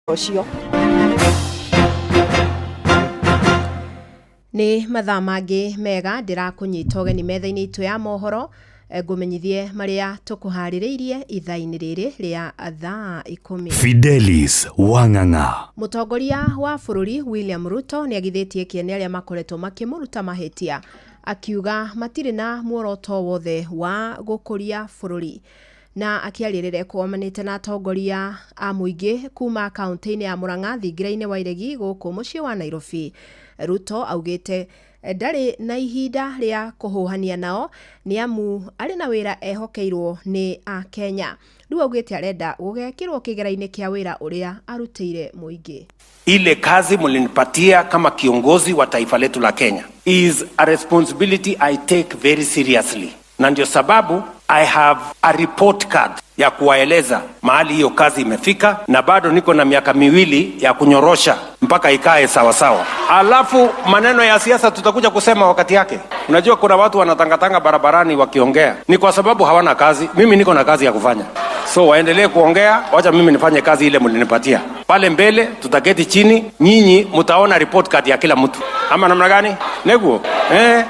Ũcio. Nĩ mathaa mangĩ mega ndĩrakũnyita ũgeni metha-inĩ itũ ya mohoro, ngũmenyithie marĩa tũkũharĩrĩirie ithaa-inĩ rĩrĩ rĩa thaa 10. Fidelis Wang'ang'a. Mũtongoria wa bũrũri William Ruto nĩ agithĩtie kĩene arĩa makoretwo makĩmũruta mahĩtia, akiuga matirĩ na muoroto wothe wa gũkũria bũrũri. Na akĩaria rĩrĩa ekũgomanĩte na atongoria a mũingĩ kuma kaunti-inĩ ya Murang'a thingira-inĩ wa Iregi gũkũ mũciĩ wa Nairobi. Ruto augĩte ndarĩ na ihinda rĩa kũhũhania nao nĩ amu arĩ na wĩra ehokeirwo nĩ Akenya. Rĩu augĩte arenda gũgekĩrwo kĩgera-inĩ kĩa wĩra ũrĩa arutĩire mũingĩ. Ile kazi mlinipatia kama kiongozi wa taifa letu la Kenya is a responsibility I take very seriously, na ndio sababu I have a report card ya kuwaeleza mahali hiyo kazi imefika, na bado niko na miaka 2 ya kunyorosha mpaka ikae sawa sawa. Alafu maneno ya siasa tutakuja kusema wakati yake. Unajua kuna watu wanatangatanga barabarani wakiongea, ni kwa sababu hawana kazi. Mimi niko na kazi ya kufanya, so waendelee kuongea, wacha mimi nifanye kazi ile mlinipatia. Pale mbele tutaketi chini, nyinyi mtaona report card ya kila mtu, ama namna gani? Neguo eh?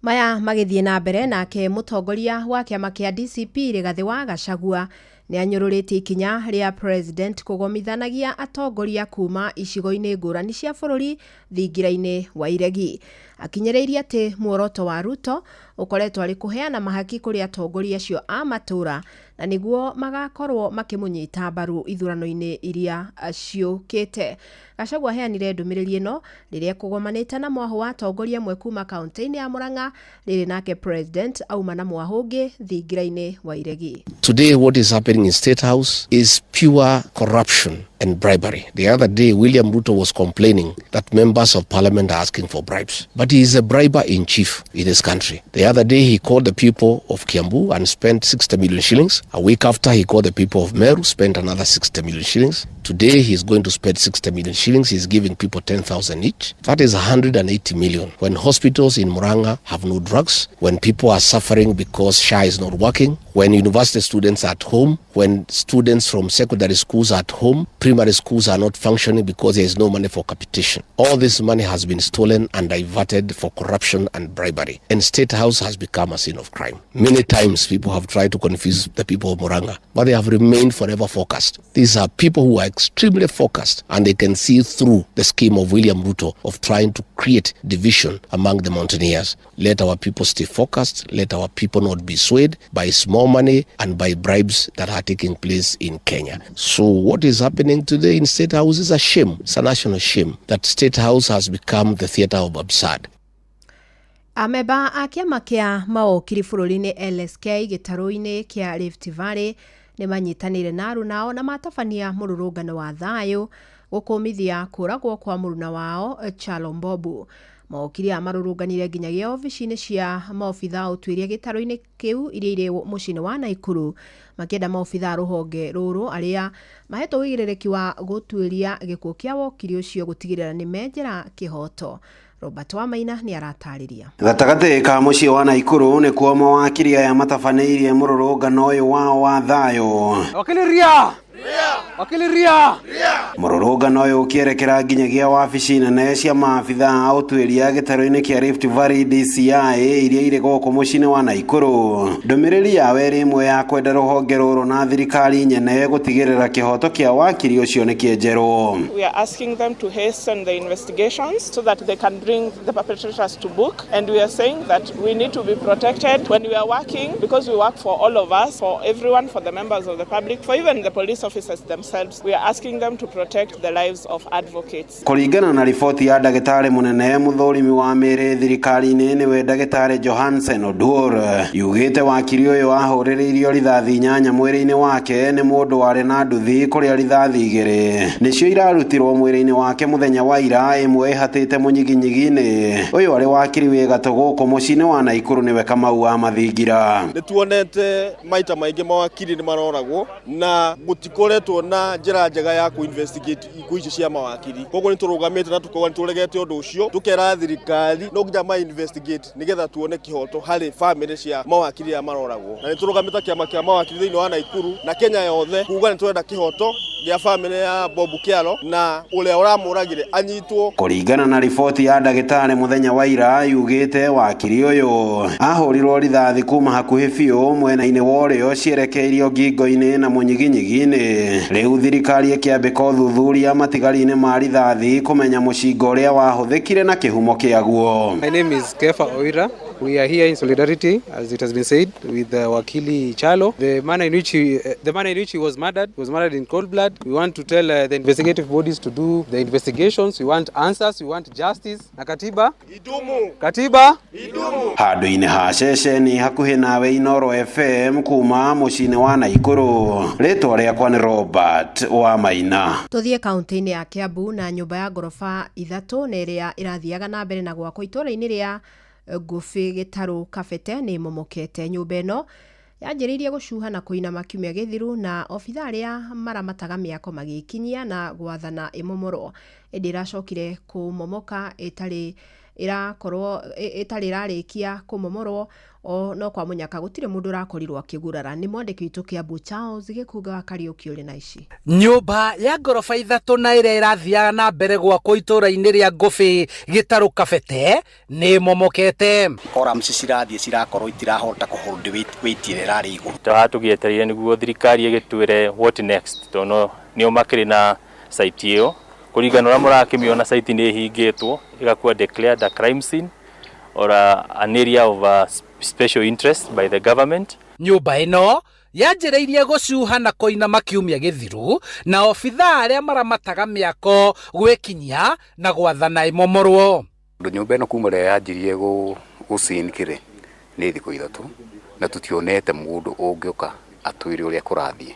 Maya magĩthiĩ na mbere, nake mũtongoria wa kĩama kĩa DCP Rigathĩ wa Gachagua nĩ anyũrũrĩtie ikinya rĩa president kũgomithanagia atongoria kuma icigo-inĩ ngũrani cia bũrũri thingira-inĩ wa Iregi. Akinyĩrĩirie atĩ muoroto wa Ruto ũkoretwo arĩ kũheana mahaki kũrĩ atongoria acio a matũra na nĩguo magakorwo makĩmũnyita mbaru ithurano-inĩ iria ciũkĩte. Gachagua aheanire ndũmĩrĩri ĩno rĩrĩa ekũgomanĩte na mwahũ wa atongoria amwe kuma kaunti-inĩ ya Murang'a, rĩrĩ nake president auma na mwahũ ũngĩ thingira-inĩ wa Iregi. Today, what is happening in State House is pure corruption and bribery. The other day, William Ruto was complaining that members of parliament are asking for bribes. But he is a briber in chief in his country. The other day, he called the people of Kiambu and spent 60 million shillings. A week after, he called the people of Meru, spent another 60 million shillings. Today, he is going to spend 60 million shillings. He's giving people 10,000 each. That is 180 million. When hospitals in Murang'a have no drugs, when people are suffering because SHA is not working, when university students are at home, when students from secondary schools are at home, primary schools are not functioning because there is no money for capitation. All this money has been stolen and diverted for corruption and bribery. And State House has become a scene of crime. Many times people have tried to confuse the people of Murang'a, but they have remained forever focused. These are people who are extremely focused and they can see through the scheme of William Ruto of trying to create division among the mountaineers. Let our people stay focused. Let our people not be swayed by small money and by bribes that are taking place in Kenya. So what is happening today in State House is a shame. It's a national shame that State House has become the theater of absurd. Amemba a kĩama kĩa mawokiri bũrũri-inĩ LSK gĩtarũ-inĩ kĩa Rift Valley nĩ manyitanĩire na arunao na matabania mũrũrũngano wa thayũ gũkũmithia kũragwo kwa mũruna wao Chalo Mbobu. Mawokiri aya marũrũnganire nginyagia obici-inĩ cia maobitha a ũtuĩria gĩtarũ-inĩ kĩu iria irĩ mũciĩ-inĩ wa Naikuru, makĩenda maobitha a rũhonge rũrũ arĩa mahetwo ũigĩrĩrĩki wa gũtuĩria gĩkuũ kĩa wokiri ũcio gũtigĩrĩra nĩ menjera kĩhoto. Robert Wamaina nĩ aratarĩria. Gatagatĩ ka mũciĩ wa Naikuru nĩkuo mawakiri aya matabanĩirie mũrũrũngano ũyũ wao wa thayũ. Wakili ria! Wakili ria! Mũrũrũngano ũyũ ũkĩerekera nginyagia wabici nene cia maabitha a ũtuĩria gĩtarũ-inĩ kĩa Rift Valley DCI iria irĩ gũkũ mũciĩ-inĩ wa Naikuru. Ndũmĩrĩri yao ĩrĩ ĩmwe ya kwenda rũhonge rũrũ na thirikari nyene gũtigĩrĩra kĩhoto kĩa wakiri ũcio nĩ kĩenjerwo. We are asking them to hasten the investigations so that they can bring the perpetrators to book. And we are saying that we need to be protected when we are working, because we work for all of us, for everyone, for the members of the public, for even the police officers themselves. We are asking them to protect the lives of advocates. Kũringana na riboti ya ndagĩtarĩ mũnene mũthũrimi wa mĩĩrĩ thirikari-inĩ nĩwe ndagĩtarĩ Johansen Oduor, yugĩte wakiri ũyũ ahũrĩrĩirio rithathi 8 mwĩrĩ-inĩ wake nĩ mũndũ warĩ na nduthi kũrĩa rithathi 2 nĩcio irarutirwo mwĩrĩ-inĩ wake mũthenya wa ira, ĩmwe ĩhatĩte mũnyiginyigi-inĩ. Ũyũ arĩ wakiri wĩ gatũ gũkũ mũciĩ-inĩ wa Naikuru nĩwe Kamau wa Mathingira. Nĩ tuonete maita maingĩ mawakiri nĩ maroragwo na gũtikoretwo na njĩra njega ya kũ investigate ikuũ icio cia mawakiri. Koguo nĩ tũrũgamĩte na tũkauga nĩ tũregete ũndũ ũcio, tũkera thirikari no nginya ma investigate nĩgetha tuone kĩhoto harĩ famĩlĩ cia mawakiri arĩa maroragwo. Na nĩ tũrũgamĩte kĩama kĩa mawakiri thĩinĩ wa Naikuru na Kenya yothe kuga nĩ tũrenda kĩhoto gĩa famĩlĩ ya Bob Kyalo na ũrĩa ũramũragire anyitwo. Kũringana na riboti ya ndagĩtarĩ mũthenya wa ira yugĩte wakiri ũyũ ahũrirwo rithathi kuma hakuhĩ biũ mwena-inĩ wa ũrĩo cierekeirio ngingo-inĩ na mũnyiginyigi-inĩ. Rĩu thirikari ĩkĩambĩka ũthuthuria matigari-inĩ ma rithathi kũmenya mũcinga ũrĩa wahũthĩkire na kĩhumo kĩaguo. My name is Kefa Oira. We are here in solidarity, as it has been said, with Wakili Chalo. The manner in which he was murdered in cold blood. We want to tell the investigative bodies to do the investigations. We want answers. We want justice. Na katiba idumu. Katiba idumu. Handũ-inĩ ha ceceni hakuhĩ nawe Inoro FM kuma mũciĩ-inĩ wa Naikuru. Rĩtwa rĩakwa nĩ Robert wa Maina. Tũthiĩ kaunti-inĩ ya Kiambu na nyũmba ya ngoroba 3 na ĩrĩa ĩrathiaga na mbere na gwakwo itũũra-inĩ rĩa Ngũbĩ Gĩtarũ Kabete nĩ ĩmomokete. Nyũmba ĩno yanjĩrĩirie gũcuha na kũinama kiumia gĩthiru na obitha arĩa maramataga mĩako magĩkinyia na gwathana ĩmomorwo, ĩndĩ ĩracokire kũmomoka ĩtarĩ ĩrarĩkia kũmomorwo o no kwa mũnyaka gũtirĩ mũndũ ũrakorirwo akĩgurara. Nĩ mwandĩki witũ Kiambu Charles Gĩkunga wa Kariũki ũrĩ na ici. Nyũmba ya ngoroba 3 na ĩrĩa ĩrathiaga na mbere gwakwo itũũra-inĩ rĩa Ngũbĩ Gĩtarũ Kabete nĩ ĩmomokete. Columns cirathiĩ cirakorwo itirahota kũhold weight ĩrĩa ĩrarĩ igũrũ. Tũhaha tũgĩetereire nĩguo thirikari ĩgĩtwĩre what next, tondũ nĩo makĩrĩ na site ĩyo. Kũringana ũrĩa mũrakĩmĩona site nĩ ĩhingĩtwo ĩgakuwa declared a crime scene or an area of special interest by the government. Nyũmba ĩno yanjĩrĩirie gũcuha na kũinama kiumia gĩthiru na obitha arĩa maramataga mĩako gwĩkinyia na gwathana ĩmomorwo. Nyũmba ĩno kuma rĩrĩa yanjirie gũcinkĩrĩ nĩ thikũ 3 na tũtionete mũndũ ũngĩũka atwĩre ũrĩa kũrathiĩ.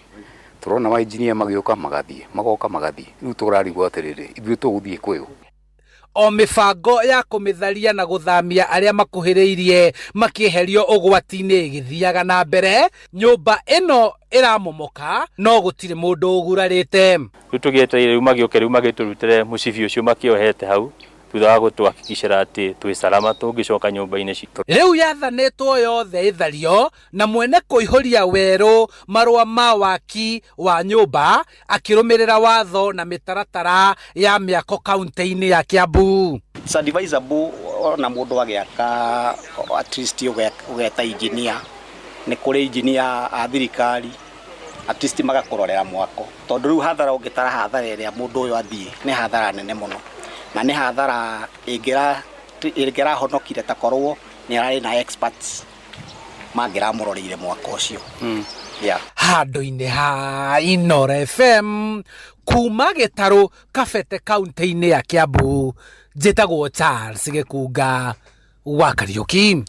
Tũrona ma engineer magĩũka magathiĩ, magoka magathiĩ. Rĩu tũrarigwo atĩrĩrĩ, ithuĩ tũgũthiĩ kwĩũ? O mĩbango ya kũmĩtharia na gũthamia arĩa makuhĩrĩirie makĩeherio ũgwati-inĩ ĩgĩthiaga na mbere, nyũmba ĩno ĩramomoka no gũtirĩ mũndũ ũgurarĩte. Rĩu tũgĩetereire rĩu magĩũke rĩu magĩtũrutĩre mũcibi ũcio makĩohete hau thutha wa gũtũhakikicĩra atĩ twĩ salama tũngĩcoka nyũmba-inĩ citũ. Rĩu yathanĩtwo yothe ĩthario na mwene kũihũria werũ marũa ma waki wa nyũmba akĩrũmĩrĩra watho na mĩtaratara ya mĩako kaunti-inĩ ya Kiambu. It's advisable ona mũndũ agĩaka at least ũgeta engineer, nĩ kũrĩ engineer a thirikari at least magakũrorera mwako, tondũ rĩu hathara ũngĩtara hathara ĩrĩa mũndũ ũyũ athiĩ nĩ hathara nene mũno, na nĩ hathara ĩngĩrahonokire takorwo nĩ ararĩ na experts mangĩramũroreire mwako ũcio. Yeah. Handũ-inĩ ha Inoro FM kuma Gĩtarũ Kabete kaunti-inĩ ya Kiambu, njĩtagwo Charles Gĩkunga wa Kariũki.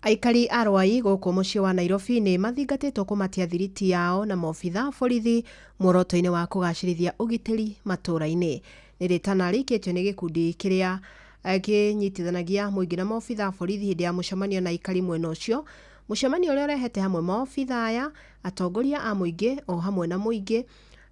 Aikari a Rwai gũkũ mũciĩ wa Nairobi nĩ mathingatĩtwo kũmatia thiriti yao na maobitha borithi muoroto-inĩ wa kũgacĩrithia ũgitĩri matũũra-inĩ. Nĩ rĩtana rĩikĩtio nĩ gĩkundi kĩrĩa kĩnyitithanagia mũingĩ na maobitha borithi hĩndĩ ya mũcemanio na aikari mwena ũcio. Mũcemanio ũrĩa ũrehete hamwe maobitha aya, atongoria a mũingĩ o hamwe na mũingĩ.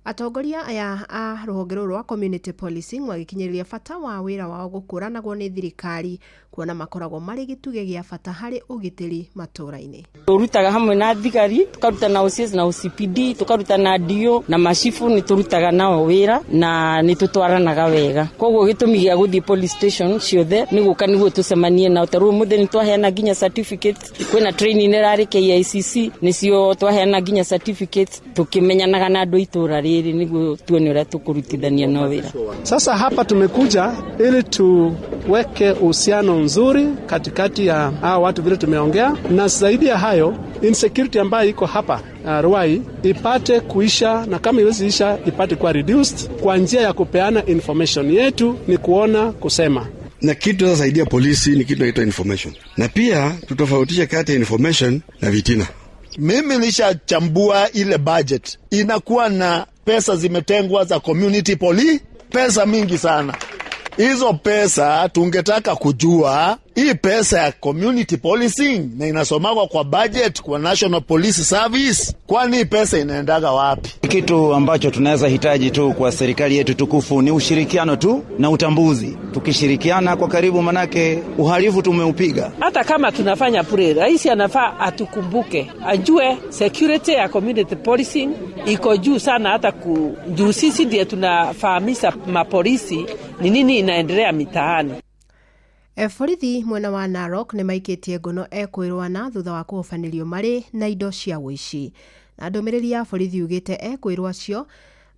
Atongoria aya a rũhonge rũrũ rwa community policing magĩkinyĩrĩria bata wa wĩra wao gũkũranagwo nĩ thirikari kuona makoragwo marĩ gĩtugĩ gĩa bata harĩ ũgitĩri matũũra-inĩ. Tũrutaga hamwe na thigari, tũkaruta na OCS na OCPD, tũkaruta na DO na macibu, nĩ tũrutaga nao wĩra na nĩ tũtwaranaga wega. Koguo gĩtũmi gĩa gũthiĩ police station ciothe nĩ gũka nĩguo tũcemanie nao. Ta rĩu ũmũthĩ nĩ twaheana nginya certificates, kwĩna training ĩrarĩ KICC, nĩcio twaheana nginya certificates, tũkĩmenyanaga na andũ itũũra rĩrĩ nĩguo tuone ũrĩa tũkũrutithania nao wĩra. Sasa hapa tumekuja ili tuweke uhusiano nzuri katikati ya hawa watu vile tumeongea, na zaidi ya hayo insecurity ambayo iko hapa Ruai ipate kuisha, na kama iwezi isha ipate kuwa reduced kwa njia ya kupeana information yetu, ni kuona kusema. Na kitu sasaidia polisi ni kitu inaitwa information, na pia tutofautishe kati ya information na vitina. Mimi nishachambua ile budget, inakuwa na pesa zimetengwa za community police, pesa mingi sana. Hizo pesa tungetaka kujua Hii pesa ya community policing na inasomagwa kwa budget kwa National Police Service, kwani hii pesa inaendaga wapi? Kitu ambacho tunaweza hitaji tu kwa serikali yetu tukufu ni ushirikiano tu na utambuzi. Tukishirikiana kwa karibu, manake uhalifu tumeupiga. Hata kama tunafanya bure, rais anafaa atukumbuke, ajue security ya community policing iko juu sana, hata juu sisi ndiye tunafahamisha mapolisi ni nini inaendelea mitaani. Borithi mwena wa Narok nĩ maikĩtie ngono ekwĩrwo thutha wa kũhobanĩrio marĩ na indo cia ũici. Na ndũmĩrĩri ya borithi yugĩte ekwĩrwo acio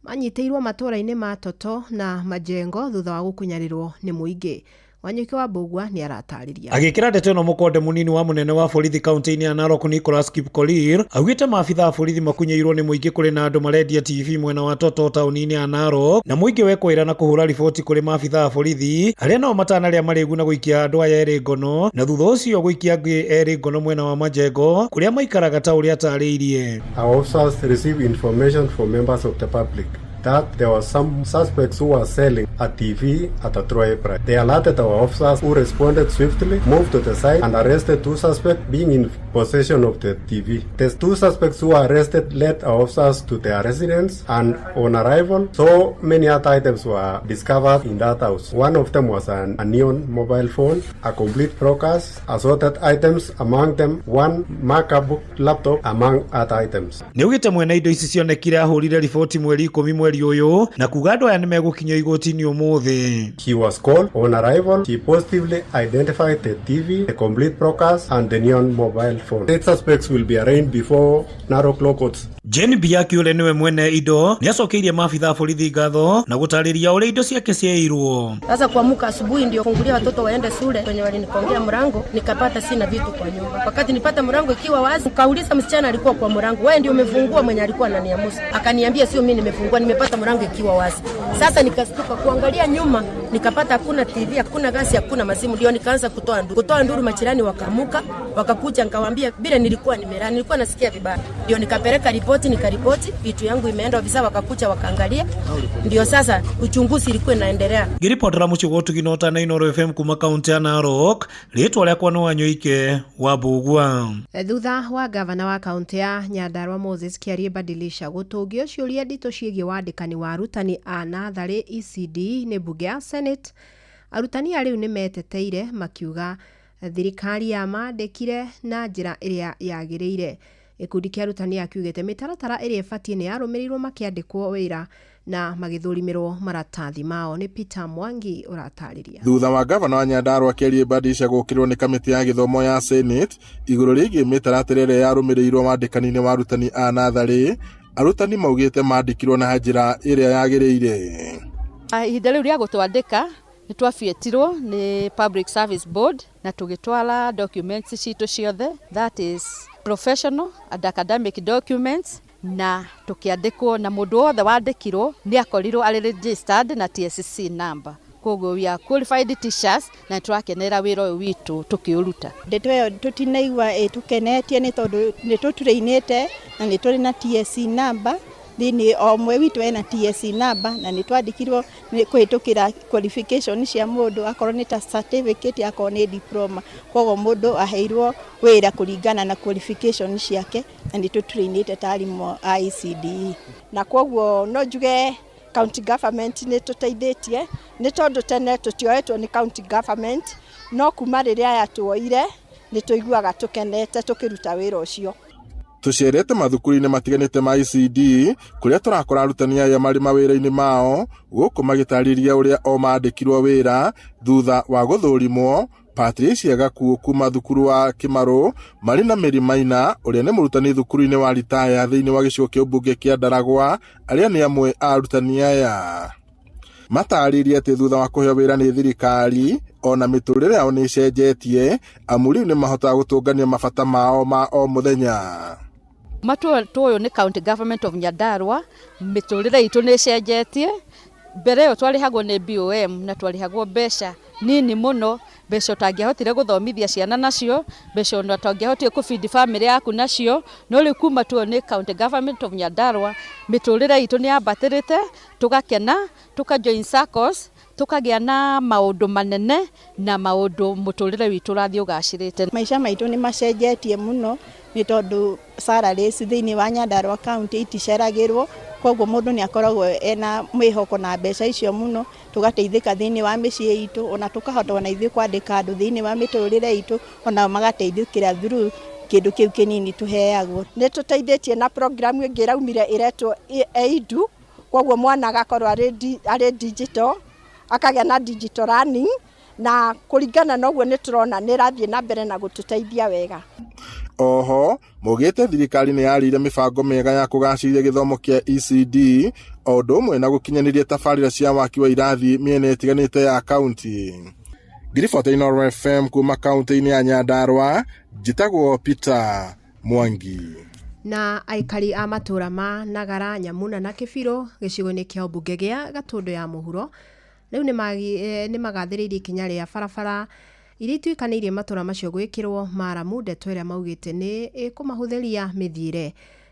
manyitĩirwo matũũra-inĩ ma Toto na Majengo thutha wa gũkunyanĩrwo nĩ mũingĩ. Wanyũki wa Mbũgua nĩ aratarĩria. Agĩkĩra ndeto ĩno mũkonde mũnini wa mũnene wa borithi kaunti-inĩ ya Narok Nicholas Kipkorir augĩte maabitha a borithi makunyĩirwo nĩ mũingĩ kũrĩ na andũ marendia TV mwena wa Toto taũni-inĩ ya Narok, na mũingĩ wekwĩra na kũhũra riboti kũrĩ maabitha a borithi arĩa nao matanarĩa marĩgu na gũikia andũ aya erĩ ngono, na thutha ũcio gũikia angĩ erĩ ngono mwena wa Majengo kũrĩa maikaraga ta ũrĩa atarĩirie. Our officers received information from members of the public that there were some suspects who were selling a TV at a throwaway price. They alerted our officers, who responded swiftly, moved to the site and arrested two suspects being in possession of the TV. The two suspects who were arrested led our officers to their residence, and on arrival, so many other items were discovered in that house. One of them was a neon mobile phone, a complete broadcast, assorted items, among them one MacBook laptop, among other items. Nĩaugĩte mwene indo ici cionekire ahũrire riboti mweri 10 mweri ũyũ na kuga andũ aya nĩmegũkinyio igoti-inĩ ũmũthĩ. He was called. On arrival, he positively identified the TV, the complete broadcast, and the neon mobile phone. 8 suspects will be arraigned before Narok Law Courts. Jane Biaki ũrĩa nĩwe mwene indo nĩacokeirie maabitha a borithi ngatho na gũtarĩria ũrĩa indo ciake ciairwo. Sasa kuamuka asubuhi ndio fungulia watoto waende shule, wenye walinikongea mlango nikapata sina vitu kwa nyumba. Wakati nipata mlango ikiwa wazi, nikauliza msichana alikuwa kwa mlango, wewe ndio umefungua? Mwenye alikuwa ananiamusa akaniambia sio mimi nimefungua, nimepata mlango ikiwa wazi. Sasa nikastuka kuangalia nyuma, nikapata hakuna TV, hakuna gasi, hakuna mazimu. Ndio nikaanza kutoa nduru. Kutoa nduru, majirani wakamuka, wakakuja, nikawaambia bila nilikuwa nimelala, nilikuwa nasikia vibaya. Ndio nikapeleka ripoti, nikaripoti vitu yangu imeenda, ofisa wakakuja wakaangalia. Ndio sasa uchunguzi ilikuwa inaendelea. Ngiripotera muciĩ wa Ũtugi na Ũtana Inooro FM kuma kaunti ya Narok, rĩtwa rĩakwa nĩ Wanyoike wa Mbũgua. Thutha wa gavana wa kaunti ya Nyandarua Moses Kiarie Badilisha gũtũngio ciũria nditũ ciĩgiĩ wandĩkani wa arutani a natharĩ ECD nĩ mbunge ya Senate, arutani a rĩu nĩmeteteire makiuga thirikari yamandĩkire na njĩra ĩrĩa yagĩrĩire. Gĩkundi kĩa arutani akiugĩte mĩtaratara ĩrĩa ĩbatiĩ nĩ yarũmĩrĩirwo makĩandĩkwo wĩra na magĩthũrimĩrwo maratathi mao. Nĩ Peter Mwangi ũratarĩria. Thutha wa gavana wa Nyandarua Kiarie Badilisha gũkĩrwo nĩ kamĩtĩ ya gĩthomo ya Senate igũrũ rĩgiĩ mĩtaratara ĩrĩa yarũmĩrĩirwo wandĩkani-inĩ wa arutani a natharĩ, arutani maugĩte mandĩkirwo na njĩra ĩrĩa yagĩrĩire. Ihinda rĩu rĩa gũtwandĩka nĩ twabietirwo nĩ Public Service Board na tũgĩtwara documents citũ ciothe, that is professional and academic documents, na tũkĩandĩkwo, na mũndũ wothe wandĩkirwo nĩ akorirwo arĩ registered na TSC number. Koguo we are qualified teachers na tũrakenera wĩra ũyũ witũ tũkĩũruta. Ndeto ĩyo tũtinaigua ĩtũkenetie nĩ tondũ nĩ tũtũrĩinĩte na nĩ tũrĩ na TSC number thĩinĩ, o ũmwe witũ ena TSC number na nĩ twandĩkirwo kũhĩtũkĩra qualification cia mũndũ, akorwo nĩ ta certificate, akorwo nĩ diploma. Koguo mũndũ aheirwo wĩra kũringana na qualification ciake na nĩ tũtũrĩinĩte ta arimũ a ECDE. Na koguo no njuge county government nĩ tũteithĩtie nĩ tondũ tene tũtioetwo nĩ county government, no kuma rĩrĩa yatuoire nĩ tũiguaga tũkenete tũkĩruta wĩra ũcio. Tũcerete mathukuru-inĩ matiganĩte ma ECD kũrĩa tũrakora arutani aya marĩ mawĩra-inĩ mao gũkũ magĩtarĩria ũrĩa o mandĩkirwo wĩra thutha wa gũthũrimwo. Patricia Gakuo kuma thukuru wa Kĩmarũ marĩ na Mary Maina ũrĩa nĩ mũrutani thukuru-inĩ wa Ritaya thĩinĩ wa gĩcigo kĩa ũmbunge kĩa Ndaragwa, arĩa nĩ amwe a arutani aya. Matarĩrie atĩ thutha wa kũheo wĩra nĩ thirikari ona mĩtũrĩre yao nĩ ĩcenjetie, amu rĩu nĩ mahotaga gũtũngania mabata mao ma o mũthenya. Matuo nĩ county government of Nyandarua, mĩtũrĩre itũ nĩ ĩcenjetie. Mbere ĩyo twarĩhagwo nĩ BOM na twarĩhagwo mbeca nini mũno, mbeca ũtangĩahotire gũthomithia ciana nacio, mbeca ona ũtangĩahotire kũbidi family yaku nacio. No rĩu kuma tuo nĩ county government of Nyandarua, mĩtũrĩre itũ nĩ yambatĩrĩte, tũgakena, tũka join SACCOS, Tũkagĩa na maũndũ manene na maũndũ mũtũrĩre witũ ũrathiĩ ũgacĩrĩte. Maica maitũ nĩ macenjetie mũno nĩ tondũ salaries thĩinĩ wa Nyandarua County iticeragĩrwo, koguo mũndũ nĩ akoragwo ena mwĩhoko na mbeca icio mũno, tũgateithĩka thĩinĩ wa mĩciĩ itũ, ona tũkahota ona ithuĩ kwandĩka andũ thĩinĩ wa mĩtũrĩre itũ, onao magateithĩkĩra through kĩndũ kĩu kĩnini tũheagwo. Nĩ tũteithĩtie na program ĩngĩ ĩraumire ĩretwo EIDU, koguo mwana agakorwo arĩ digital, akagĩa na digital learning, na kũringana na ũguo nĩ tũrona nĩ ĩrathiĩ na mbere na gũtũteithia wega. Oho maugĩte thirikari nĩ yarĩire mĩbango mĩega ya kũgacĩrithia gĩthomo kĩa ECD o ũndũ ũmwe na gũkinyanĩria tabarĩra cia waki wa irathi mĩena ĩtiganĩte ya kaunti. Ngiribota Inooro FM kuma kaunti-inĩ ya Nyandarua, njĩtagwo Peter Mwangi. Na aikari a matũra ma Nagara, Nyamuna na Kĩbirũ gĩcigo-inĩ kĩa ũmbunge gĩa Gatũndũ ya mũhuro rĩu nĩ magathĩrĩirie ikinya rĩa barabara iria ituĩkanĩirie matũra macio gwĩkĩrwo maramu, ndeto ĩrĩa maugĩte nĩ ĩkũmahũthĩria mĩthiĩre.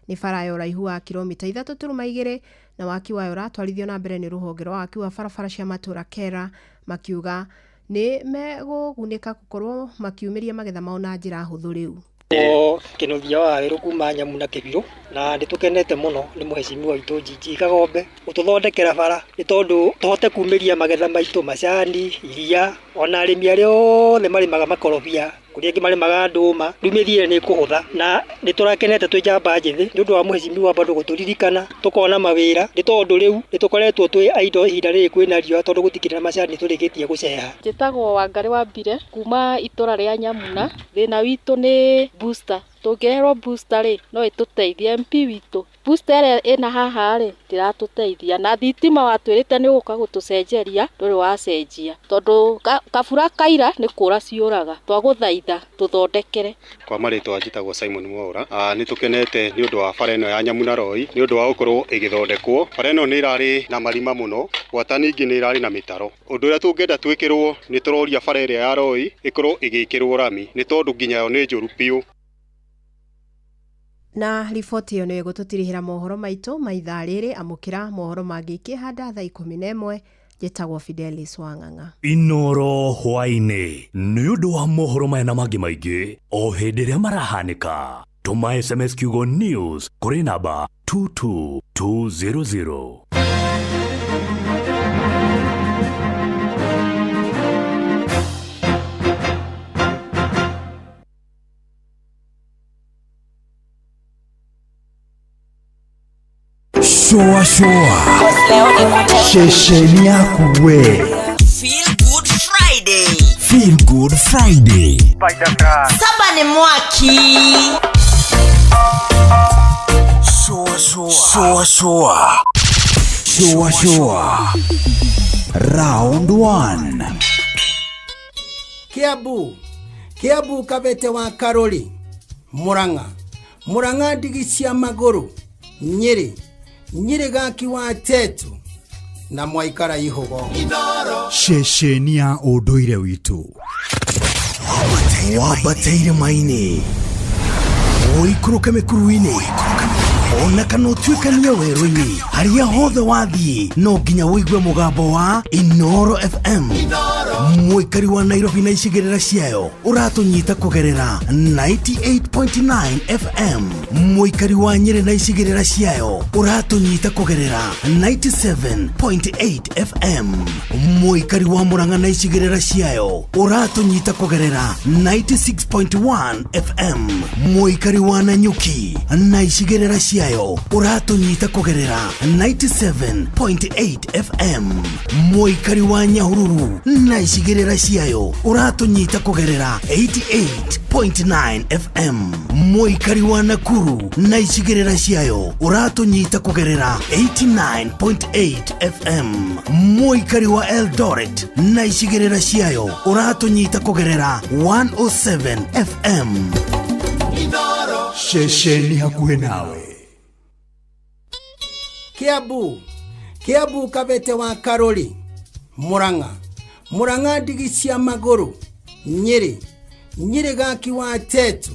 Nĩ bara ya ũraihu wa kilomita 3.2 na waki wayo ũratwarithio na mbere nĩ rũhonge rwa waki wa barabara cia matũra KERA, makiuga nĩ megũgunĩka gũkorwo makiumĩria magetha mao na njĩra hũthũ rĩu. O Kĩnuthia wa Werũ kuma Nyamuna Kĩbirũ, na nĩ tũkenete mũno nĩ mũhecimiwa witũ Njinji Kagombe gũtũthondekera bara nĩ tondũ tũhote kumĩria magetha maitũ, macani, iria, ona arĩmi arĩa othe marĩmaga makorobia, kũrĩa angĩ marĩmaga ndũma, rĩu mĩthiĩre nĩ ĩkũhũtha, na nĩ tũrakenete twĩ njamba njĩthĩ nĩ ũndũ wa mũhecimiwa bado gũtũririkana tũkona mawĩra, nĩ tondũ rĩu nĩ tũkoretwo twĩ idle ihinda rĩrĩ kwĩna riũa tondũ gũtikĩrĩ na macani tũrĩkĩtie gũceha. Njĩtagwo Wangarĩ wa Mbire kuma itũra rĩa Nyamuna. Thĩna witũ nĩ booster, tũngĩreherwo booster rĩ no ĩtũteithie. MP witũ booster ĩrĩa ĩna haha rĩ ndĩratũteithia, na thitima watwĩrĩte nĩ ũgũka gũtũcenjeria ndũrĩ wacenjia, tondũ kabura kaira nĩ kũra ciũraga, twagũthaitha tũthondekere. Kwa marĩtwa njĩtagwo Simon Mwaura. Nĩ tũkenete nĩ ũndũ wa bara ĩno ya Nyamuna Roi nĩ ũndũ wa gũkorwo ĩgĩthondekwo. Bara ĩno nĩ ĩrarĩ na marima mũno, gwata ningĩ nĩ ĩrarĩ na mĩtaro. Ũndũ ũrĩa tũngĩenda twĩkĩrwo nĩ tũroria bara ĩrĩa ya Roi ĩkorwo ĩgĩkĩrwo rami nĩ tondũ nginya yo nĩ njũru biũ. Na riboti ĩyo nĩyo ĩgũtũtirihĩra mohoro maitũ ma ithaa rĩrĩ. Amũkĩra mohoro mangĩ ikĩhanda thaa 11. Njĩtagwo Fidelis Wang'ang'a. Inooro hwaĩ-inĩ nĩ ũndũ wa mohoro maya na mangĩ maingĩ o hĩndĩ ĩrĩa marahanĩka, tũma SMS kiugo news kũrĩ namba 22200. Shoa shoa ceceni yaku we. Feel Good Friday. Feel Good Friday. Saba ni mwaki. Shoa shoa shoa shoa shoa shoa round 1. Kiambu Kiambu Kabete wa Karori, Murang'a Murang'a ndigi cia magũrũ, Nyĩrĩ Nyĩrĩ gaki wa Tetu na mwaikara ihugo. Ceceni ya ũndũire witũ wambateire maini ũikũrũke mĩkuru-inĩ ona kana ũtuĩkanie werũ-inĩ, harĩa hothe wathiĩ no nginya ũigue mũgambo wa Inooro FM. Mũikari wa Nairobi na icigĩrĩra ciayo ũratũnyita kũgerera 98.9 FM. Mũikari wa Nyĩrĩ na icigĩrĩra ciayo ũratũnyita kũgerera 97.8 FM. Mũikari wa Murang'a na icigĩrĩra ciayo ũratũnyita kũgerera 96.1 FM. Mũikari wa Nanyuki na icigĩrĩra ciayo ũratũnyita kũgerera 97.8 FM. Mũikari wa Nyahururu na icigĩrĩra ciayo ũratũnyita kũgerera 88.9 FM. Mũikari wa Nakuru na icigĩrĩra ciayo ũratũnyita kũgerera 89.8 FM. Mũikari wa Eldoret na icigĩrĩra ciayo ũratũnyita kũgerera 107 FM. Ceceni hakuhĩ nawe. Kiambu Kiambu Kabete wa Karori, Murang'a Murang'a ndigi cia magũrũ, Nyĩrĩ Nyĩrĩ gaki wa Tetu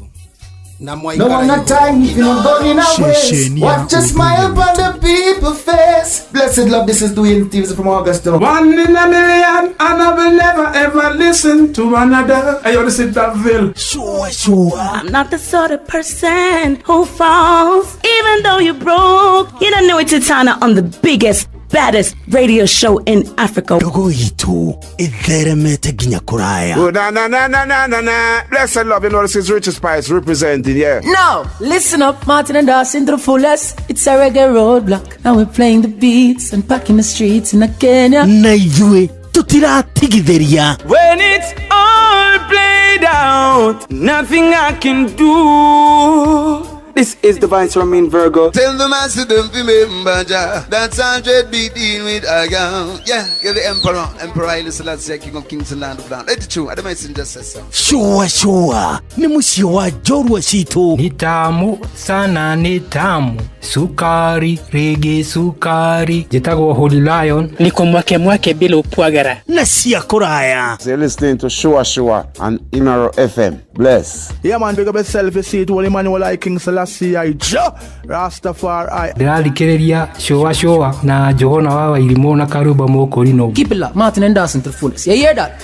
Na No one a time if you not gone in a waste. Watch a smile on the people face. Blessed love, this is Dwayne Thieves from Augusta. One in a million, and I will never ever listen to another. Hey, yo, this is Daville. Sure, sure. I'm not the sort of person who falls, even though you're broke. You don't know it's Titana on the biggest, baddest radio show in Africa. Ndogo itũ ĩtheremete nginya kũraya. Oh, na na na na na na na. Blessed love, you know this is Richard Spice representing, yeah. Now, listen up, Martin and Dawson to the fullest. It's a reggae roadblock. Now we're playing the beats and packing the streets in Kenya. Na ithuĩ tũtiratigithĩria. When it's all played out, nothing I can do. This is the Vice Romain Virgo. Tell the master don't remember Jah. That's 100 beat in with a gun. Yeah, you're the emperor, Emperor Haile Selassie, King of Kings and Land of Land. Let it true. I don't messenger says so. Sure, sure. Nĩ mũciĩ wa njorua citũ. Ni tamu sana, ni tamu sukari rigi sukari. Njĩtagwo Holy Lion. Niko mwake mwake bila upwagara na cia kũraya. You're listening to Shua Shua on Inoro FM. Bless. Yeah, man, big up yourself. You see it, Holy Emmanuel I King Selassie I Jah Rastafari. Ndĩrathikĩrĩria Shua Shua na Johana wa Wairimũ na Karuba Mũkũrinũ. Keep it locked, Martin and Dawson to the fullest. You hear that?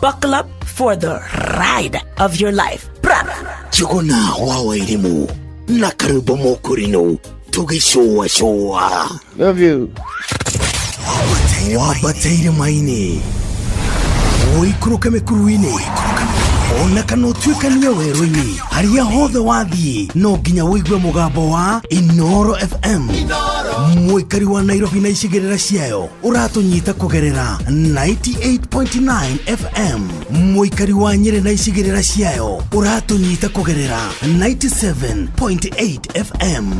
Buckle up for the ride of your life. Njuguna wa Wairimũ na Karuba Mũkũrinũ tũgĩcũa cũa. Love you. Wambate irĩma-inĩ, ũikũrũke mĩkuru-inĩ, ona kana ũtuĩkanie werũ-inĩ, harĩa hothe wathiĩ no nginya ũigue mũgambo wa Inoro FM. Mũikari wa Nairobi na icigĩrĩra ciayo ũratũnyita kũgerera 98.9 FM. Mũikari wa Nyĩrĩ na icigĩrĩra ciayo ũratũnyita kũgerera 97.8 FM.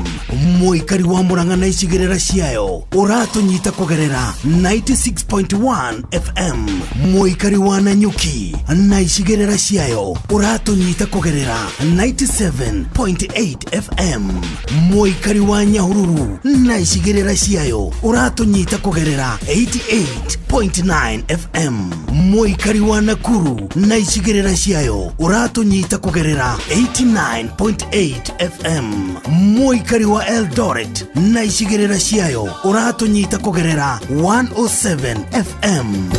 Mũikari wa Murang'a na icigĩrĩra ciayo ũratũnyita kũgerera 96.1 FM. Mũikari wa Nanyuki na icigĩrĩra ciayo ũratũnyita kũgerera 97.8 FM. Mũikari wa Nyahururu na icigĩrĩra ciayo ũratũnyita kũgerera 88.9 FM. Mũikari wa Nakuru na icigĩrĩra ciayo ũratũnyita kũgerera 89.8 FM. Mũikari wa Eldoret na icigĩrĩra ciayo ũratũnyita kũgerera 107 FM.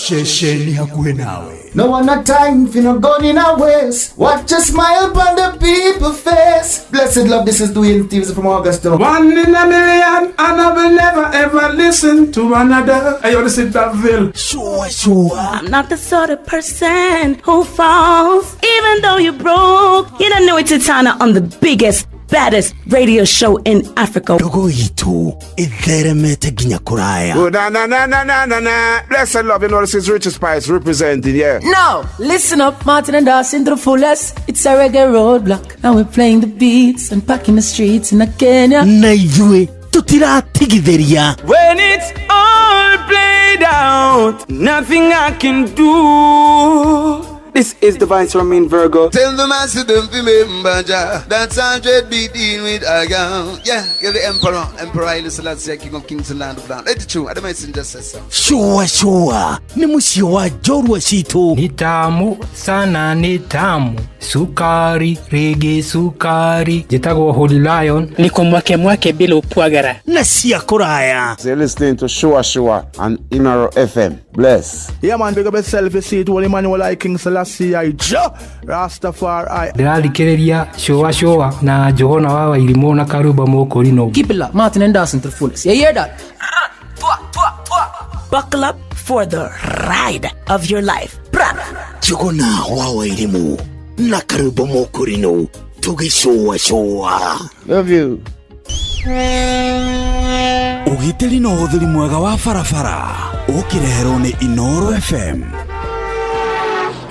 Ceceni hakuhĩ nawe. No one a time if you not gone in a waste. Watch a smile on the people face. Blessed love, this is Dwayne Thieves from Augusta. One in a million, and I will never ever listen to another. Hey, yo, this is Daville. Sure, sure. I'm not the sort of person who falls, even though you're broke. You don't know it's Titana on the biggest, baddest radio show in Africa. Ndogo itũ ĩtheremete nginya kũraya. Oh, na na na na na na na. Blessed love, you know this is Richard Spice representing, yeah. Now, listen up, Martin and Dawson to the fullest. It's a reggae roadblock. Now we're playing the beats and packing the streets in Kenya. Na ithuĩ tũtiratigithĩria. When it's all played out, nothing I can do. This is the Vice Romain Virgo. Tell the master don't remember Jah. That's 100 beat in with a gun. Yeah, you're the emperor, Emperor Haile Selassie, King of Kings and Land of Land. Let it true. I don't messenger says so. Sure, sure. Nĩ mũciĩ wa njorua citũ. Ni tamu sana, ni tamu sukari rigi sukari. Njĩtagwo Holy Lion. Niko mwake mwake bila upwagara na cia kũraya. You're listening to Shua Shua on Inoro FM. Bless. Yeah, man, big up yourself. You see it, Holy Emmanuel I King Selassie I Jah Rastafari. Ndĩrathikĩrĩria Shua Shua na Johana wa Wairimũ na Karuba Mũkũrinũ. Keep it locked, Martin and Dawson to the fullest. You hear that? Buckle up for the ride of your life. Njuguna wa Wairimũ na Karuba Mũkũrinũ tũgĩcũa cũa. Love you. Ũgitĩri na ũhũthĩri mwega wa barabara ũkĩreherwo nĩ Inoro FM.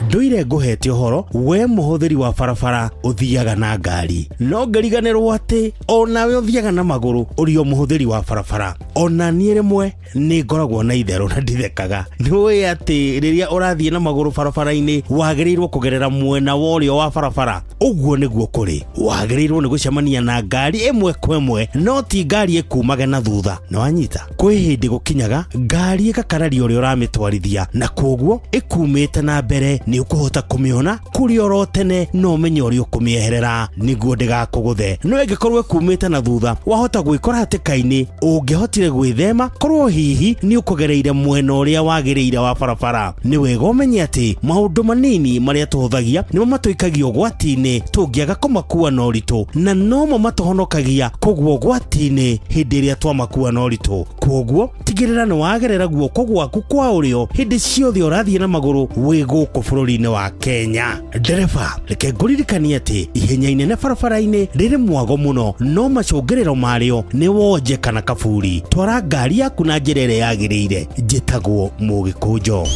Ndũire ngũhete ũhoro we mũhũthĩri wa barabara ũthiaga na ngari, no ngariganĩrwo atĩ onawe ũthiaga na magũrũ ũrĩ o mũhũthĩri wa barabara. Ona niĩ rĩmwe nĩ ngoragwo na itherũ na ndithekaga. Nĩũĩ atĩ rĩrĩa ũrathiĩ na magũrũ barabara-inĩ wagĩrĩirwo kũgerera mwena wa ũrĩo wa barabara. Ũguo nĩguo kũrĩ, wagĩrĩirwo nĩ gũcemania na ngari ĩmwe kwa ĩmwe, no ti ngari ĩkumage na thutha. Nĩwanyita? Kwĩ hĩndĩ gũkinyaga ngari ĩgakararia ũrĩa ũramĩtwarithia na kwoguo ĩkumĩte na mbere nĩ Ũkũhota kũmĩona kũrĩ oro tene na ũmenye ũrĩa ũkũmĩeherera nĩguo ndĩgakũgũthe. No ĩngĩkorwo ĩkumĩte na thutha, wahota gwĩkora hatĩka-inĩ ũngĩhotire gwĩthema korwo hihi nĩ ũkũgereire mwena ũrĩa wagĩrĩire wa barabara. Nĩ wega ũmenye atĩ maũndũ manini marĩa tũhũthagia nĩmo matũikagia ũgwati-inĩ tũngĩaga kũmakua na ũritũ, na nomo matũhonokagia kũgwa ũgwati-inĩ hĩndĩ ĩrĩa twamakua na ũritũ. Kwoguo tigĩrĩra nĩ wagerera guoko gwaku kwa ũrĩo hĩndĩ ciothe ũrathiĩ na magũrũ wĩ gũkũ bũrũri-inĩ wa Kenya. Ndereba, reke ngũririkanie atĩ ihenya inene barabara-inĩ rĩrĩ mwago mũno, no macũngĩrĩro marĩo nĩ wonje kana kaburi. Twara ngari yaku na njĩra ĩrĩa yagĩrĩire. Njĩtagwo Mũgĩkũnjo.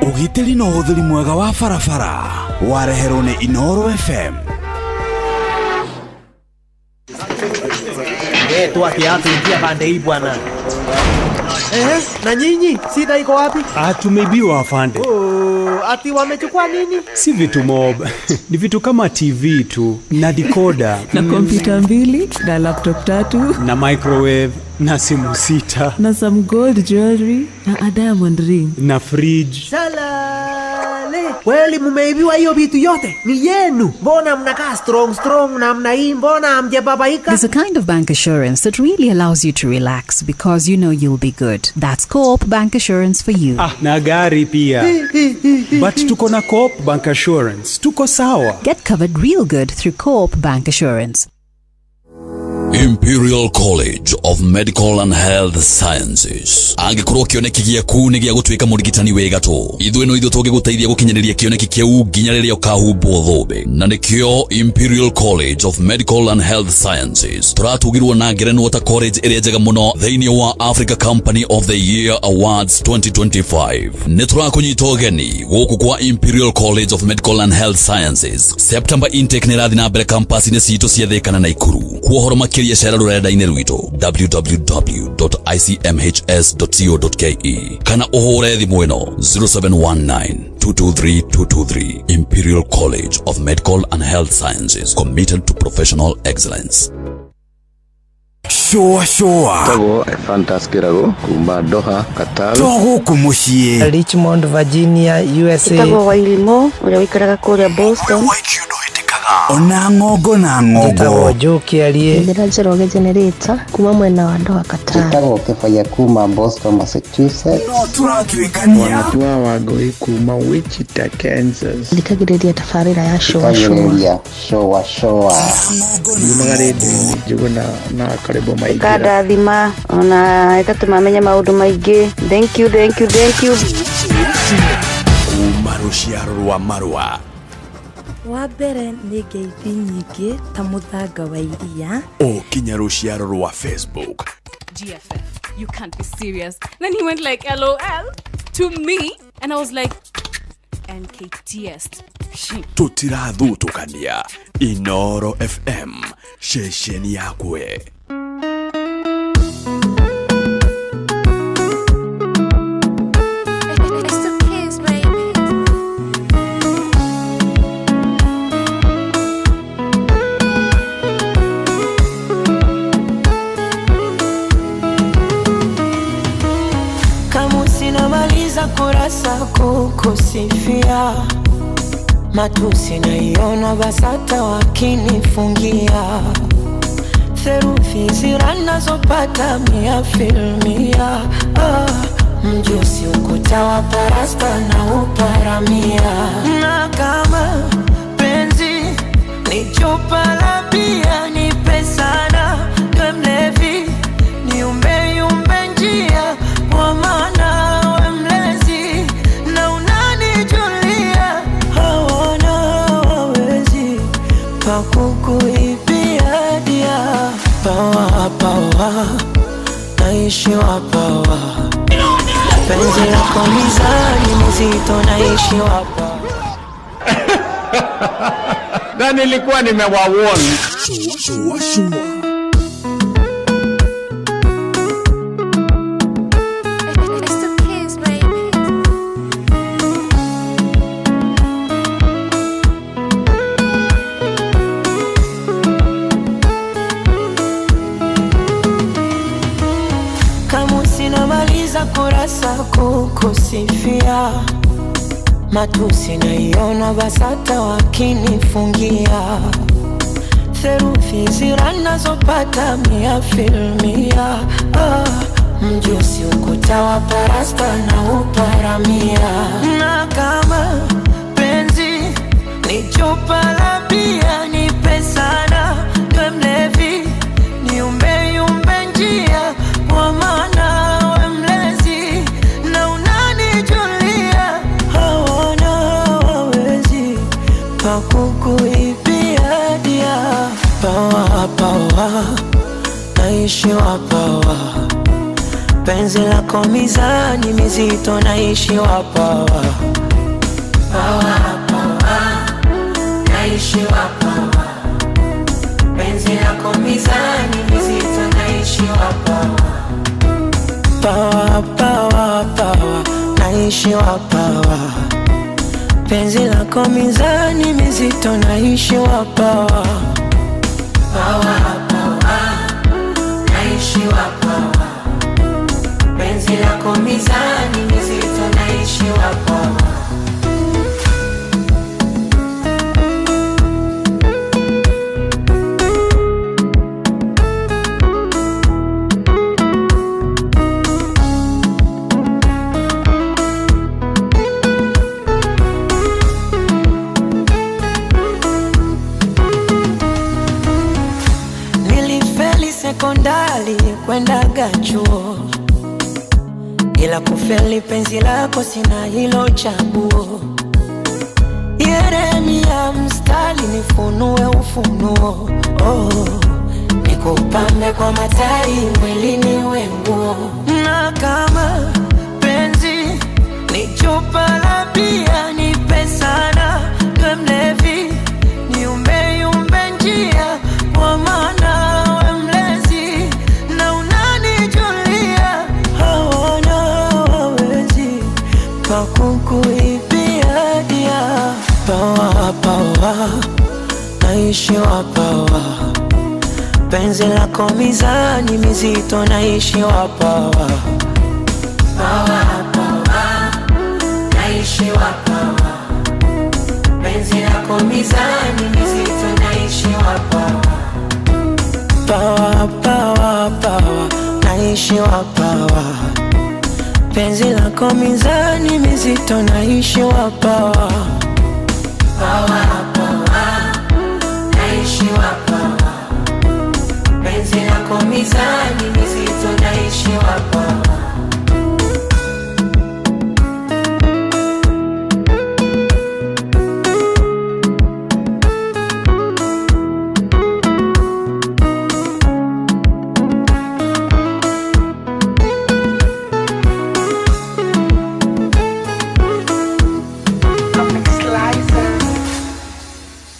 Ũgitĩri na ũhũthĩri mwega wa barabara wareherwo nĩ Inooro FM. Toa kiatu, ingia pande hii bwana. Eh, na nyinyi shida iko wapi? Ah, tumeibiwa afande. Oh, ati wamechukua nini? Si vitu mob. Ni vitu kama TV tu na decoder na kompyuta 2 na laptop 3 na microwave na simu 6 na some gold jewelry na a diamond ring na fridge. Salale. Kweli mumeibiwa hiyo vitu yote? Ni yenu. Mbona mnakaa strong strong na mna hii, mbona hamjababaika? There's a kind of bank assurance that really allows you to relax because you know you'll be good. That's Co-op Bank Assurance for you. Ah, na gari pia. But tuko na Co-op Bank Assurance. Tuko sawa. Get covered real good through Co-op Bank Assurance. Imperial College of Medical and Health Sciences. Angĩkorwo kĩoneki gĩaku nĩ gĩa gũtuĩka mũrigitani wĩ gatũ, ithuĩ no ithuĩ tũngĩgũteithia gũkinyanĩria kĩoneki kĩu nginya rĩrĩa ũkahumbwo thũmbĩ. Na nĩkĩo Imperial College of Medical and Health Sciences tũratugirwo na ngerenwa ta college ĩrĩa njega mũno thĩinĩ wa Africa Company of the Year Awards 2025. Nĩ tũrakũnyita ũgeni gũkũ kwa Imperial College of Medical and Health Sciences. September intake nĩ ĩrathiĩ na mbere campus-inĩ citũ cia Thĩka na Naikuru. Kwa ũhoro makĩria cera rũrenda-inĩ rwitũ www.icmhs.co.ke kana ũhũre thimũ ĩno 0719 223 223. Imperial College of Medical and Health Sciences, committed to professional excellence. Shũa shũa. Tagwo Ephantus Kĩrago kuma Doha, Qatar. To gũkũ mũciĩ. Richmond, Virginia, USA. Ĩtagwo Wairimo ũrĩa ũikaraga kũrĩa Boston. Ona ng'ongo na ng'ongo. Njĩtagwo Joe Kĩarie. Njĩra Njoroge Generator kuma mwena wa Doha, Qatar. Njĩtagwo Kĩbaya kuma Boston, Massachusetts. No tũratuĩkania. Wanatua Wangũi kuma Wichita, Kansas. Thikagĩrĩria tabarĩra ya Shũa Shũa. Thikagĩrĩria Shũa Shũa. Yumaga rĩndiũ-inĩ Njũgũna na Karĩbo Maingĩra. Ĩkandathima ona ĩgatũma menye maũndũ maingĩ. Thank you, thank you, thank you. Kuma rũciaro rwa marũa. Wa mbere nĩ ngeithi nyingĩ ta mũthanga wa iria. O kinya rũciaro rwa Facebook. GFF, you can't be serious. Then he went like LOL to me and I was like NKTS. Tũtirathutũkania. Inooro FM, ceceni yakwe. Kurasa kukusifia, matusi naiona BASATA wakinifungia, therufi zira nazopata 100%. Mjusi ukuta wa parasta na uparamia, na kama penzi ni chupa la bia, nipe sana we mlevi, niumbe yumbe njia kwa maana kukuibia dia. Pawa pawa naishi wa pawa, penzi lako mizani mzito naishi wa pawa. Na nilikuwa nimewawarn. Shua shua. Kurasa kukusifia, Matusi naiona BASATA wakinifungia. Theruthi zira nazopata mia filmia. Mjusi ukuta wa parasta na uparamia. Na kama penzi ni chupa la bia, nipe sana we mlevi, niumbe yumbe njia. Kwa maana we mlezi na unanijulia, hawana wawezi pa kukuibia dia. Pawa pawa naishi wa pawa, penzi lako mizani mizito naishi wa pawa. Pawa pawa naishi wa pawa, penzi lako mizani mizito naishi wa pawa. Pawa pawa pawa naishi wa pawa, penzi lako mizani mizito naishi wa pawa. Pawa pawa naishi wa pawa, penzi lako mizani mizito naishi wa pawa. Sekondari kwendaga chuo, ila kufeli penzi lako sina hilo chaguo. Yeremia mstari nifunue ufunuo, oh, nikupambe kwa matari mwilini wenguo. Na kama penzi ni chupa la bia, nipe sana we mlevi, niumbe yumbe njia. Kwa maana kukuibia dia. Pawa pawa naishi wa pawa, penzi lako mizani mizito naishi wa pawa. Pawa pawa naishi wa pawa, penzi lako mizani mizito naishi wa pawa. Pawa pawa pawa naishi wa pawa, penzi lako mizani mizito naishi wa pawa. Pawa pawa naishi wa pawa, penzi lako mizani mizito naishi wa pawa.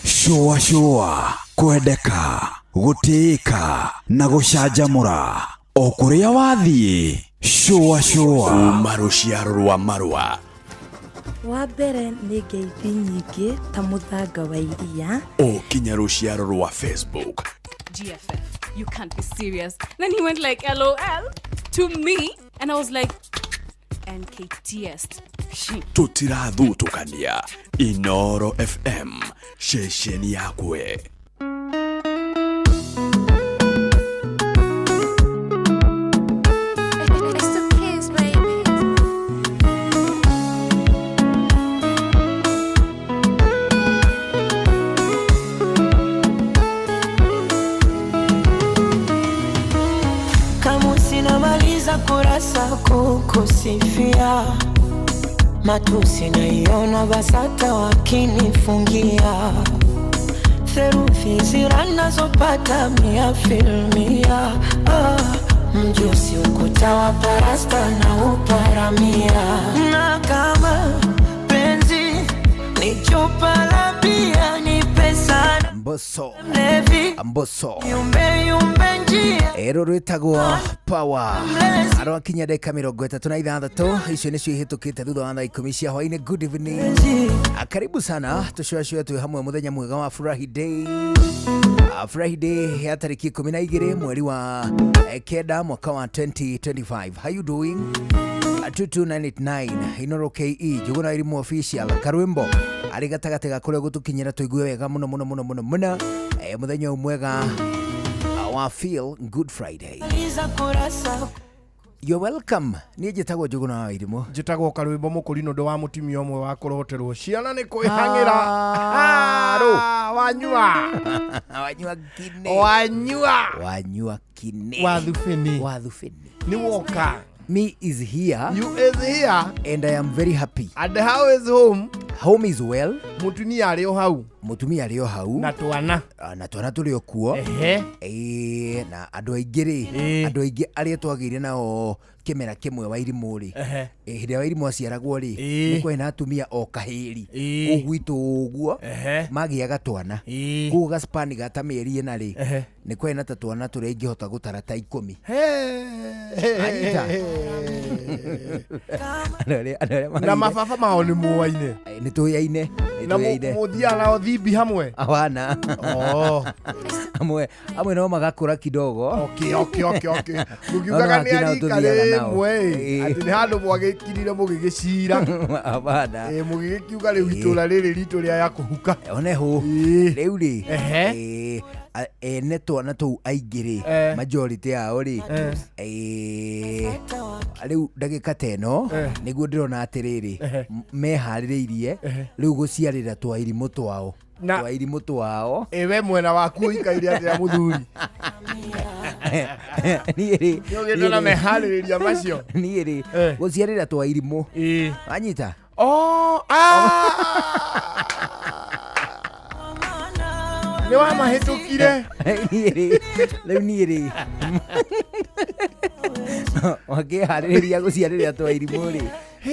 Shua shua kwendeka gutĩĩka na gũcanjamũra o kũrĩa wathiĩ. Shua shua kuma rũciaro rwa marũa. Wa mbere nĩ ngeithi nyingĩ ta mũthanga wa iria, o kinya rũciaro rwa Facebook. GFF, you can't be serious. Then he went like LOL to me and I was like NKTS. Tũtirathutũkania. Inoro FM, ceceni yakwe. Kama sinamaliza kurasa kukusifia, matusi naiona BASATA wakinifungia. Theruthi zira nazopata mia filmia. Mjusi ukuta wa parasta na uparamia. Na kama penzi ni chupa la bia, nipe sana Mbosso mlevi, Mbosso yumbe yumbe njia. Ero rwĩtagwo Power arokinya ndagĩka 36 icio nĩcio ihĩtũkĩte thutha wa thaa 10 cia hwaĩ-inĩ. Good evening, karibu sana tũcũacũe twĩ hamwe mũthenya mwega wa Furahi Day. Friday ya tariki 12 mweri wa 9 mwaka wa 2025. How you doing? 22989 Inoro KE Njuguna Irimu official karwimbo arĩ gatagatĩ ga kũrĩa gũtũkinyĩra tũigue wega mũno mũno mũno mũno mũno mũthenya ũyũ mwega wa Feel Good Friday. You're welcome. Niĩ njĩtagwo Njuguna wa Irimũ. Njĩtagwo Karwĩmbo Mũkũrinũ ndũ wa mũtumia ũmwe wa kũroterwo ciana nĩ kwĩhang'ĩra. Wanyua wanyua kine wanyua wanyua kine wathubĩni wathubĩni nĩ woka. Me is here. You is here. And I am very happy. And how is home? Home is well. Mutumia arĩ o hau. Mutumia arĩ o hau. Na twana. Na twana tũrĩ o kuo. Ehe. Na andũ aingĩ rĩ, andũ aingĩ arĩa twagĩire nao kĩmera kĩmwe wa Irimũ rĩ. Hĩndĩ ĩrĩa Irimũ aciaragwo rĩ, nĩ kwarĩ na atumia o kahĩri. Kũu gwitũ ũguo magĩaga twana. Kũu gaspani ga ta mĩeri ĩna rĩ, nĩ kwarĩ na ta twana tũrĩa ingĩhota gũtara ta 10. Anyita. Na mababa mao nĩ mũaine. Nĩ tũyaine. Na mũthiaga nao thimbi hamwe? Hawana. Oh. Amwe amwe no magakũra kidogo. Okay, okay, okay, okay. Mũkiugaga nĩ arika rĩmwe atĩ nĩ handũ mwagĩkirire mũgĩgĩcira. Hapana. Mũgĩgĩkiuga rĩu itũra rĩrĩ ritũ rĩa ya kũhuka. One hũ. Rĩu rĩ. Ene twana tũu aingĩ rĩ, majority yao rĩ, rĩu ndagĩka ta ĩno nĩguo ndĩrona atĩrĩrĩ, meharĩrĩirie rĩu gũciarĩra twa irimũ twao. Twa irimũ twao. We mwena waku ũikaire atĩa mũthuri? Niĩ rĩ, nĩũgĩte na meharĩrĩria macio. Niĩ rĩ, gũciarĩra twa irimũ. Wanyita? Oh, nĩ wamahĩtũkire. Rĩu niĩ rĩ wakĩharĩrĩria gũciarĩra twa irimũ rĩ,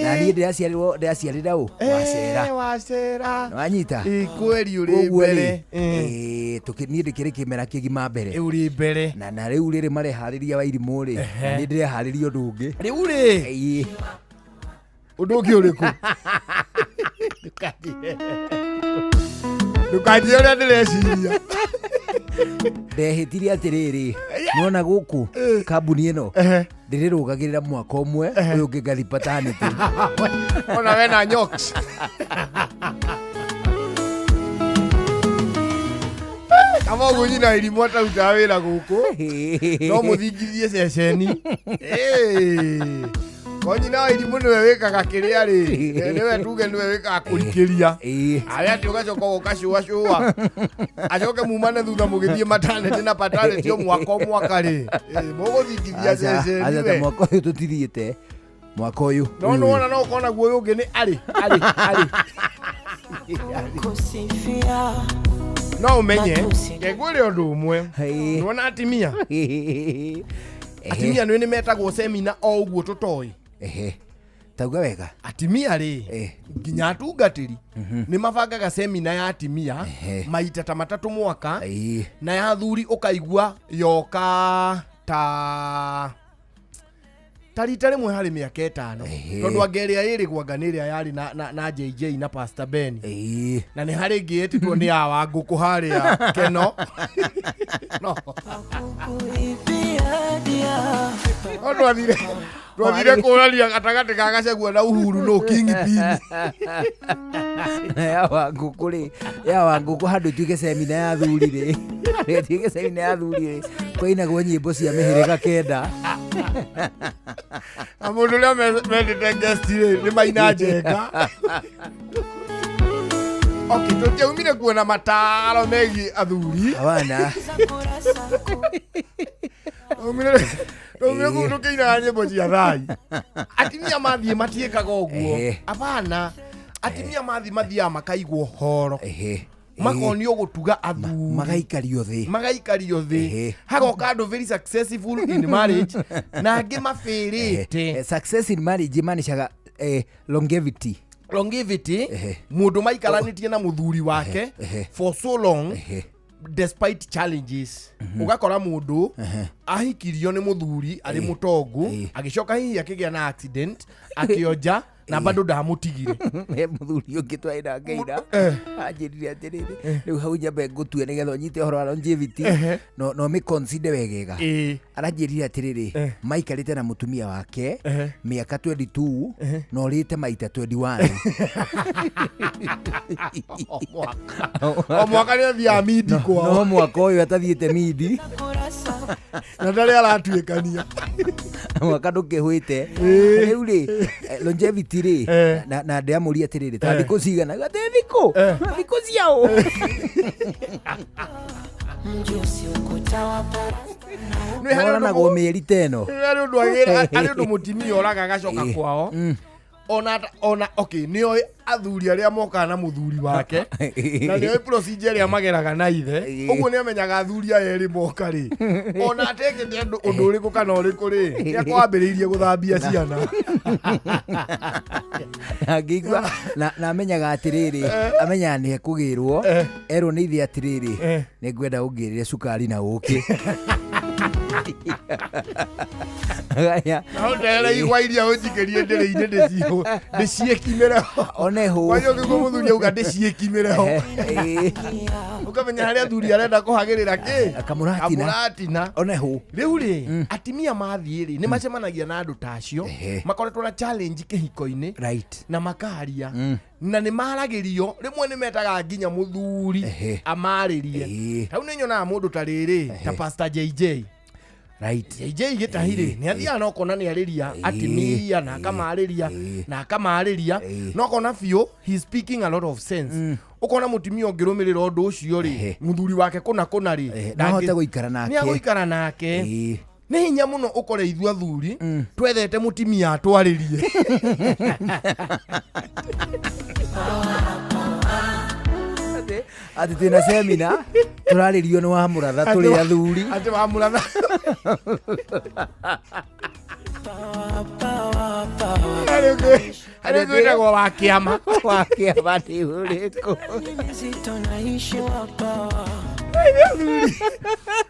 na niĩ ndĩraciarĩrwo ndĩraciarĩra ũ wacera wacera wanyita kweri ũrĩ mbere. Niĩ ndĩkĩrĩ kĩmera kĩgima mbere ũrĩ mbere na rĩu rĩrĩ mareharĩria wa irimũ rĩ, na niĩ ndĩreharĩria ũndũ ũngĩ rĩu rĩ ũndũ ũngĩ ũrĩkũ? Ndũkanjie ũrĩa ndĩreciria. Ndehĩtire atĩrĩrĩ, nĩwona gũkũ kambuni ĩno ndĩrĩrũgagĩrĩra mwaka ũmwe ũyũ ũngĩ ngathi paternity. Ona we na nyoks. Kama ũguo nyina irimũ atarutaga wĩra gũkũ no mũthingithie ceceni. Ko nyina wa irimũ nĩwe wĩkaga kĩrĩa rĩ, nĩwe tuge nĩwe wĩkaga kũrikĩria arĩa atĩ ũgacoka ũgacũacũa acoke mumane thutha mũgĩthiĩ maternity na paternity o mwaka o mwaka rĩ, mũgũthingithia ceceni we. Mwaka ũyũ tũtithiĩte mwaka ũyũ no nĩwona no ũkona guo ũyũ ũngĩ nĩ arĩ arĩ arĩ no ũmenye ngwĩre ũndũ ũmwe nĩwona atimia atimia nĩ metagwo semina o ũguo tũtoĩ. Tauga wega atimia rĩ nginya atungatĩri nĩ mabangaga semina ya atimia maita ta matatũ mwaka na ya athuri ũkaigua yoka ta rita rĩmwe harĩ mĩaka ĩtano tondũ anga ĩrĩa ĩrĩ gwanga nĩ ĩrĩa yarĩ na JJ na Pastor Ben na nĩ harĩ ĩngĩ ĩtĩtwo nĩ ya Wangũkũ harĩa Keno. No twathire kũrania gatagatĩ ka Gachagua na Uhuru no kingpin. Ya Wangũkũ rĩ, ya Wangũkũ handũ ĩtuĩke semina ya athuri rĩ, ĩtuĩke semina ya athuri rĩ, kũinagwo nyĩmbo cia mĩhĩrĩga kenda. Na mũndũ ũrĩa mendete guest rĩ nĩ Maina Njenga. Okay, tũtiaumire kuona mataro megiĩ athuri. Hapana. Tũumire kũu tũkĩinaga nyĩmbo cia thai. Atimia mathiĩ matiĩkaga ũguo. Hapana. Atimia mathiĩ mathiaga makaigwo horo. Makonio gũtuga athuri magaikario thĩ magaikario thĩ hagoka andũ very successful in marriage na angĩ mabĩrĩte. Success in marriage imaanishaga longevity. Longevity mũndũ maikaranĩtie na mũthuri wake for so long despite challenges. Ũgakora mũndũ ahikirio nĩ mũthuri arĩ mũtongu agĩcoka hihi akĩgĩa na accident akĩonja Na bado ndamutigire. He muthuri ungi twari nake ira anjirire atiriri riu hau nyambe ngutue nigetha unyite uhoro wa longevity no no mi consider wegega. Aranjirire atiriri maikarite na mutumia wake miaka 22 no rite maita 21. O mwaka ni athia midi kwao. No mwaka uyu atathiite midi na ndari aratuikania mwaka ndukihwite riu ri longevity ri na ndiamuria atiriri ta thiku cigana ati thiku thiku ciao. Nĩ mieri teno nĩ undu agira ari undu mutimia oraga agacoka kwao ona okay nĩoĩ athuri arĩa mokaga na mũthuri wake na nĩoĩ procedure ĩrĩa mageraga na ithe ũguo nĩamenyaga athuri aya erĩ moka rĩ ona atekĩte ũndũ ũrĩkũ kana ũrĩkũ rĩ nĩakwambĩrĩirie gũthambia ciana. Angĩigua na amenyaga atĩrĩrĩ amenyaga nĩ ekũgĩrwo erwo nĩ ithe atĩrĩrĩ nĩngwenda ũngĩrĩre cukari na ũkĩ. Na ũndehere igwa iria ũnjikĩrie ndĩrĩ-inĩ ndĩciĩkimĩre ho. One hũ. Kwanja ũkĩigua mũthuri auga ndĩciĩkimĩre ho. Ũkamenya harĩa athuri arenda kũhagĩrĩra kĩ? Kamũratina. One hũ. Rĩu rĩ atimia mathiĩ rĩ nĩ macemanagia na andũ ta acio makoretwo na challenge kĩhiko-inĩ na makaria na nĩ maragĩrio rĩmwe nĩ metaga nginya mũthuri amarĩrie. Hau nĩ nyonaga mũndũ ta rĩrĩ ta Pastor JJ. Right. JJ gĩtahirĩ nĩ athiaga na ũkona nĩ arĩria atimia na akamarĩria na akamarĩria na ũkona biũ he is speaking a lot of sense. Ũkona mũtumia ũngĩrũmĩrĩra ũndũ ũcio rĩ mũthuri wake kũna kũna rĩ no ahote gũikara nake. Nĩ agũikara nake. Nĩ hinya mũno ũkore ithuĩ athuri twethete mũtumia atwarĩrie. Ati twina semina turaririo ni wa muratha turi athuri ati wa muratha ari gwitagwo wa kiama wa kiama ni uriku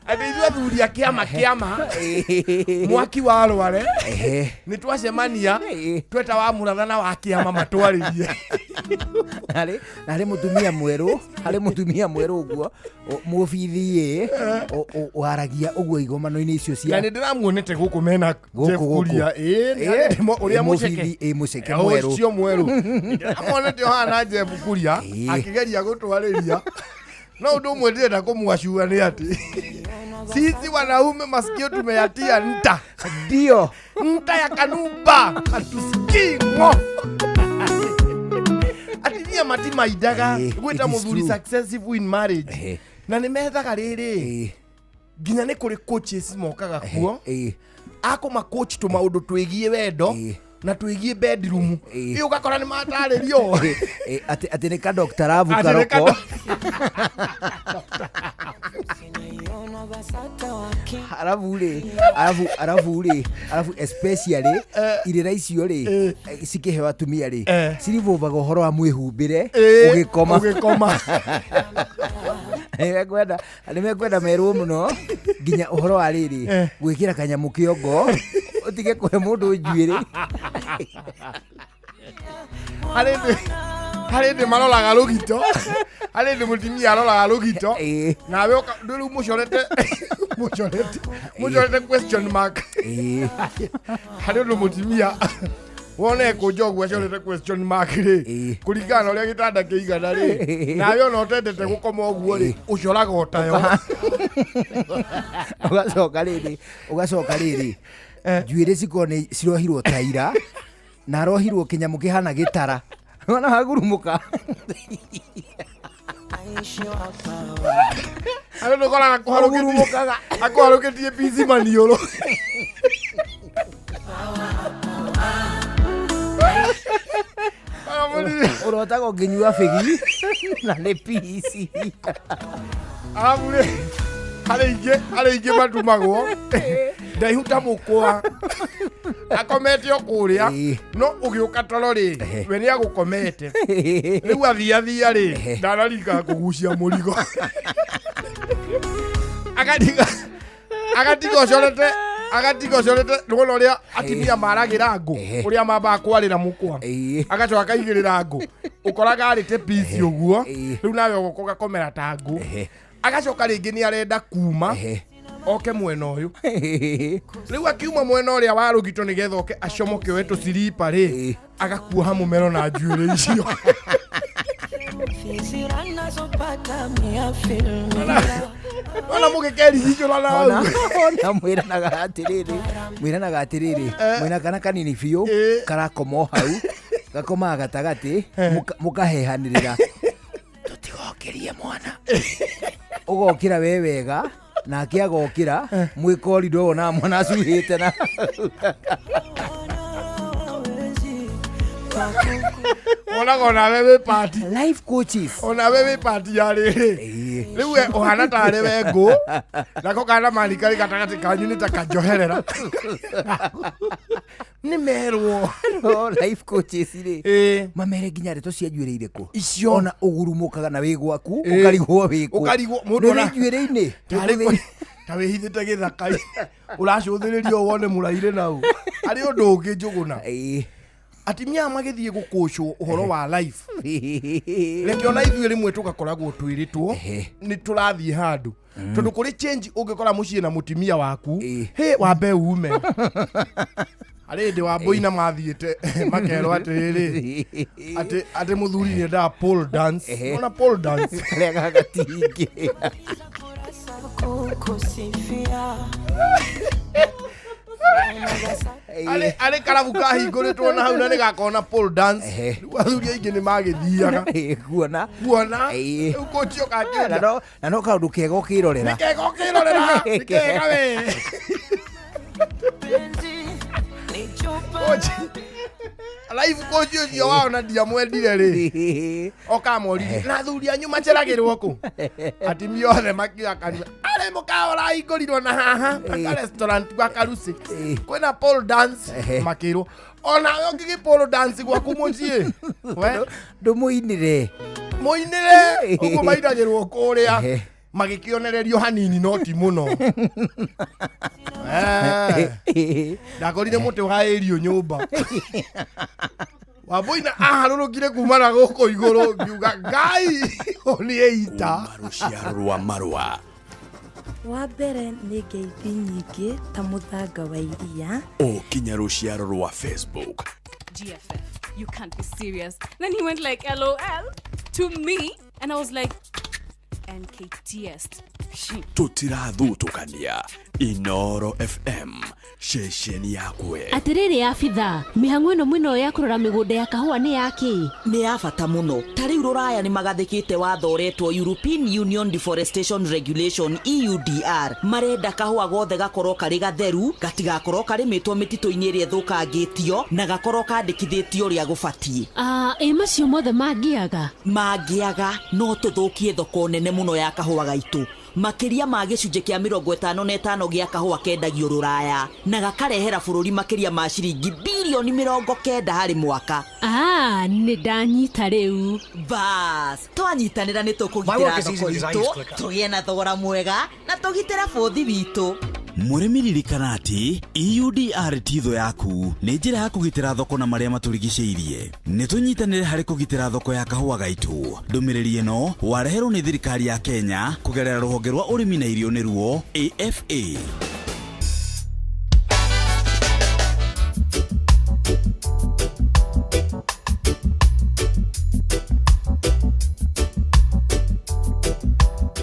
ati ithuĩ athuri a kiama kiama mwaki wa rware nĩ twacemania tweta wa muratha na wa kiama matwarĩrie. Harĩ mũtumia mwerũ harĩ mũtumia mwerũ ũguo mũbithi waragia ũguo igomano-inĩ icio cia na nĩ ndĩramuonete gũkũ mena Jeff Kuria ũrĩa mũceke mũceke mwerũ ũcio mwerũ ndĩramuonete ũhana Jeff Kuria akĩgeria gũtwarĩria no ũndũ ũmwe ndĩrenda kũmwacua nĩ atĩ sisi wanaume masikio tumeyatia nta ndio nta ya kanumba hatusikii ng'o. Atimia matimaindaga gwĩta mũthuri successful in marriage na nĩ methaga rĩrĩ nginya nĩ kũrĩ coaches mokaga kuo akũma coach tũmaũndũ twĩgiĩ wendo na twĩgiĩ bedroom ĩ ũgakora nĩ matarĩrio atĩ nĩ ka Dr. Ravu Karoko. Arabu rĩ arabu rĩ arabu especially irĩra icio rĩ cikĩheo atumia rĩ cirivovaga ũhoro wa mwĩhumbĩre ũgĩkoma ũgĩkoma. Nĩ mekwenda merwo mũno nginya ũhoro wa rĩrĩ gwĩkĩra kanyamũ kĩongo ũtige kũhe mũndũ njuĩrĩ. Harĩ ndĩ maroraga rũgito harĩ ndĩ mũtumia aroraga rũgito nawe rĩu mũcorete mũcorete question mark. Harĩ ũndũ mũtumia wone kũnja ũguo acorete question mark rĩ kũringana na ũrĩa gĩtanda kĩigana rĩ nawe ona ũtendete gũkoma ũguo rĩ ũcoraga o tayo. Ũgacoka rĩrĩ njuĩrĩ cikorwo nĩ cirohirwo ta ira na arohirwo kĩnyamũ kĩhana gĩtara wana hagurumuka. Arĩ ndũkoraga akũharũkĩtie pici maniũrũ. Ũrotaga ũngĩnyua bĩgi na nĩ pici. Arabu rĩ harĩ ingĩ matumagwo ndaihu ta mũkwa akomete o kũrĩa no ũgĩũka toro rĩ we nĩ agũkomete rĩu athiathia rĩ ndanarika kũgucia mũrigo agatiga ũcorete Agatiga ũcorete nĩwona ũrĩa atimia maragĩra ngũ ũrĩa mambaga kwarĩra mũkwa agacoka akaigĩrĩra ngũ ũkoraga arĩte pici ũguo rĩu nawe ũgoka ũgakomera ta ngũ agacoka rĩngĩ nĩ arenda kuma oke mwena ũyũ rĩu akiuma mwena ũrĩa wa rũgito nĩgetha oke acomoke oe tũciripa rĩ agakuoha mũmero na njuĩrĩ icio. Ona mũgĩkerigicũra na hau. Ona mwĩranaga atĩrĩrĩ mwĩna kana kanini biũ karakoma o hau gakomaga gatagatĩ mũkahehanĩrĩra tũtigokĩrie mwana ũgokĩra we wega nake agokĩra mwĩ korido wona mwana acuhĩte na wonaga onawe wĩ party life coaches onawe wĩ party ya rĩrĩ rĩu we ũhana tarĩ we ngũ nako kana mani karĩ gatagatĩ kanyu nĩ ta kanjoherera nĩ merwo no life coaches rĩ mamere nginya ndeto cia njuĩrĩ irĩkũ icio ona ũgurumũkaga na wĩ gwaku ũkarigwo wĩ kũ ũkarigwo mũndũ ona njuĩrĩ-inĩ ta wĩhithĩte gĩthaka ũracũthĩrĩria wone mũraire nau arĩ ũndũ ũngĩ Njũgũna atimia magĩthiĩ gũkũcwo ũhoro wa life reke ona ithuĩ rĩmwe tũgakoragwo twĩrĩtwo nĩ tũrathiĩ handũ tondũ kũrĩ change ũngĩkora mũciĩ na mũtimia waku hĩ wambe ume arĩ hĩndĩ Wambũi na mathiĩte makerwo atĩrĩrĩ atĩ mũthuri nĩ endaga pole dance ona pole dance karĩa gagatingĩ arĩ karabu kahingũrĩtwo na hau na nĩgakona pole dance rĩu athuri aingĩ nĩ magĩthiaga kuona rĩu kũnjio kakĩũria na no kaũndũ kega ũkĩrorera nĩ kega ũkĩrorera nĩ kega we life coach ũcio wao na ndiamwendire rĩ okamoririe na athuri anyu maceragĩrwo kũ atimia othe makiuga kanua arĩ mũkawa ũrahingũrirwo na haha aka restaurant gwa Karusi kwĩna pole dance makĩrwo onawe ũngĩgĩ pole dance gwaku mũciĩ we ndũmũinĩre mũinĩre ũguo mainagĩrwo kũrĩa magĩkĩonererio hanini no ti mũno ndakorire mũtĩ ũhaĩrio nyũmba Wambũi na aharũrũkire kuma na gũkũ igũrũ ngiuga Ngai ũniĩ ita rũciaro rwa marũa wa mbere nĩ ngeithi nyingĩ ta mũthanga wa iria ũkinya rũciaro rwa Facebook GFF, you can't be serious. Then he went like LOL to me and I was like NKTS. Tũtirathutũkania Inoro FM ceceni yakwe Atĩrĩrĩ abitha mĩhang'o ĩno mwĩnayo ya kũrora mĩgũnda ya kahũa nĩ yakĩ nĩ ya bata mũno ta rĩu rũraya nĩ magathĩkĩte watho ũretwo European Union Deforestation Regulation EUDR marenda kahũa gothe gakorwo karĩ gatheru gatigakorwo karĩmĩtwo mĩtitũ-inĩ ĩrĩa ĩthũkangĩtio na gakorwo kandĩkithĩtio ũrĩa gũbatiĩ. Ĩ macio mothe mangĩaga mangĩaga no tũthũkie thoko nene mũno ya kahũa gaitũ makĩria ma gĩcunjĩ kĩa 55 gĩa kahũa kendagio rũraya na gakarehera bũrũri makĩria ma ciringi bilioni 90 harĩ mwaka. Nĩ ndanyita rĩu. Bas twanyitanĩra nĩ tũkũgitĩra thoko itũ tũgĩe na thogora mwega na tũgitĩra bũthi witũ. Mũrĩmi ririkana atĩ EUDR ti thũ yaku nĩ njĩra ya kũgitĩra thoko na marĩa matũrigicĩirie. Nĩ tũnyitanĩre harĩ kũgitĩra thoko ya kahũa gaitũ. Ndũmĩrĩri ĩno wareherwo nĩ thirikari ya Kenya kũgerera rũhonge rwa ũrĩmi na irio nĩruo AFA.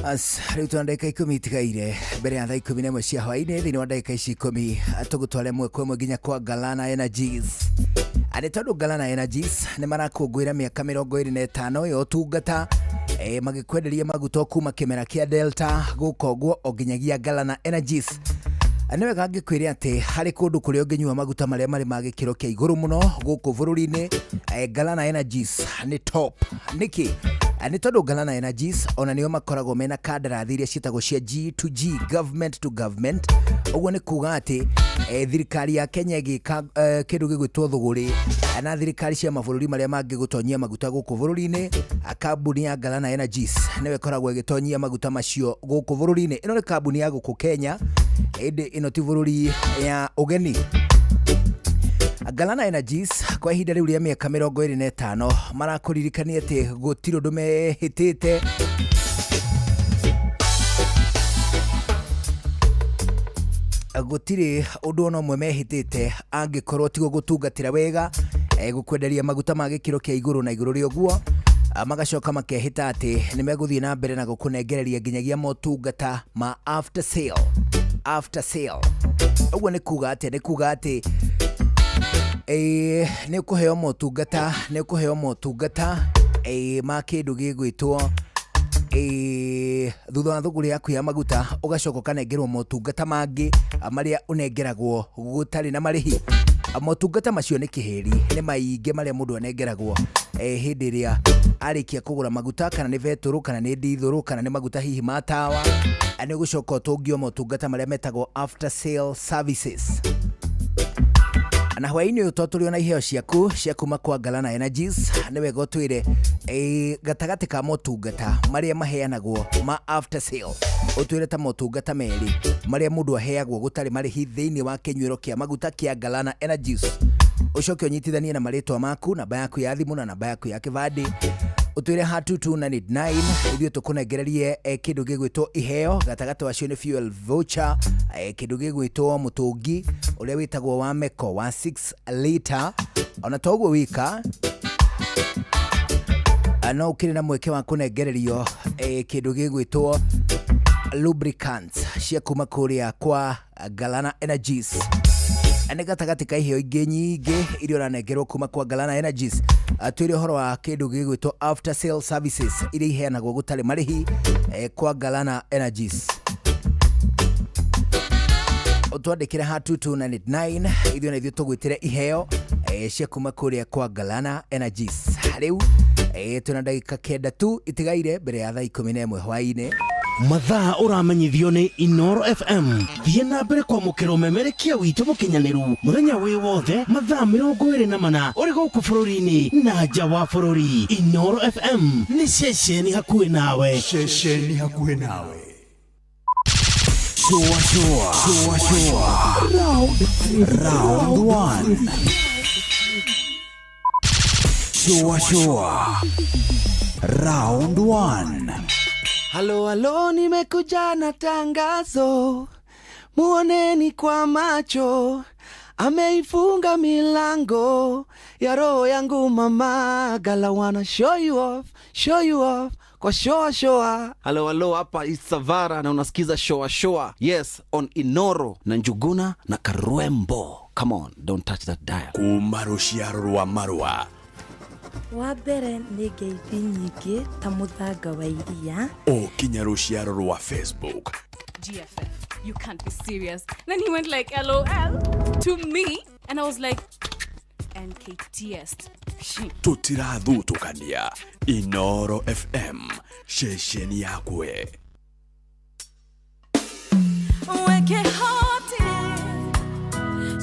As rĩu twana ndagĩka 10 itigaire mbere ya thaa 11 cia hwaĩ-inĩ thĩinĩ wa ndagĩka ici 10 tũgũtware ĩmwe kwa ĩmwe nginya kwa Galana Energies. Nĩ tondũ Galana Energies nĩ marakũngũĩra mĩaka 25 ya ũtungata magĩkwenderia maguta kuma kĩmera kĩa Delta gũka ũguo o nginyagia Galana Energies. Nĩ wega ngĩkwĩre atĩ harĩ kũndũ kũrĩa ũngĩnyua maguta marĩa marĩ ma gĩkĩro kĩa igũrũ mũno gũkũ bũrũri-inĩ Galana Energies nĩ top. Nĩkĩ? Nĩ tondũ Galana Energies ona nĩo makoragwo mena kandarathi iria ciĩtagwo cia G to G, government to government. Ũguo nĩ kuga atĩ thirikari ya Kenya ĩgĩka kĩndũ gĩgwĩtwo thũgũrĩ na thirikari cia mabũrũri marĩa mangĩ gũtonyia maguta gũkũ bũrũri-inĩ, kambuni ya Galana Energies nĩyo ĩkoragwo ĩgĩtonyia maguta macio gũkũ bũrũri-inĩ. Ĩno nĩ kambuni ya gũkũ Kenya Ĩndĩ ĩno ti bũrũri ya ũgeni. Galana Energies kwa ihinda rĩu rĩa mĩaka 25 marakũririkania atĩ gũtirĩ ũndũ mehĩtĩte. Gũtirĩ ũndũ ona ũmwe mehĩtĩte angĩkorwo ti gũgũtungatĩra wega, gũkwenderia maguta ma gĩkĩro kĩa igũrũ na igũrũ rĩa ũguo, magacoka makehĩta atĩ nĩ megũthiĩ na mbere na gũkũnengereria nginyagia motungata ma after sale. After sale ũguo nĩ kuga atĩ, nĩ kuga atĩ nĩ ũkũheo motungata, nĩ ũkũheo motungata ma kĩndũ gĩgwĩtwo thutha wa thũgũrĩ yaku ya maguta, ũgacoka ũkanengerwo motungata mangĩ marĩa ũnengeragwo gũtarĩ na marĩhi. Motungata macio nĩ kĩhĩri, nĩ maingĩ marĩa mũndũ anengeragwo hĩndĩ ĩrĩa arĩkia kũgũra maguta, kana nĩ betũrũ, kana nĩ ndithũrũ, kana nĩ maguta hihi ma tawa. Nĩ ũgũcoka ũtũngio motungata marĩa metagwo after sale services. Na hwaĩ-inĩ ũyũ tondũ tũrĩ ona iheo ciaku cia kuma kwa Galana Energies, nĩ wega ũtwĩre gatagatĩ ka motungata marĩa maheanagwo ma after sale, ũtwĩre ta motungata merĩ marĩa mũndũ aheagwo gũtarĩ marĩhi thĩinĩ wa kĩnyuĩro kĩa maguta kĩa Galana Energies. Ũcoke ũnyitithanie na marĩtwa maku, namba yaku ya thimũ na namba yaku ya kĩbandĩ, ũtwĩre ha 22989 ithuĩ tũkũnengererie kĩndũ gĩgwĩtwo iheo. Gatagatĩ wacio nĩ fuel voucher, kĩndũ gĩgwĩtwo mũtũngi ũrĩa wĩtagwo wa Meko wa 6 liter. Ona to ũguo wika, no ũkĩrĩ na mweke wa kũnengererio kĩndũ gĩgwĩtwo lubricants cia kuma kũrĩa kwa Galana Energies. Nĩ gatagatĩ ka iheo ingĩ nyingĩ iria ũranengerwo kuma kwa Galana Energies. Twĩre ũhoro wa kĩndũ gĩgwĩtwo after sale services iria iheanagwo gũtarĩ marĩhi kwa Galana Energies. Ũtwandĩkĩre ha 22989 ithuĩ na ithuĩ tũgwĩtĩre iheo cia kuma kũrĩa kwa Galana Energies. Rĩu twĩna ndagĩka 9 tu itigaire mbere ya thaa 11 hwaĩ-inĩ. Mathaa ũramenyithio nĩ Inoro FM. Thiĩ na mbere kwamũkĩra ũmemerekia witũ mũkinyanĩru mũthenya wĩ wothe mathaa 24 ũrĩ gũkũ bũrũri-inĩ na nja wa bũrũri. Inoro FM nĩ ceceni hakuhĩ nawe. Ceceni hakuhĩ nawe. Shua shua. Shua shua. Round 1. Shua shua. Round 1. Halo halo, nimekuja na tangazo, muoneni kwa macho, ameifunga milango ya roho yangu mama. Gala wanna show you off kwa shoa shoa. Halo halo, hapa Isavara na unasikiza shoa shoa. Yes, on Inoro na Njuguna na Karwembo. Come on, don't touch that dial. Kuma rũciaro rwa marũa. Wa mbere nĩ ngeithi nyingĩ ta mũthanga wa iria. Ũkinya rũciaro rwa Facebook. GFF, you can't be serious. Then he went like LOL to me and I was like NKTS. Tũtirathutũkania. Inoro FM, ceceni yakwe. Weke hoti,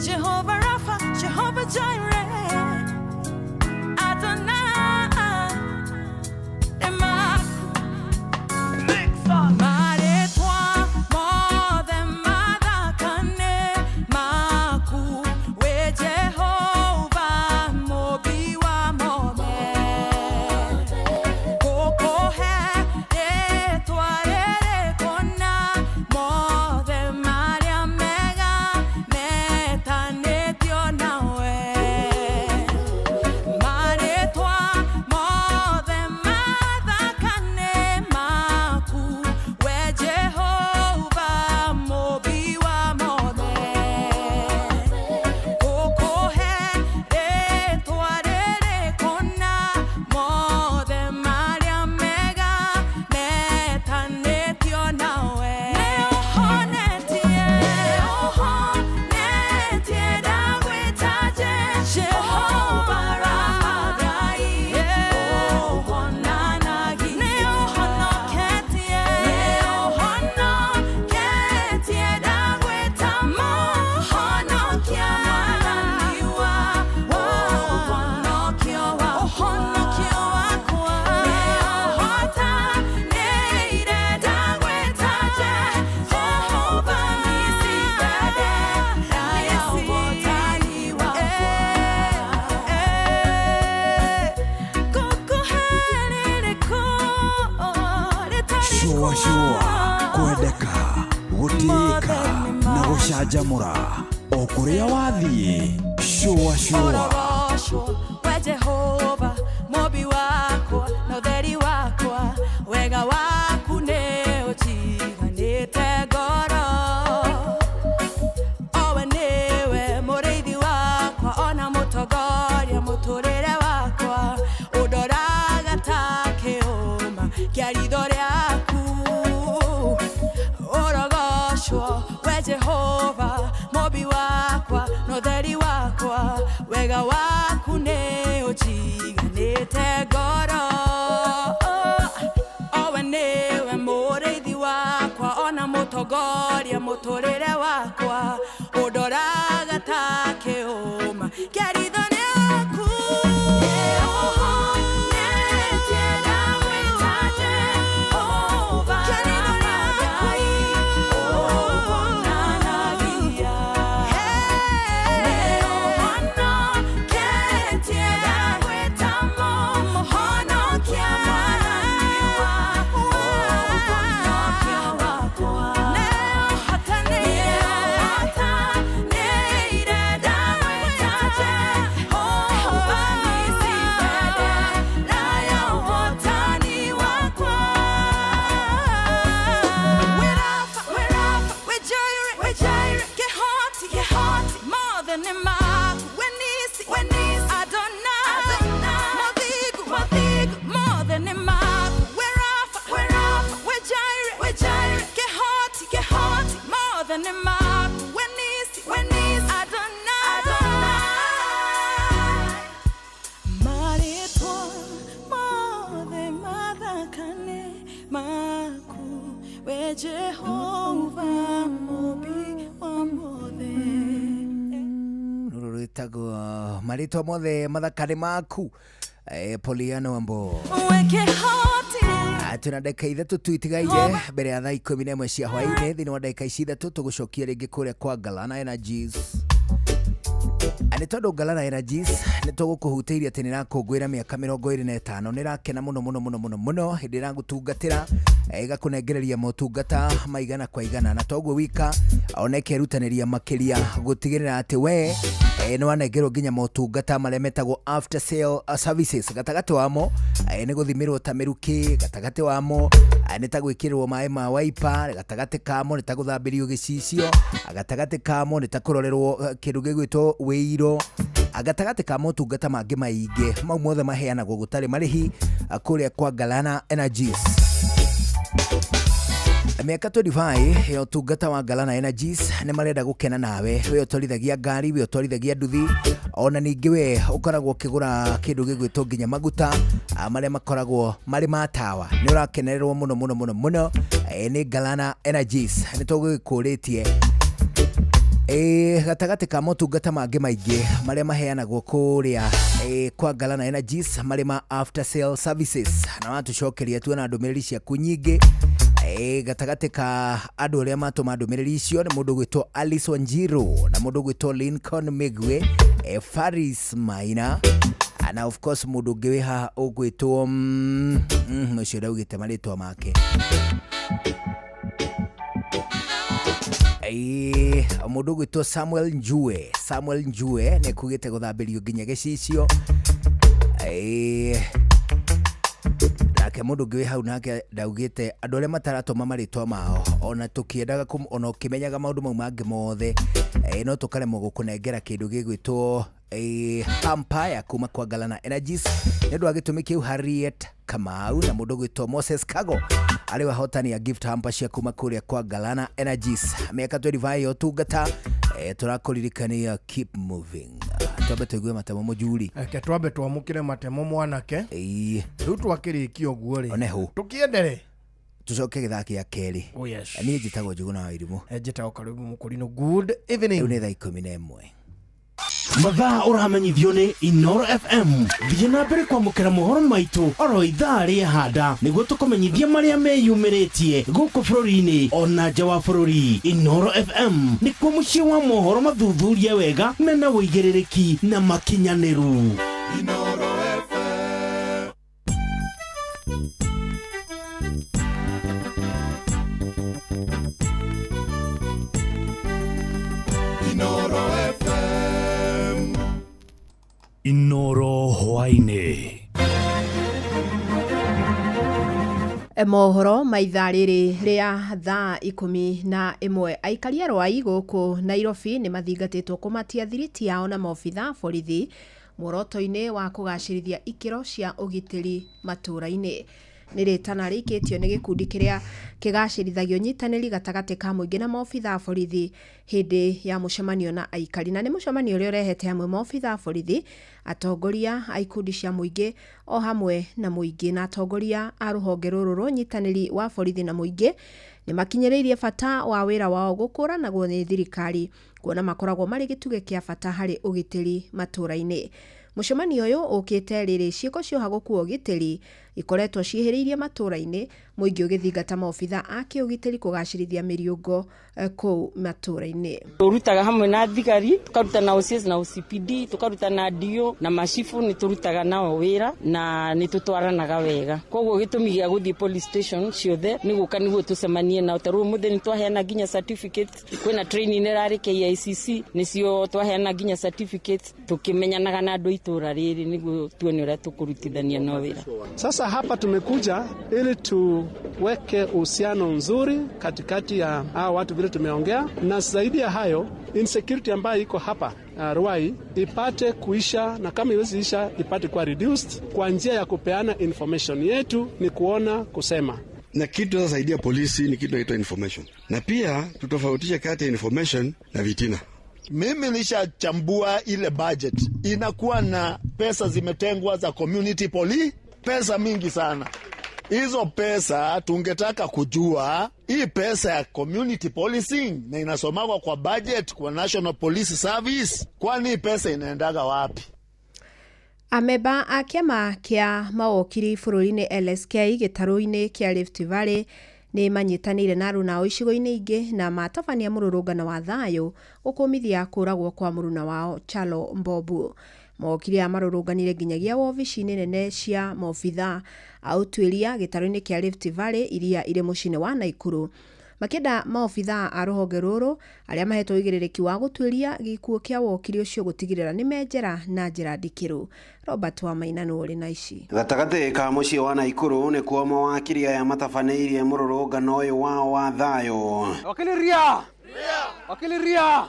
Jehovah Rapha, Jehovah Jireh, Adonai, Emaku. Maretwa mothe mathakane maku, we Jehovah mũmbi wa mothe. Gũkũhe rĩtwa rĩrĩ kũna, mothe marĩa Gũcanjamũra o kũrĩa wathiĩ. Shũa shũa. Orogocwo we Jehova mũmbi wakwa na ũtheri wakwa, wega waku nĩ ũnjiganĩte ngoro. Owe nĩwe mũrĩithi wakwa ona mũtongoria mũtũrĩre wakwa, ũndoraga ta kĩũma kĩa ritho rĩaku. Orogocwo we Jehova mũmbi wakwa na ũtheri wakwa, wega waku nĩ ũnjiganĩte ngoro. Owe nĩwe mũrĩithi wakwa ona mũtongoria mũtũrĩre wakwa, ũndoraga ta kĩũma kĩa ritho rĩaku. Jehova mũmbi wa mothe. Rũrũ rwĩtagwo marĩtwa mothe mathaka maku, Poliano Wambo. Twĩna ndagĩka ithatũ tu itigaire mbere ya thaa 11 cia hwaĩ-inĩ. Thĩinĩ wa ndagĩka ici ithatũ tũgũcokia rĩngĩ kũrĩa kwa Galana Energies. Nĩ tondũ Galana Energies nĩ tũgũkũhutĩirie atĩ nĩ ĩrakũngũĩra mĩaka 25. Nĩ ĩrakena mũno mũno mũno mũno mũno hĩndĩ ĩragũtungatĩra, ĩgakũnengereria motungata maigana kwa igana, na toguo wika ona ĩkerutanĩria makĩria gũtigĩrĩra atĩ we nĩ wanengerwo nginya motungata marĩa metagwo after sale services. Gatagatĩ wamo nĩ gũthimĩrwo ta mĩrukĩ, gatagatĩ wamo nĩ ta gwĩkĩrĩrwo maĩ ma waipa, gatagatĩ kamo nĩ ta gũthambĩrio gĩcicio, gatagatĩ kamo nĩ ta kũrorerwo kĩndũ gĩgwĩtwo wĩiro, gatagatĩ ka motungata mangĩ maingĩ. Mau mothe maheanagwo gũtarĩ marĩhi kũrĩa kwa Galana Energies. Mĩaka 25 ya ũtungata wa Galana Energies nĩ marenda gũkena nawe, we ũtwarithagia ngari, we ũtwarithagia nduthi, ona ningĩ we ũkoragwo ũkĩgũra kĩndũ gĩgwĩtwo nginya maguta marĩa makoragwo marĩ ma tawa. Nĩ ũrakenererwo mũno mũno mũno mũno nĩ Galana Energies. Nĩ tũgũgĩkũrĩtie gatagatĩ ka motungata mangĩ maingĩ marĩa maheanagwo kũrĩa kwa Galana Energies marĩ ma after sale services, na watũcokeria tuona ndũmĩrĩri ciaku nyingĩ. Gatagatĩ ka andũ arĩa matũma ndũmĩrĩri icio nĩ mũndũ ũgwĩtwo Alice Wanjiru na mũndũ ũgwĩtwo Lincoln Migwe, Faris Maina, na of course mũndũ ũngĩ wĩ haha ũgwĩtwo ũcio ndaugĩte marĩtwa make. Mũndũ ũgwĩtwo Samuel Njue. Samuel Njue nĩ kugĩte gũthambĩrio nginya gĩcicio. Nake mũndũ ũngĩ wĩ hau nake ndaugĩte andũ arĩa mataratũma marĩtwa mao, ona tũkĩendaga ona ũkĩmenyaga maũndũ mau mangĩ mothe, no tũkaremwo gũkũnengera kĩndũ gĩgwĩtwo Empire kuma kwa Galana Energies nĩ ũndũ wa gĩtũmi kĩu. Harriet Kamau na mũndũ ũgwĩtwo Moses Kago arĩ wahotani a gift hamper cia kuma kũrĩa kwa Galana Energies. Mĩaka 25 ya ũtungata, tũrakũririkania keep moving. Twambe tũigue matemo mũjuri. Reke twambe twamũkĩre matemo mwanake. Rĩu twakĩrĩkia ũguo rĩ, oneho tũkĩendere tũcoke gĩthaa kĩa kerĩ. Oh yes. Niĩ njĩtagwo Njuguna wa Irimũ. Njĩtagwo Karibu Mũkũrinũ. Good evening. Rĩu nĩ thaa 11. Mathaa ũramenyithio nĩ Inoro FM. Thiĩ na mbere kwamũkĩra mohoro maitũ oro ithaa rĩa handa nĩguo tũkũmenyithia marĩa meyumĩrĩtie gũkũ bũrũri-inĩ ona nja wa bũrũri. Inoro FM nĩkuo mũciĩ wa mohoro mathuthurie wega mena ũigĩrĩrĩki na makinyanĩru. Inoro FM. Mohoro ma ithaa rĩrĩ rĩa thaa 11. Aikari a Rwai gũkũ Nairobi nĩ mathingatĩtwo kũmatia thiriti yao na maobitha a borithi muoroto-inĩ wa kũgacĩrithia ikĩro cia ũgitĩri matũũra-inĩ. Nĩ rĩtana rĩikĩtio nĩ gĩkundi kĩrĩa kĩgacĩrithagia ũnyitanĩri gatagatĩ ka mũingĩ na maobitha a borithi hĩndĩ ya mũcemanio na aikari. Na nĩ mũcemanio ũrĩa ũrehete hamwe maobitha a borithi, atongoria a ikundi cia mũingĩ o hamwe na mũingĩ. Na atongoria a rũhonge rũrũ rwa ũnyitanĩri wa borithi na mũingĩ nĩ makinyĩrĩirie bata wa wĩra wao gũkũranagwo nĩ thirikari, kuona makoragwo marĩ gĩtugĩ kĩa bata harĩ ũgitĩri matũũra-inĩ. Mũcemanio ũyũ ũkĩte rĩrĩ ciĩko cia ũhagũku wa ũgitĩri ikoretwo ciĩhĩrĩirie matũũra-inĩ, mũingĩ ũgĩthingata maobitha a kĩũgitĩri kũgacĩrithia mĩriũngo kũu matũũra-inĩ. Tũrutaga hamwe na thigari, tũkaruta na OCS na OCPD, tũkaruta na DO na macibu, nĩ tũrutaga nao wĩra na nĩ tũtwaranaga wega. Koguo gĩtũmi gĩa gũthiĩ police station ciothe nĩ gũka nĩguo tũcemanie nao. Ta rĩu ũmũthĩ nĩ twaheana nginya certificates, kwĩna training ĩrarĩ KICC, nĩcio twaheana nginya certificates, tũkĩmenyanaga na andũ a itũũra rĩrĩ nĩguo tuone ũrĩa tũkũrutithania nao wĩra. Sasa hapa tumekuja ili tuweke uhusiano nzuri katikati ya hawa watu vile tumeongea, na zaidi ya hayo insecurity ambayo iko hapa Ruai ipate kuisha, na kama iwezi isha ipate kuwa reduced kwa njia ya kupeana information yetu, ni kuona kusema. Na kitu sasaidia polisi ni kitu inaitwa information, na pia tutofautishe kati ya information na vitina. Mimi nishachambua ile budget, inakuwa na pesa zimetengwa za community police, pesa mingi sana. Hizo pesa tungetaka kujua hii pesa ya community policing na inasomagwa kwa budget kwa National Police Service, kwani hii pesa inaendaga wapi? Amemba a kĩama kĩa mawokiri bũrũri-inĩ LSK gĩtarũ-inĩ kĩa Rift Valley nĩ manyitanĩire na aruna icigo-inĩ ingĩ na matabania mũrũrũngano wa thayũ gũkũmithia kũragwo kwa mũruna wao Chalo Mbobu. Mawokiri aya marũrũnganire nginyagia wobici-inĩ nene cia maobitha a ũtuĩria gĩtarũ-inĩ kĩa Rift Valley iria irĩ mũciĩ-inĩ wa Naikuru, makĩenda maobitha a rũhonge rũrũ arĩa mahetwo ũigĩrĩrĩki wa gũtuĩria gĩkuũ kĩa wokiri ũcio gũtigĩrĩra nĩ menjera na njĩra ndikĩru. Robert Wamaina nĩwe ũrĩ na ici. Gatagatĩ ka mũciĩ wa Naikuru nĩkuo mawakiri aya matabanĩirie mũrũrũngano ũyũ wao wa thayũ. Wakili ria! Wakili ria!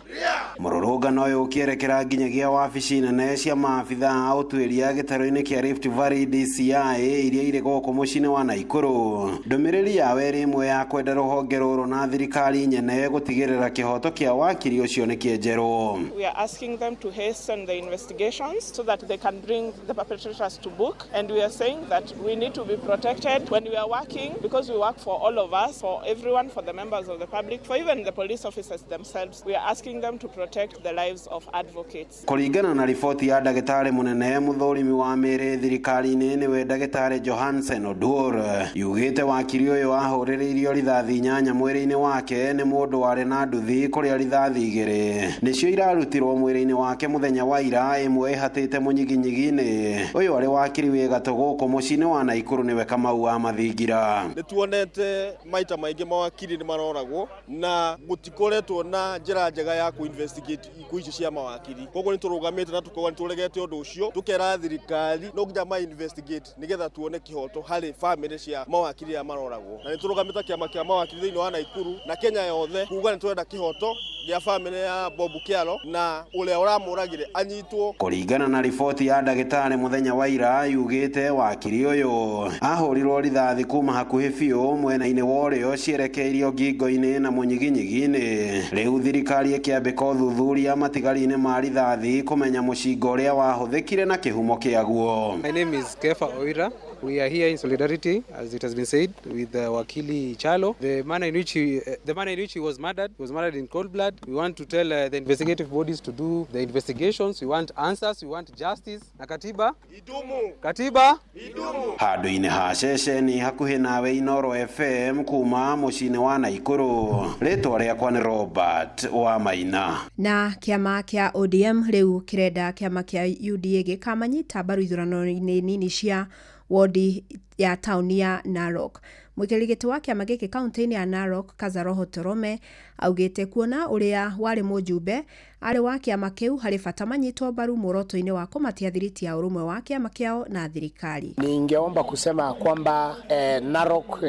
Mũrũrũngano ũyũ ũkĩerekera nginyagia wabici nene cia maabitha a ũtuĩria gĩtarũ-inĩ kĩa Rift Valley DCI iria irĩ gũkũ mũciĩ-inĩ wa Naikuru. Ndũmĩrĩri yao ĩrĩ ĩmwe ya kwenda rũhonge rũrũ na thirikari nyene gũtigĩrĩra kĩhoto kĩa wakiri ũcio nĩ kĩenjerwo. We are asking them to hasten the investigations so that they can bring the perpetrators to book, and we are saying that we need to be protected when we are working, because we work for all of us, for everyone, for the members of the public, for even the police officers themselves. We are asking them to protect the lives of advocates. Kũringana na riboti ya ndagĩtarĩ mũnene mũthũrimi wa mĩĩrĩ thirikari-inĩ nĩwe ndagĩtarĩ Johansen Oduor, yugĩte wakiri ũyũ ahũrĩrĩirio rithathi 8 mwĩrĩ-inĩ wake nĩ mũndũ warĩ na nduthi kũrĩa rithathi 2 nĩcio irarutirwo mwĩrĩ-inĩ wake mũthenya wa ira, ĩmwe ĩhatĩte mũnyiginyigi-inĩ. Ũyũ arĩ wakiri wĩ gatũ gũkũ mũciĩ-inĩ wa Naikuru nĩwe Kamau wa Mathingira. Nĩ tuonete maita maingĩ mawakiri nĩ maroragwo na gũtikoretwo na njĩra njega ya kũ-investigate ikuũ ici cia mawakiri. Koguo nĩ tũrũgamĩte na tũkauga nĩ tũregete ũndũ ũcio, tũkera thirikari no nginya ma investigate nĩgetha tuone kĩhoto harĩ famĩlĩ cia mawakiri aya maroragwo. Na nĩ tũrũgamĩte kĩama kĩa mawakiri thĩinĩ wa Naikuru na Kenya yothe kuga nĩ tũrenda kĩhoto gĩa famĩlĩ ya Bob Kyalo na ũrĩa ũramũragire anyitwo. Kũringana na riboti ya ndagĩtarĩ mũthenya wa ira yugĩte wakiri ũyũ ahũrirwo rithathi kuma hakuhĩ biũ mwena-inĩ wa ũrĩo cierekeirio ngingo-inĩ na mũnyiginyigi-inĩ. Rĩu thirikari ĩkĩambĩka ũthuthuria matigari-inĩ ma rithathi kũmenya mũcinga ũrĩa wahũthĩkire na kĩhumo kĩaguo. My name is Kefa Oira. We are here in solidarity, as it has been said, with Wakili Chalo. The manner in which he was murdered in cold blood. We want to tell the investigative bodies to do the investigations. We want answers. We want justice. Na katiba idumu. Katiba idumu. Handũ-inĩ ha ceceni hakuhĩ nawe Inoro FM kuma mũciĩ-inĩ wa Naikuru. Rĩtwa rĩakwa nĩ Robert wa Maina. Na kĩama kĩa ODM rĩu kĩrenda kĩama kĩa UDA gĩkamanyita mbaru ithurano-inĩ nini cia wodi ya tauni ya Narok. Mũikarĩri gĩtĩ wa kĩama gĩkĩ kaunti-inĩ ya Narok Kazaroho Torome augĩte kuona ũrĩa warĩ mũjumbe Arĩ wa kĩama kĩu harĩ bata manyitwo mbaru muoroto-inĩ wa kũmatia thiriti ya ũrũmwe wa kĩama kĩao na thirikari. Ningeomba kusema kwamba Narok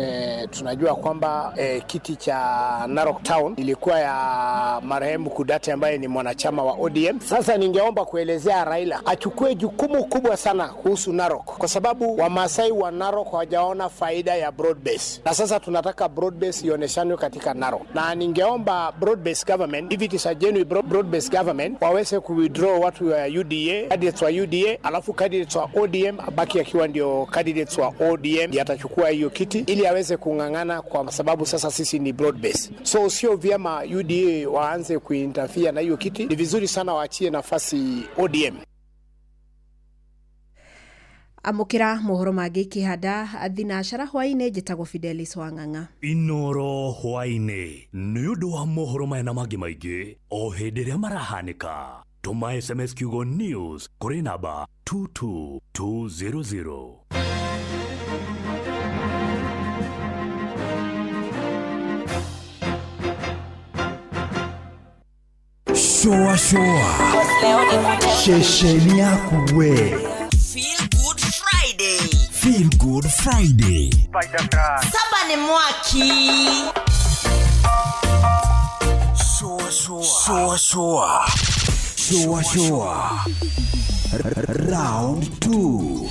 tunajua kwamba kiti cha Narok Town ilikuwa ya marehemu Kudate ambaye ni mwanachama wa ODM. Sasa ningeomba kuelezea Raila achukue jukumu kubwa sana kuhusu Narok, kwa sababu Wamasai wa Narok hawajaona faida ya broad base, na sasa tunataka broad base ioneshanwe katika Narok, na ningeomba broad base government, if it is a genuine broad base government, waweze kuwithdraw watu wa UDA, candidates wa UDA, alafu candidates wa ODM abaki akiwa ndio candidates wa ODM ndiye atachukua hiyo kiti ili aweze kung'ang'ana, kwa sababu sasa sisi ni broad base. So sio vyema UDA waanze kuinterfere na hiyo kiti, ni vizuri sana waachie nafasi ODM. Amũkĩra mohoro mangĩ ikĩhanda thinacara hwaĩ-inĩ. Njĩtagwo Fidelis Wang'ang'a. Inoro hwaĩ-inĩ nĩ ũndũ wa mohoro maya na mangĩ maingĩ o hĩndĩ ĩrĩa marahanĩka, tũma SMS kiugo news kũrĩ namba 22200. Shoa shoa ceceni yaku we. Feel Good Friday. Feel Good Friday. Saba nĩ mwaki. Shoa shoa shoa shoa shoa shoa round 2.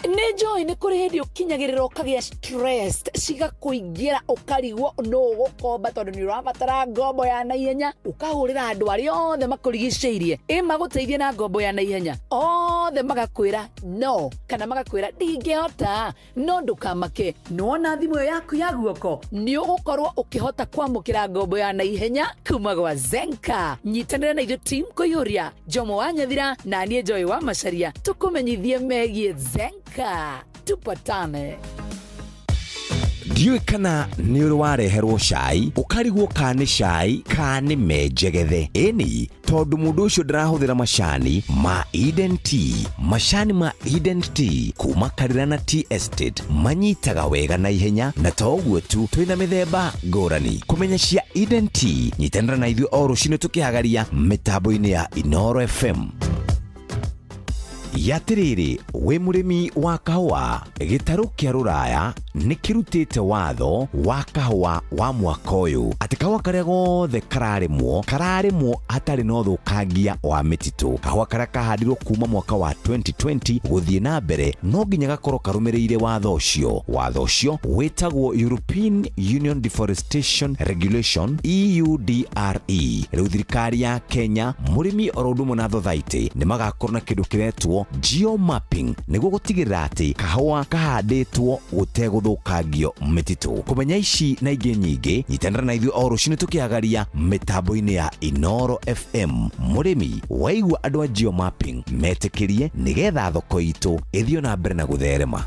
Nĩ njũĩ nĩ kũrĩ hĩndĩ ũkinyagĩrĩra ũkagĩa stress cigakũingĩra, ũkarigwo nũ ũgũkomba tondũ nĩ ũrabatara ngombo ya naihenya, ũkahũrĩra andũ arĩa othe makũrigicĩirie ĩ magũteithie na ngombo ya naihenya, othe magakwĩra no kana magakwĩra ndingĩhota. No ndũkamake, nĩwona thimũ ĩyo yaku ya guoko nĩ ũgũkorwo ũkĩhota kwamũkĩra ngombo ya naihenya kuma gwa Zenka. Nyitanĩra na ithuĩ team kũiyũria Jomo wa Nyathira na niĩ Joy wa Macaria tũkũmenyithie megiĩ Zenka. Tupatane. Ndiũĩ kana nĩ ũrĩ wareherwo cai ũkarigwo ka nĩ cai ka nĩ menjegethe, ĩni tondũ mũndũ ũcio ndarahũthĩra macani ma Eden Tea. Macani ma Eden Tea kuma Karirana Tea Estate manyitaga wega na ihenya, na to ũguo tu, twĩna mĩthemba ngũrani. Kũmenya cia Eden Tea, nyitanĩra na ithuĩ o rũcinĩ tũkĩhagaria mĩtambo-inĩ ya Inoro FM. Yatĩrĩrĩ, wĩ mũrĩmi wa kahũa, gĩtarũ kĩa rũraya nĩ kĩrutĩte watho wa kahũa wa mwaka ũyũ atĩ kahũa karĩa gothe kararĩmwo kararĩmwo hatarĩ na ũthũkangia wa mĩtitũ. Kahũa karĩa kahandirwo kuma mwaka wa 2020 gũthiĩ na mbere no nginya gakorwo karũmĩrĩire watho ũcio. Watho ũcio wĩtagwo European Union Deforestation Regulation, EUDRE. Rĩu thirikari ya Kenya, mũrĩmi oro ũndũ ũmwe na thothaitĩ nĩ magakorwo na kĩndũ kĩretwo geomapping nĩguo gũtigĩrĩra atĩ kahũa kahandĩtwo gũtegũthũkangio mĩtitũ. Kũmenya ici na ingĩ nyingĩ, nyitanĩra na ithuĩ o rũcinĩ tũkĩhagaria mĩtambo-inĩ ya Inoro FM. Mũrĩmi waigua andũ a geomapping metĩkĩrie nĩgetha thoko itũ ĩthiĩ na mbere na gũtherema.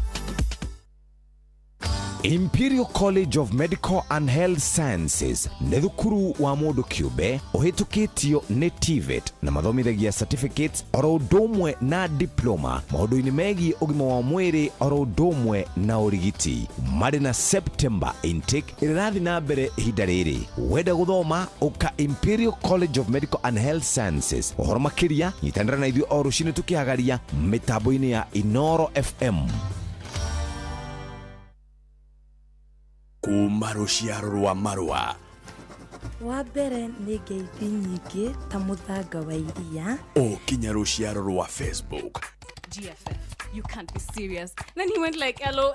Imperial College of Medical and Health Sciences nĩ thukuru wa mũndũ kĩũmbe ũhĩtũkĩtio nĩ TVET na mathomithagia certificates oro ũndũ ũmwe na diploma maũndũ-inĩ megiĩ ũgima wa mwĩrĩ oro ũndũ ũmwe na ũrigiti. Marĩ na September intake ĩrĩa ĩrathiĩ na mbere ihinda rĩrĩ. Wenda gũthoma, ũka Imperial College of Medical and Health Sciences. Ũhoro makĩria, nyitanĩra na ithuĩ o rũcinĩ tũkĩhagaria mĩtambo-inĩ ya Inoro FM. Kuma rũciaro rwa marũa. Wa mbere nĩ ngeithi nyingĩ ta mũthanga wa iria. O kinya rũciaro rwa Facebook. GFF, you can't be serious. Then he went like LOL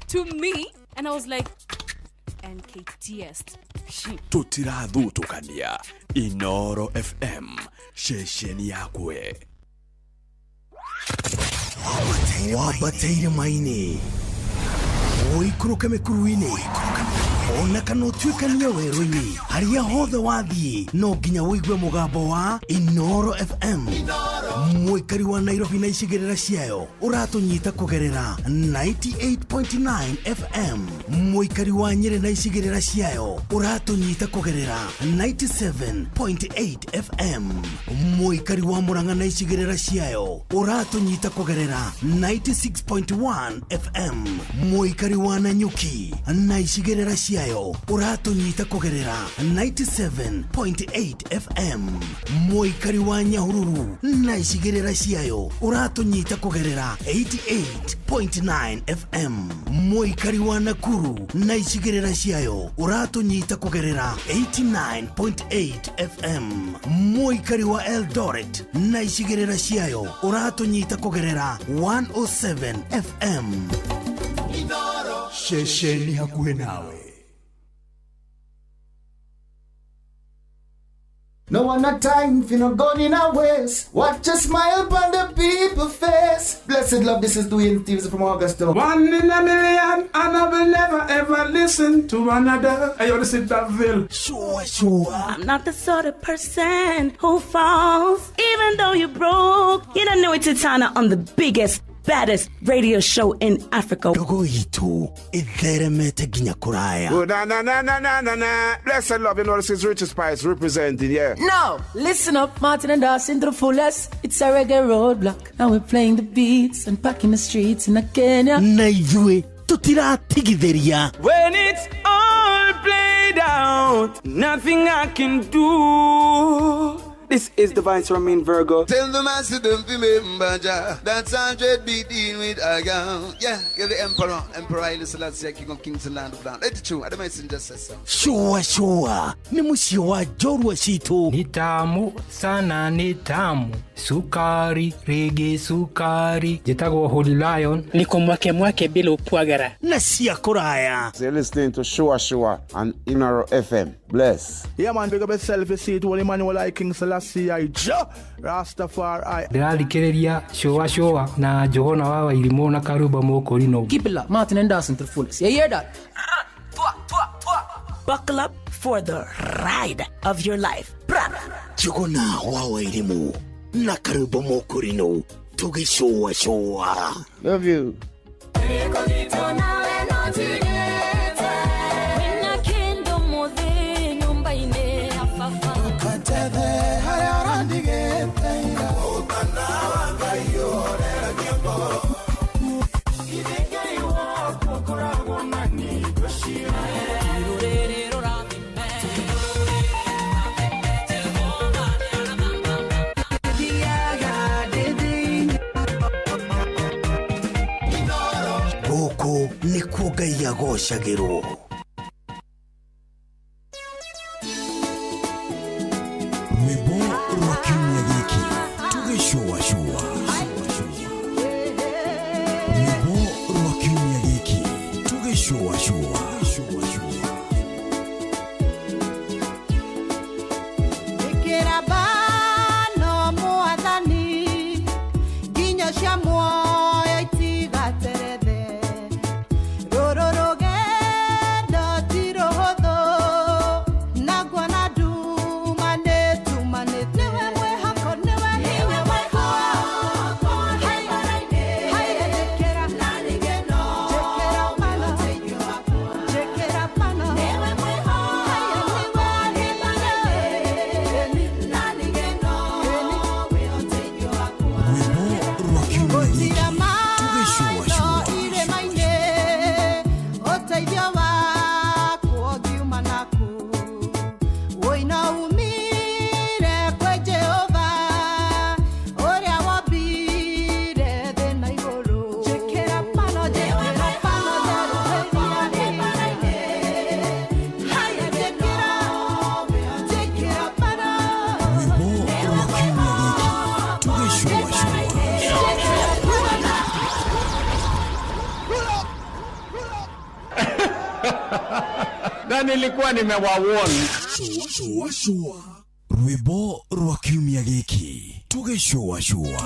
to me, and I was like, NKTS. Tũtirathutũkania. Inoro FM, ceceni yakwe. Wambateire maini ũikũrũke mĩkuru-inĩ ona kana ũtuĩkanie werũ-inĩ, harĩa hothe wathiĩ no nginya ũigue mũgambo wa Inoro FM. Inoro. Mwikari wa Nairobi na icigĩrĩra ciayo ũratũnyita kũgerera 98.9 FM. Mwikari wa Nyĩrĩ na icigĩrĩra ciayo ũratũnyita kũgerera 97.8 FM. Mwikari wa Murang'a na icigĩrĩra ciayo ũratũnyita kũgerera 96.1 FM. Mwikari wa Nanyuki na icigĩrĩra ciayo ũratũnyita kũgerera 97.8 FM. Mwikari wa Nyahururu na icigĩrĩra ciayo ũratũnyita kũgerera 88.9 FM. Mwikari wa Nakuru na icigĩrĩra ciayo ũratũnyita kũgerera 89.8 FM. Mwikari wa Eldoret na icigĩrĩra ciayo ũratũnyita kũgerera 107 FM. Ceceni hakuhĩ nawe. No one a time for no gun in a waste. Watch a smile upon the people face. Blessed love, this is Dwayne Stevens from Augusta. One in a million, and I will never ever listen to another. Hey, yo, this is Daville. Sure, sure. I'm not the sort of person who falls, even though you're broke. You don't know it's Titana on the biggest, baddest radio show in Africa. Ndogo itu itheremete nginya kuraya. Oh, na na na na na na na. Blessed love, you know this is Richard Spice representing, yeah. No, listen up, Martin and Dawson to the fullest. It's a reggae roadblock, and we're playing the beats and packing the streets in Kenya. Na ithuĩ tutiratigithĩria. When it's all played out, nothing I can do. This is the Vice Romain Virgo. Tell the master don't remember Jah. That's 100 beating with a gun. Yeah, you're the emperor. Emperor Haile Selassie, King of Kings and Land of Land. Let it true. I don't messenger says so. Sure, sure. Ni mũciĩ wa njorua citũ. Ni tamu sana, ni tamu. Sukari, rege sukari. Njĩtagwo Holy Lion. Niko mwake mwake bila upwagara. Na cia kũraya. So you're listening to Shua Shua on Inaro FM. Bless. Yeah, man, big up yourself. You see it, Holy Emmanuel I King Selassie I Jah Rastafari. Ndĩrathikĩrĩria Shua Shua na Johana wa Wairimũ na Karuba Mũkũrinũ. Keep it locked, Martin and Dawson to the fullest. You hear that? Buckle up for the ride of your life. Jogona wa Wairimũ na Karuba Mũkũrinũ tũgĩcũa cũa. Love you. Gũkũ nĩkuo Ngai agocagĩrwo. Rwĩmbo rwa kiumia gĩkĩ tũgĩcũacũa. Rwĩmbo rwa kiumia gĩkĩ tũgĩcũacũa. Ĩkĩra bano mwathani nginya cia muoyo itigaterethe. Rũrũ rũgendo ti rũhũthũ na nguona nduma nĩtumanĩte. Nĩwe mwĩhoko, nĩwe hinya wakwa. Haiya njĩkĩra, njĩkĩra mano, njĩkĩra mano. Haiya nĩwe Rwĩmbo rwa kiumia gĩkĩ Gũtira tũgĩcũacũa. irĩma-inĩ ũteithio wakwo ngiuma naku ũina umire kwĩ Jehova ũrĩa wombire thĩ na igũrũ. Njĩkĩra mano, njĩkĩra mano, njerũhĩria. Haya njĩkĩra, njĩkĩra mano. Rwĩmbo rwa kiumia gĩkĩ tũgĩcũacũa. Na nilikuwa nimewawarn. Shua shua. Rwĩmbo rwa kiumia gĩkĩ tũgĩcũacũa.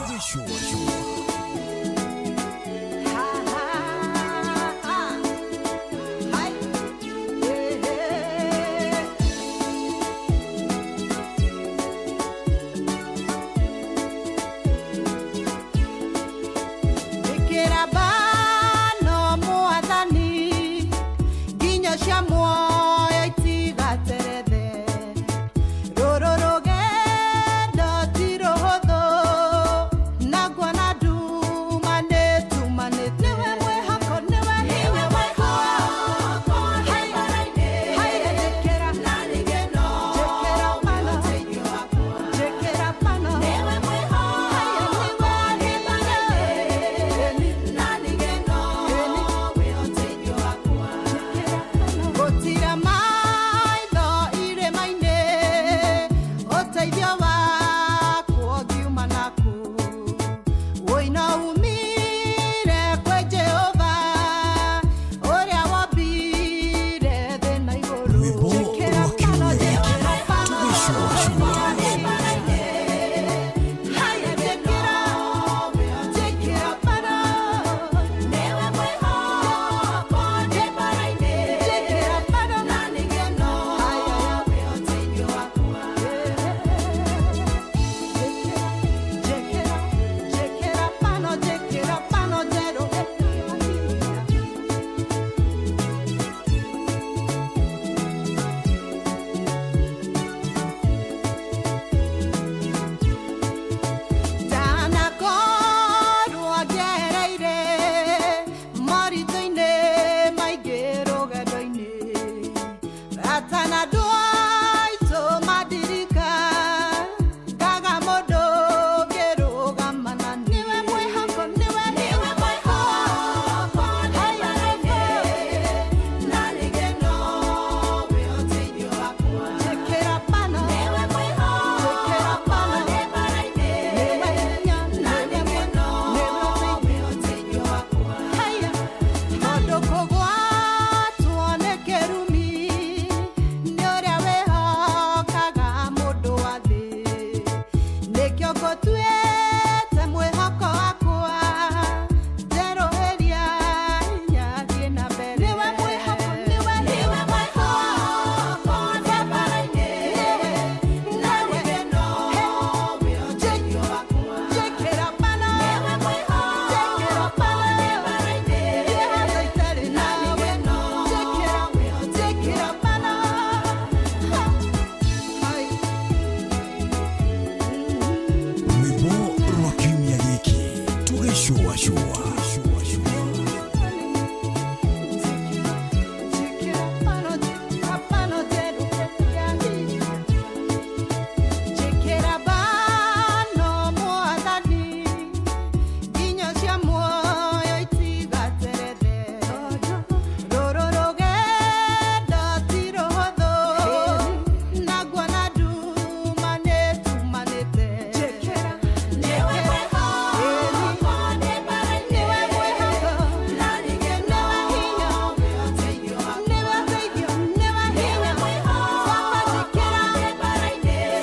Ngũtuĩte mwĩhoko wakwa njerũhĩria hinya thiĩ na mbere. Nĩwe mwĩhoko, nĩwe nĩwe mwĩhoko barabara-inĩ, nawe nowe ũteithio wakwa. Njĩkĩra bana, nĩwe mwĩhoko njĩkĩra bana barabara-inĩ, handũ itarĩ nawe njĩkĩra njĩkĩra bana. Rwĩmbo rwa kiumia gĩkĩ tũgĩcũacũa. Njĩkĩra bano mwathani nginyo cia muoyo itigaterethe rũrũ rũgendo ti rũhũthũ naguo na nduma nĩtumanĩte. Nĩwe mwĩhoko nĩwe mwĩhoko nĩwe hinya nĩwe ũteithio nĩwe hinya. Baba njĩkĩra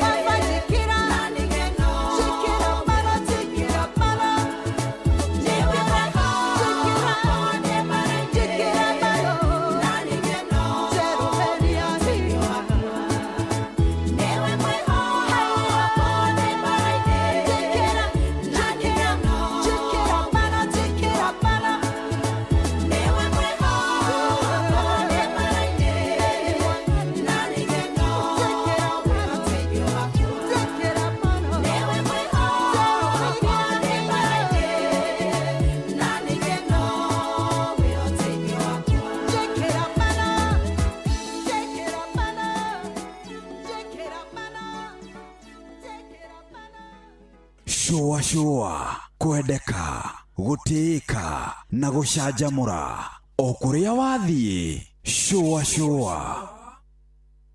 Baba njĩkĩra njĩkĩra bano njĩkĩra bano njĩkĩra njĩkĩra bano njerũhĩria hinya. Njĩkĩra njĩkĩra njĩkĩra bano njĩkĩra bano Shũa shũa kwendeka gũtĩĩka na gũcanjamũra o kũrĩa wathiĩ shũa shũa.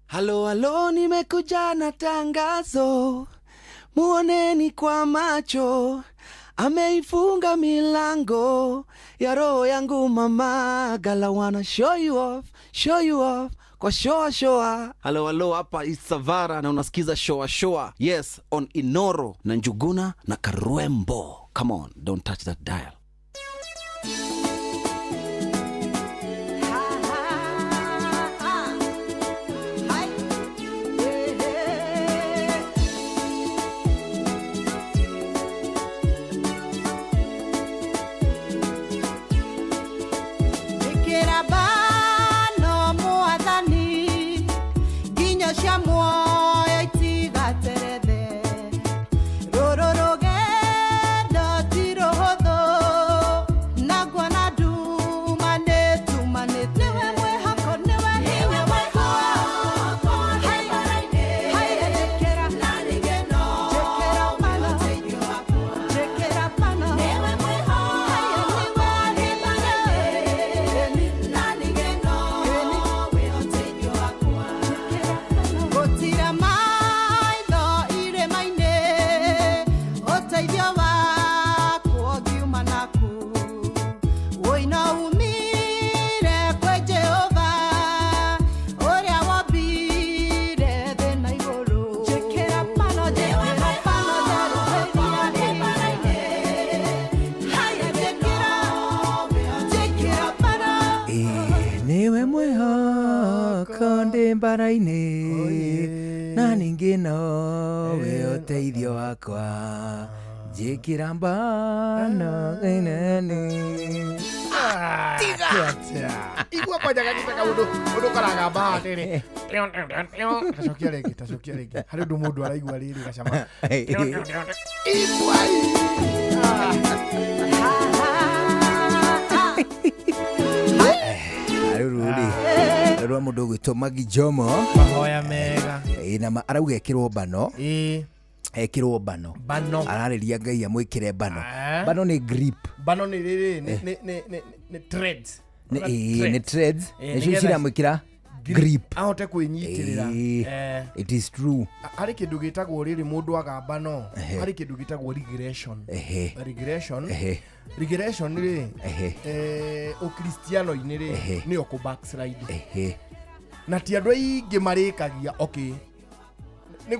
Halo halo, nimekuja na tangazo, muoneni kwa macho, ameifunga milango ya roho yangu mama. Gala wanna show you off, show you off kwa shoa shoa. Halo halo, hapa Isavara na unasikiza shoa shoa, yes, on Inoro na Njuguna na Karwembo. Come on, don't touch that dial. Njĩkĩra bano mwathani nginyo cia muoyo itigaterethe rũrũ rũgendo ti rũhũthũ naguo na nduma nĩtumanĩte. Nĩwe mwĩhoko nĩwe hinya wakwa. Haya njĩkĩra njĩkĩra bano njĩkĩra bano haya nĩwe Gũtira maitho irĩma-inĩ ũteithio wakwa ũngiuma naku ũina umire kwĩ Jehova ũrĩa wombire thĩ na igũrũ. Njĩkĩra bano njĩkĩra bano njerũhĩria haya njĩkĩra njĩkĩra bano. Nĩwe mwĩhoko ndĩ mbara-inĩ na ningĩ nowe ũteithio wakwa njĩkĩra mbano ĩnene. Tiga. Igua kwanja gagita kaundu undu karagamba atiri. Tacokia rĩngĩ, tacokia rĩngĩ. Harĩ ũndũ mũndũ araigua rĩrĩ gacama. Igua. Rĩu rĩ rwa mũndũ ũgwĩtwo Magi Jomo mahoya mega. Ĩ, na arauga ekĩrwo bano. Ĩ. Ekĩrwo bano. Bano. Ararĩria Ngai amwĩkĩre bano. Bano nĩ grip. Bano nĩ rĩrĩ nĩ nĩ nĩ nĩ threads. Nĩ ĩ, nĩ threads. Nĩcio ciramwĩkĩra grip. Ahote kwĩnyitĩrĩra. It is true. Harĩ kĩndũ gĩtagwo rĩrĩ mũndũ agamba no harĩ kĩndũ gĩtagwo regression. Regression. Regression rĩ ũkristiano-inĩ rĩ nĩyo kũ backslide. Na ti andũ aingĩ marĩkagia okay. Nĩ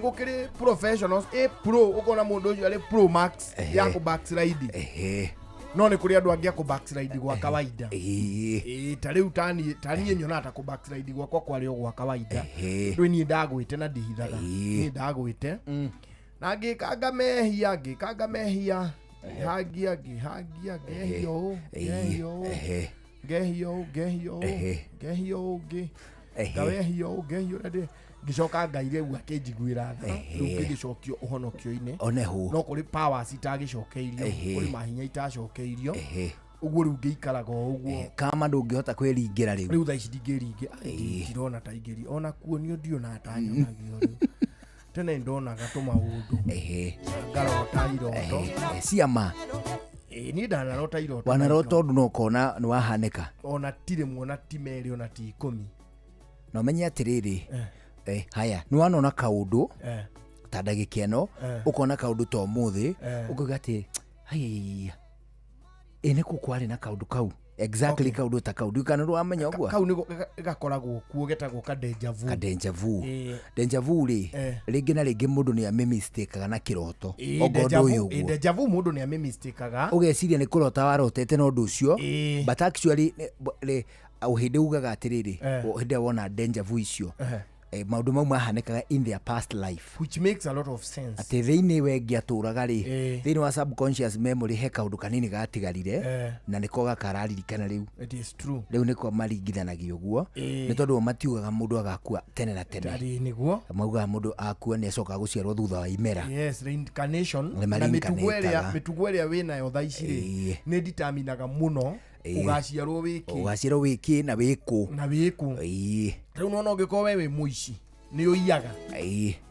gũkĩrĩ professionals a pro ũkona mũndũ ũcio arĩ pro max ya kũ backslide. No nĩ kũrĩ andũ angĩ a kũ backslide gwa kawaida. Ta rĩu taniĩ nyonaga ta kũ backslide gwakwa kwarĩ o gwa kawaida. Rĩu niĩ ndagwĩte na ndihithaga. Niĩ ndagwĩte. Na ngĩkanga mehia ngĩhangia ngehia ũũ ngehia ũũ ngehia ũũ ngawehia ũũ ngehia ũrĩa ngĩcoka Ngai rĩu akĩnjiguĩra tha rĩu ngĩgĩcokio ũhonokio-inĩ. No kũrĩ powers itagĩcokeirio, kũrĩ mahinya itacokeirio, ũguo rĩu ngĩikaraga o ũguo. Kama ndũngĩhota kwĩringĩra rĩu. Rĩu thaa ici ndingĩringĩra, ndirona ta ingĩri ona kuonio ndionaga ta nyonagio rĩu. Tene ndonaga tũmaũndũ, ngarota iroto ciama. Niĩ ndanarota iroto. Wanarota ũndũ na ũkona nĩ wahanĩka. Ona ti rĩmwe ona ti merĩ ona ti 10. Na ũmenye atĩrĩrĩ, haya nĩ wanona kaũndũ ta ndagĩka ĩno, ũkona kaũndũ ta ũmũthĩ, ũkauga atĩ haiya, ĩ nĩkũ kwarĩ na kaũndũ kau exactly. Kaũndũ ta kau ndikana nĩ wamenya ũguo. Kau nĩko gakoragwo kuo getagwo ka deja vu. Ka deja vu. Deja vu rĩ, rĩngĩ na rĩngĩ mũndũ nĩ amĩmistakaga na kĩroto. Okorwo ndũĩ ũguo. Deja vu mũndũ nĩ amĩmistakaga. Ũgeciria nĩ kũrota warotete na ũndũ ũcio, but actually hĩndĩ ugaga atĩrĩrĩ, hĩndĩ ĩrĩa wona deja vu icio, maũndũ mau mahanĩkaga in their past life, which makes a lot of sense. Atĩ thĩinĩ we ngĩatũraga rĩ, thĩinĩ wa subconscious memory he kaũndũ kanini gatigarire, na nĩko gakararirikana rĩu. It is true. Rĩu nĩko maringithanagia ũguo, nĩ tondũ o matiugaga mũndũ agakua tene na tene. Nĩguo maugaga mũndũ akua nĩ acokaga gũciarwo thutha wa imera. Yes, reincarnation. Na mĩtugo ĩrĩa wĩnayo thaa ici rĩ, nĩ determinaga mũno ũgaciarwo wĩkĩ. Ũgaciarwo wĩkĩ na wĩkũ. Na wĩkũ. Rĩu nĩwona ũngĩkorwo we wĩ mũici nĩ ũiyaga.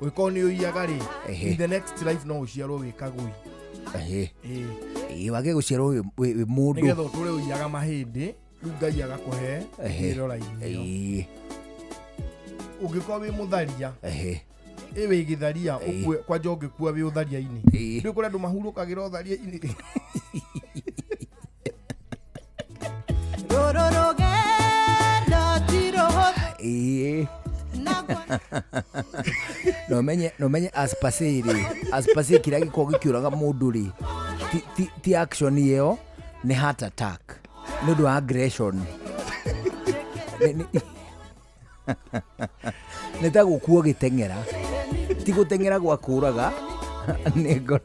Ũngĩkorwo nĩ ũiyaga rĩ, in the next life no ũciarwo wĩ kagui. Wage gũciarwo wĩ mũndũ. Nĩgetha ũtũre ũiyaga mahĩndĩ, rĩu Ngai agakũhe mĩrora-inĩ ĩyo. Ũngĩkorwo wĩ mũtharia, ĩ wĩ gĩtharia, ũkue kwanja ũngĩkua wĩ ũtharia-inĩ. Rĩu kũrĩ andũ mahurũkagĩra ũtharia-inĩ. No menye as per se rĩ, as per se kĩrĩa gĩkoragwo gĩkĩũraga mũndũ rĩ, ti action ĩyo, nĩ heart attack nĩ ũndũ wa aggression. Nĩ ta gũkua ũgĩteng'era, ti gũteng'era gwa kũũraga, nĩ ngoro.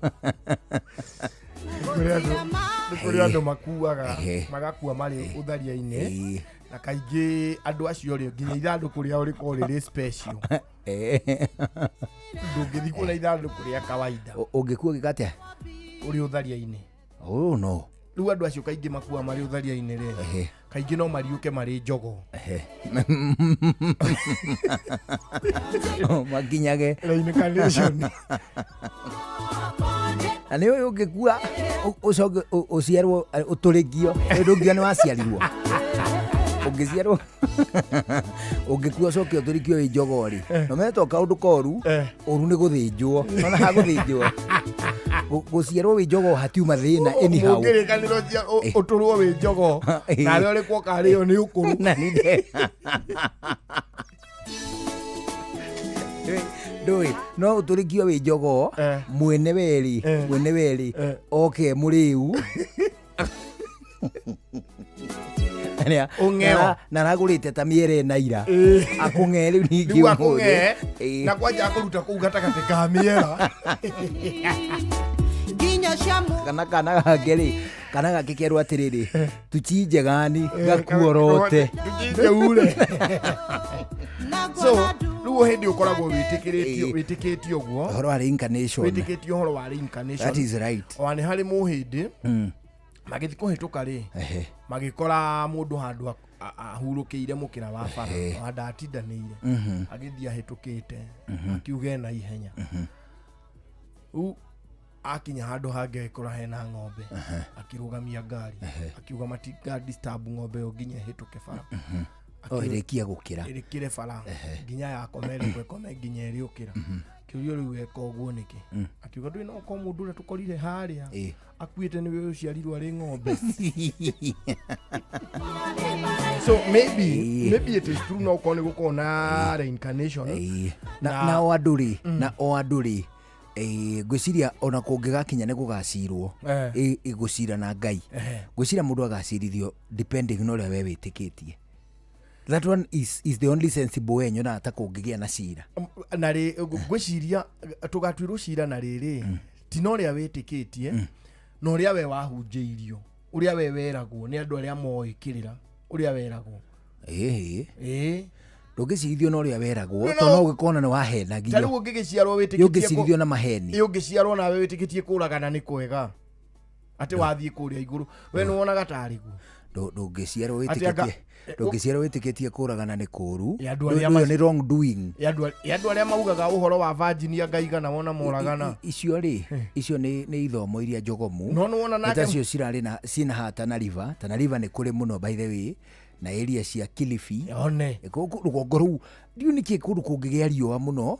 Nĩ kũrĩ andũ makuaga magakua marĩ ũtharia-inĩ, na kaingĩ andũ acio rĩ, nginya ithandũkũ rĩao rĩkoragwo rĩrĩ special. Ndũngĩthiĩ kuona ithandũkũ rĩa kawaida. Ũngĩkua ũgĩka atĩa? Ũrĩ ũtharia-inĩ. Oh no. Rĩu andũ acio kaingĩ makua marĩ ũtharia-inĩ rĩ, kaingĩ no mariũke marĩ njogo. Makinyage reincarnation. Na nĩ ũyũ ũngĩkua ũcoke ũciarwo ũtũrĩkio, ndũngiuga nĩ waciarirwo. Ũngĩciarwo ũngĩkua ũcoke ũtũrĩkio wĩ njogo rĩ, no menye to kaũndũ koru, ũru nĩ gũthĩnjwo. Nona ha gũthĩnjwo. Gũciarwo wĩ njogo hatiuma thĩna anyhow. Ũngĩrĩkanĩrwo ũtũrwo wĩ njogo, nawe ũrĩkwo karĩo nĩ ũkũrũ. Na nĩ ndũĩ no ũtũrĩkio wĩ njogo, mwene werĩ oke mũrĩu. Na aragũrĩte ta mĩere na ira. Akũng'ee rĩu ningĩ ũmũthĩ. Na kwanja akũruta kũu gatagatĩ ka mĩera. Kana kana gake rĩ, kana gake kerwo atĩrĩrĩ, tuchinje gani gakuorote. Tuchinje ure. So rĩu hĩndĩ ũkoragwo wĩtĩkĩtio ũguo. Ũhoro wa reincarnation. Wĩtĩkĩtio ũhoro wa reincarnation. That is right. Ona nĩ harĩ mũhĩndĩ magĩthiĩ kũhĩtũka rĩ, magĩkora mũndũ handũ ahurũkĩire mũkĩra wa bara, ona ndatindanĩire, agĩthiĩ ahĩtũkĩte, akiuga ena ihenya. Rĩu akinya handũ hangĩ agĩkora hena ng'ombe, akĩrũgamia ngari, akiuga matinga disturb ng'ombe ĩyo nginya ĩhĩtũke bara. Ĩrĩkie gũkĩra. Ĩrĩkĩre bara nginya yakomere ĩkome nginya ĩrĩũkĩra. Kĩũrio rĩu eka ũguo nĩkĩ? Akiuga ndũĩ no ũkorwo mũndũ ũrĩa tũkorire harĩa akuĩte nĩwe ũciarirwo arĩ ng'ombe. So maybe it is true no ũkorwo nĩ gũkorwo na reincarnation. Na o andũ rĩ, na o andũ rĩ, ngwĩciria ona kũngĩgakinya nĩ gũgacirwo, ĩgũcira na Ngai. Ngwĩciria mũndũ agacirithio depending na ũrĩa we wĩtĩkĩtie. That one is the only sensible way nyonaga ta kũngĩgĩa na cira. Na rĩ ngwĩciria tũgatuĩrwo cira na rĩrĩ ti na ũrĩa wĩtĩkĩtie na ũrĩa we wahunjĩirio, ũrĩa we weragwo nĩ andũ arĩa moĩ kĩrĩra, ũrĩa weragwo. Ndũngĩcirithio na ũrĩa weragwo tondũ no ũgĩkona nĩ wahenagio. Ta rĩu ũngĩgĩciarwo wĩtĩkĩtie ũngĩcirithio na maheni. Ũngĩciarwo nawe wĩtĩkĩtie kũragana nĩ kwega atĩ wathiĩ kũrĩa igũrũ we nĩ wonaga tarĩ guo. Ndũngĩciarwo wĩtĩkĩtie, ndũngĩciarwo wĩtĩkĩtie kũragana nĩ kũũru. Ũyũ nĩ wrong doing. Andũ arĩa maugaga ũhoro wa virgin anga igana wona moragana. Icio rĩ, icio nĩ ithomo iria njogomu. No nĩ wona nake tacio cirarĩ na ciĩna haha Tana River. Tana River nĩ kũrĩ mũno by the way, na area cia Kilifi. One. Rũgongo rũu ndiũ nĩkĩ kũndũ kũngĩgĩa riũa mũno.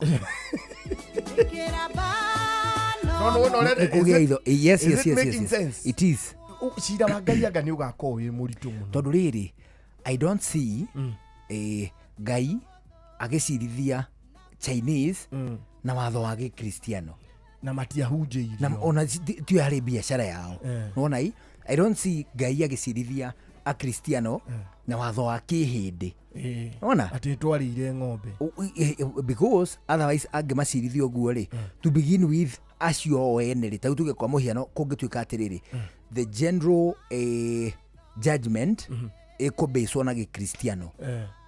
No no no nĩ itho. Yes yes yes yes. It is. Cira wa Ngai anga nĩ ũgakorwo wĩ mũritũ mũno. Tondũ rĩrĩ, I don't see Ngai agĩcirithia Chinese na watho wa Gĩkristiano na matiahunjĩirio na ona tiyo yarĩ biacara yao. Nĩwona I don't see Ngai agĩcirithia Akristiano na watho wa kĩhĩndĩ. Nĩwona atĩ twarĩire ng'ombe, because otherwise angĩmacirithia ũguo rĩ, to begin with acio o ene rĩ, ta rĩu tuge kwa mũhiano kũngĩtuĩka atĩrĩrĩ, the general judgment ĩkũbĩcwo na Gĩkristiano,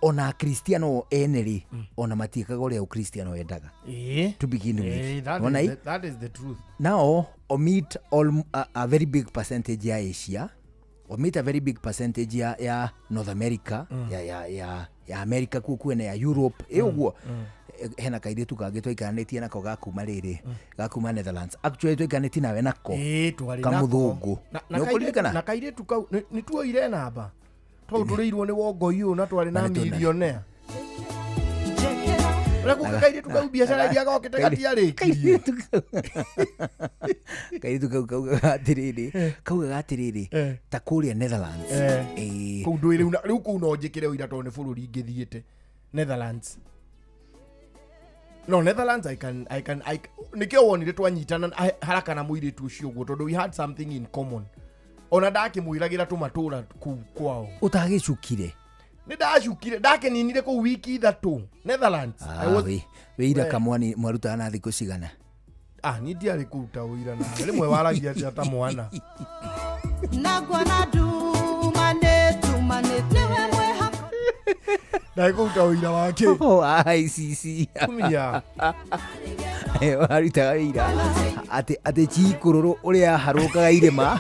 ona Akristiano ene rĩ, ona matiĩkaga ũrĩa Ũkristiano wendaga. To begin with. That is the truth. Now omit all a very big percentage ya Asia, omit a very big percentage ya North America, ya America kuu kwene, ya Europe, ũguo. Hena kairĩtu kangĩ twaikaranĩtie nako gakuma rĩrĩ, gakuma Netherlands. Actually twaikaranĩtie nawe nako kamũthũngũ. Nĩũkũririkana? Na kairĩtu kau nĩ tuoire namba twautũrĩirwo nĩ wongoi ũyũ na twarĩ na millionaire. Ũrĩa kuga kairĩtu kau biacara iria gokĩte gatiarĩkirie. Kairĩtu kau kaugaga atĩrĩrĩ, ta kũrĩa Netherlands. Kũu ndũĩ rĩu kũu no njĩkĩre ũira tondũ nĩ bũrũri ingĩthiĩte. Netherlands. No, Netherlands I can nĩkĩo wonire twanyitana haraka na mũirĩtu ũcio ũguo tondũ we had something in common. Ona ndakĩmwĩragĩra tũmatũra kũu kwao. Ũtagĩcukire? Nĩ ndacukire, ndakeninire kũu wiki 3 Netherlands. Wĩira kamwani mwarutaga na thikũ cigana? Niĩ ndiarĩ kũruta ũira nawe, rĩmwe waragia atĩa ta mwana. Ndagĩkũruta ũira wake. ICC. Kumia. Warutaga wĩira atĩ chikũrũrũ ũrĩa aharũkaga irĩma.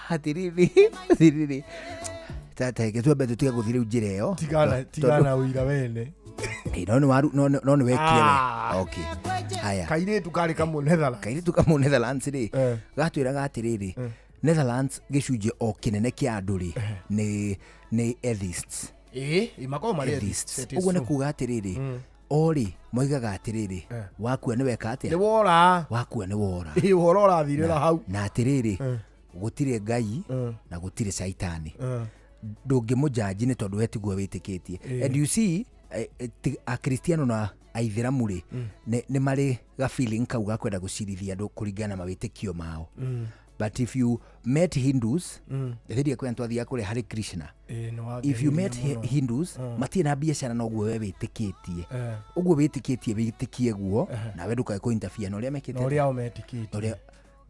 Atĩrĩrĩ, tata reke twambe tũtige gũthiĩ rĩu njĩra ĩyo. Tigana ũira wene. No nĩ wekire we. Okay. Haya. Kairĩtu karĩ kamũ Netherlands. Kairĩtu kamũ Netherlands rĩ, gatwĩraga atĩrĩrĩ, Netherlands gĩcunjĩ o kĩnene kĩa andũ rĩ, nĩ atheists. Makoragwo marĩ atheists. Ũguo nĩ kuga atĩrĩrĩ, o rĩ moigaga atĩrĩrĩ, wakua nĩ weka atĩa? Nĩ wora. Wakua nĩ wora. Ũhoro ũrathirĩra hau. Na atĩrĩrĩ, gũtirĩ Ngai na gũtirĩ caitani. Ndũngĩmũjanji nĩ tondũ we tiguo wĩtĩkĩtie. And you see, Akristiano na Aithĩramu rĩ, nĩ marĩ ga feeling kau ga kwenda gũcirithia andũ kũringana na mawĩtĩkio mao. But if you met Hindus, hĩndĩ ĩrĩa kwĩna twathiaga kũrĩa Hare Krishna, if you met Hindus, matirĩ na biacara na ũguo we wĩtĩkĩtie. Ũguo wĩtĩkĩtie wĩtĩkie guo, nawe ndũkae kũ interfere na ũrĩa mekĩte. Na ũrĩa o metĩkĩtie.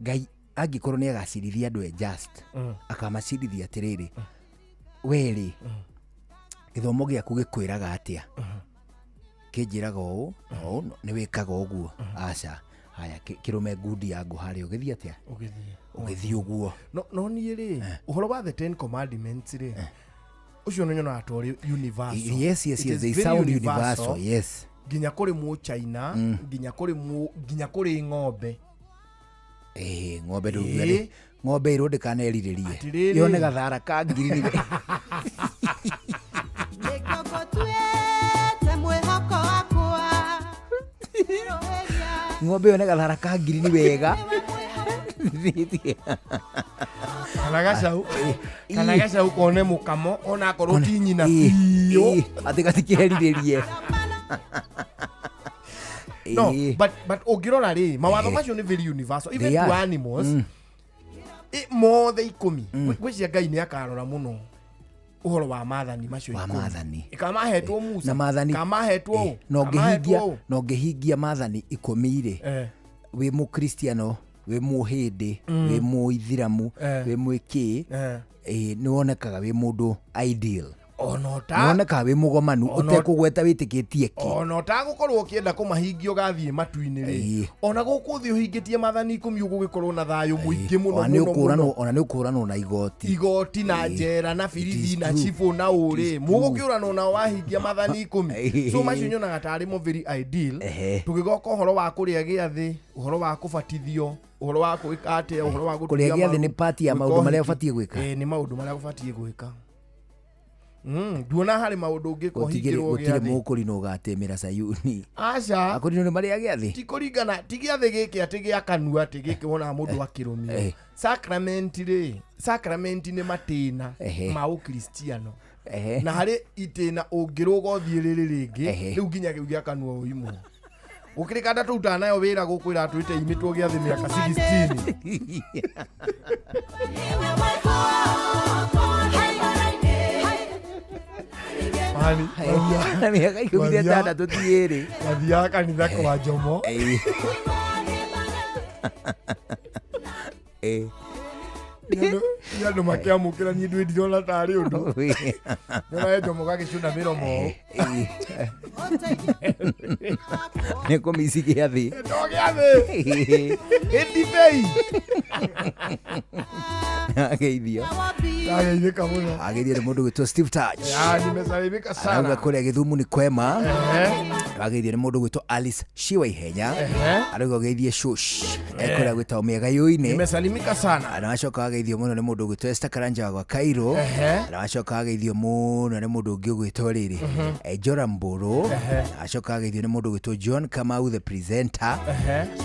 Ngai angĩkorwo nĩ agacirithia andũ e just, akamacirithia atĩrĩrĩ, we rĩ, gĩthomo gĩaku gĩkwĩraga atĩa? Kĩnjĩraga ũũ, ũũ, nĩ wĩkaga ũguo. Aca. Haya, kĩrũme ngundi ya ngũ harĩa ũgĩthiĩ atĩa? Ũgĩthiĩ ũguo. No niĩ rĩ, ũhoro wa the 10 commandments rĩ, ũcio nĩ nyonaga ta ũrĩ universal. Yes, yes, yes, they sound universal, yes. Nginya kũrĩ mũ China, nginya kũrĩ ng'ombe. Ng'ombe ndũngiuga rĩ, ng'ombe ĩrwo ndĩkanerirĩrie. Yone gathara ka ngiri. Ng'ombe ĩyo nĩ gathara ka ngirini wega. Kana gacau, kana gacau kone mũkamo ona akorwo ti nyina biũ. Atĩ gatikĩherirĩrie. No, but ũngĩrora rĩ, mawatho macio nĩ very universal even They to are. animals. Mothe 10. Ngwĩciria Ngai nĩ akarora mũno ũhoro wa maathani macio Wa 10. maathani. Kana mahetwo Musa, Na maathani. kana mahetwo ũ, Na kana mahetwo ũngĩhingia ũ. na ũngĩhingia maathani 10 rĩ, wĩ mũkristiano, wĩ mũhĩndĩ, wĩ mũithiramu, wĩ mwĩkĩ, nĩ wonekaga wĩ mũndũ ideal. Ona Nĩ wonekaga wĩ mũgomanu ũtekũgweta wĩtĩkĩtie kĩ. Ona ũtagũkorwo ũkĩenda kũmahingia ũgathiĩ matu-inĩ rĩ, ona gũkũ thĩ ũhingĩtie maathani 10 ũgũgĩkorwo na thayũ mũingĩ mũno Ona nĩ mũno ũkũranwo mũno. Ona nĩ ũkũranwo na igoti. Igoti na njera na birithi na cibũ na ũrĩ mũgũkĩũranwo nao wahingia maathani 10. So macio nyonaga tarĩ mo very ideal. Tũgĩgoka ũhoro wa kũrĩa gĩathĩ, ũhoro wa kũbatithio, ũhoro wa gwĩka atĩa, ũhoro wa Kũrĩa gũturia gĩathĩ nĩ maru, part ya gwĩka maũndũ marĩa ũhiki. ũbatiĩ gwĩka. Nĩ maũndũ marĩa ũbatiĩ gwĩka. Nduona harĩ maũndũ ũngĩka ũhingĩrwo Gũtirĩ gĩathĩ. mũkũrinũ ũgatĩmĩra Sayuni. Aca. Akũrinũ nĩ marĩa gĩathĩ. Ti kũringana, ti gĩathĩ gĩkĩ atĩ gĩa kanua atĩ gĩkĩ wonaga mũndũ akĩrũmia. Sacrament rĩ, sacrament nĩ matĩna ma ũkristiano. Na harĩ itĩna ũngĩrũga ũthiĩ rĩrĩ rĩngĩ, rĩu nginya kĩu gĩa kanua ũimwo. Gũkĩrĩ kanda tũrutaga nayo wĩra gũkũ ĩratwĩte imĩtwo gĩathĩ mĩaka 16. Mani, Na mĩaka 16 ti ĩrĩ. Mathiaga kanitha kwa Jomo. Nĩ andũ makĩamũkĩra niĩ ndwĩ ndirona tarĩ ũndũ. Nyonaga Jomo gagĩcũna mĩromo ũũ. Nĩ kũmici gĩathĩ. To gĩathĩ. Ĩ ndibei. Ageithio. Ageithĩka mũno. Ageithio nĩ mũndũ gwĩtwo Steve Touch. Ya, nimesalimika sana. Arauga kũrĩa Gĩthumu nĩ kwema. Ageithio nĩ mũndũ gwĩtwo Alice Shiwa Ihenya. Arauga ũgeithie Shush. Ekũrĩa gwĩtagwo Mĩegayũ-inĩ. Nimesalimika sana. Na wacoka wageithio mũno nĩ mũndũ ũgwĩtwo Esther Karanja wa Cairo. Na wacoka wageithio mũno nĩ mũndũ ũngĩ ũgwĩtwo rĩrĩ, Jora Mburu. Na wacoka wageithio nĩ mũndũ ũgwĩtwo John Kamau the presenter.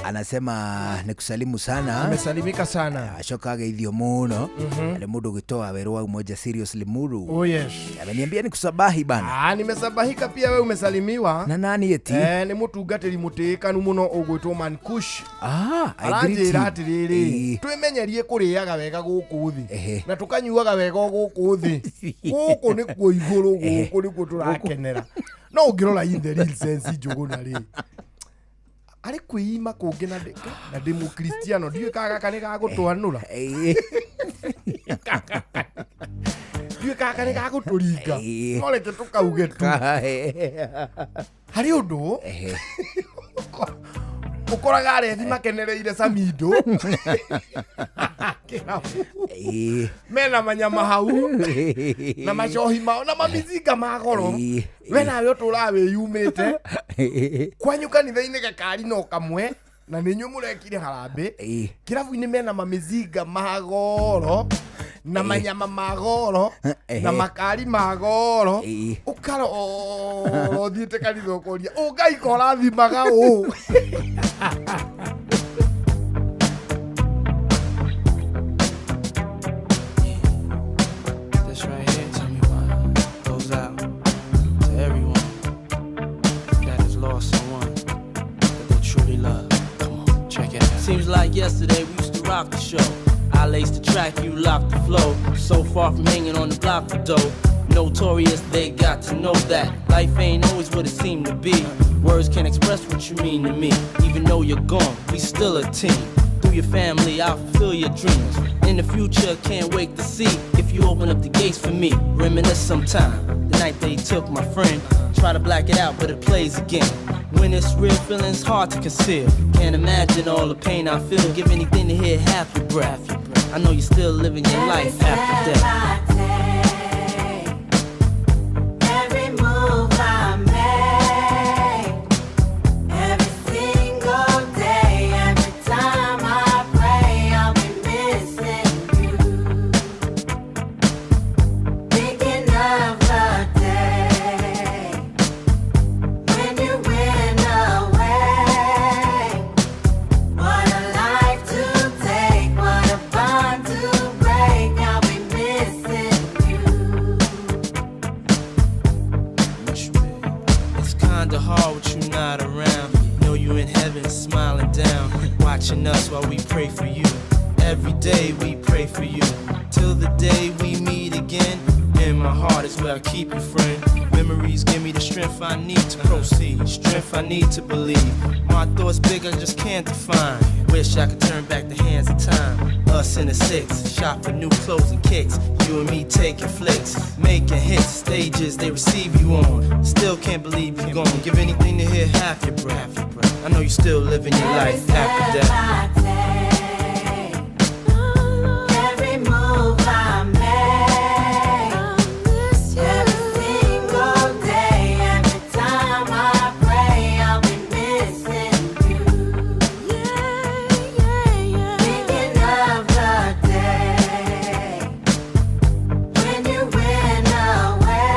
Anasema nikusalimu sana. Nimesalimika sana. Wacoka wageithio mũno nĩ mũndũ ũgwĩtwo Waweru wa Umoja Serious Limuru. Oh yes. Ameniambia nikusabahi bana. Nimesabahika pia wewe umesalimiwa. Na nani eti? Nĩ mũtungatĩri mũtĩĩkanu mũno ũgwĩtwo Mankush. I greet Aranjĩra you. atĩrĩrĩ, twĩmenyerie kũrĩaga wega gũkũ thĩ na tũkanyuaga wega o gũkũ thĩ. Gũkũ nĩkuo igũrũ, gũkũ nĩkuo tũrakenera. No ũngĩrora in the real sense Njũgũna rĩ, arĩ kwĩima kũngĩ na ndĩ mũkristiano ndiũĩ kana gaka nĩ gagũtwanũra, ndiũĩ kana gaka nĩ gagũtũringa, no reke tũkauge tu harĩ ũndũ ũkoraga arethi makenereire Samido mena manyama hau na macohi mao na mamizinga ma goro, we nawe ũtũraga wĩyumĩte kwanyu kanitha-inĩ gakari no kamwe na nĩ inyuĩ mũrekire harambĩ kĩrabu-inĩ mena mamizinga ma goro na manyama ma goro na makari ma goro, ũkarora ũthiĩte kanitha ũkoria ũ Ngai ko ũrathimaga ũ. This right here, tell me why, goes out to everyone that has lost someone that they truly love. Come on, check it out. Seems like yesterday we used to rock the show. I laced the track, you locked the flow. So far from hanging on the block for dough. Notorious, they got to know that life ain't always what it seemed to be. Words can't express what you mean to me. Even though you're gone, we still a team. Through your family, I'll fulfill your dreams. In the future, can't wait to see if you open up the gates for me. Reminisce sometime, the night they took my friend. Try to black it out, but it plays again. When it's real, feelings hard to conceal. Can't imagine all the pain I feel. Give anything to hear half your breath. I know you're still living your life after death. Every move I make, every single day, every time I pray, I'll be missing you. Thinking of the day when you went away. Kinda hard with you not around. Know you in heaven smiling down, watching us while we pray for you. Every day we pray for you, till the day we meet again. In my heart is where I keep you, friend. Memories give me the strength I need to proceed, strength I need to believe. My thoughts big, I just can't define. Wish I could turn back the hands of time. Us in the six, shop for new clothes and kicks. You and me taking flicks, making hits, stages they receive you on. Still can't believe you gone. Give anything to hear half your breath. I know you still living your life after death. Every move I make, every single day, every time I pray, I'll be missing you. Thinking of the day when you went away.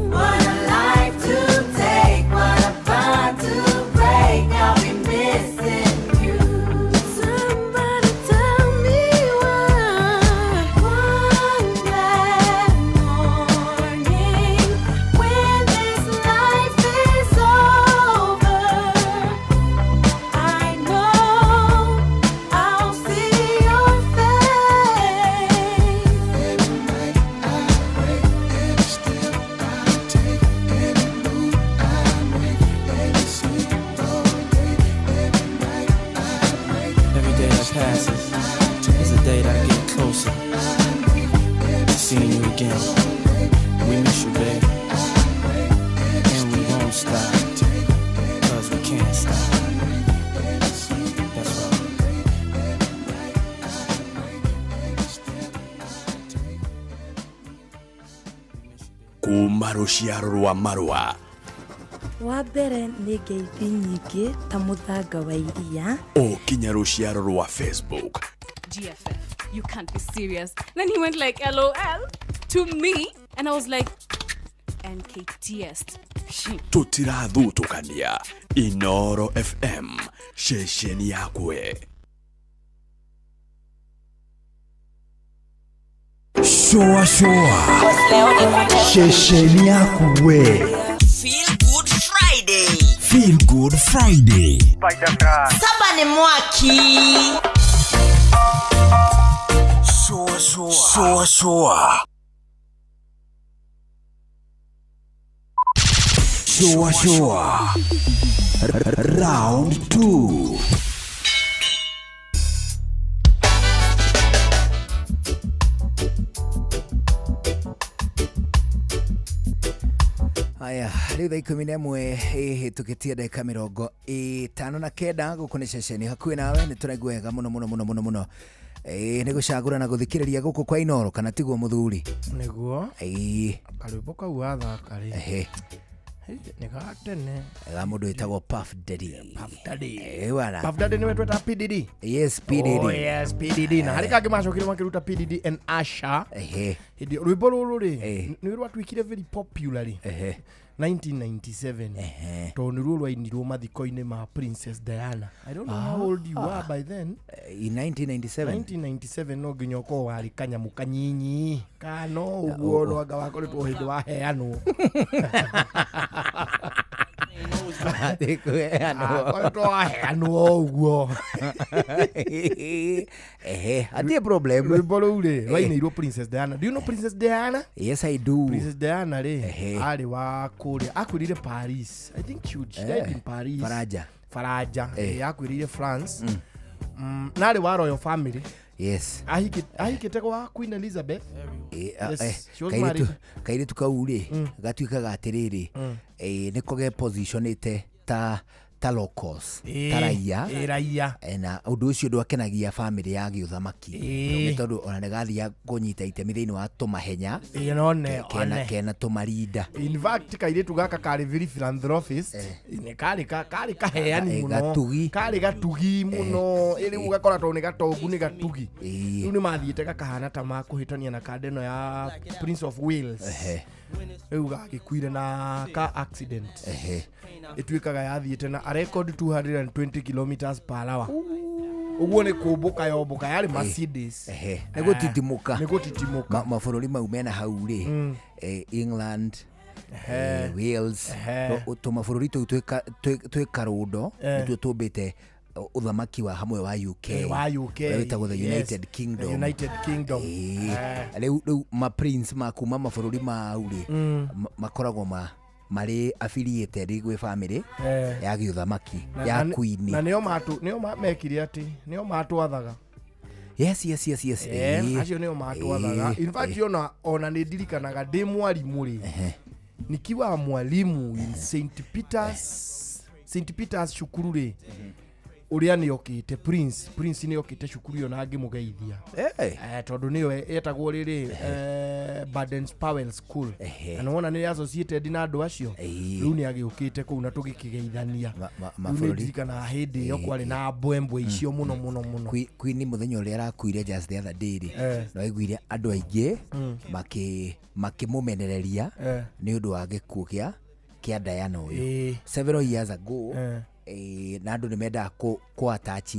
What a life to take, what a bond to break. I'll be missing you. Somebody tell me why. One bad morning, when this life is over, I know I'll see your face. Every night I pray, every step I take, every move I make, every single day, every night I pray. Every day that passes is a day that I get closer to seeing you again. We miss you, babe. And we won't stop, cause we can't stop. That's right. Kuma rũciaro rwa marũa Wa mbere nĩ ngeithi nyingĩ ta mũthanga wa iria. O kinya rũciaro rwa Facebook. GFF, you can't be serious. Then he went like LOL to me, and I was like, NKTS. Tũtirathutũkania. Inoro FM, ceceni yakwe. Shoa shoa, ceceni yakwe. Feel Good Friday. Feel Good Friday. Saba ni mwaki. Shoa shoa, shoa shoa, shoa shoa. Round 2. Haya, rĩu thaa 11 ĩhĩtũkĩtie ndagĩka 59 gũkũ nĩ ceceni hakuhĩ nawe. Nĩ tũraigua wega mũno mũno mũno mũno mũno. Nĩ gũcagũra na gũthikĩrĩria gũkũ kwa Inoro, kana tiguo mũthuri? Nĩguo. Ĩĩ. Karwĩmbo kau wathaka rĩ. Ehe. Nĩ ga tene. Ga mũndũ wĩtagwo Puff Daddy. Puff Daddy. Ĩĩ bwana. Puff Daddy nĩwe tweta PDD. Yes, PDD. Oh yes, PDD. Na harĩ kangĩ macokire makĩruta PDD and Asha. Ehe. Hĩndĩ rwĩmbo rũrũ rĩ, nĩ rwatuĩkire very popular rĩ. Ehe. 1997. Tondũ nĩruo rwainirwo mathiko-inĩ ma Princess Diana. I don't know how old you were by then. In 1997. 1997 no nginya ũkorwo warĩ kanyamũ kanyinyi kana ũguo no anga wakoretwo hĩndĩ waheanwo. Akoretwo waheanwo ũguo. Ehe, hatirĩ problem. Rwĩmbo rũu rĩ rwainĩirwo Princess Diana. Do you know Princess Diana? Yes, I do. Princess Diana rĩ arĩ wa kũrĩa, akwĩrire Paris. I think she died in Paris. Faraja. Faraja. Akwĩrire France. Na arĩ wa royal family. Yes. Ahikĩte gwa Queen Elizabeth. Yes, she was married. Kairĩtu kau rĩ gatuĩkaga atĩrĩrĩ, nĩko ge positionĩte ta locals, ta raia. Raia. Na ũndũ ũcio ndwakenagia family ya gĩũthamaki. Nĩ tondũ ona nĩgathia kũnyita itemi thĩinĩ wa tũmahenya. Kena tũmarinda. In fact kairĩtu gaka karĩ very philanthropist. Nĩ karĩ kaheani mũno. Gatugi. Karĩ gatugi mũno. Ĩrĩ ũgakora tondũ nĩ gatongu nĩ gatugi. Rĩu nĩ mathiĩte gakahana ta makũhĩtania na kanda ĩno ya Prince of Wales. Rĩu gagĩkuire na car accident. Ĩtuĩkaga yathiĩte na a record 220 kilometers per hour. Ũguo nĩ kũmbũka yombũka, yarĩ Mercedes. Nĩ gũtitimũka. Nĩ gũtitimũka. Mabũrũri mau mena hau rĩ, England, Wales. Ehe. Tũmabũrũri tũu twĩ karũndo Eh. nĩtuo tũmbĩte ũthamaki wa hamwe wa UK, Wa UK, ũrĩa wĩtagwo the yes. United Kingdom. The United Kingdom. Ĩĩ. Eh. Rĩu maprince ma kuma mabũrũri mau rĩ, makoragwo marĩ affiliated gwĩ family Eh. ya gĩũthamaki ya queen. Na nĩo nĩo mekire atĩ nĩo matwathaga. Yes. Ĩĩ. Acio nĩo matwathaga. Ĩĩ, In fact, ĩĩ. ona nĩ ndirikanaga ndĩ mwarimũ rĩ, nikiwa mwalimu in St Peters, St Peters cukuru rĩ, ũrĩa nĩ okĩte prince nĩ okĩte cukuru ĩyo na ngĩmũgeithia. Tondũ nĩyo etagwo rĩrĩ, Baden Powell School, na nĩwona nĩ associated na andũ acio. Rĩu nĩ agĩũkĩte kũu na tũgĩkĩgeithania. Rĩu nĩ mabũrũri. ndirikanaga hĩndĩ ĩyo kwarĩ na mbwembwe icio mũno mũno mũno. Queen mũthenya ũrĩa arakuire, just the other day rĩ, Eh. nĩwaiguire andũ aingĩ makĩmũmenereria Eh. nĩ ũndũ wa gĩkuũ kĩa Diana ũyũ Ĩĩ. several years ago. Eh. Na andũ nĩ mendaga kũ attach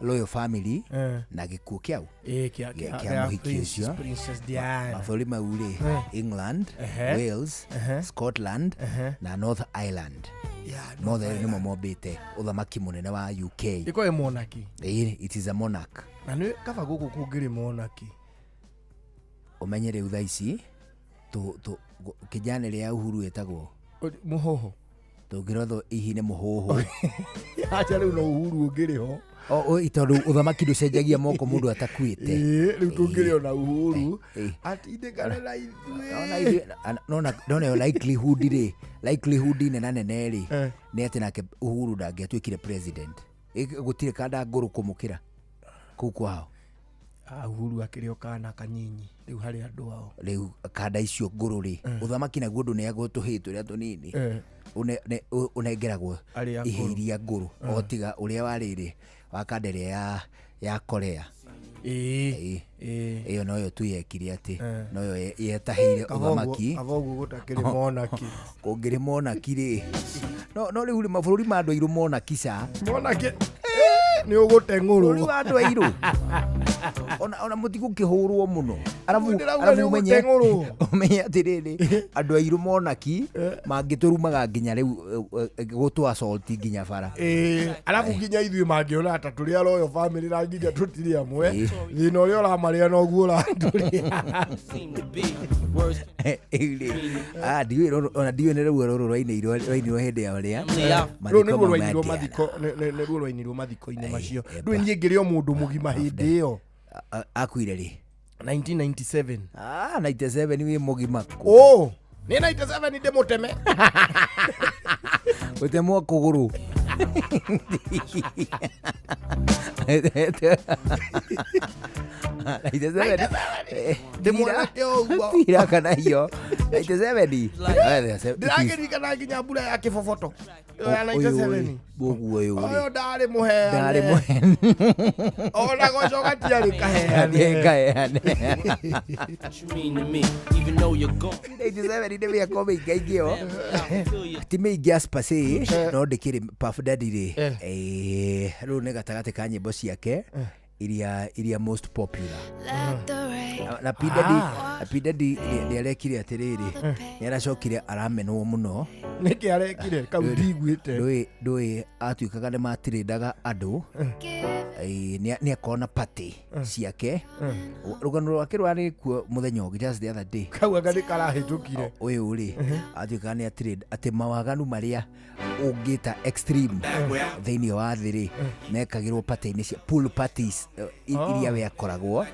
royal family Eh. na gĩkuũ kĩau Ĩĩ, kĩa kĩa kĩa mũhiki ũcio. Princess Diana. Mabũrũri mau rĩ, Eh. England, Ehe. Wales, Ehe. Scotland Ehe. na North Ireland, Yeah, mothe nĩmo mombĩte ũthamaki mũnene wa UK. Ĩkorwo ĩ monarchy. Ĩĩ, it is a monarch. Na nĩ kaba gũkũ kũngĩrĩ monarchy. Ũmenye rĩu thaa ici kĩnjana ĩrĩa ya Uhuru ĩtagwo Mũhũhũ. Tũngĩrothwo ihi nĩ mũhũhũ. Acha, rĩu no Uhuru ũngĩrĩ ho. Tondũ ũthamaki ndũcenjagia moko mũndũ atakuĩte. Ĩĩ, rĩu tũngĩrĩ ona Uhuru atindĩkane na Ona ithuĩ. nona yo likelihood rĩ, likelihood nena nene rĩ, Eh. nĩ atĩ nake Uhuru ndangĩatuĩkire president. Gũtirĩ kanda ngũrũ kũmũkĩra kũu kwao. Ah, Uhuru akĩrĩ o kana kanyinyi rĩu harĩ andũ ao. Rĩu kanda icio ngũrũ rĩ, ũthamaki naguo ndũneagwo tũhĩĩ tũrĩa tũnini. Eh. Ũnengeragwo Arĩa ihĩ akũrũ. iria ngũrũ, o tiga ũrĩa warĩrĩ wa kanda ĩrĩa ya Korea. Ĩĩ. Ĩĩ. Ĩyo noyo tu yekire atĩ Eh. noyo yetahĩire Kaba ũguo- ũthamaki. Kaba ũguo gũtakĩrĩ monarchy. Kũngĩrĩ monarchy rĩ, no rĩu rĩ, mabũrũri ma andũ airũ monarchy ca. Monarchy nĩ ũgũteng'ũrwo. Bũrũri wa andũ airũ ona mũtigũkĩhũrwo mũno, arabu Ndĩrauga arabu nĩ ũmenye ũgũteng'ũrwo. ũmenye atĩrĩrĩ, andũ airũ monarchy mangĩtũrumaga nginya rĩu, gũtũ assault nginya bara. Ĩĩ, arabu nginya ithuĩ mangĩona ta tũrĩ a royal family na nginya tũtirĩ amwe, thĩna ũrĩa ũramarĩa noguo ũratũrĩa. Rĩu rĩ, ndiũĩ ona ndiũĩ nĩ rũo rũrũ rwainirwo hĩndĩ ya ũrĩa Rũu mathiko nĩruo mau rwainirwo ma mathiko nĩruo rwainirwo mathiko-inĩ macio. Ndũĩ niĩ ngĩrĩ o mũndũ mũgima hĩndĩ ĩyo. Akuire rĩ? 1997. Ah, 97 wĩ mũgima. Ũ nĩ 97 ndĩmũteme. Gũtemwo kũgũrũ. Ndĩ mwanake o ũguo. Tira kana iyo 97. Ndĩrakĩririkana nginya mbura ya kĩboboto ĩyo ya 97. Ũguo ũyũ Ũyũ rĩ, ndarĩ mũheane. Ndarĩ mũheane. Ona gũcoka tiarĩ kaheane. Kaheane. What you mean to me, even though you're gone. 97 nĩ mĩaka mĩingaingĩ ĩyo, ti mĩingĩ as per se, no ndĩkĩrĩ Puff Daddy rĩ, rĩu nĩ gatagatĩ ka nyĩmbo ciake iria most popular. Na P Daddy, na P Daddy nĩ arekire atĩrĩrĩ, nĩ aracokire aramenwo mũno. Nĩkĩ arekire kau? Ndiguĩte. Ndũĩ atuĩkaga nĩ matirĩndaga andũ. Nĩ akorwo na party ciake. Rũgano rwake rwarĩ kuo mũthenya ũngĩ, just the other day. Kau anga nĩ karahĩtũkire. Ũyũ rĩ, atuĩkaga nĩ atirĩ atĩ mawaganu marĩa ũngĩta extreme thĩinĩ wa thĩ rĩ, mekagĩrwo party-inĩ cia pool parties, iria we akoragwo.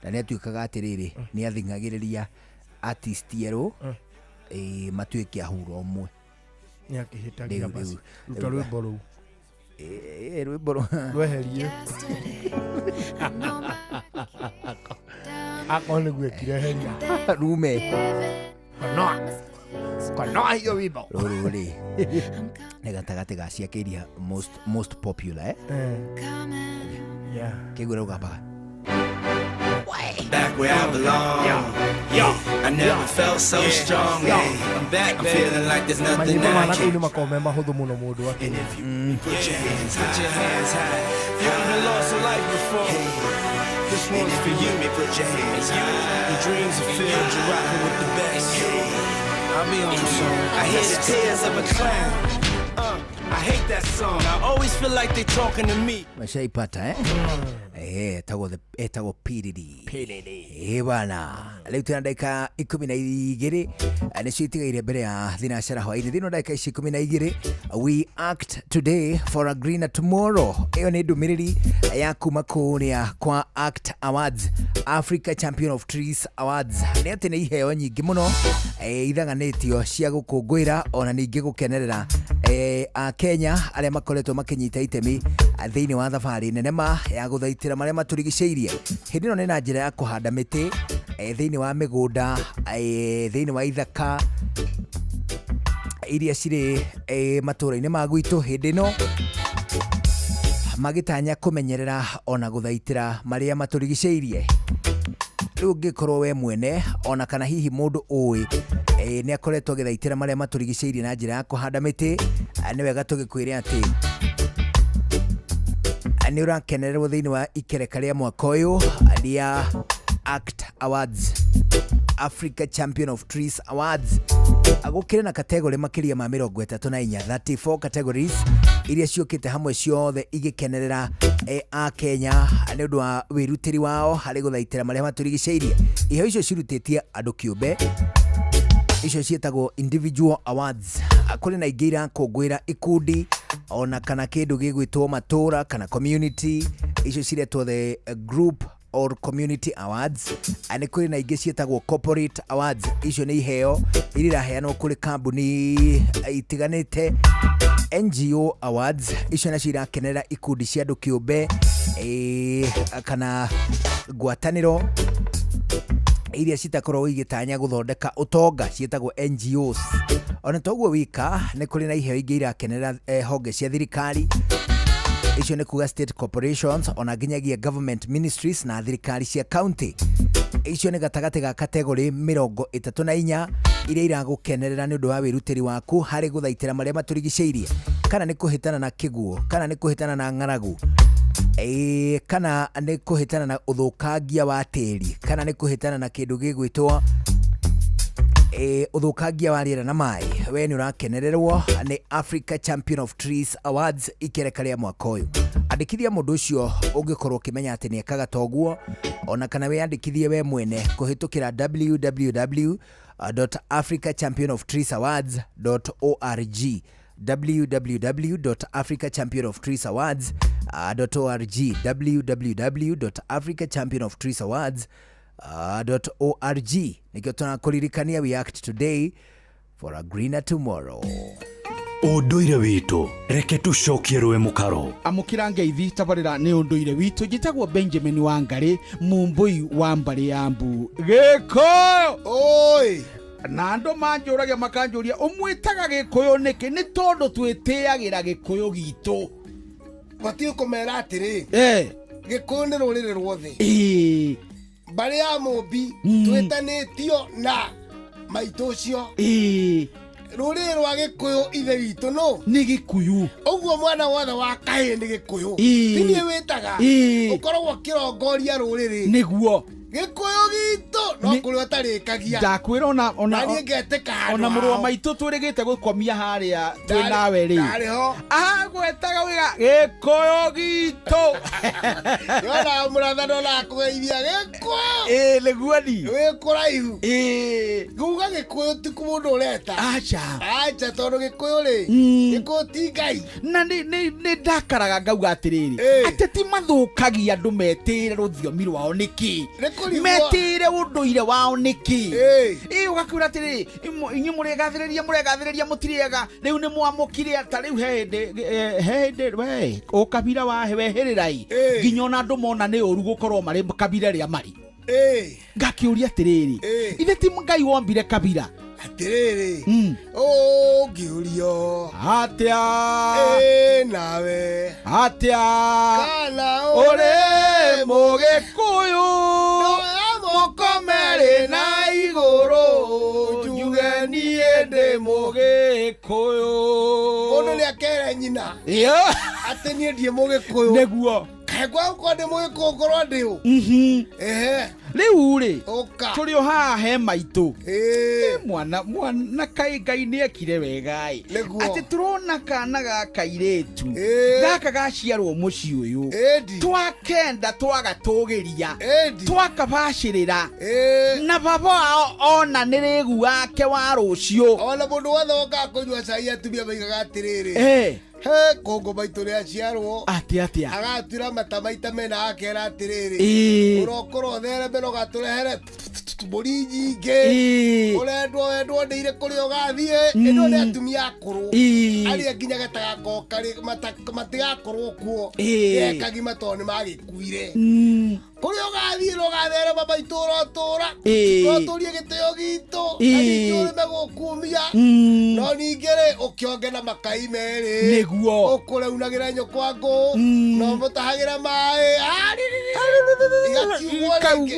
Na nĩ atuĩkaga atĩrĩrĩ, nĩ athing'agĩrĩria artist erũ, matuĩke ahuro ũmwe. Nĩ akĩhĩtagia. Rĩu Basi ruta rwĩmbo rũu. Rwĩmbo rweherie akorwo nĩguo ekire heria. Rume. Konoa konoa hiyo wimbo. Rũrũ rĩ, nĩ gatagatĩ ga ciake iria most popular, eh? Yeah. Kĩguo raugambaga. Back where I belong. Yeah. I never felt so strong. Hey, I'm back, I'm feeling like there's nothing Manyĩmbo I ma can't. nakũu nĩ makoragwo me mahũthũ mũno mũndũ akĩ Put your hands high. Put your hands high. If you ever lost a life before, this one's for you. Put your hands high. Your dreams are filled. You're rocking with the best. I'll be on the song. I hear the tears of a clown. I hate that song. I always feel like they talking to me. Mashaipata eh? Etagwo etagwo PDD. Eh bana rĩu twĩna ndagĩka 12 nĩcio itigaire mbere ya thinacara hwainĩ thĩinĩ wa ndagĩka ici 12. We act today for a greener tomorrow. Ĩyo nĩ ndũmĩrĩri ya kuma kũrĩa kwa Act Awards, Africa Champion of Trees Awards. Nĩ atĩ nĩ iheo nyingĩ mũno ithaganĩtio cia gũkũngũĩra ona ningĩ gũkenerera Akenya arĩa makoretwo makĩnyita itemi thĩinĩ wa thabarĩ nene ma ya gũthaitĩra marĩa matũrigicĩirie. Hĩndĩ ĩno nĩ na njĩra ya kũhanda mĩtĩ thĩinĩ wa mĩgũnda, thĩinĩ wa ithaka iria cirĩ matũũra-inĩ ma gwitũ. Hĩndĩ ĩno magĩtanya kũmenyerera ona gũthaitĩra marĩa matũrigicĩirie. Rĩu ũngĩkorwo we mwene ona kana hihi mũndũ ũĩ nĩ akoretwo agĩthaitĩra marĩa matũrigicĩirie na njĩra ya kũhanda mĩtĩ, nĩ wega tũgĩkwĩre atĩ nĩ ũrakenererwo thĩinĩ wa ikereka rĩa mwaka ũyũ rĩa Act Awards, Africa Champion of Trees Awards. Gũkĩrĩ na kategori makĩria ma 34, 34 categories iria ciũkĩte hamwe ciothe igĩkenerera Akenya nĩ ũndũ wa wĩrutĩri wao harĩ gũthaitĩra marĩa matũrigicĩirie. Iheo icio cirutĩtie andũ kĩũmbe, icio ciĩtagwo individual awards. Kũrĩ na ingĩ irakũngũĩra ikundi ona kana kĩndũ gĩgwĩtwo matũra kana community, icio ciretwo the group or community awards. Nĩ kũrĩ na ingĩ ciĩtagwo corporate awards, icio nĩ iheo iria iraheanwo kũrĩ kambuni itiganĩte. NGO awards, icio nacio irakenerera ikundi cia andũ kĩũmbe kana ngwatanĩro iria citakoragwo igĩtanya gũthondeka ũtonga, ciĩtagwo NGOs. Ona toguo wika nĩ kũrĩ na iheo ingĩ irakenerera honge cia thirikari, icio nĩ kuga state corporations ona nginyagia government ministries na thirikari cia county. Icio nĩ gatagatĩ ga kategori 34 iria iragũkenerera nĩ ũndũ wa wĩrutĩri waku harĩ gũthaitĩra marĩa matũrigicĩirie, kana nĩ kũhĩtana na kĩguũ, kana nĩ kũhĩtana na ng'aragu, kana nĩ kũhĩtana na ũthũkangia wa tĩri, kana nĩ kũhĩtana na kĩndũ gĩgwĩtwo ũthũkangia wa rĩera na maĩ. We nĩ ũrakenererwo nĩ Africa Champion of Trees Awards ikereka rĩa mwaka ũyũ. Andĩkithia mũndũ ũcio ũngĩkorwo ũkĩmenya atĩ nĩ ekaga toguo, ona kana wĩyandĩkithie we mwene kũhĩtũkĩra www.africachampionoftreesawards.org, www.africachampionoftreesawards.org, www.africachampionoftreesawards.org. Nĩkĩo tũrakũririkania, we act today for a greener tomorrow. Ũndũire witũ reke tũcokie rũĩ mũkaro. Amũkĩra ngeithi tabarĩra nĩ ũndũire witũ. Njĩtagwo Benjamin Wangari, mũmbũi wa mbarĩ ya mbu Gĩkũyũ. Oi na andũ manjũragia makanjũria ũmwĩtaga Gĩkũyũ nĩkĩ? Nĩ tondũ twĩtĩagĩra Gĩkũyũ gitũ. Batiĩ kũmera atĩrĩ, Gĩkũyũ nĩ rũrĩrĩ ruothe. Mbarĩ ya Mũmbi twĩtanĩtio na maitũ ũcio. Rũrĩrĩ rwa Gĩkũyũ ithe witũ no nĩ Gĩkũyũ. Ũguo mwana wothe wa kahĩĩ nĩ Gĩkũyũ. Ti niĩ wĩtaga, ũkoragwo ũkĩrongoria rũrĩrĩ. Nĩguo Gĩkũyũ gitũ no kũrĩa ũtarĩkagia. Ndakwĩra ona ona Na niĩ ngetĩka handũ ona mũrũ wa hao. maitũ twĩrĩgĩte gũkomia harĩa twĩ nawe rĩ. Ndarĩ ho. Agwetaga wĩga Gĩkũyũ gitũ. Yona mũratha ndona kũgeithia Gĩkũyũ. Ĩĩ nĩguo ni. Wĩ kũraihu. Ĩĩ. Nguga Gĩkũyũ ti mũndũ ũreta. Aca. Aca tondũ Gĩkũyũ rĩ, Gĩkũyũ ti Ngai. Na nĩ ndakaraga ngauga atĩrĩrĩ, ateti mathũkagia andũ metĩĩre rũthiomi rwao nĩkĩ? Metĩĩre ũndũire wao nĩkĩ? Ĩ ũgakwĩra atĩrĩrĩ, inyuĩ mũregathĩrĩria mũregathĩrĩria mũtirĩega, rĩu nĩ mwamũkire ta rĩu he hĩndĩ we ũkabira wa wehĩrĩrai nginya ona andũ mona nĩ ũru gũkorwo marĩ kabira rĩa marĩ. Ngakĩũria atĩrĩrĩ, ithe ti Ngai wombire kabira? Atĩrĩrĩ, ũngĩũrio atĩa nawe atĩa kana ũrĩ Mũgĩkũyũ moko merĩ na igũrũ Mũgĩkũyũ. Mũndũ nĩ akere nyina atĩ niĩ ndiĩ Mũgĩkũyũ. Nĩguo. Kaĩ kwa gũkorwo ndĩ Mũgĩkũyũ ngorwo ndĩ ũ? Ehe. Rĩu rĩ Ũka. tũrĩ o haha he maitũ. Mwana mwana kaĩ Ngai nĩ ekire wega ĩ. Nĩguo. Atĩ tũrona kana ga kairĩtu gaka gaciarwo mũciĩ ũyũ twakenda twagatũgĩria twakabacĩrĩra na baba wao ona nĩ rĩgu wake wa rũciũ. Ona mũndũ wothe wokaga kũnyua cai atumia maigaga atĩrĩrĩ, he kũngũ maitũ nĩ aciarwo atĩ atĩa agatuĩra mata maita mena akera atĩrĩrĩ, ũrokũra ũthereme na ũgatũrehere mbũri nyingĩ, ũrendwo wendwo ndĩire kũrĩa ũgathiĩ. Ĩno nĩ atumia akũrũ arĩa nginya gatagakorwo matigakorwo kuo kagima tondũ nĩ magĩkuire. Kũrĩa ũgathiĩ na ũgatherema maitũ ũrotũra ũrotũrie gĩtĩo gitũ na ningĩ ũrĩme gũkumia no ningĩ rĩ ũkĩonge na makai merĩ nĩguo ũkũre unagĩra nyũkwa ngũ no mũtahagĩra maĩ igakiugwo rĩngĩ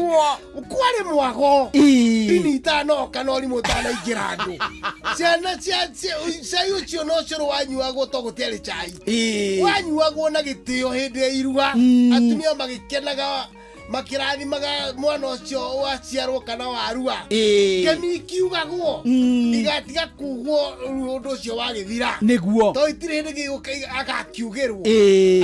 kwarĩ mwago ndini itanoka no rimũ ũtanaingĩra andũ ciana cai ũcio no ũcũrũ wanyuagwo to gũtiarĩ cai wanyuagwo na gĩtĩo hĩndĩ ya iruga atumia magĩkenaga makirathimaga mwana ũcio waciarwo kana warua ngemi ikiugagwo igatiga kugwo ũndũ ũcio wagĩthira nĩguo to itirĩ hĩndĩ agakiugĩrwo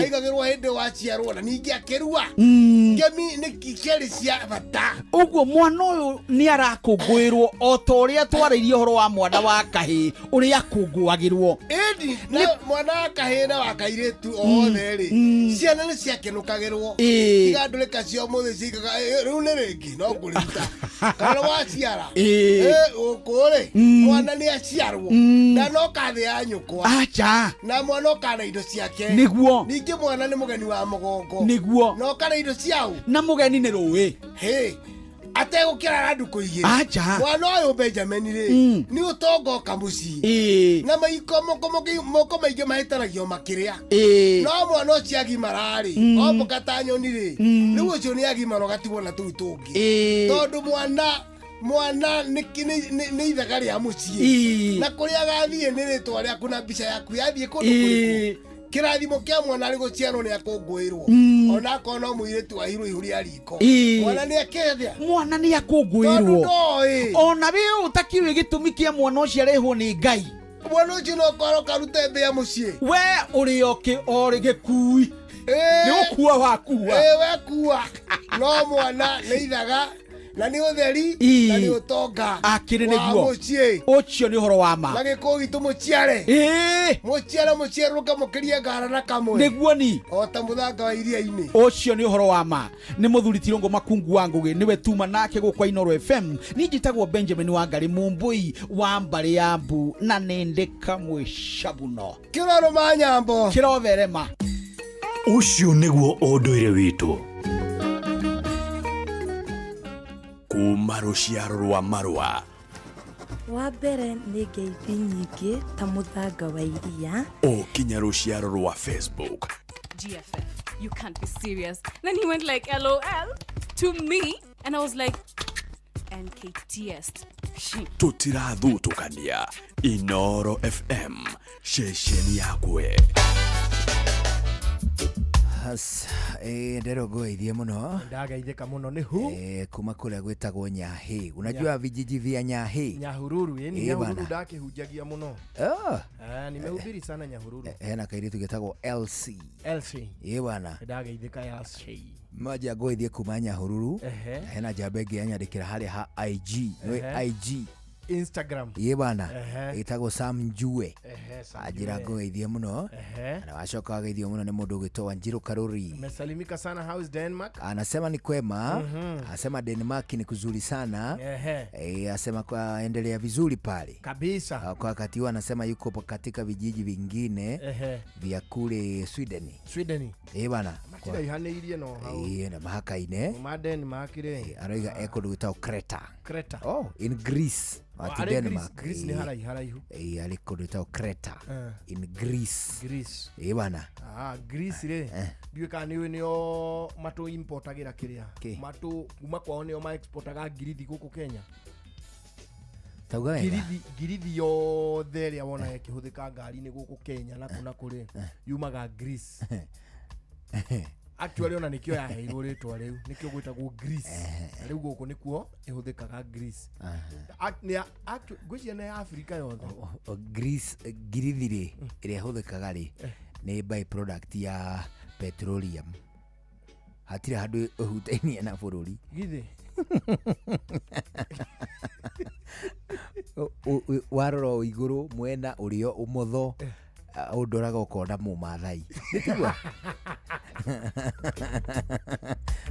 aigagĩrwo hĩndĩ waciarwo na ningĩ akĩrua ngemi nĩ kĩarĩ cia bata. Ũguo mwana ũyũ nĩ arakũngũĩrwo o ta ũrĩa twarĩirie ũhoro wa mwana wa kahĩĩ ũrĩa akũngũagĩrwo. Ĩni na mwana wa kahĩĩ na wa kairĩtu othe rĩ ciana nĩ ciakenũkagĩrwo tiga ndũrĩka cia ũmũthĩ ciikaga rĩu nĩ rĩngĩ no ngũrĩruta kana waciara gũkũ rĩ mwana nĩ aciarwo na no kathĩ ya nyũkwa acha na mwana oka na indo ciake nĩguo ningĩ mwana nĩ mũgeni wa mũgongo nĩguo na oka na indo ciao na mũgeni nĩ rũĩ hĩ ategũkĩrara ndukũ igĩrĩ acha mwana ũyũ Benjamin rĩ nĩ ũtonga oka mũciĩ na maiko moko maingĩ mahĩtanagio makĩrĩa no mwana ũcio agimara rĩ omboka ta nyoni rĩ rĩu ũcio nĩ agimara ũgatigwo na tũu tũngĩ tondũ mwana nĩ ithaga rĩa mũciĩ na kũrĩa agathiĩ nĩ rĩtwa rĩaku na mbica yaku yathiĩ kũndũ kũrĩkũ kĩrathimo kĩa mwana arĩ gũciarwo nĩ akũngũĩrwo ona akorwo no mũirĩtu wairwo ihu rĩa riko mwana nĩ akethia mwana nĩ akũngũĩrwo ona wĩ ũtakiũĩ gĩtũmi kĩa mwana ũcio arehwo nĩ Ngai mwana ũcio no korwo karute mbĩa mũciĩ we ũrĩ o gĩkui nĩ gũkua wakua wekua no mwana nĩ ithaga na nĩ ũtheri na nĩ ũtonga akĩrĩ nĩguo ũcio nĩ ũhoro wa ma na gĩkũyũ gitũ mũciare mũciare mũciarũke mũkĩrie ngara na kamwe nĩguo ni o ta mũthanga wa iria-inĩ ũcio nĩ ũhoro wa ma nĩ mũthuri Tirũngũ Makungu wa Ngũgĩ nĩwe tuma nake gũkũ Inooro FM niĩ njĩtagwo Benjamin Wangari Mũmbũi wa mbarĩ ya mbu na nĩ kamwe cabuno kĩrorũma nyambo kĩrotherema ũcio nĩguo ũndũire witũ kuma rũciaro rwa marũa wa mbere nĩ ngeithi nyingĩ ta mũthanga wa iria o kinya rũciaro rwa Facebook. GFF, you can't be serious. Then he went like LOL to me and I was like NKTS. Tũtirathutũkania Inooro FM ceceni yakwe. Ndero ngoithie muno ndagaithika muno ni hu kuma kuria gwitagwo Nyahi. Unajua vijiji vya Nyahi, Nyahururu. Yani Nyahururu ndakihunjagia muno. Nimehubiri sana Nyahururu. Hena kairitu getagwo LC. Bana ndagaithika LC maja ngoithie kuma Nyahururu. Hena njamba ĩngĩ yanyandĩkĩra harĩa ha IG nĩ IG Instagram. Ye bana itagwo Sam Njue ajira ngoithie muno na wacoka wageithio muno ni mundu ugitwo Wanjiru Karuri. Mesalimika sana. How is Denmark? Anasema ni kwema. Anasema Denmark ni kuzuri sana. Anasema kwa endelea vizuri pale kabisa. Kwa wakati huo anasema yuko katika vijiji vingine vya kule Sweden. Bana matiraihaniirie no hau na mahaka-ine ma Denmark ri aroiga ekundu gwitagwo Creta. Oh, in Greece. Ati Denmark. Greece ni haraihu. Ari kundu gwitagwo Creta in Greece. Bana. Greece ri ndiũĩ kana nĩũĩ nĩo matũ importagĩra kĩrĩa matũ kuma kwao nĩo ma exportaga ngirithi gũkũ Kenya. Tauga wega. Ngirithi yothe ĩrĩa wonaga ĩkĩhũthĩka ngari-inĩ gũkũ Kenya na kũ na kũrĩ yumaga Greece. Actually ona nĩkĩo yaheirwo rĩtwa rĩu, nĩkĩo gwĩtagwo Greece. Na rĩu gũkũ nĩkuo ĩhũthĩkaga Greece. Ngwĩciria nĩ ya Afrika yothe. Greece ngirithi rĩ ĩrĩa ĩhũthĩkaga rĩ nĩ by product ya petroleum. Hatirĩ handũ ĩhutainie na bũrũri. Githĩ? Warora o igũrũ mwena ũrĩo ũmotho ũndoraga ũkona mũmathai. Nĩtiguo?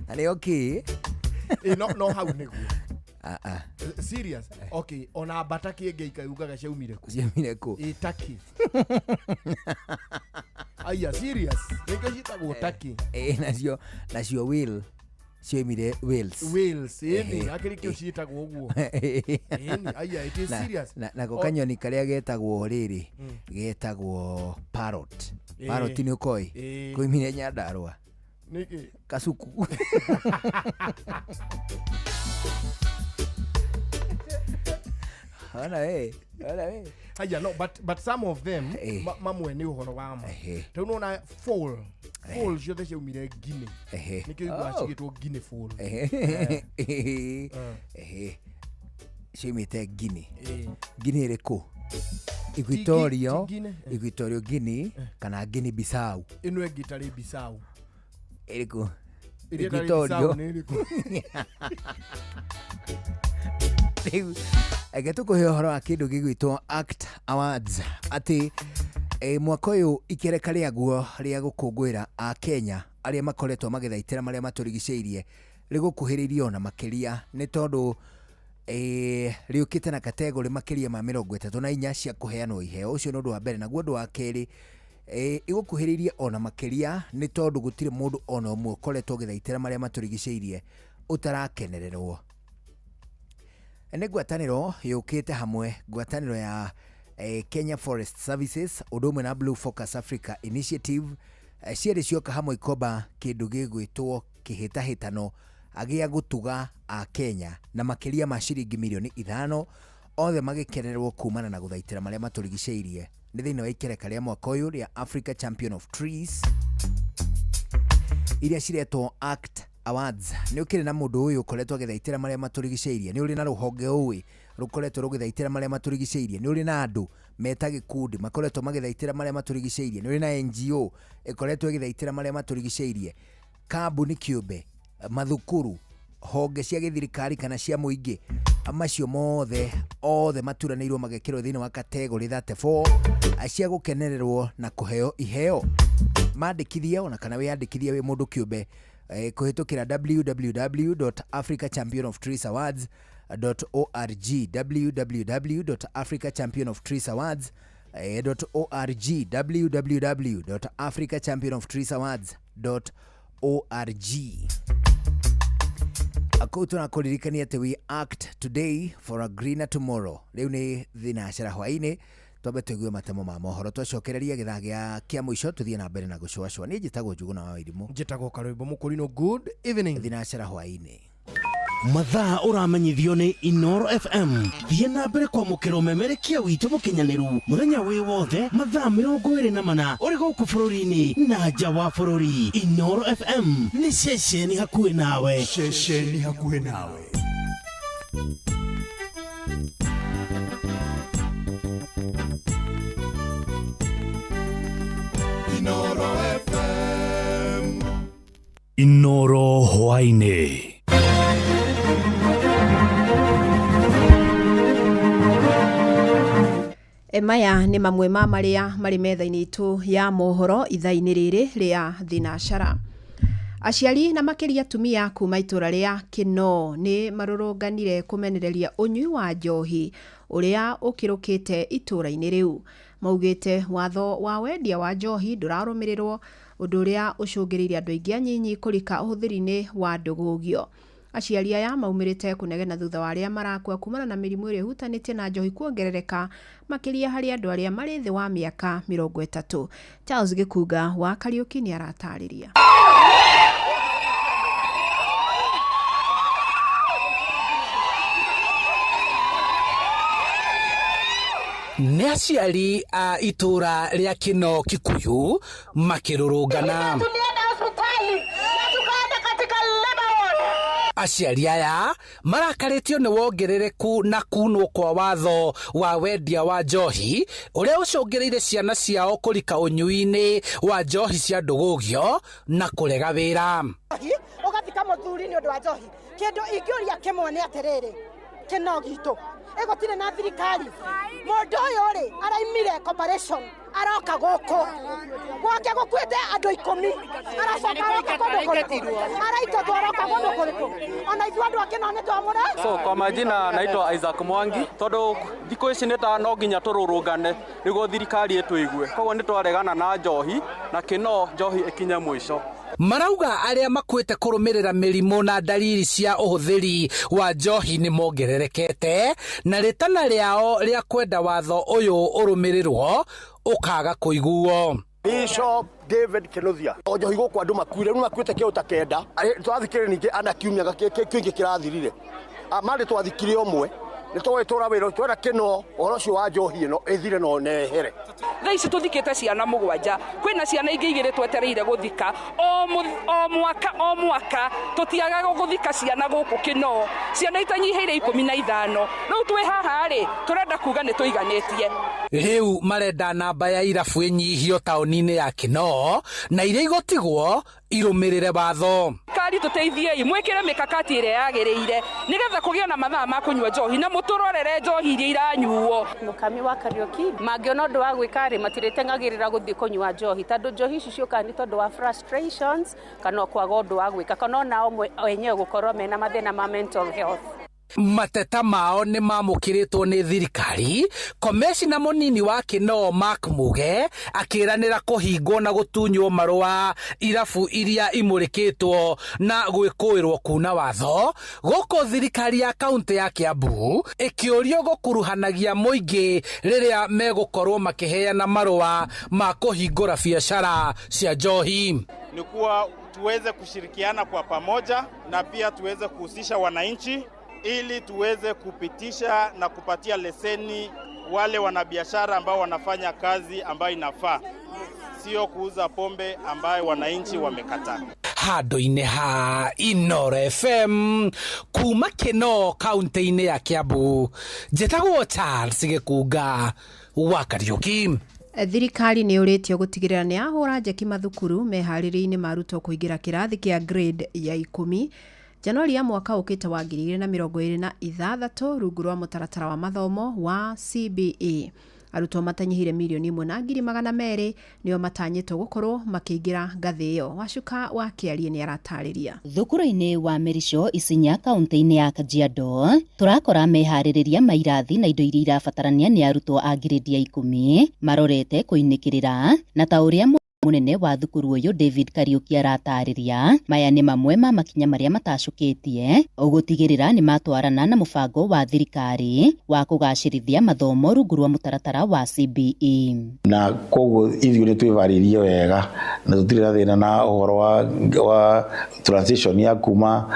Na nĩyo kĩ? No hau nĩguo. Serious? Okay, ona mbata kĩengei ugaga ciaumire kũ? Ciaumire kũ? Ĩ Turkey. Aya, serious? Nĩkĩo ciĩtagwo Turkey. Nacio whale cioimire Wales. Wales, ĩni, akĩrĩ kĩo ciĩtagwo ũguo. Ĩni, aya, it is serious. Nako kanyoni karĩa getagwo rĩrĩ, getagwo parrot. Parrot nĩ ũkoĩ? Koimire Nyandarũa. Nĩkĩ? Kasuku. Ona we, ona we. Aya, no, but some of them mamwe nĩ ũhoro wa ma. Rĩu nĩwona fowl. Fowl ciothe ciaumire Guinea. Nĩkĩo iguaga cigĩtwo Guinea fowl. Ciaumĩte Guinea. Guinea ĩrĩkũ? Equatorial, Equatorial Guinea kana Guinea Bissau. Ĩno ĩngĩ ĩtarĩ Bissau. Ĩrĩkũ? Ĩrĩa ĩtarĩ Bissau nĩ ĩrĩkũ? Rĩu reke tũkũhe ũhoro wa kĩndũ gĩgwĩtwo Act Awards atĩ mwaka ũyũ ikereka rĩaguo rĩa gũkũngũĩra a Kenya arĩa makoretwo magĩthaitĩra marĩa matũrigicĩirie rĩgũkuhĩrĩirie ona makĩria nĩ tondũ rĩũkĩte na kategori makĩria ma 34 cia kũheanwo iheo. Ũcio nĩ ũndũ wa mbere. Naguo ũndũ wa kerĩ ĩgũkuhĩrĩirie ona makĩria nĩ tondũ gũtirĩ mũndũ ona ũmwe ũkoretwo ũgĩthaitĩra marĩa matũrigicĩirie ũtarakenererwo. Nĩ ngwatanĩro yũkĩte hamwe, ngwatanĩro ya Kenya Forest Services ũndũ ũmwe na Blue Focus Africa Initiative, cierĩ cioka hamwe ikomba kĩndũ gĩgwĩtwo kĩhĩtahĩtano gĩa gũtuga a Kenya na makĩria ma ciringi mirioni 5 othe magĩkenererwo kumana na gũthaitĩra marĩa matũrigicĩirie. Nĩ thĩinĩ wa ikereka rĩa mwaka ũyũ rĩa Africa Champion of Trees iria ciretwo Act Awards. Nĩ ũkĩrĩ na mũndũ ũyũ ũkoretwo agĩthaitĩra marĩa matũrigicĩirie, nĩ ũrĩ na rũhonge ũĩ rũkoretwo rũgĩthaitĩra marĩa matũrigicĩirie, nĩ ũrĩ na andũ meta gĩkundi makoretwo magĩthaitĩra marĩa matũrigicĩirie, nĩ ũrĩ na NGO ĩkoretwo ĩgĩthaitĩra marĩa matũrigicĩirie, kambuni kĩũmbe, mathukuru, honge cia gĩthirikari kana cia mũingĩ, macio mothe othe maturanĩirwo magekĩrwo thĩinĩ wa kategori 34 cia gũkenererwo na kũheo iheo. Mandĩkithie ona kana wĩyandĩkithie wĩ mũndũ kĩũmbe kũhĩtũkĩra www.africachampionoftreesawards.org, www.africachampionoftreesawards.org, www.africachampionoftreesawards.org. Kũu tũrakũririkania atĩ we act today for a greener tomorrow. Rĩu nĩ thinacara hwaĩ-inĩ, twambe tũigue matemo ma mohoro, twacokereria gĩthaa kĩa mũico tũthiĩ na mbere na gũcũacũa. Niĩ njĩtagwo Njuguna wa Wairimu. Njĩtagwo Karwĩmbo Mũkũrinũ. Good evening. Thinacara hwaĩ-inĩ. Mathaa ũramenyithio nĩ Inoro FM. Thiĩ na mbere kwamũkĩra ũmemerekia witũ mũkinyanĩru mũthenya wĩ wothe mathaa 24 ũrĩ gũkũ bũrũri-inĩ na nja wa bũrũri. Inoro FM nĩ ceceni hakuhĩ nawe. Ceceni hakuhĩ nawe. Inoro FM. Inoro hwaĩ-inĩ. Maya nĩ mamwe ma marĩa marĩ metha-inĩ itũ ya mohoro ithaa-inĩ rĩrĩ rĩa thinacara. Aciari na makĩria atumia kuma itũra rĩa Kinoo nĩ marũrũnganire kũmenereria ũnyui wa njohi ũrĩa ũkĩrũkĩte itũra-inĩ rĩu. Maugĩte watho wa wendia wa njohi ndũrarũmĩrĩrwo, ũndũ ũrĩa ũcũngĩrĩirie andũ aingĩ anyinyi kũrika ũhũthĩri-inĩ wa ndũgũgio. Aciari aya maumĩrĩte kũnegena thutha wa arĩa marakua kumana na mĩrimũ ĩrĩa ĩhutanĩtie na njohi kuongerereka makĩria harĩ andũ arĩa marĩ thĩ wa mĩaka 30. Charles Gĩkunga wa Kariũki nĩ aratarĩria. Nĩ aciari a itũra rĩa Kĩno Kikuyu makĩrũrũngana. Tulienda hospitali na tukaenda katika labor ward. Aciari aya marakarĩtio nĩ wongerereku na kunwo kwa watho wa wendia wa njohi ũrĩa ũcũngĩrĩire ciana ciao kũrika ũnyui-inĩ wa njohi cia ndũgũgio na kũrega wĩra. Njohi ũgathika mũthuri nĩ ũndũ wa njohi. Kĩndũ ingĩũria kĩmwe nĩ atĩrĩrĩ, Kĩno gitũ ĩgũtirĩ na thirikari, mũndũ ũyũ rĩ araimire corporation aroka gũkũ gwake gũkuĩte andũ 10, aracoka aroka kũndũ kũrĩkũ, araingatwo aroka kũndũ kũrĩkũ, ona ithuĩ andũ a Kĩno nĩ twamũra. So kwa majina naitwa Isaac Mwangi, tondu thikũ ici nĩ ta no nginya tũrũrũngane nĩguo thirikari ĩtũigue, koguo nĩ twaregana na njohi na Kĩno njohi ĩkinye mũico. Marauga arĩa makuĩte kũrũmĩrĩra mĩrimũ na ndariri cia ũhũthĩri wa njohi nĩ mongererekete na rĩtana rĩao rĩa kwenda watho ũyũ ũrũmĩrĩrwo ũkaga kũiguo. Bishop David Kinuthia o njohi gũkũ andũ makuire, rĩu makuĩte kĩo ta 9. Twathikire ningĩ ana kiumia kĩngĩ kĩrathirire. Marĩ twathikire ũmwe, nĩ tũgĩtũra wĩra, twenda Kĩno ũhoro ũcio wa njohi ĩno ĩthire na ũnehere. Thaa ici tũthikĩte ciana 7, kwĩna ciana ingĩ 2 twetereire gũthika. O mwaka, o mwaka tũtiagaga gũthika ciana gũkũ Kĩno, ciana itanyihĩire 15. Rĩu twĩ haha rĩ, tũrenda kuga nĩ tũiganĩtie. Rĩu marenda namba ya irabu ĩnyihio taũni-inĩ ya Kĩno na iria igũtigwo irũmĩrĩre watho. Thirikari tũteithiei, mwĩkĩre mĩkakati ĩrĩa yagĩrĩire nĩgetha kũgĩe na mathaa ma kũnyua njohi na mũtũrorere njohi iria iranyuo. Mũkami wa Kariũki mangĩona ũndũ wa gwĩka rĩ, matirĩteng'agĩrĩra gũthiĩ kũnyua njohi, tondũ njohi ici ciũkaga nĩ tondũ wa frustrations kana kwaga ũndũ wa gwĩka kana ona o enyewe gũkorwo mena mathĩna ma mental health. Mateta mao nĩ mamũkĩrĩtwo nĩ thirikari. Komecina mũnini wa Kĩno Mark Muge akĩranĩra kũhingwo na gũtunywo marũa irabu iria imũrĩkĩtwo na gwĩkũĩrwo kuna watho. Gũkũ thirikari ya kaunti ya Kiambu ĩkĩũrio gũkuruhanagia mũingĩ rĩrĩa megũkorwo makĩheana marũa ma kũhingũra biacara cia njohi. Ni kuwa tuweze kushirikiana kwa pamoja na pia tuweze kuhusisha wananchi ili tuweze kupitisha na kupatia leseni wale wanabiashara ambao wanafanya kazi ambayo inafaa, sio kuuza pombe ambayo wananchi wamekataa. Handũ-inĩ ha Inooro FM kuma Kĩno kaunti-inĩ ya Kiambu, njĩtagwo Charles Gĩkunga wa Kariũki. Thirikari nĩ yũrĩtio gũtigĩrĩra nĩ yahũra njeki mathukuru meharĩria-inĩ ma arutwo kũingĩra kĩrathi kĩa grade ya 10 Januari ya mwaka ũkĩte wa 2026 rungu rwa mũtaratara wa mathomo wa CBE. Arutwo matanyihire 1,200,000 nĩo matanyĩtwo gũkorwo makĩingĩra ngathĩ ĩyo. Wacuka wa Kĩarie nĩ aratarĩria. Thukuru-inĩ wa Merico Isinya kaunti-inĩ ya Kajiado tũrakora meharĩrĩria ma irathi na indo iria irabatarania nĩ arutwo a grade ya 10 marorete kũinĩkĩrĩra na ta ũrĩa mũnene wa thukuru ũyũ David Kariũki aratarĩria, maya nĩ mamwe ma makinya marĩa matacũkĩtie ũgũtigĩrĩra nĩ matwarana na mũbango wa thirikari wa kũgacĩrithia mathomo rungu rwa mũtaratara wa CBE. Na koguo ithuĩ nĩ twĩvarĩirie wega na tũtirĩ na thĩna na ũhoro wa transition ya kuma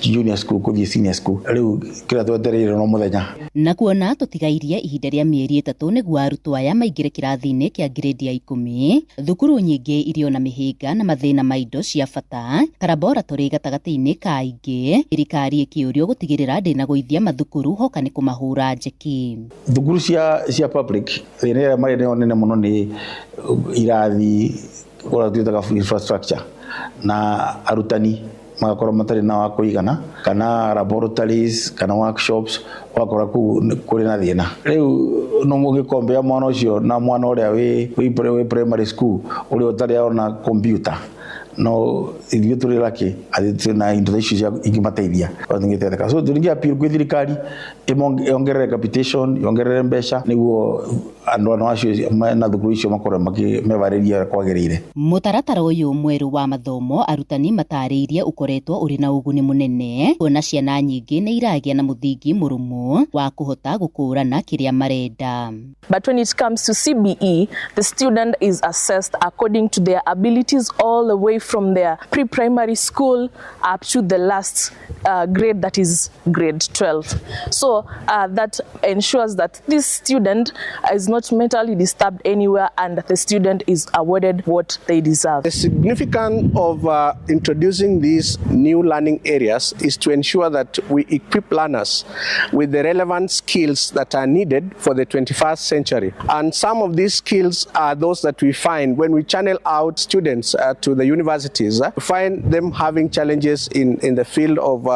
junior school kũthiĩ senior school. Rĩu kĩrĩa twetereire no mũthenya. Na kuona tũtigairie ihinda rĩa mĩeri 3 nĩguo arutwo aya maingĩre kĩrathi-inĩ kĩa grade ya 10, thukuru nyingĩ irio na mĩhĩnga na mathĩna ma indo cia bata ta laboratory gatagatĩ-inĩ ka ingĩ, thirikari ĩkĩũrio gũtigĩrĩra ndĩnagũithia mathukuru hoka nĩ kũmahũra njeki. Thukuru cia public thĩna ĩrĩa marĩ nayo nene mũno nĩ irathi ũrĩa twĩtaga infrastructure na arutani magakorwo matarĩ na wa kũigana kana laboratories kana workshops, ũgakora kũu kũrĩ na thĩna. Rĩu no mũgĩkombea mwana ũcio na mwana ũrĩa wĩ primary school ũrĩa ũtarĩ ona computer, no ithuĩ tũrĩ lucky atĩ twĩna indo icio cia ingĩmateithia tũngĩteithĩka. So tũringĩ appeal kwĩ thirikari yongerere capitation, yongerere mbeca nĩguo andũ acio na thukuru icio makorwo mevarĩrie kwagĩrĩire. Mũtaratara ũyũ mwerũ wa mathomo arutani matarĩirie ũkoretwo ũrĩ na ũguni mũnene kuona ciana nyingĩ nĩ iragĩa na mũthingi mũrũmu wa kũhota gũkũrana kĩrĩa marenda. But when it comes to CBE, the student is assessed according to their abilities all the way from their pre-primary school up to the last grade, that is grade 12. So that ensures that this student is not mentally disturbed anywhere and the student is awarded what they deserve. The significance of introducing these new learning areas is to ensure that we equip learners with the relevant skills that are needed for the 21st century. And some of these skills are those that we find when we channel out students to the universities, we find them having challenges in the field of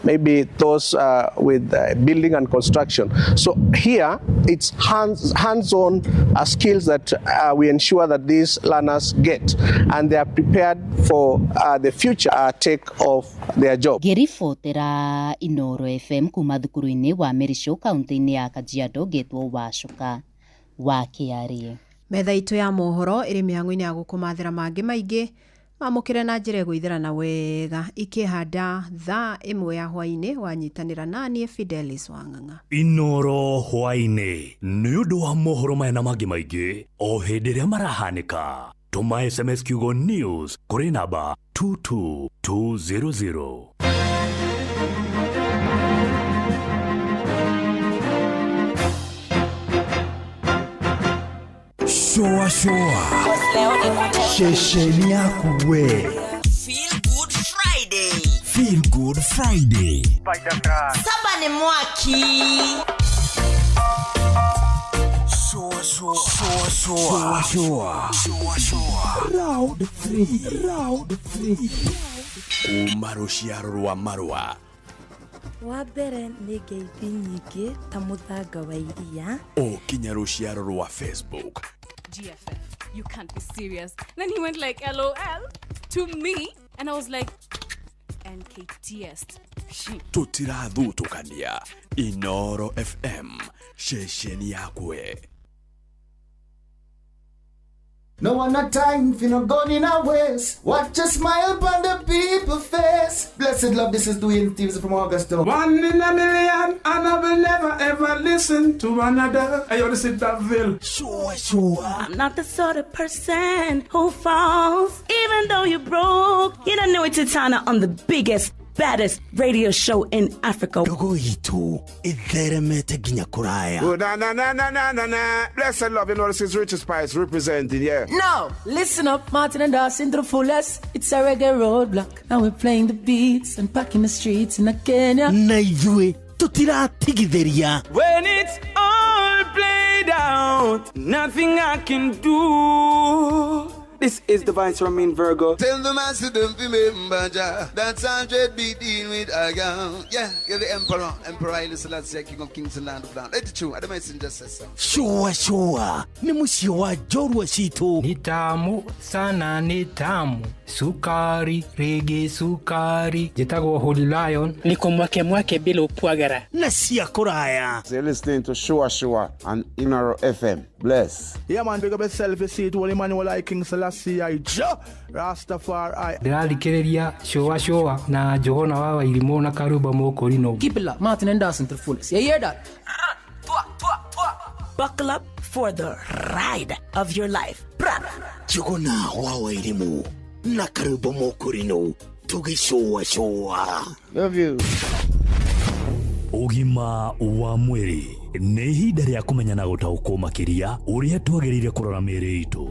maybe those with building and construction. So here it's hands-on skills that we ensure that these learners get, and they are prepared for the future take of their job. Ngĩribotera Inoro FM kuma thukuru-inĩ wa Merisho kaunti-inĩ ya Kajiado ngĩtwo Wacuka wa Kĩarĩ. Metha itũ ya mohoro ĩrĩ mĩhang'o-inĩ ya gũkũmathĩra mangĩ maingĩ mamũkĩre na njĩra ĩgũithĩrana wega ikĩhanda thaa 1 ya hwaĩ-inĩ wanyitanĩra naniĩ Fidelis Wang'ang'a. Inoro hwaĩ-inĩ nĩ ũndũ wa mohoro maya na mangĩ maingĩ o hĩndĩ ĩrĩa marahanĩka. Tũma SMS kiugo news kũrĩ namba 22200. Shoa shoa Shesheni yaku we. Feel Good Friday. Feel Good Friday. Saba ni mwaki. Shoa shoa shoa shoa shoa shoa shoa. Round 3 round 3. Kuma rũciaro rwa marũa. Wa mbere nĩ ngeithi nyingĩ ta mũthanga wa iria. O kinya rũciaro rwa Facebook. GFF, you can't be serious. Then he went like LOL to me, and I was like, NKTS. Tũtirathutũkania. Inoro FM, ceceni yakwe. No one a time for no gun in our waist. Watch a smile upon the people face. Blessed love, this is Dwayne Stevens from Augusta. 1 in a million, and I will never ever listen to another. I ought to sit that veil. Sure, sure. I'm not the sort of person who falls, even though you're broke. You don't know it's Titana on the biggest, baddest radio show in Africa. Ndogo itu itheremete nginya kuraya. Oh, na na na na na na na. Blessed love, you know this is Richard Spice representing, yeah. No, listen up, Martin and Dawson to the fullest. It's a reggae roadblock, and we're playing the beats and packing the streets in Kenya. Na ithuĩ tutiratigithĩria. When it's all played out, nothing I can do. This is the Vice Romain Virgo. Tell the master don't remember Jah. That's 100 beating with a gun. Yeah, you're the emperor. Emperor Haile Selassie, King of Kings and Land of Land. Let it true. I messenger says so. Sure, sure. Ni mũciĩ wa njorua citũ. Ni tamu sana, ni tamu. Sukari, rege sukari. Njĩtagwo Holy Lion. Niko mwake mwake bila upwagara. Na cia kũraya. So you're listening to Sure Sure on Inoro FM. Bless. Yeah man, big up yourself, you see it. Holy Emmanuel I King Selassie I Jah Rastafari. Ndĩrathikĩrĩria Shoa Shoa na Johona wa Wairimũ na Karuba Mũkũrinũ. Keep it locked, Martin and Dawson to the fullest. You hear that? Buckle up for the ride of your life. Johona wa Wairimũ na Karuba Mũkũrinũ tũgĩcoa coa. Love you. Ũgima wa mwĩrĩ nĩ ihinda rĩa kũmenya na gũtaũkwo makĩria ũrĩa twagĩrĩire kũrora mĩĩrĩ itũ.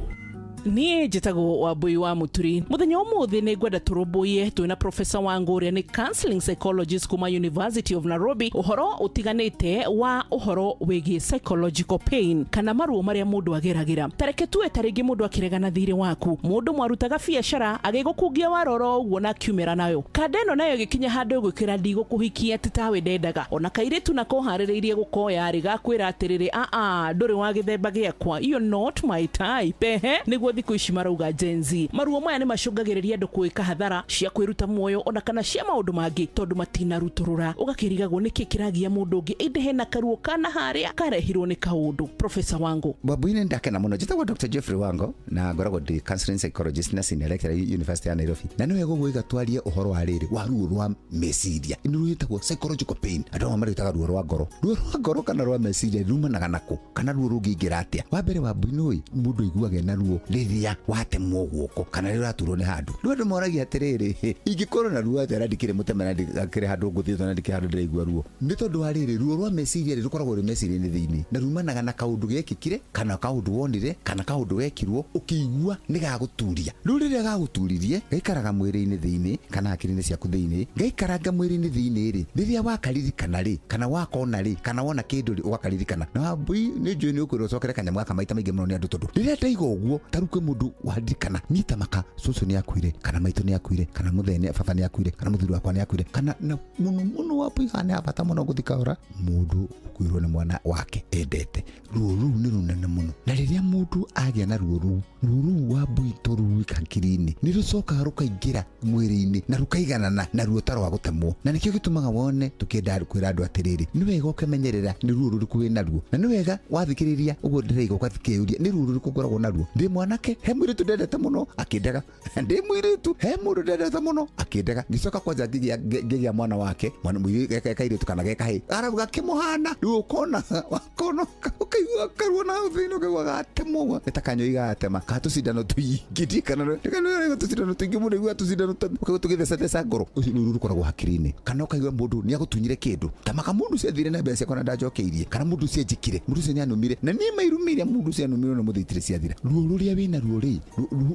Niĩ njĩtagwo Wambui wa Mũturi. Mũthenya ũmũthĩ nĩ ngwenda tũrũmbũiye twĩna Professor Wangu ũrĩa nĩ counseling psychologist kuma University of Nairobi ũhoro ũtiganĩte wa ũhoro wĩgiĩ psychological pain kana maruo marĩa mũndũ ageragĩra. Tareke tuwe tarĩngĩ mũndũ akĩregana thirĩ waku, mũndũ mwarutaga biacara agĩgũkungia warora ũguo na akiumĩra nayo. Kanda ĩno nayo ĩgĩkinya handũ ĩgwĩkĩra ndigũkũhikia atĩ tawe ndendaga. Ona kairĩtu nako harĩrĩirie gũkoya rĩ gakwĩra atĩrĩrĩ, aa ndũrĩ wa gĩthemba gĩakwa, you're not my type. Ehe, nĩguo thikũ ici marauga Gen Z. Maruo maya nĩ macũngagĩrĩria andũ kwĩka hathara cia kwĩruta muoyo ona kana cia maũndũ mangĩ tondũ matinarutũrũra. Ũgakĩrigagwo nĩkĩ kĩragia mũndũ ũngĩ ĩndĩ hena karuo kana harĩa karehirwo nĩ kaũndũ. Professor Wango. Babuine ndakena mũno. Njĩtagwo Dr. Jeffrey Wango na ngoragwo ndĩ counseling psychologist na senior lecturer University ya Nairobi. Na nĩ wega gwĩka twarie ũhoro wa rĩrĩ wa ruo rwa meciria. Nĩ rwĩtagwo psychological pain. Andũ amwe marwĩtaga ruo rwa ngoro. Ruo rwa ngoro kana rwa meciria rumanaga nako kana ruo rũngĩingĩra atĩa. Wa mbere wa mbuinũĩ mũndũ aiguaga ena ruo Rĩrĩa watemwo guoko kana rĩrĩa ũraturwo nĩ handũ, rĩu andũ moragia atĩrĩrĩ, ingĩkorwo na ruo atĩa na ndikĩrĩ mũteme na ndikĩrĩ handũ ngũthiĩtwo na ndikĩrĩ handũ ndĩraigua ruo? Nĩ tondũ wa rĩrĩ, ruo rwa meciria rĩ rũkoragwo rwĩ meciria-inĩ thĩinĩ, na rumanaga na kaũndũ gekĩkire kana kaũndũ wonire kana kaũndũ wekirwo ũkĩigua nĩ gagũturia. Rĩu rĩrĩa gagũturirie, gaikaraga mwĩrĩ-inĩ thĩinĩ kana hakiri-inĩ ciaku thĩinĩ, gaikaranga mwĩrĩ-inĩ thĩinĩ rĩ, rĩrĩa wakaririkana rĩ, kana wakona rĩ, kana wona kĩndũ rĩ, ũgakaririkana. Na Wambui, nĩ njũĩ nĩ ũkwĩrwo ũcokere kanyamũ gaka maita maingĩ mũno nĩ andũ, tondũ rĩrĩa ndaiga ũguo, ta rĩu kwĩ mũndũ waririkana niĩ ta maka cũcũ nĩ akuire, kana maitũ nĩ akuire, kana mũthee baba nĩ akuire, kana mũthuri wakwa nĩ akuire, kana na mũno mũno Wambui haha nĩ ha bata mũno gũthikaũra mũndũ ũkuirwo nĩ mwana wake endete. Ruo rũu nĩ rũnene mũno, na rĩrĩa mũndũ agĩa na ruo rũu, ruo rũu Wambui to ruika hakiri-inĩ, nĩ rũcokaga rũkaingĩra mwĩrĩ-inĩ na rũkaiganana na ruo ta rwa gũtemwo. Na nĩkĩo gĩtũmaga wone tũkĩenda kwĩra andũ atĩrĩrĩ, nĩ wega ũkemenyerera nĩ ruo rũrĩkũ wĩ naruo, na nĩ wega wathikĩrĩria ũguo ndĩraiga ũgathikĩrĩria nĩ ruo rũrĩkũ ngoragwo naruo. Ndĩ mwanake, he mũirĩtu ndendete mũno akĩndega, ndĩ mũirĩtu, he mũndũ ndendete mũno akĩndega, ngĩcoka kwanja ngĩgĩa mwana wake, mwana mũirĩtu kairĩtu kana gekahĩ, arabu gakĩmũhana. Rĩu ũkona wakona ũkaigua karuo na thĩinĩ, ũkaigua gatemwo ũguo, nĩ ta kanyoi gatema ka tũcindano tũingĩ, ndiĩ kana nĩ tũcindano tũingĩ mũno, igua tũcindano ũkaigua tũgĩthecatheca ngoro. Ũcio nĩ ruo rũkoragwo hakiri-inĩ. Kana ũkaigua mũndũ nĩ agũtunyire kĩndũ, ta maka mũndũ ũcio athire na mbeca ciakwa na ndanjokeirie, kana mũndũ ũcio anjĩkire, mũndũ ũcio nĩ anumire, na niĩ mairumire mũndũ ũcio anumire na mũthĩ itirĩ ciathira. Ruo rũrĩa wĩna ruo rĩ,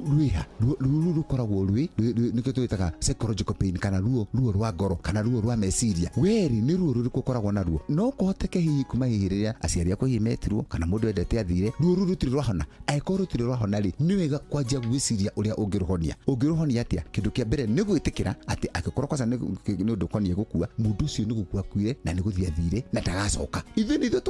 rwĩha? Ruo rũu rũkoragwo rwĩ nĩkĩo twĩtaga psychological pain, kana ruo rwa ngoro kana ruo rwa meciria. Weri nĩ ruo rũrĩkũ ũkoragwo naruo? No kũhoteke hihi kuma hihi rĩrĩa aciari aku hihi metirwo, kana mũndũ endete athire, ruo rũu rũtirĩ rwahona. Angĩkorwo rũtirĩ rwahona rĩ, nĩ wega kwanjia gwĩciria ũrĩa ũngĩrũhonia. Ũngĩrũhonia atĩa? Kĩndũ kĩa mbere nĩ gwĩtĩkĩra atĩ angĩkorwo kwanza nĩ ũndũ ũkoniĩ gũkua, mũndũ ũcio nĩ gũkua akuire na nĩ gũthiĩ athire na ndagacoka. Ithuĩ nĩ ithuĩ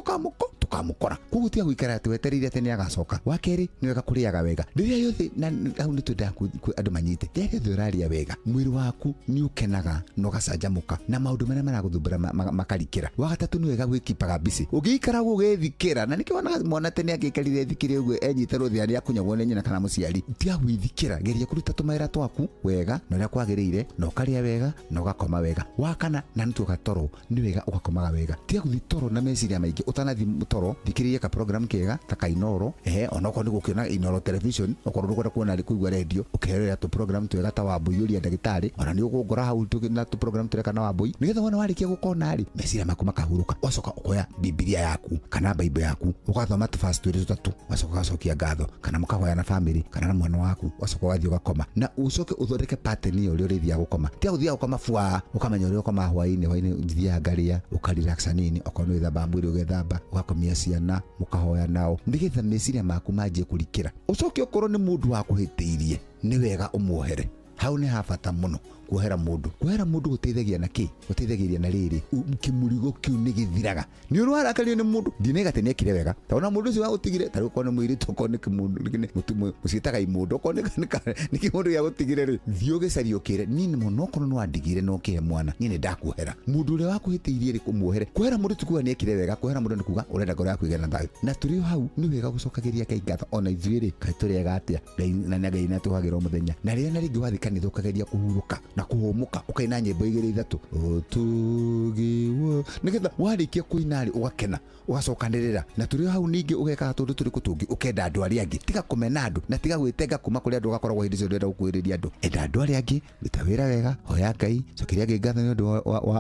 tũkamũkora. Koguo tiga gũikara atĩ wetereire atĩ nĩ agacoka. Wa kerĩ, nĩ wega kũrĩaga wega rĩrĩa yothe, na hau nĩ twendaga andũ manyite, rĩrĩa rĩothe ũrarĩa wega, mwĩrĩ waku nĩ ũkenaga na ũgacanjamũka na maũndũ marĩa maragũthumbũra makarikĩra. Wa gatatũ, nĩ wega gwĩkipaga busy. Ũngĩikara ũguo ũgethikĩra, na nĩkĩo wonaga mwana tene angĩikarire ethikĩre ũguo enyite rũthĩa nĩ akunyagwo nĩ nyina kana mũciari. Tiga gwĩthikĩra, geria kũruta tũmawĩra twaku wega na ũrĩa kwagĩrĩire, na ũkarĩa wega na ũgakoma wega. Wa kana, na nĩ tuoka toro, nĩ wega ũgakomaga wega. Tiga gũthiĩ toro na meciria maingĩ. Ũtanathiĩ toro, thikĩrĩria ka program kega ta Kainoro, onokorwo nĩ gũkĩona Inooro television, okorwo ndũkwenda kuona kũigua radio, ũkerorera tũ program twega ta Wambui ũria ndagĩtarĩ, ona nĩ ũgũngora hau na tũ program tũreka na Wambui, nĩgetha wona warĩkia gũkona rĩ, meciria maku makahurũka. Ũgacoka ũkoya Bibilia yaku kana Bible yaku, ũgathoma tũverse twĩrĩ tũtatũ, ũgacoka ũgacokia ngatho, kana mũkahoya na family kana na mwana waku, ũgacoka ũgathiĩ ũgakoma, na ũcoke ũthondeke pattern ĩyo ũrĩa ũrĩthiaga gũkoma. Tiga gũthiaga gũkoma bua, ũkamenya ũrĩa ũkomaga hwaĩ-inĩ, hwaĩ-inĩ ũthiaga ngarĩa, ũkarelax hanini, okorwo nĩ wĩthambaga mwĩrĩ ũgethamba, ũgakomia ciana, mũkahoya nao, nĩgetha meciria maku manjie kũrikĩra. Ũcoke ũkorwo nĩ mũndũ wakũhĩtĩirie, nĩ wega ũmuohere. Hau nĩ ha bata mũno kuohera mũndũ. Kuohera mũndũ gũteithagia na kĩ? Gũteithagĩrĩria na rĩrĩ, kĩmũrigo kĩu nĩ gĩthiraga. Nĩ ũrarakario nĩ mũndũ, ndinaiga atĩ nĩekire wega, tondũ ona mũndũ ũcio wagũtigire, ta rĩu okorwo nĩ mũirĩtu, okorwo nĩ kĩmũndũ, mũciĩtaga imũndũ, okorwo nĩ kĩmũndũ gĩa gũtigire rĩ, thiĩ ũgĩcarie ũkĩre, niĩ nĩ mũno okorwo nĩ wandigire na ũkĩhe mwana, niĩ nĩ ndakuohera. Mũndũ ũrĩa wakũhĩtĩirie rĩ, kũmuohere. Kuohera mũndũ ti kuga nĩekire wega, kuohera mũndũ nĩ kuga ũrenda ngoro yaku ĩgĩe na thayũ. Na tũrĩ o hau nĩ wega gũcokagĩria Ngai ngatho, ona ithuĩ rĩ, kaĩ tũrĩ ega atĩa? Ngai na Ngai nĩ atũhagĩra o mũthenya. Na rĩrĩa na rĩngĩ wathiĩ kanitha ũkageria kũhurũka na kũhũmũka, ũkaina nyĩmbo igĩrĩ ithatũ, ũtũgĩwo, nĩgetha warĩkia kũina rĩ, ũgakena, ũgacokanĩrĩra. Na tũrĩ o hau ningĩ ũgekaga tũndũ tũrĩkũ tũngĩ, ũkenda andũ arĩa angĩ. Tiga kũmena andũ na tiga gwĩtenga kuma kũrĩ andũ, ũgakoragwo hĩndĩ ciothe ndũrenda gũkuhĩrĩria andũ. Enda andũ arĩa angĩ, ruta wĩra wega, hoya Ngai, cokeria Ngai ngatho nĩ ũndũ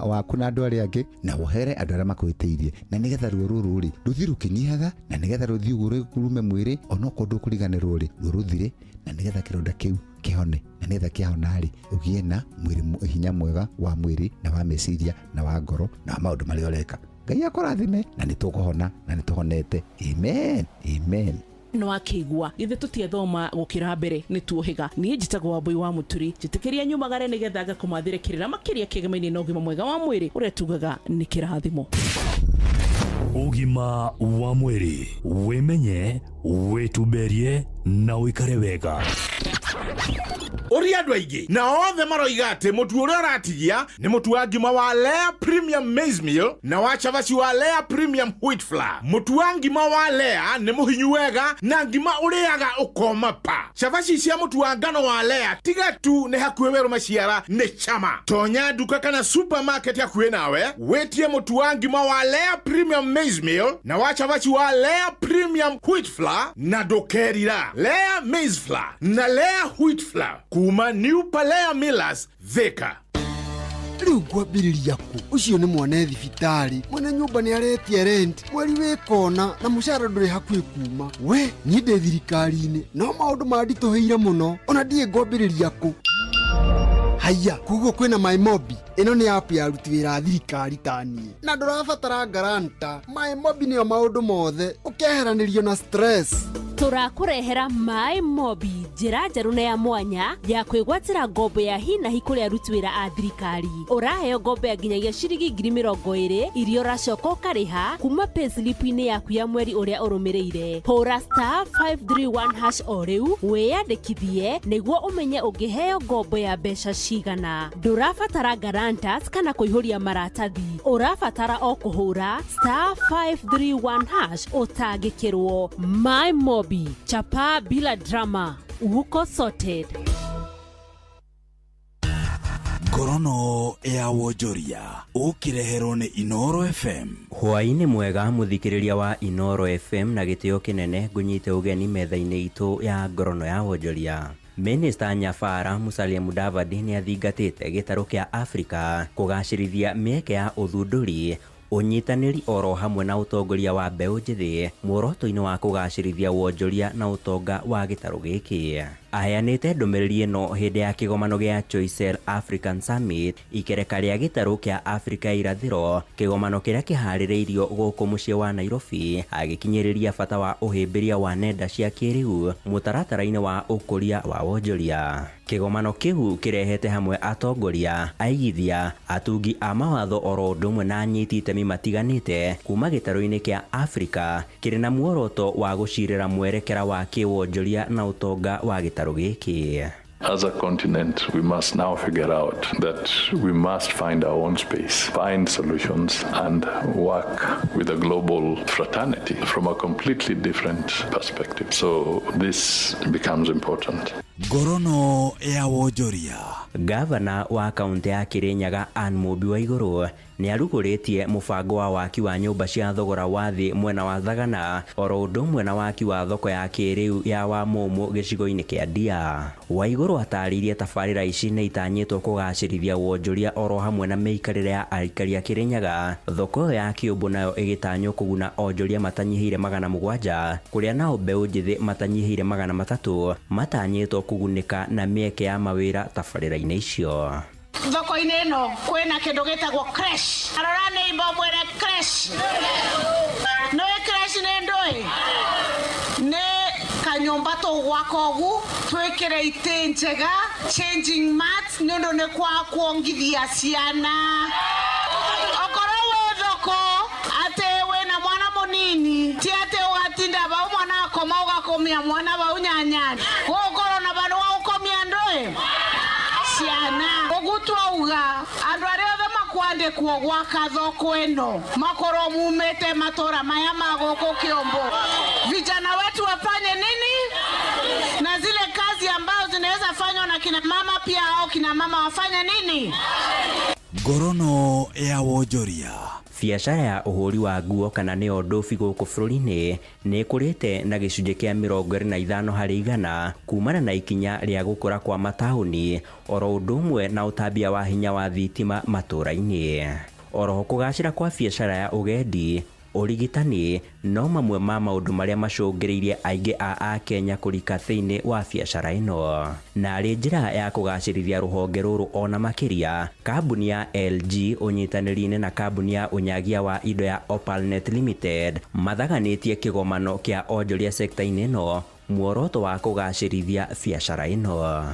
waku na andũ arĩa angĩ, na wohere andũ arĩa makũhĩtĩirie, na nĩgetha ruo rũrũ rĩ rũthiĩ rũkĩnyihaga, na nĩgetha rũthiĩ ũguo rume mwĩrĩ, onokorwo ndũkũriganĩrwo rĩ, ruo rũthire, na nĩgetha kĩronda kĩu kĩhone, na nĩgetha kĩahona rĩ, ũgĩe na mwĩrĩ hinya mwega wa mwĩrĩ na wa meciria na wa ngoro na wa maũndũ marĩa ũreka. Ngai akũrathime, na nĩ tũkũhona na nĩ tũhonete. Amen, amen. No akĩigua githĩ tũtiethoma gũkĩra mbere nĩ tuohĩga. Niĩ njĩtagwo Wambui wa Mũturi, njĩtĩkĩria nyumagare nĩgetha ngakũmathĩre kĩrĩra makĩria kĩgemaine na ũgima mwega wa mwĩrĩ ũrĩa tugaga nĩ kĩrathimo. Ũgima wa mwĩrĩ, wĩmenye, wĩtumberie na ũikare wega. Ũria andũ aingĩ na othe maroiga atĩ mũtu ũrĩa ũratigia nĩ mũtu wa ngima wa Lea Premium Maize Meal na wa cabaci wa Lea Premium Wheat Flour. Mũtu wa ngima wa Lea nĩ mũhinyu wega na ngima ũrĩaga ũkoma pa. Cabaci cia mũtu wa ngano wa Lea tiga tu nĩ hakuhĩ werũ maciara nĩ chama. Tonya nduka kana supermarket hakuhĩ nawe wĩtie mũtu wa ngima wa Lea Premium Maize Meal na wa cabaci wa Lea Premium Wheat Flour na ndũkerira. Lea Maize Flour na Lea Wheat Flour kuma New Palea Millers, Thika. Rĩu ngwambĩrĩria kũ? Ũcio nĩ mwana thibitarĩ, mwene nyũmba nĩ aretia rent mweri wĩ kona, na mũcara ndũrĩ hakuhĩ kuma. We niĩ ndĩ thirikari-inĩ no maũndũ manditũhĩire mũno, ona ndiĩ ngwambĩrĩria kũ. Haiya, koguo kwĩna MyMobi. Ĩno nĩ app ya aruti wĩra a thirikari ta niĩ, na ndũrabatara guarantor. MyMobi nĩyo maũndũ mothe, ũkeheranĩrio na stress. Tũrakũrehera Maĩ Mobi, njĩra njerũ na ya mwanya ya kwĩgwatĩra ngombo ya hinahi kũrĩ aruti wĩra a thirikari. Ũraheo ngombo ya nginyagia ciringi 20,000 iria ũracoka ũkarĩha kuma payslip-inĩ yaku ya mweri ũrĩa ũrũmĩrĩire. Hũra *531# o rĩu wĩyandĩkithie nĩguo ũmenye ũngĩheo ngombo ya mbeca cigana. Ndũrabatara guarantors kana kũihũria maratathi, ũrabatara o kũhũra *531# ũtangĩkĩrwo. My Mobi, chapa bila drama, uko sorted. Ngorono ya wonjoria ũkĩreherwo nĩ Inoro FM. Hwaĩ-inĩ mwega mũthikĩrĩria wa Inoro FM, na gĩtĩo kĩnene ngũnyite ũgeni metha-inĩ itũ ya ngorono ya wonjoria. Minista Nyabara Musalia Mudavadi nĩ athingatĩte gĩtarũ kĩa Afrika kũgacĩrithia mĩeke ya ũthundũri, ũnyitanĩri oro hamwe na ũtongoria wa mbeũ njĩthĩ muoroto-inĩ wa kũgacĩrithia wonjoria na ũtonga wa gĩtarũ gĩkĩ. Aheanĩte ndũmĩrĩri ĩno hĩndĩ ya kĩgomano gĩa Choice African Summit, ikereka rĩa gĩtarũ kĩa Afrika ya irathĩro, kĩgomano kĩrĩa kĩharĩrĩirio gũkũ mũciĩ wa Nairobi, agĩkinyĩrĩria bata wa ũhĩmbĩria wa nenda cia kĩrĩu mũtaratara-inĩ wa ũkũria wa wonjoria. Kĩgomano kĩu kĩrehete hamwe atongoria, aigithia, atungi a mawatho oro ũndũ ũmwe na anyiti itemi matiganĩte kuma gĩtarũ-inĩ kĩa Afrika, kĩrĩ na muoroto wa gũcirĩra mwerekera wa kĩwonjoria na ũtonga wa gĩtarũ gĩkĩ. As a continent, we must now figure out that we must find our own space, find solutions, and work with a global fraternity from a completely different perspective. So this becomes important. Ngorono ya wonjoria. Gavana wa kaunti ya Kirinyaga Anne Mũmbi wa Igũrũ nĩ arugũrĩtie mũbango wa waki wa nyũmba cia thogora wa thĩ mwena wa Thagana oro ũndũ ũmwe na waki wa thoko ya kĩrĩu ya Wamũmũ gĩcigo-inĩ kĩa Ndia. Waigũrũ atarĩirie tabarĩra ici nĩ itanyĩtwo kũgacĩrithia wonjoria oro hamwe na mĩikarĩre ya aikari a Kirinyaga. Thoko ĩyo ya kĩũmbũ nayo ĩgĩtanywo kũguna onjoria matanyihĩire 700, kũrĩa nao mbeũ njĩthĩ matanyihĩire 300 matanyĩtwo kũgunĩka na mĩeke ya mawĩra tabarĩra-inĩ icio. Thoko-inĩ ĩno kwĩna kĩndũ gĩtagwo creche. Arora nĩ imbo mwĩre creche. Nĩũĩ creche nĩ ndũĩ? Nĩ kanyũmba tũgwaka ũguo, twĩkĩre itĩ njega, changing mats, nĩ ũndũ nĩ kwa kuongithia ciana. Okorwo wĩ thoko atĩ wĩna mwana mũnini, ti atĩ ũgatinda vau mwana akoma ũgakomia mwana vau nyanyani. Gũgũkorwo na vandũ wa gũkomia ndũĩ? Ciana. Ũguo twauga andũ arĩa othe makwandĩkwo gwaka thoko ĩno makorwo mumĩte matũra maya ma gũkũ Kĩũmbũ. Vijana wetu wafanye nini? Na zile kazi ambazo zinaweza fanywa na kina mama pia, au kina mama wafanye nini? Ngorono ya wonjoria. Biacara ya ũhũri wa nguo kana nĩyo ndobi gũkũ bũrũri-inĩ nĩ ĩkũrĩte na gĩcunjĩ kĩa 25% kumana na ikinya rĩa gũkũra kwa mataũni oro ũndũ ũmwe na ũtambia wa hinya wa thitima matũra-inĩ. Oroho kũgacĩra kwa biacara ya ũgendi, ũrigitani no mamwe ma maũndũ marĩa macũngĩrĩirie aingĩ a Akenya kũrika thĩinĩ wa biacara ĩno. Na arĩ njĩra ya kũgacĩrithia rũhonge rũrũ ona makĩria, kambuni ya LG ũnyitanĩri-inĩ na kambuni ya ũnyagia wa indo ya Opalnet Limited mathaganĩtie kĩgomano kĩa onjoria sekta-inĩ ĩno muoroto wa kũgacĩrithia biacara ĩno.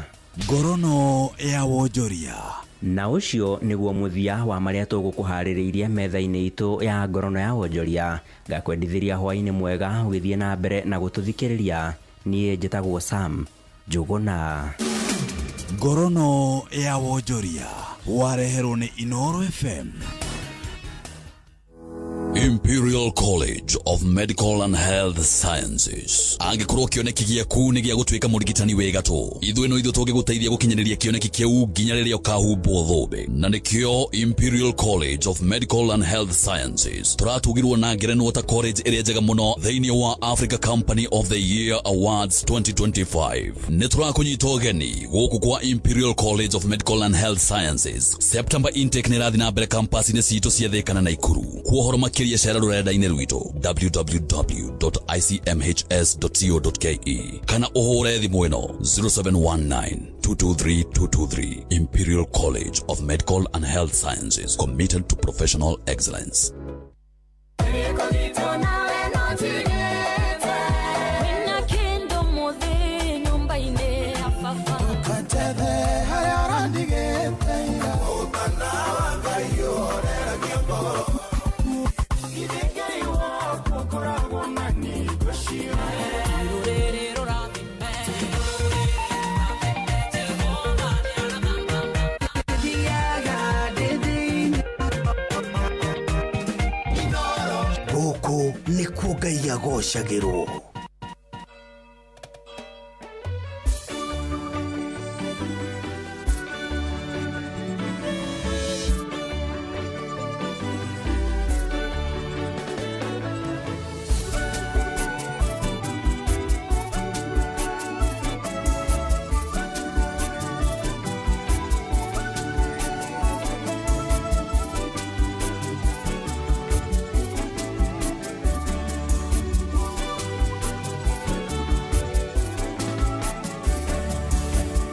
Ngorono ya wonjoria. Na ũcio nĩguo mũthia wa marĩa tũgũkũharĩrĩirie metha-inĩ itũ ya ngorono ya wonjoria. Ngakwendithĩria hwaĩ-inĩ mwega ũgĩthiĩ na mbere na gũtũthikĩrĩria. Niĩ njĩtagwo Sam Njũgũna. Ngorono ya wonjoria wareherwo nĩ Inoro FM. Imperial College of Medical and Health Sciences. Angĩkorwo kĩoneki gĩaku nĩ gĩa gũtuĩka mũrigitani wĩ gatũ, ithuĩ no ithuĩ tũngĩgũteithia gũkinyanĩria kĩoneki kĩu nginya rĩrĩa ũkahumbwo thũmbĩ. Na nĩkĩo Imperial College of Medical and Health Sciences tũratugirwo na ngerenwa ta college ĩrĩa njega mũno thĩinĩ wa Africa Company of the Year Awards 2025. Nĩ tũrakũnyita ũgeni gũkũ kwa Imperial College of Medical and Health Sciences. September intake nĩ ĩrathiĩ na mbere campus-inĩ citũ cia Thĩka na Naikuru. Kwa ũhoro makĩria cera rũrenda-inĩ rwitũ www.icmhs.co.ke kana ũhũre thimũ ĩno 0719 223 223. Imperial College of Medical and Health Sciences, committed to professional excellence. Gũkũ nĩkuo Ngai agocagĩrwo.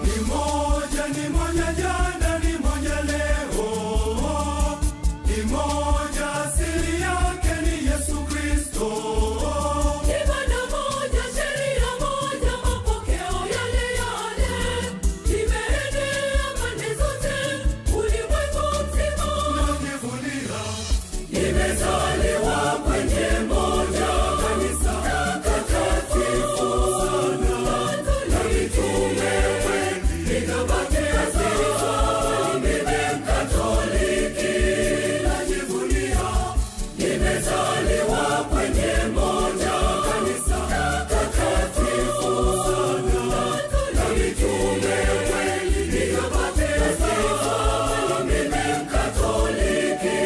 Ni moja jana, ni moja leo, ni moja asili yake ni Yesu Kristo. Ibada moja, sheria moja, mapokeo yale yale, imeenea pande zote, ulimwengu mzima. Najivunia, nimezaliwa kwenye moja kanisa takatifu sana, na mitume nikabatizwa, mimi Mkatoliki. Najivunia, nimezaliwa kwenye moja kanisa takatifu sana, na mitume nikabatizwa, mimi Mkatoliki.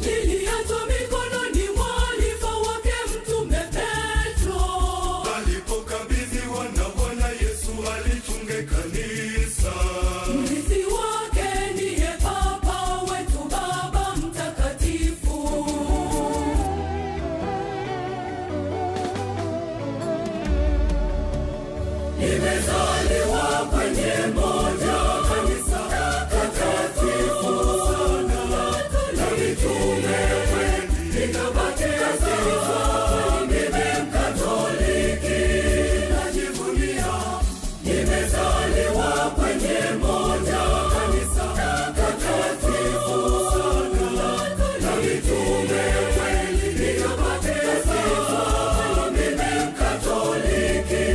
Liliachwa mikononi mwa alifa wake Mtume Petro. Alipokabidhiwa na Bwana Yesu alichunge kanisa. Mrithi wake ndiye Papa wetu Baba Mtakatifu. Nimezaliwa kwenye moja kanisa takatifu sana, na mitume nikabatizwa, mimi Mkatoliki. Najivunia, nimezaliwa kwenye moja kanisa takatifu sana, na mitume nikabatizwa, mimi Mkatoliki.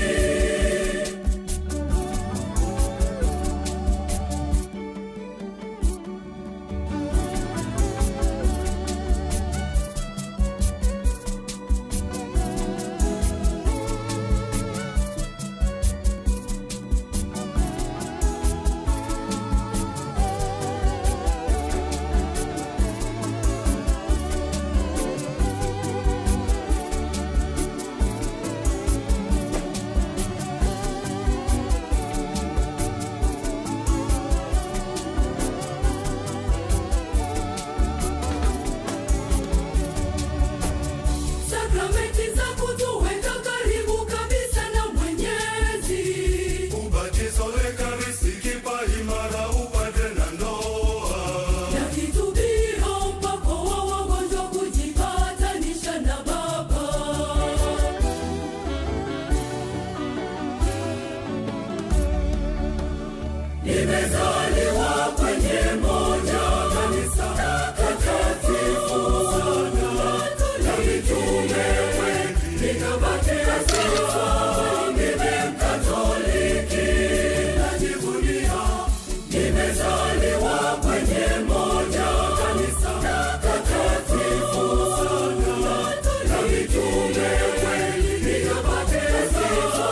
Nimezaliwa kwenye moja kanisa takatifu sana la mitume, nikabatizwa mimi Mkatoliki, najivunia. Nimezaliwa kwenye moja kanisa takatifu sana la mitume, nikabatizwa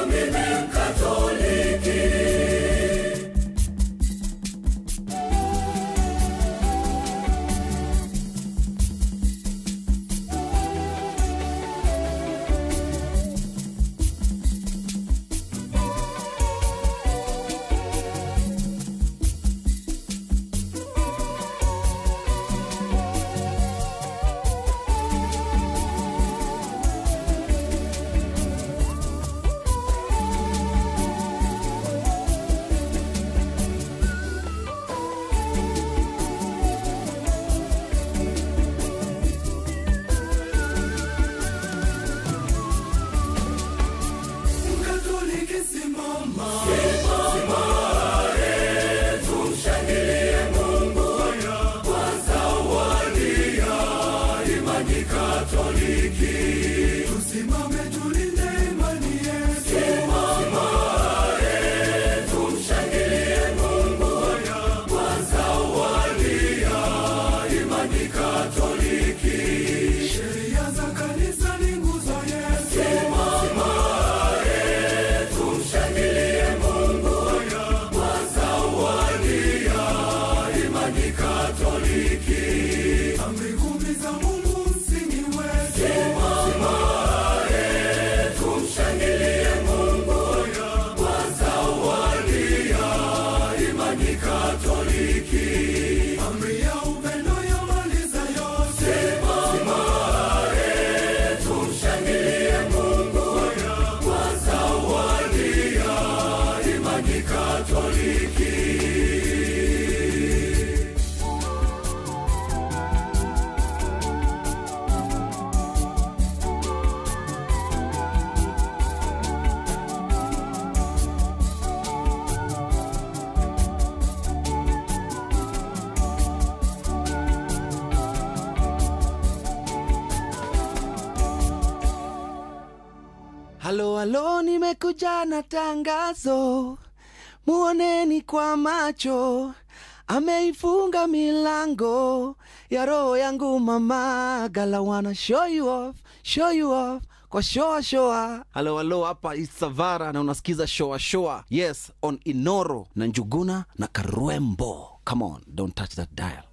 mimi Mkatoliki. Mkatoliki simama, simama, tumshangilie Mungu kwa zawadi ya imani Katoliki. Tusimame tulinde imani yetu, simama, tumshangilie Mungu kwa zawadi ya imani Katoliki. Sheria za kanisa ni nguzo yetu, simama, tumshangilie Mungu kwa zawadi ya imani Katoliki. Amri kumi za Mungu msingi wetu, simama, tumshangilie Mungu kwa zawadi ya imani Katoliki. Amri ya upendo yamaliza yote, simama, tumshangilie Mungu kwa zawadi ya imani Katoliki. Halo halo, nimekuja na tangazo, muoneni kwa macho, ameifunga milango ya roho yangu mama. Gala wanna show you off, show you off kwa shoa shoa. Halo halo, hapa Isavara na unasikiza shoa shoa, yes, on Inoro na Njuguna na Karwembo. Come on, don't touch that dial.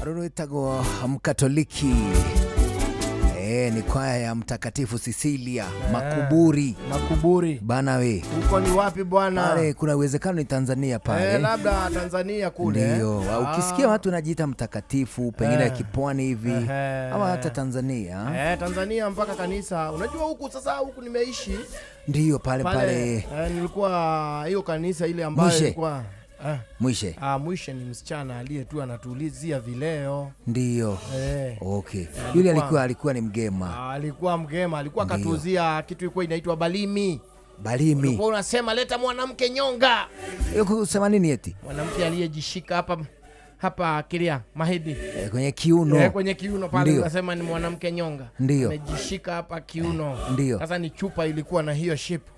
Rwĩtagwo Mkatoliki. Ni kwaya ya Mtakatifu Sisilia Makuburi. Makuburi. Bana we. Huko ni wapi bwana? Pale kuna uwezekano ni Tanzania pale. Labda Tanzania kule. Ndio. Ukisikia watu wanajiita mtakatifu pengine kipwani hivi ama hata Tanzania. Tanzania mpaka kanisa. Unajua huku sasa, huku nimeishi. Ndio pale pale. Nilikuwa hiyo kanisa ile ambayo ilikuwa Mwishe. Mwishe ni msichana aliye tu anatuulizia vileo. Ndio. Okay. Yule alikuwa ni mgema. Alikuwa mgema, alikuwa katuuzia kitu ilikuwa inaitwa balimi. Balimi. Ulikuwa unasema leta mwanamke nyonga. Hiyo kusema nini eti? Mwanamke aliyejishika hapa kilia mahidi. Kwenye kiuno. Kwenye kiuno pale unasema ni mwanamke nyonga. Amejishika hapa kiuno. Sasa ni chupa ilikuwa na hiyo shape.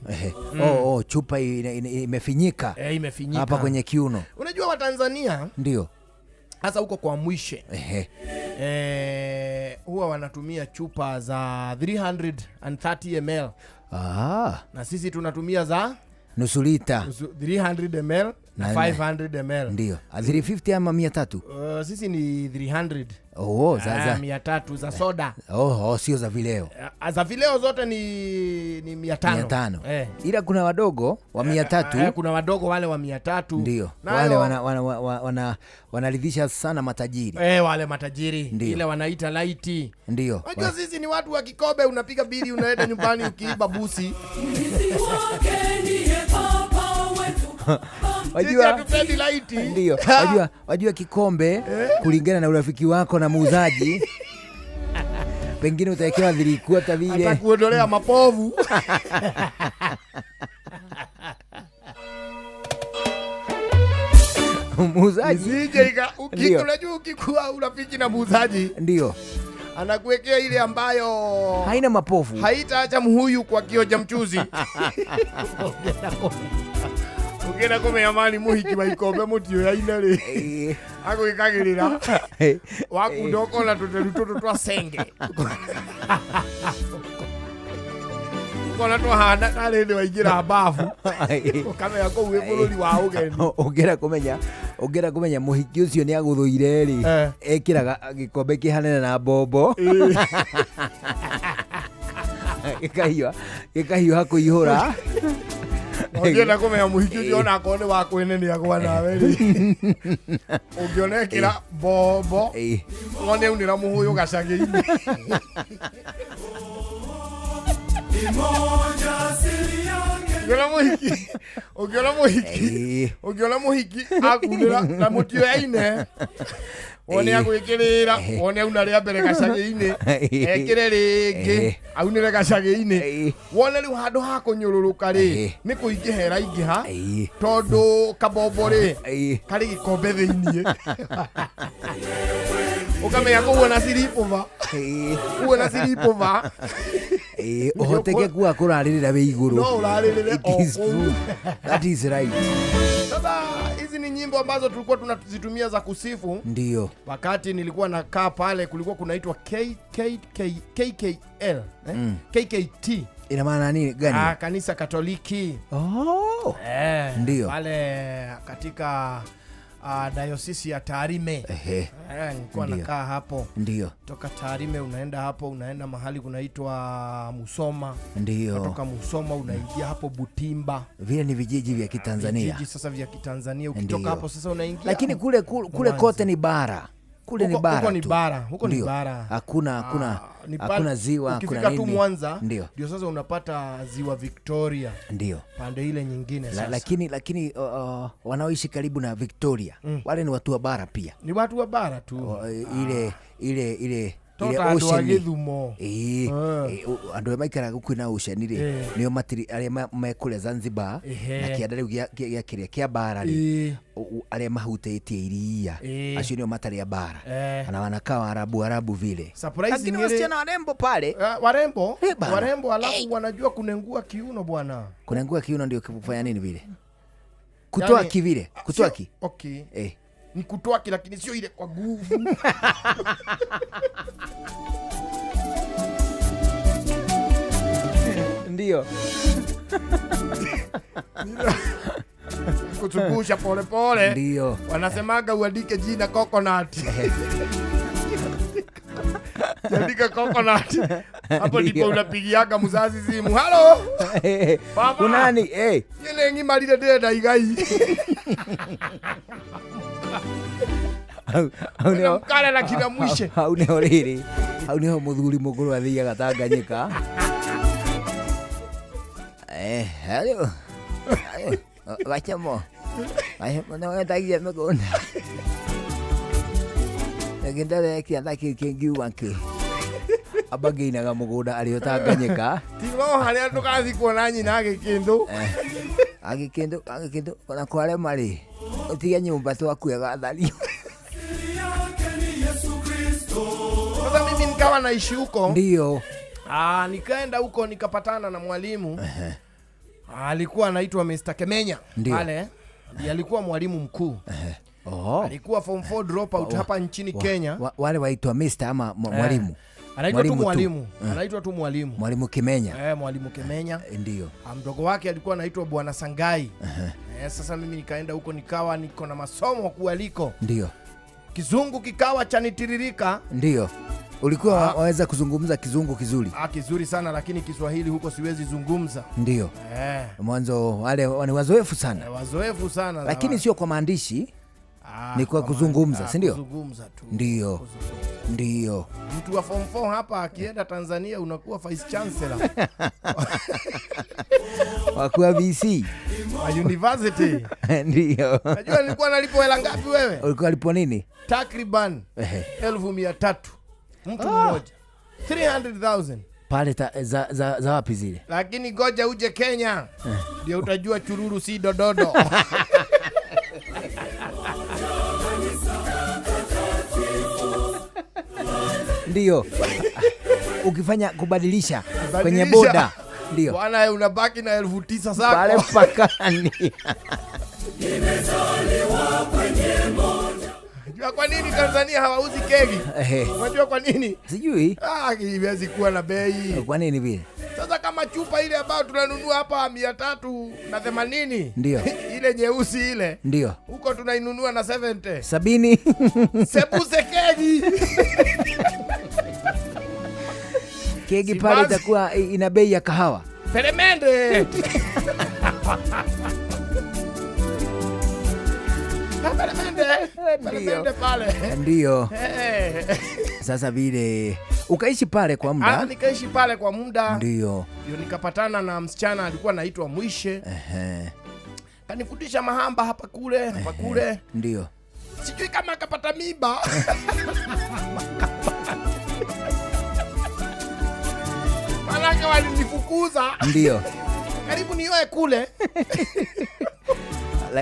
Oh, chupa imefinyika. Imefinyika. Hapa kwenye kiuno. Unajua wa Tanzania? Ndio. Hasa huko kwa Mwishe. Huwa wanatumia chupa za 330 ml. Na sisi tunatumia za nusu lita. 300 ml Na 500 ml. Ndio. 350 ama 300? Sisi ni 300. Oh, za 300 za soda. Oh, sio za vileo. Za vileo zote ni 500. 500. Ila kuna wadogo wa 300. Kuna wadogo wale wa 300. Ndio. Wale wanaridhisha sana matajiri. Wale matajiri. Ile wanaita light. Ndio. Unajua sisi ni watu wa kikombe, unapiga bili unaenda nyumbani ukiiba busi. Wajua ndio. Wajua kikombe kulingana na urafiki wako na muuzaji. Pengine utawekewa dhilikuwa hata vile. Atakuondolea mapovu. Muuzaji. Sije unajua ukikuwa urafiki na muuzaji. Ndio. Anakuwekea ile ambayo haina mapovu. Haitaacha mhuyu kwa kioja mchuzi. Ugenda kome amani muhiki wa ikombe mutio ya inere. Ako ikagirira. Wakundoko na tuterutoto twa senge. Kona twahana tarĩ thĩ waingĩra bafu. Ũkamenya kũu wĩ bũrũri wa ũgeni. Ũngĩenda kũmenya mũhiki ũcio nĩ agũthũire rĩ, ekĩraga gĩkombe kĩhanene na mbombo. Gĩkahiũha kũihũra. Ũngĩenda kũmenya mũhiki ũcio ona akorwo nĩ wa kwene nĩ agwa nawe rĩ. Ũngĩona ekĩra mbombo, wone aunĩra mũhũyũ gacagi-inĩ. Ũngĩona mũhiki akunĩra na mũtio yaine, wone agwĩkĩrĩra, wone auna rĩa mbere gacagi-inĩ, ekĩre rĩngĩ, aunĩre gacagi-inĩ, wone rĩu handũ ha kũnyũrũrũka rĩ, nĩ kũingĩha ĩraingĩha, tondũ kabombo rĩ, karĩ gĩkombe thĩiniĩ. Ũkamenya kũu ona siripova. Kũu ona siripova. Ũhoteke kuwa kũrarĩrĩra wĩ igũrũ. No ũrarĩrĩre o kũu. That is right. Sasa hizi ni nyimbo ambazo tulikuwa tunazitumia za kusifu. Ndio. Wakati nilikuwa nakaa pale kulikuwa kunaitwa KKL, KKT. Ina maana nini gani? Kanisa Katoliki. Oh. Ndio. Pale katika dayosisi ya Tarime. Nilikuwa nakaa hapo. Ndio. Toka Tarime unaenda hapo, unaenda mahali kunaitwa Musoma. Ndio. Kutoka Musoma unaingia hapo Butimba. Vile ni vijiji vya Kitanzania. Vijiji sasa vya Kitanzania. Ukitoka hapo sasa unaingia. Lakini kule kule kote ni bara. Kule ni bara. Huko ni bara, huko ni bara. Hakuna ziwa, hakuna nini. Ukifika tu Mwanza ndio sasa unapata ziwa Victoria. Ndio. Pande ile nyingine sasa. Lakini wanaoishi karibu na Victoria, wale ni watu wa bara pia. Ni watu wa bara tu. Ile ocean. Andũ maikaraga gũkuhĩ na ocean rĩ, nĩo matiri arĩa me kũrĩa Zanzibar na kĩanda rĩu gĩa kĩrĩa kĩa bara rĩ, arĩa mahutĩtie iria, acio nĩo matarĩ a bara. Na wanakaa Waarabu vile. Lakini wasichana warembo pale. Warembo, warembo alafu wanajua kunengua kiuno bwana. Kunengua kiuno ndio kufanya nini vile? Kutoa kivile, kutoa ki. Okay. Ni kutoa ki lakini sio ile kwa nguvu. Ndio. Kuzungusha pole pole. Ndio. Wanasemaga uandike jina coconut. Andika coconut. Hapo ndipo unapigiaga mzazi simu. Halo. Baba. Kunani? Yene ngimalire ndĩrenda igai. Mkale na kina mwishe. Hau nĩho rĩrĩ. Hau nĩho mũthuri mũkũrũ athiaga Tanganyika. Hello. Wachamo. No wetagia mĩgũnda. Ngendere kĩanda kĩu kĩngiuga kĩ. Abangĩinaga mũgũnda arĩ o Tanganyika. Tigo harĩa ndũgathi kuona nyina agĩkĩndũ. Agĩkĩndũ ona kwarema rĩ, ũtige nyũmba twakue gathario. Sasa mimi nikawa naishi huko. Ndio. Nikaenda huko nikapatana na mwalimu. Alikuwa anaitwa Mr. Kemenya. Pale ndiye alikuwa mwalimu mkuu. Alikuwa form 4 dropout hapa nchini Kenya. Wale waitwa Mr ama mwalimu. Anaitwa tu Mwalimu tu. Mwalimu. Eh. Anaitwa tu mwalimu. Mwalimu Kimenya. Eh, mwalimu Kimenya. Ndio. Mdogo wake alikuwa anaitwa Bwana Sangai. Ehe. Sasa mimi nikaenda huko nikawa niko na masomo kualiko. Ndio. Kizungu kikawa chanitiririka. Ndio. Ulikuwa waweza kuzungumza kizungu kizuri. Kizuri sana, lakini Kiswahili huko siwezi zungumza. Ndio. Mwanzo wale ni wazoefu sana. Wazoefu sana. Lakini sio kwa maandishi. Ni kwa kuzungumza, si ndio? Kuzungumza tu. Ndio. Ndio. Mtu wa form 4 hapa akienda Tanzania unakuwa vice chancellor. Wakuwa VC. Wa university. Ndio. Unajua nilikuwa nalipwa hela ngapi wewe? Ulikuwa alipo nini? Takriban 300,000 mtu mmoja. 300,000. Pale za wapi zile? Lakini goja uje Kenya ndio utajua chururu si dododo. Ndio. Ukifanya kubadilisha kwenye boda. Ndio. Bwana unabaki na 9,000 zako. Pale mpakani. Unajua kwa nini Tanzania hawauzi keki? Unajua kwa nini? Sijui. Haiwezi kuwa na bei. Kwa nini vile? Sasa kama chupa ile ambayo tunanunua hapa 380. Ndio. Ile nyeusi ile. Ndio. Huko tunainunua na 70. 70. Sebuse keki. Keki pale itakuwa ina bei ya kahawa. Peremende. Peremende. Peremende pale. Ndio. Sasa vile ukaishi pale kwa muda? Nikaishi pale kwa muda. Ndio. Ndio nikapatana na msichana alikuwa anaitwa Mwishe. Kanifundisha mahamba hapa kule, hapa kule. Ndio. Sijui kama akapata mimba. Manake walinifukuza. Ndio. Karibu nioe kule.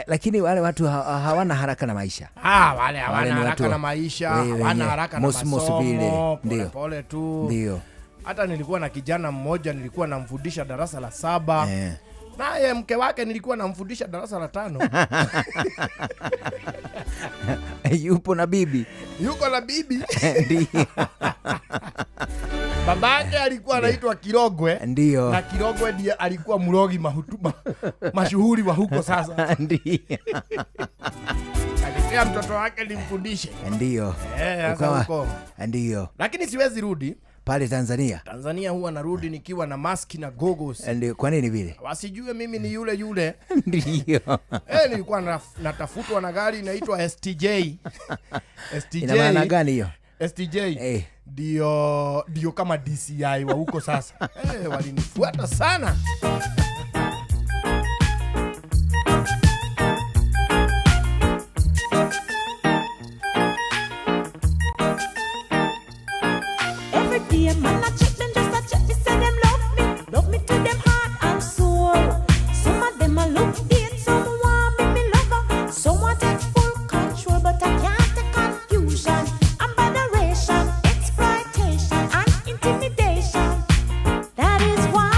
Lakini wale watu hawana haraka na maisha. Wale hawana haraka na maisha, hawana haraka na masomo. Ndio. Pole tu. Ndio. Hata nilikuwa na kijana mmoja nilikuwa namfundisha darasa la 7. Naye mke wake nilikuwa namfundisha darasa la 5. Yupo na bibi. Yuko na bibi. Ndio. Babake alikuwa anaitwa Kirogwe. Ndio. Na Kirogwe ndiye alikuwa mrogi mashuhuri wa huko sasa. Ndio. Alipea mtoto wake nimfundishe. Ndio. Sasa huko. Ndio. Lakini siwezi rudi pale Tanzania. Tanzania huwa narudi nikiwa na maski na goggles. Ndio, kwa nini vile? Wasijue mimi ni yule yule. Ndio. Nilikuwa natafutwa na gari inaitwa STJ. STJ. Ina maana gani hiyo? STJ. Ndio kama DCI wa huko sasa. Walinifuata sana. Every day man I check them, just a check me, say them love me to them heart and soul. Some of them I look dead, some want me, me lover, some want take full control, but I can't take confusion, and exploitation and intimidation. That is why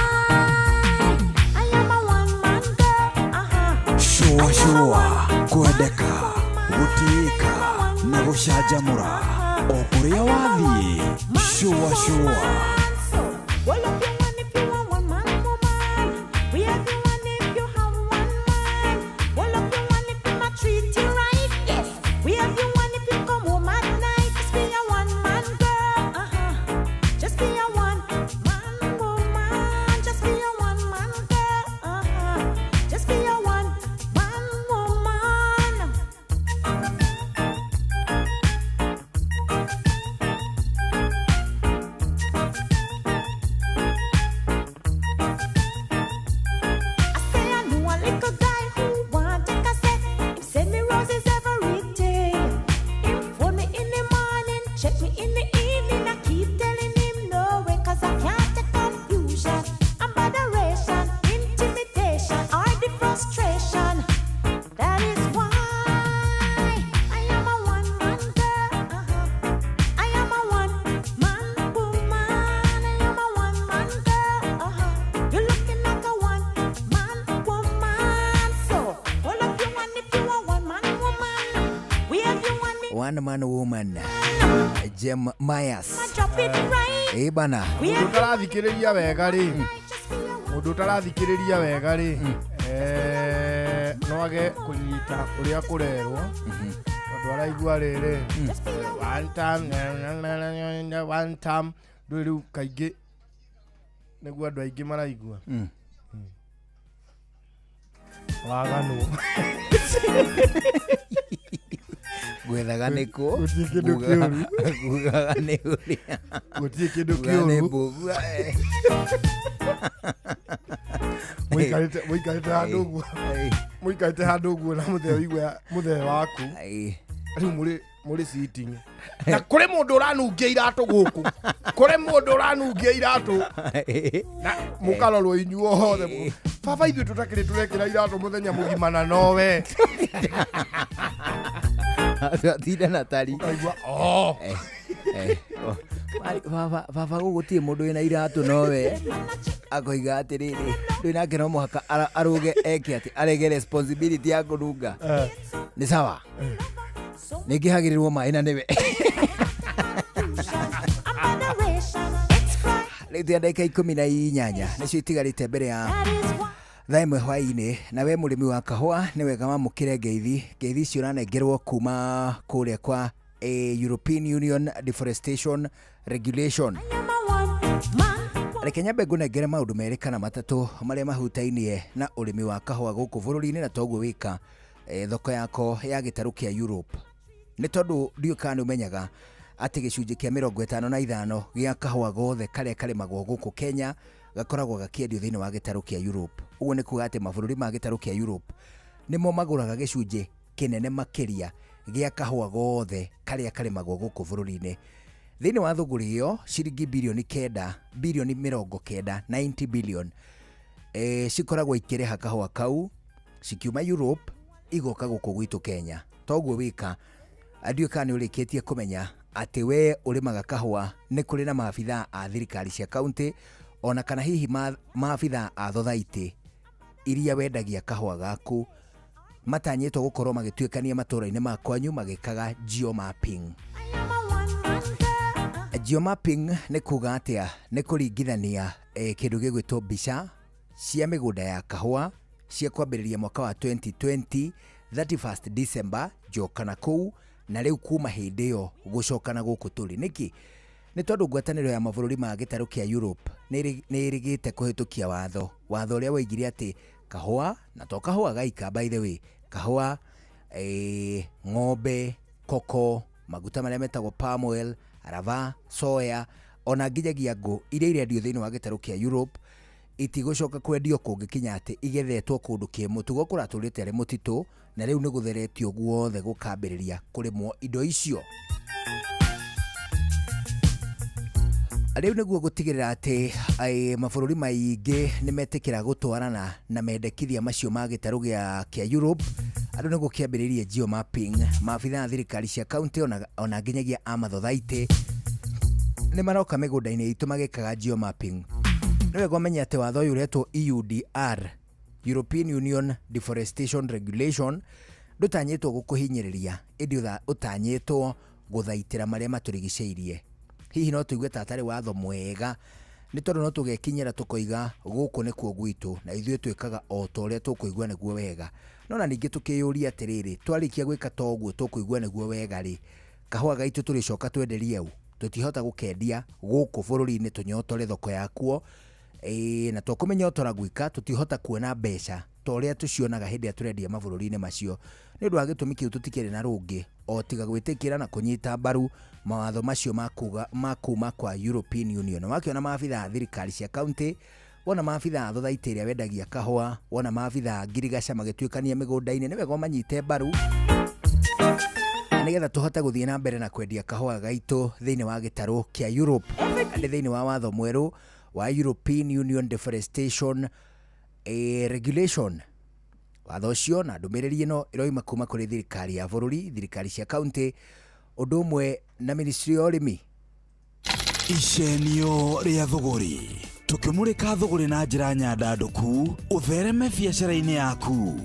I am a one-man girl. Shua shua, kwendeka, gũtĩĩka na gũcanjamũra o kũrĩa wathiĩ. Shua shua. Well, if you want, if you want one man woman, we have you one if you have one man. Well, if you want, if you ma treat you right, yes. We have you one if you come home at night. Just be a one man girl, Just be a one man woman. Just be a one man girl, Just be a one man woman. I say I know a little guy who want take a set. Him send me roses every day. Him phone me in the morning, check me in the evening. I keep telling him no way, 'cause I can't take confusion and botheration, intimidation or the frustration. That is why I am a one-man girl. I am a one-man woman. I am a one-man girl. You're looking like a one-man woman. So all of you want if you are one-man woman. We have you one. One man woman. Jem Myers. Ĩ bana. Mũndũ ũtarathikĩrĩria wega rĩ, mũndũ ũtarathikĩrĩria wega rĩ, no age kũnyita ũrĩa kũrerwo, tondũ araigua rĩrĩ one time, one time, ndũĩ rĩu kaingĩ nĩguo andũ aingĩ maraigua. Waganwo. Gwethaga nĩkũ? Gũtirĩ kĩndũ kĩũru. Ngugaga nĩ ũrĩa. Gũtirĩ kĩndũ Ngugaga nĩ kĩũru. mbũgua. Mũikarĩte handũ ũguo, mũikarĩte handũ ũguo na mũthee ũigua mũthee waku rĩu mũrĩ sitting, na kũrĩ mũndũ ũranungia iratũ gũkũ, kũrĩ mũndũ ũranungia iratũ, na mũkarorwo inyuothe. Baba, ithuĩ tũtakĩrĩ tũrekĩra iratũ mũthenya mũgima na nowe. Atinda na tari. Ũkaigua, oh. Baba, baba, gũgũtirĩ mũndũ wĩna iratũ nowe. Akoiga atĩrĩrĩ, ndũĩ nake no mũhaka arũge eke atĩ arege responsibility ya kũnunga. Nĩ sawa, nĩngĩhagĩrĩrwo maĩ na nĩwe. Rĩu tia ndagĩka 18 nĩcio itigarĩte mbere ya thaa 1 hwaĩ-inĩ. Na we mũrĩmi wa kahũa, nĩ wega wamũkĩre ngeithi. Ngeithi icio ũranengerwo kuma kũrĩa kwa European Union Deforestation Regulation. Reke nyambe ngũnengere maũndũ merĩ kana matatũ marĩa mahutainie na ũrĩmi wa kahũa gũkũ bũrũri-inĩ, na toguo wĩka thoko yako ya gĩtarũ kĩa Europe. Nĩ tondũ ndiũĩ kana nĩ ũmenyaga atĩ gĩcunjĩ kĩa 55 gĩa kahũa gothe karĩa karĩmagwo gũkũ Kenya gakoragwo gakĩendio thĩinĩ wa gĩtarũ kĩa Europe. Ũguo nĩ kuga atĩ mabũrũri ma gĩtarũ kĩa Europe nĩmo magũraga gĩcunjĩ kĩnene makĩria gĩa kahũa gothe karĩa karĩmagwo gũkũ bũrũri-inĩ. Thĩinĩ wa thũgũrĩ ĩyo, ciringi birioni kenda, birioni 90, 90 billion, cikoragwo ikĩrĩha kahũa kau cikiuma Europe igoka gũkũ gwitũ Kenya. Toguo wĩka, ndiũĩ kana nĩ ũrĩkĩtie kũmenya atĩ we ũrĩmaga kahũa nĩ kũrĩ na maabithaa a thirikari cia kaunti, ona kana hihi maabithaa a thothaitĩ iria wendagia kahũa gaku matanyĩtwo gũkorwo magĩtuĩkania matũũra-inĩ ma kwanyu magĩkaga geomapping. Geomapping nĩ kuga atĩa? Nĩ kũringithania kĩndũ gĩgwĩtwo mbica cia mĩgũnda ya kahũa cia kwambĩrĩria mwaka wa 2020 31st December njoka na kũu, na rĩu kuma hĩndĩ ĩyo gũcoka na gũkũ tũrĩ. Nĩkĩ? Nĩ tondũ ngwatanĩro ya mabũrũri ma gĩtarũ kĩa Europe nĩ ĩrĩgĩte kũhĩtũkia watho, watho ũrĩa woigire atĩ kahũa, na to kahũa gaika by the way, kahũa, ng'ombe, koko, maguta marĩa metagwo palm oil, raba, soya, ona nginyagia ngũ iria irendio thĩinĩ wa gĩtarũ kĩa Europe itigũcoka kwendio kũngĩkinya atĩ igethetwo kũndũ kĩmũtugo kũratũrĩte arĩ mũtitũ, na rĩu nĩ gũtheretio guothe gũkambĩrĩria kũrĩmwo indo icio. Rĩu nĩguo gũtigĩrĩra atĩ mabũrũri maingĩ nĩ metĩkĩra gũtwarana na mendekithia macio ma gĩtarũ kĩa Europe, andũ nĩ gũkĩambĩrĩirie geomapping. Maabithaa a thirikari cia kaunti ona nginyagia a mathothaitĩ nĩ maroka mĩgũnda-inĩ itũ magĩkaga geomapping. Nĩ wega ũmenye atĩ watho ũyũ ũretwo EUDR, European Union Deforestation Regulation, ndũtanyĩtwo gũkũhinyĩrĩria, ĩndĩ ũtanyĩtwo gũthaitĩra marĩa matũrigicĩirie. Hihi no tũigue ta atarĩ watho mwega, nĩ tondũ no tũgekinyĩra tũkoiga gũkũ nĩkuo gwitũ na ithuĩ twĩkaga o ta ũrĩa tũkũigua nĩguo wega. No na ningĩ tũkĩyũria atĩrĩrĩ, twarĩkia gwĩka ta ũguo tũkũigua nĩguo wega rĩ, kahũa gaitũ tũrĩcoka twenderie ũ? Tũtihota gũkendia gũkũ bũrũri-inĩ tũnyotore thoko yakuo, na tũkũmĩnyotora gwika tũtihota kuona mbeca ta ũrĩa tũcionaga hĩndĩ ĩrĩa tũrendia mabũrũri-inĩ macio. Nĩ ũndũ wa gĩtũmi kĩu tũtikĩrĩ na rũngĩ o tiga gwĩtĩkĩra na kũnyita mbaru mawatho macio ma kuma kwa European Union. Wakĩona maabithaa a thirikari cia kaunti, wona maabithaa a thothaitĩ ĩrĩa wendagia kahũa, wona maabithaa a ngirigaca magĩtuĩkania mĩgũnda-inĩ, nĩ wega ũmanyite mbaru nĩgetha tũhote gũthiĩ na mbere na kwendia kahũa gaitũ thĩinĩ wa gĩtarũ kĩa Europe. Nĩ thĩinĩ wa watho mwerũ wa European Union Deforestation Regulation. Watho ũcio na ndũmĩrĩri ĩno ĩroima kuma kũrĩ thirikari ya bũrũri, thirikari cia kaunti, ũndũ ũmwe na ministry ya ũrĩmi. Icenio rĩa thũgũrĩ, tũkĩmũrĩka thũgũrĩ na njĩra nyandandũku ũthereme biacara-inĩ yaku.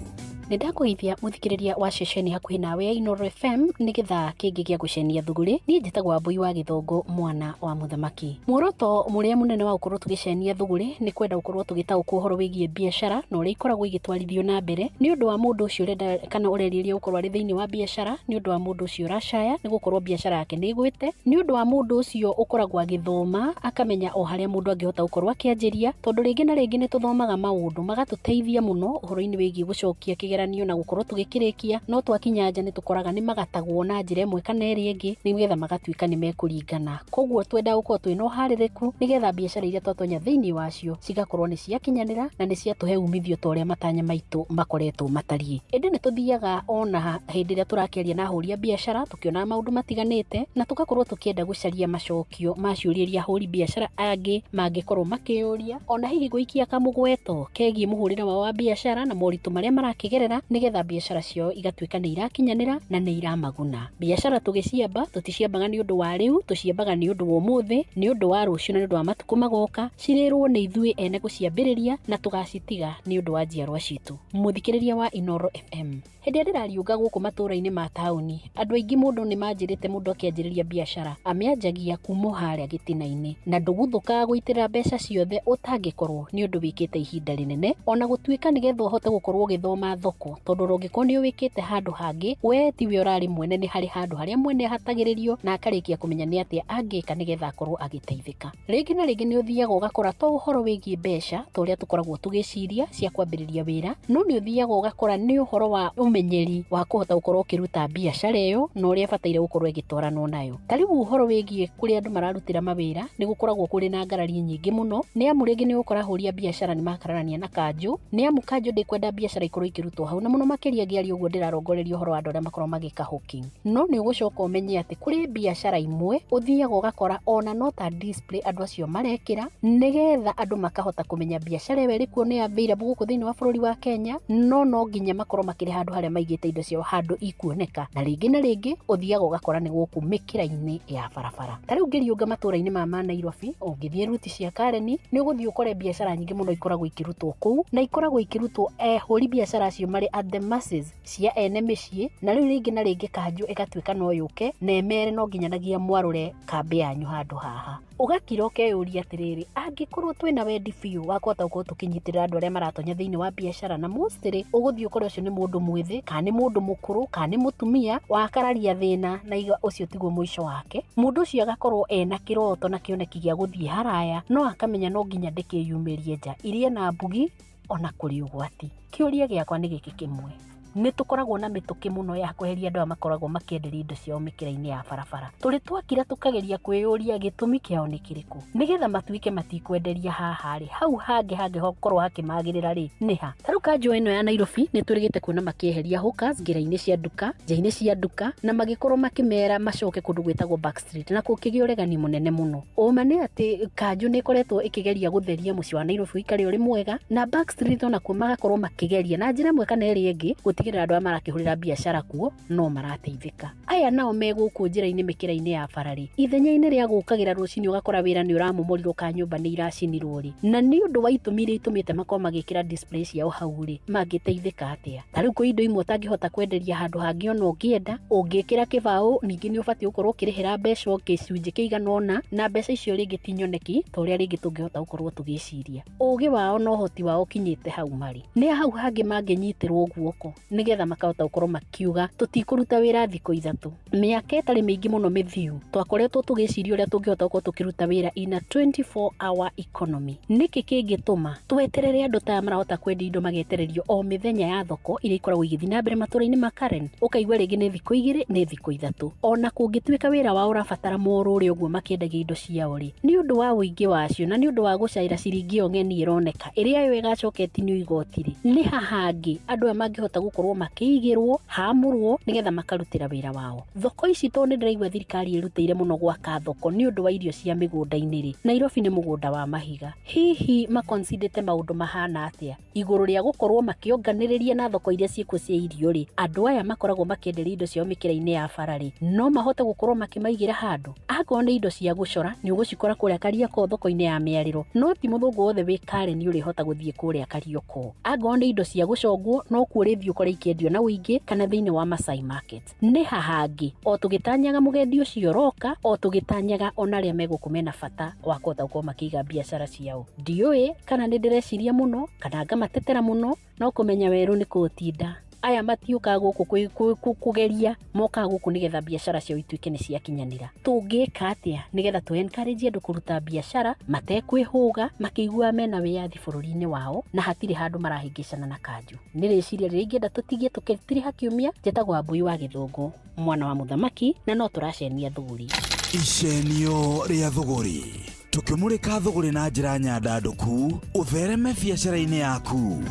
Nĩ ndakũgeithia mũthikĩrĩria wa ceceni hakuhĩ nawe ya Inooro FM nĩ gĩthaa kĩngĩ gĩa gũcenia thũgũrĩ. Niĩ njĩtagwo Wambui wa Gĩthũngũ, mwana wa mũthamaki. Muoroto mũrĩa mũnene wa gũkorwo tũgĩcenia thũgũrĩ nĩ kwenda gũkorwo tũgĩtaũkwo ũhoro wĩgiĩ biacara na ũrĩa ikoragwo igĩtwarithio na mbere, nĩ ũndũ wa mũndũ ũcio ũrenda kana ũrerirĩria gũkorwo arĩ thĩinĩ wa biacara, nĩ ũndũ wa mũndũ ũcio ũracaya nĩ gũkorwo biacara yake nĩ ĩgwĩte, nĩ ũndũ wa mũndũ ũcio ũkoragwo agĩthoma akamenya o harĩa mũndũ angĩhota gũkorwo akĩanjĩria, tondũ rĩngĩ na rĩngĩ nĩ tũthomaga maũndũ magatũteithia mũno ũhoro-inĩ wĩgiĩ gũcokia kĩgeranio na gũkorwo tũgĩkĩrĩkia, no twakinya nja nĩ tũkoraga nĩ magatagwo na njĩra ĩmwe kana ĩrĩa ĩngĩ nĩgetha magatuĩka nĩ mekũringana. Koguo twendaga gũkorwo twĩna ũharĩrĩku nĩgetha biacara iria twatonya thĩinĩ wacio cigakorwo nĩ ciakinyanĩra na nĩ ciatũhe umithio ta ũrĩa matanya maitũ makoretwo matariĩ. Ĩndĩ nĩ tũthiaga ona hĩndĩ ĩrĩa tũrakĩaria na ahũri a biacara tũkĩonaga maũndũ matiganĩte na tũgakorwo tũkĩenda gũcaria macokio ma ciũria iria ahũri biacara angĩ mangĩkorwo makĩyũria, ona hihi gũikia kamũgweto kegiĩ mũhũrĩre wao wa biacara na moritũ marĩa marakĩgerera nĩgetha biacara ciao igatuĩka nĩ irakinyanĩra na nĩ iramaguna. Biacara tũgĩciamba tũticiambaga nĩ ũndũ wa rĩu, tũciambaga nĩ ũndũ wa ũmũthĩ, nĩ ũndũ wa rũciũ na nĩ ũndũ wa matukũ magoka. Cirĩrwo nĩ ithuĩ ene gũciambĩrĩria na tũgacitiga nĩ ũndũ wa njiarwa citũ. Mũthikĩrĩria wa Inooro FM, hĩndĩ ĩrĩa ndĩrariũnga gũkũ matũũra-inĩ ma taũni, andũ aingĩ mũndũ nĩ manjĩrĩte mũndũ akĩanjĩrĩria biacara amĩanjagia kuma o harĩa gĩtina-inĩ, na ndũguthũkaga gũitĩrĩra mbeca ciothe ũtangĩkorwo nĩ ũndũ wĩkĩte ihinda rĩnene, ona gũtuĩka nĩgetha ũhote gũkorwo ũgĩthoma thoko, tondũ ũngĩkorwo nĩ ũwĩkĩte handũ hangĩ we tiwe ũrarĩ mwene, nĩ harĩ handũ harĩa mwene ahatagĩrĩrio na akarĩkia kũmenya nĩ atĩa angĩka nĩgetha akorwo agĩteithĩka. Rĩngĩ na rĩngĩ nĩ ũthiaga ũgakora to ũhoro wĩgiĩ mbeca ta ũrĩa tũkoragwo tũgĩciria cia kwambĩrĩria wĩra, no nĩ ũthiaga ũgakora nĩ ũhoro wa ũmenyeri wa kũhota gũkorwo ũkĩruta biacara ĩyo na ũrĩa ĩbataire gũkorwo ĩgĩtwaranwo nayo. Ta rĩu ũhoro wĩgiĩ kũrĩa andũ mararutĩra mawĩra nĩ gũkoragwo kũrĩ na ngarari nyingĩ mũno, nĩ amu rĩngĩ nĩ ũgũkora ahũri a biacara nĩ makararania na kanjũ, nĩ amu kanjũ ndĩkwenda biacara ikorwo ikĩrutwo hau, na mũno makĩria ngĩaria ũguo ndĩrarongoreria ũhoro wa andũ arĩa makoragwo magĩka hawking. No nĩ ũgũcoka ũmenye atĩ kũrĩ biacara imwe ũthiaga ũgakora ona no ta display andũ acio marekĩra nĩgetha andũ makahota kũmenya biacara ĩyo ĩrĩ kuo nĩ available gũkũ thĩinĩ wa bũrũri wa Kenya, no nginya makorwo makĩrĩ handũ harĩa maigĩte indo ciao handũ ikuoneka, na rĩngĩ na rĩngĩ ũthiaga ũgakora nĩ gũkũ mĩkĩra-inĩ ya barabara. Ta rĩu ngĩriũnga matũũra-inĩ ma Nairobi, ũngĩthiĩ ruti cia Karen nĩ ũgũthiĩ ũkore biacara nyingĩ mũno ikoragwo ikĩrutwo kũu, na ikoragwo ikĩrutwo ehũri biacara acio marĩ at the masses cia ene mĩciĩ, na rĩu rĩngĩ na rĩngĩ kanjũ ĩgatuĩka no yũke na ĩmere no nginyanagia mwarũre kambĩ yanyu handũ haha. Ũgakira ũkeyũria atĩrĩrĩ, angĩkorwo twĩna wendi biũ wa kũhota gũkorwo tũkĩnyitĩrĩra andũ arĩa maratonya thĩinĩ wa biacara, na mostly ũgũthiĩ ũkore ũcio nĩ mũndũ mwĩthĩ kana nĩ mũndũ mũkũrũ kana nĩ mũtumia wakararia thĩna na iga ũcio tiguo mũico wake, mũndũ ũcio agakorwo ena kĩroto na kĩoneki gĩa gũthiĩ haraya, no akamenya no nginya ndĩkĩyumĩrie nja irie na mbugi ona kũrĩ ũgwati. Kĩũria gĩakwa nĩ gĩkĩ kĩmwe, nĩ tũkoragwo na mĩtũkĩ mũno ya kweheria andũ aya makoragwo makĩenderia indo ciao mĩkĩra-inĩ ya barabara. Tũrĩ twakira tũkageria kwĩyũria gĩtũmi kĩao nĩ kĩrĩkũ nĩgetha matuĩke matikwenderia haha rĩ, hau hangĩ hangĩkorwo hakĩmagĩrĩra rĩ nĩ ha. Ta rĩu kanjũ ĩno ya Nairobi nĩ tũrĩgĩte kuona makĩeheria hawkers ngĩra-inĩ cia nduka, nja-inĩ cia nduka, na magĩkorwo makĩmera macoke kũndũ gwĩtagwo back street, na kũkĩgĩa ũregani mũnene mũno. Ũma nĩ atĩ kanjũ nĩ ĩkoretwo ĩkĩgeria gũtheria mũciĩ wa Nairobi ũikare ũrĩ mwega, na back street onakuo magakorwo makĩgeria na njĩra ĩmwe kana ĩrĩa ĩngĩ gũtigĩrĩra andũ arĩa marakĩhũrĩra biacara kuo no marateithĩka. Aya nao me gũkũ njĩra-inĩ mĩkĩra-inĩ ya bararĩ, ithenya-inĩ rĩa gũkagĩra rũcinĩ ũgakora wĩra nĩ ũramomorirwo ka nyũmba nĩ iracinirwo rĩ, na nĩ ũndũ wa itũmi iria itũmĩte makorwo magĩkĩra display ciao hau rĩ, mangĩteithĩka atĩa? Ta rĩu kwĩ indo imwe ũtangĩhota kwenderia handũ hangĩ ona ũngĩenda, ũngĩkĩra kĩbaũ ningĩ nĩ ũbatiĩ gũkorwo ũkĩrĩhĩra mbeca gĩcunjĩ kĩigana ũna, na mbeca icio rĩngĩ ti nyoneki ta ũrĩa rĩngĩ tũngĩhota gũkorwo tũgĩciria. Ũgĩ wao na ũhoti wao ũkinyĩte hau marĩ, nĩ hau hangĩ mangĩnyitĩrwo guoko nĩgetha makahota gũkorwo makiuga tũtikũruta wĩra thikũ ithatũ. Mĩaka ĩtarĩ mĩingĩ mũno mĩthiu twakoretwo tũgĩciria ũrĩa tũngĩhota gũkorwo tũkĩruta wĩra in a 24-hour economy. Nĩkĩ kĩngĩtũma tweterere andũ ta aya marahota kwendia indo magetererio o mĩthenya ya thoko iria ikoragwo igĩthiĩ na mbere matũũra-inĩ ma Karen, ũkaigua rĩngĩ nĩ thikũ igĩrĩ nĩ thikũ ithatũ. Ona kũngĩtuĩka wĩra wao ũrabatara morũre ũguo makĩendagia indo ciao rĩ, nĩ ũndũ wa ũingĩ wacio na nĩ ũndũ wa gũcaĩra ciringi ĩyo ng'eni ĩroneka ĩrĩa yo ĩgacoka ĩtinio igoti rĩ, nĩ ha hangĩ andũ aya mangĩhota gũkorwo makĩigĩrwo hamũrwo nĩgetha makarutĩra wĩra wao. Thoko ici tondũ nĩ ndĩraigua thirikari ĩrutĩire mũno gwaka thoko nĩ ũndũ wa irio cia mĩgũnda-inĩ rĩ, Nairobi nĩ mũgũnda wa mahiga. Hihi makonsidĩte maũndũ mahana atĩa igũrũ rĩa gũkorwo makĩonganĩrĩria na thoko iria ciĩkuo cia irio rĩ, andũ aya makoragwo makĩenderia indo ciao mĩkĩra-inĩ ya bara rĩ, no mahote gũkorwo makĩmaigĩra handũ? Akorwo nĩ indo cia gũcora nĩ ũgũcikora kũrĩa Kariakoo thoko-inĩ ya mĩarĩro, no ti mũthũngũ wothe wĩ Karen ũrĩhota gũthiĩ kũrĩa Kariokoo. Akorwo nĩ indo cia gũcongwo no kuo ũrĩthiĩ ũkore ikĩendio na ũingĩ kana thĩinĩ wa Masai Market. Nĩ hahangi o tũgĩtanyaga mũgendi ũcio ũroka, o tũgĩtanyaga ona arĩa megũkũ mena bata wa kũhota gũkorwo makĩiga biacara ciao. Ndiũĩ kana nĩ ndĩreciria mũno kana ngamatetera mũno, no kũmenya werũ nĩ kũũtinda. Aya matiũkaga gũkũ kũgeria, mokaga gũkũ nĩgetha biacara ciao ituĩke nĩ ciakinyanĩra. Tũngĩka atĩa nĩgetha tũ encourage andũ kũruta biacara matekwĩhũga, makĩiguaga mena wĩyathi bũrũri-inĩ wao na hatirĩ handũ marahĩngĩcana na kanjũ? Nĩ rĩciria rĩrĩa ingĩenda tũtigie tũkĩtiriha kiumia. Njĩtagwo Wambui wa Gĩthũngũ, mwana wa mũthamaki, na no tũracenia thũgũri. Icenio rĩa thũgũri, tũkĩmũrĩka thũgũrĩ na njĩra nyandandũku ũthereme biacara-inĩ yaku.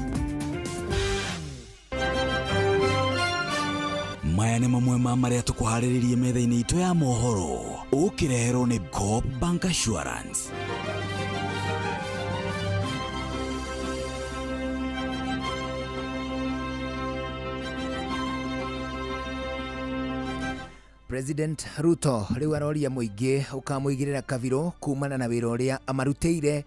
Maya nĩ mamwe ma marĩa tũkũharĩrĩrie metha-inĩ itũ ya mohoro, ũkĩreherwo nĩ Coop Bank Assurance. President Ruto rĩu aroria mũingĩ ũkamũigĩrĩra kabirũ kumana na wĩra ũrĩa amarutĩire.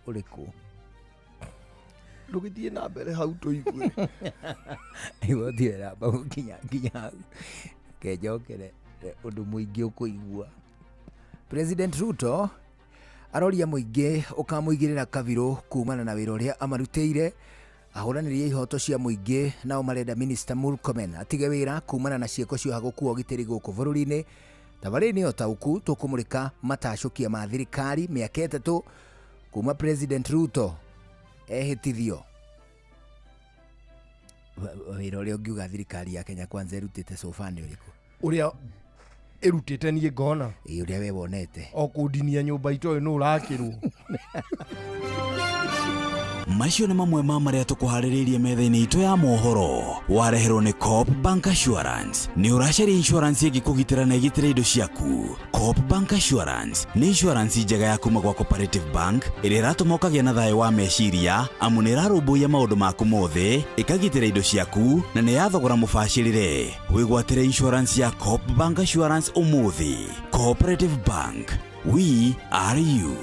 Ũrĩkũ? Ndũgĩthiĩ na mbere hau tũigue. Igua ũthiĩ gũkinya nginya hau. Kenjokere ũndũ mũingĩ ũkũigua. President Ruto aroria mũingĩ ũkamũigĩrĩra kabirũ kumana na wĩra ũrĩa amarutĩire. Ahũranĩri a ihoto cia mũingĩ nao marenda Minister Murkomen atige wĩra kumana na ciĩko cia ũhagũku wa ũgitĩri gũkũ bũrũri-inĩ. Tabarĩra-inĩ ya ũtaũku tũkũmũrĩka matacũkia ma thirikari mĩaka 3 kuma President Ruto ehĩtithio. Wĩra ũrĩa ũngiuga thirikari ya Kenya Kwanza ĩrutĩte so far nĩ ũrĩkũ? Ũrĩa ĩrutĩte niĩ ngona. Ĩĩ, ũrĩa we wonete. O kũndinia nyũmba itoĩ nũ ũrakĩrwo. Macio nĩ mamwe ma marĩa tũkũharĩrĩirie metha-inĩ itũ ya mohoro. Wareherwo nĩ Coop Bank Assurance. Nĩ ũracaria insurance ĩngĩkũgitĩra na ĩgitĩre indo ciaku. Coop Bank Assurance nĩ insurance njega ya kuma gwa Cooperative Bank ĩrĩa ĩratũma ũkagĩa na thayũ wa meciria, amu nĩ ĩrarũmbũiya maũndũ maku mothe, ĩkagitĩra indo ciaku na nĩ ya thogora mũbacĩrĩre. Wĩgwatĩre insurance ya Coop Bank Assurance ũmũthĩ. Cooperative Bank, we are you.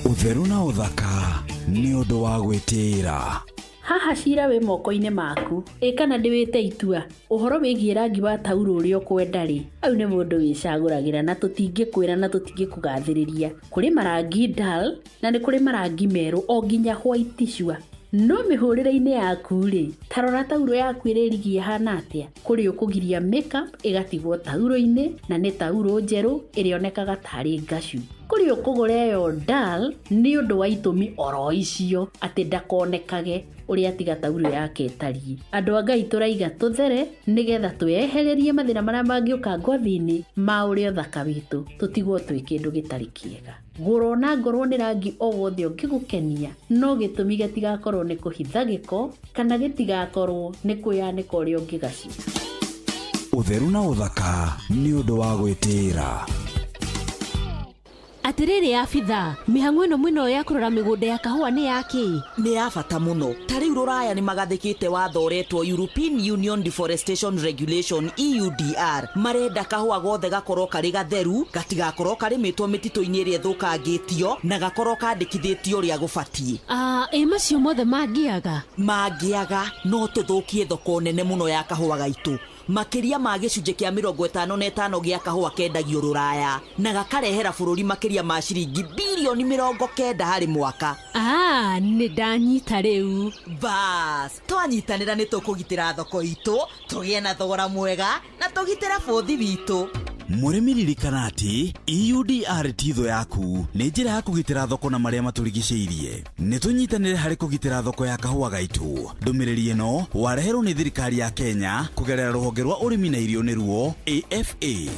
Ũtheru na ũthaka nĩ ũndũ wa gwĩtĩĩra. Haha cira wĩ moko-inĩ maku. Ĩ kana ndĩwĩte itua ũhoro wĩgiĩ rangi wa tauro ũrĩa ũkwenda rĩ, au nĩ mũndũ wĩcagũragĩra na tũtingĩkwĩra na tũtingĩkũgathĩrĩria. Kũrĩ marangi dull na nĩ kũrĩ marangi merũ o nginya white cua. No mĩhũrĩre-inĩ yaku rĩ, ta rora tauro yaku ĩrĩrigie ĩhana atĩa. Kũrĩ ũkũgiria makeup ĩgatigwo tauro-inĩ na nĩ tauro njerũ ĩrĩonekaga tarĩ ngacu. Kũrĩ ũkũgũra ĩyo dull nĩ ũndũ wa itũmi oro icio atĩ ndakonekage ũrĩa tiga tauro yake ĩtariĩ. Andũ a Ngai tũraiga tũthere nĩgetha twĩehererie mathĩna marĩa mangĩũka ngothi-inĩ ma ũrĩa ũthaka witũ, tũtigwo twĩ kĩndũ gĩtarĩ kĩega. Gũra ona ngorwo nĩ rangi o wothe ũngĩgũkenia, no gĩtũmi gĩtigakorwo nĩ kũhitha gĩko kana gĩtigakorwo nĩ kwĩyanĩka ũrĩa ũngĩgacia. Ũtheru na ũthaka nĩ ũndũ wa gwĩtĩĩra. Atĩrĩrĩ abitha, mĩhang'o ĩno mwĩnayo ya kũrora mĩgũnda ya kahũa nĩ yakĩ? Nĩ ya bata mũno. Ta rĩu rũraya nĩ magathĩkĩte watho ũretwo European Union Deforestation Regulation EUDR. Marenda kahũa gothe gakorwo karĩ gatheru, gatigakorwo karĩmĩtwo mĩtitũ-inĩ ĩrĩa ĩthũkangĩtio na gakorwo kandĩkithĩtio ũrĩa gũbatiĩ. Ĩ macio mothe mangĩaga? Mangĩaga no tũthũkie thoko nene mũno ya kahũa gaitũ. Makĩria ma gĩcunjĩ kĩa 55 gĩa kahũa kendagio rũraya na gakarehera bũrũri makĩria ma ciringi birioni 90 harĩ mwaka. Nĩ ndanyita rĩu. Bas, twanyitanĩra nĩ tũkũgitĩra thoko itũ, tũgĩe na thogora mwega na tũgitĩre bũthi witũ. Mũrĩmi ririkana atĩ EUDR ti thũ yaku, nĩ njĩra ya kũgitĩra thoko na marĩa matũrigicĩirie. Nĩ tũnyitanĩre harĩ kũgitĩra thoko ya kahũa gaitũ. Ndũmĩrĩri ĩno wareherwo nĩ thirikari ya Kenya kũgerera rũhonge rwa ũrĩmi na irio nĩruo AFA.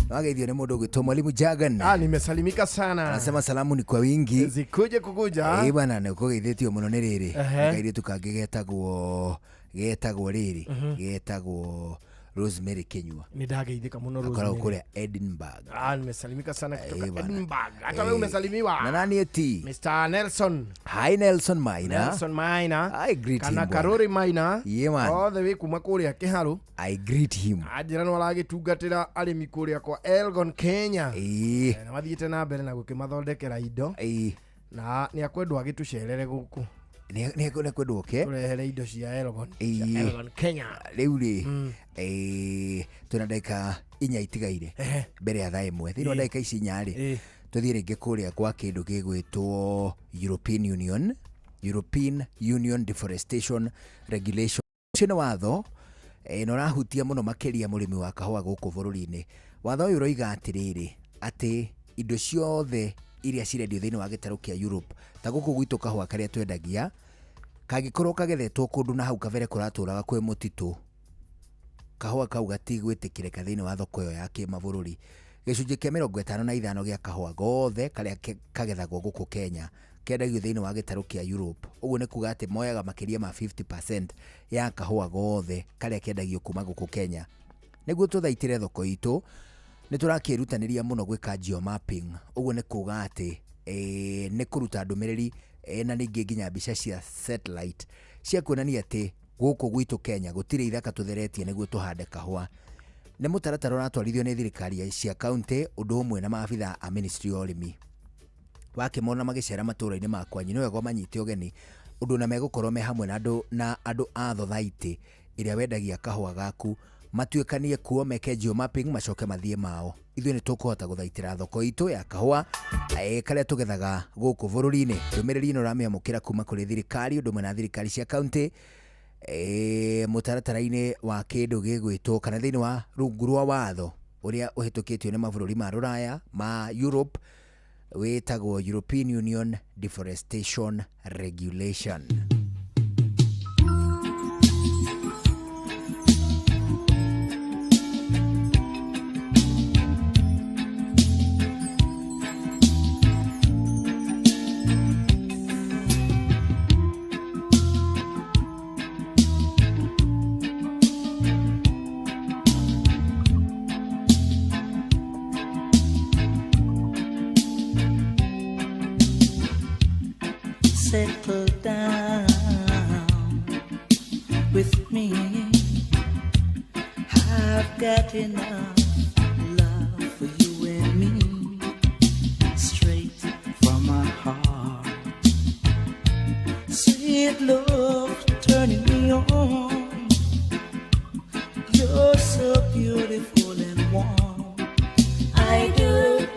Wageithio nĩ mũndũ ũgwĩtwo Mwalimu Jagan. Nimesalimika sana. Anasema salamu ni kwa wingi. Zikuje kukuja. Bwana nĩ ũkũgeithĩtio mũno nĩ rĩrĩ. Kairĩtu kangĩ getagwo rĩrĩ. Getagwo Rosemary Kinyua. Nĩ ndageithĩka mũno. Akoragwo Rosemary. kũrĩa Edinburgh. Ah, nimesalimika sana kutoka Eh, bwana. Edinburgh. Hata Eh, wewe umesalimiwa. Na nani eti? Mr. Nelson. Hi Nelson Maina. Nelson Maina. I greet Kana him, bwana. Karori Maina. Yeah, man. All the way kuma kũrĩa Kĩharũ. I greet him. Anjĩra no aragĩtungatĩra arĩmi kũrĩa kwa Elgon Kenya. Ĩĩ. Na mathiĩte na mbere na gũkĩmathondekera indo. Ĩĩ. Na nĩ akwendwo agĩtũcerere gũkũ. Nĩ akwendwo oke. Tũrehere indo cia Elgon. Cia Ĩĩ. Elgon Kenya. Rĩu rĩ, twĩna ndagĩka 4 itigaire mbere ya thaa 1. Thĩinĩ wa Ĩĩ. ndagĩka ici 4 rĩ, Ĩĩ. tũthiĩ rĩngĩ kũrĩa kwa kĩndũ gĩgwĩtwo European Union, European Union Deforestation Regulation. Ũcio nĩ watho na ũrahutia mũno makĩria mũrĩmi wa kahũa gũkũ bũrũri-inĩ. Watho ũyũ ũroiga atĩrĩrĩ, atĩ indo ciothe iria cirendio thĩinĩ wa gĩtarũ kĩa Europe, ta gũkũ gwitũ kahũa karĩa twendagia, kangĩkorwo kagethetwo kũndũ na hau kabere kũratũraga kwĩ mũtitũ, kahũa kau gatigwĩtĩkĩrĩka thĩinĩ wa thoko ĩyo ya kĩmabũrũri. Gĩcunjĩ kĩa 55 gĩa kahũa gothe karĩa kagethagwo gũkũ Kenya kendagio thĩinĩ wa gĩtarũ kĩa Europe. Ũguo nĩ kuga atĩ moyaga makĩria ma 50% ya kahũa gothe karĩa kendagio kuma gũkũ Kenya. Nĩguo tũthaitĩre thoko itũ, nĩ tũrakĩrutanĩria mũno gwĩka geomapping. Ũguo nĩ kuga atĩ nĩ kũruta ndũmĩrĩri na ningĩ nginya mbica cia satellite cia kuonania atĩ gũkũ gwitũ Kenya gũtirĩ ithaka tũtheretie nĩguo tũhande kahũa. Nĩ mũtaratara ũratwarithio nĩ thirikari cia kaunti ũndũ ũmwe na maabitha a ministry ya ũrĩmi. Wakĩmona magĩcera matũũra-inĩ ma kwanyu nĩ wega ũmanyite ũgeni ũndũ na megũkorwo me hamwe na andũ a thothaitĩ ĩrĩa wendagia kahũa gaku, matuĩkanie kuo meke geomapping macoke mathiĩ mao. Ithuĩ nĩ tũkũhota gũthaitĩra thoko itũ ya kahũa karĩa tũgethaga gũkũ bũrũri-inĩ. Ndũmĩrĩri ĩno ũramĩamũkĩra kuma kũrĩ thirikari ũndũ ũmwe na thirikari cia kaunti mũtaratara-inĩ wa kĩndũ gĩgwĩtwo kana thĩinĩ wa rungu rwa watho ũrĩa ũhĩtũkĩtio nĩ mabũrũri ma rũraya ma Europe wĩtagwo European Union Deforestation Regulation. Settle down with me. I've got enough love for you and me, straight from my heart. Sweet love turning me on. You're so beautiful and warm. I do.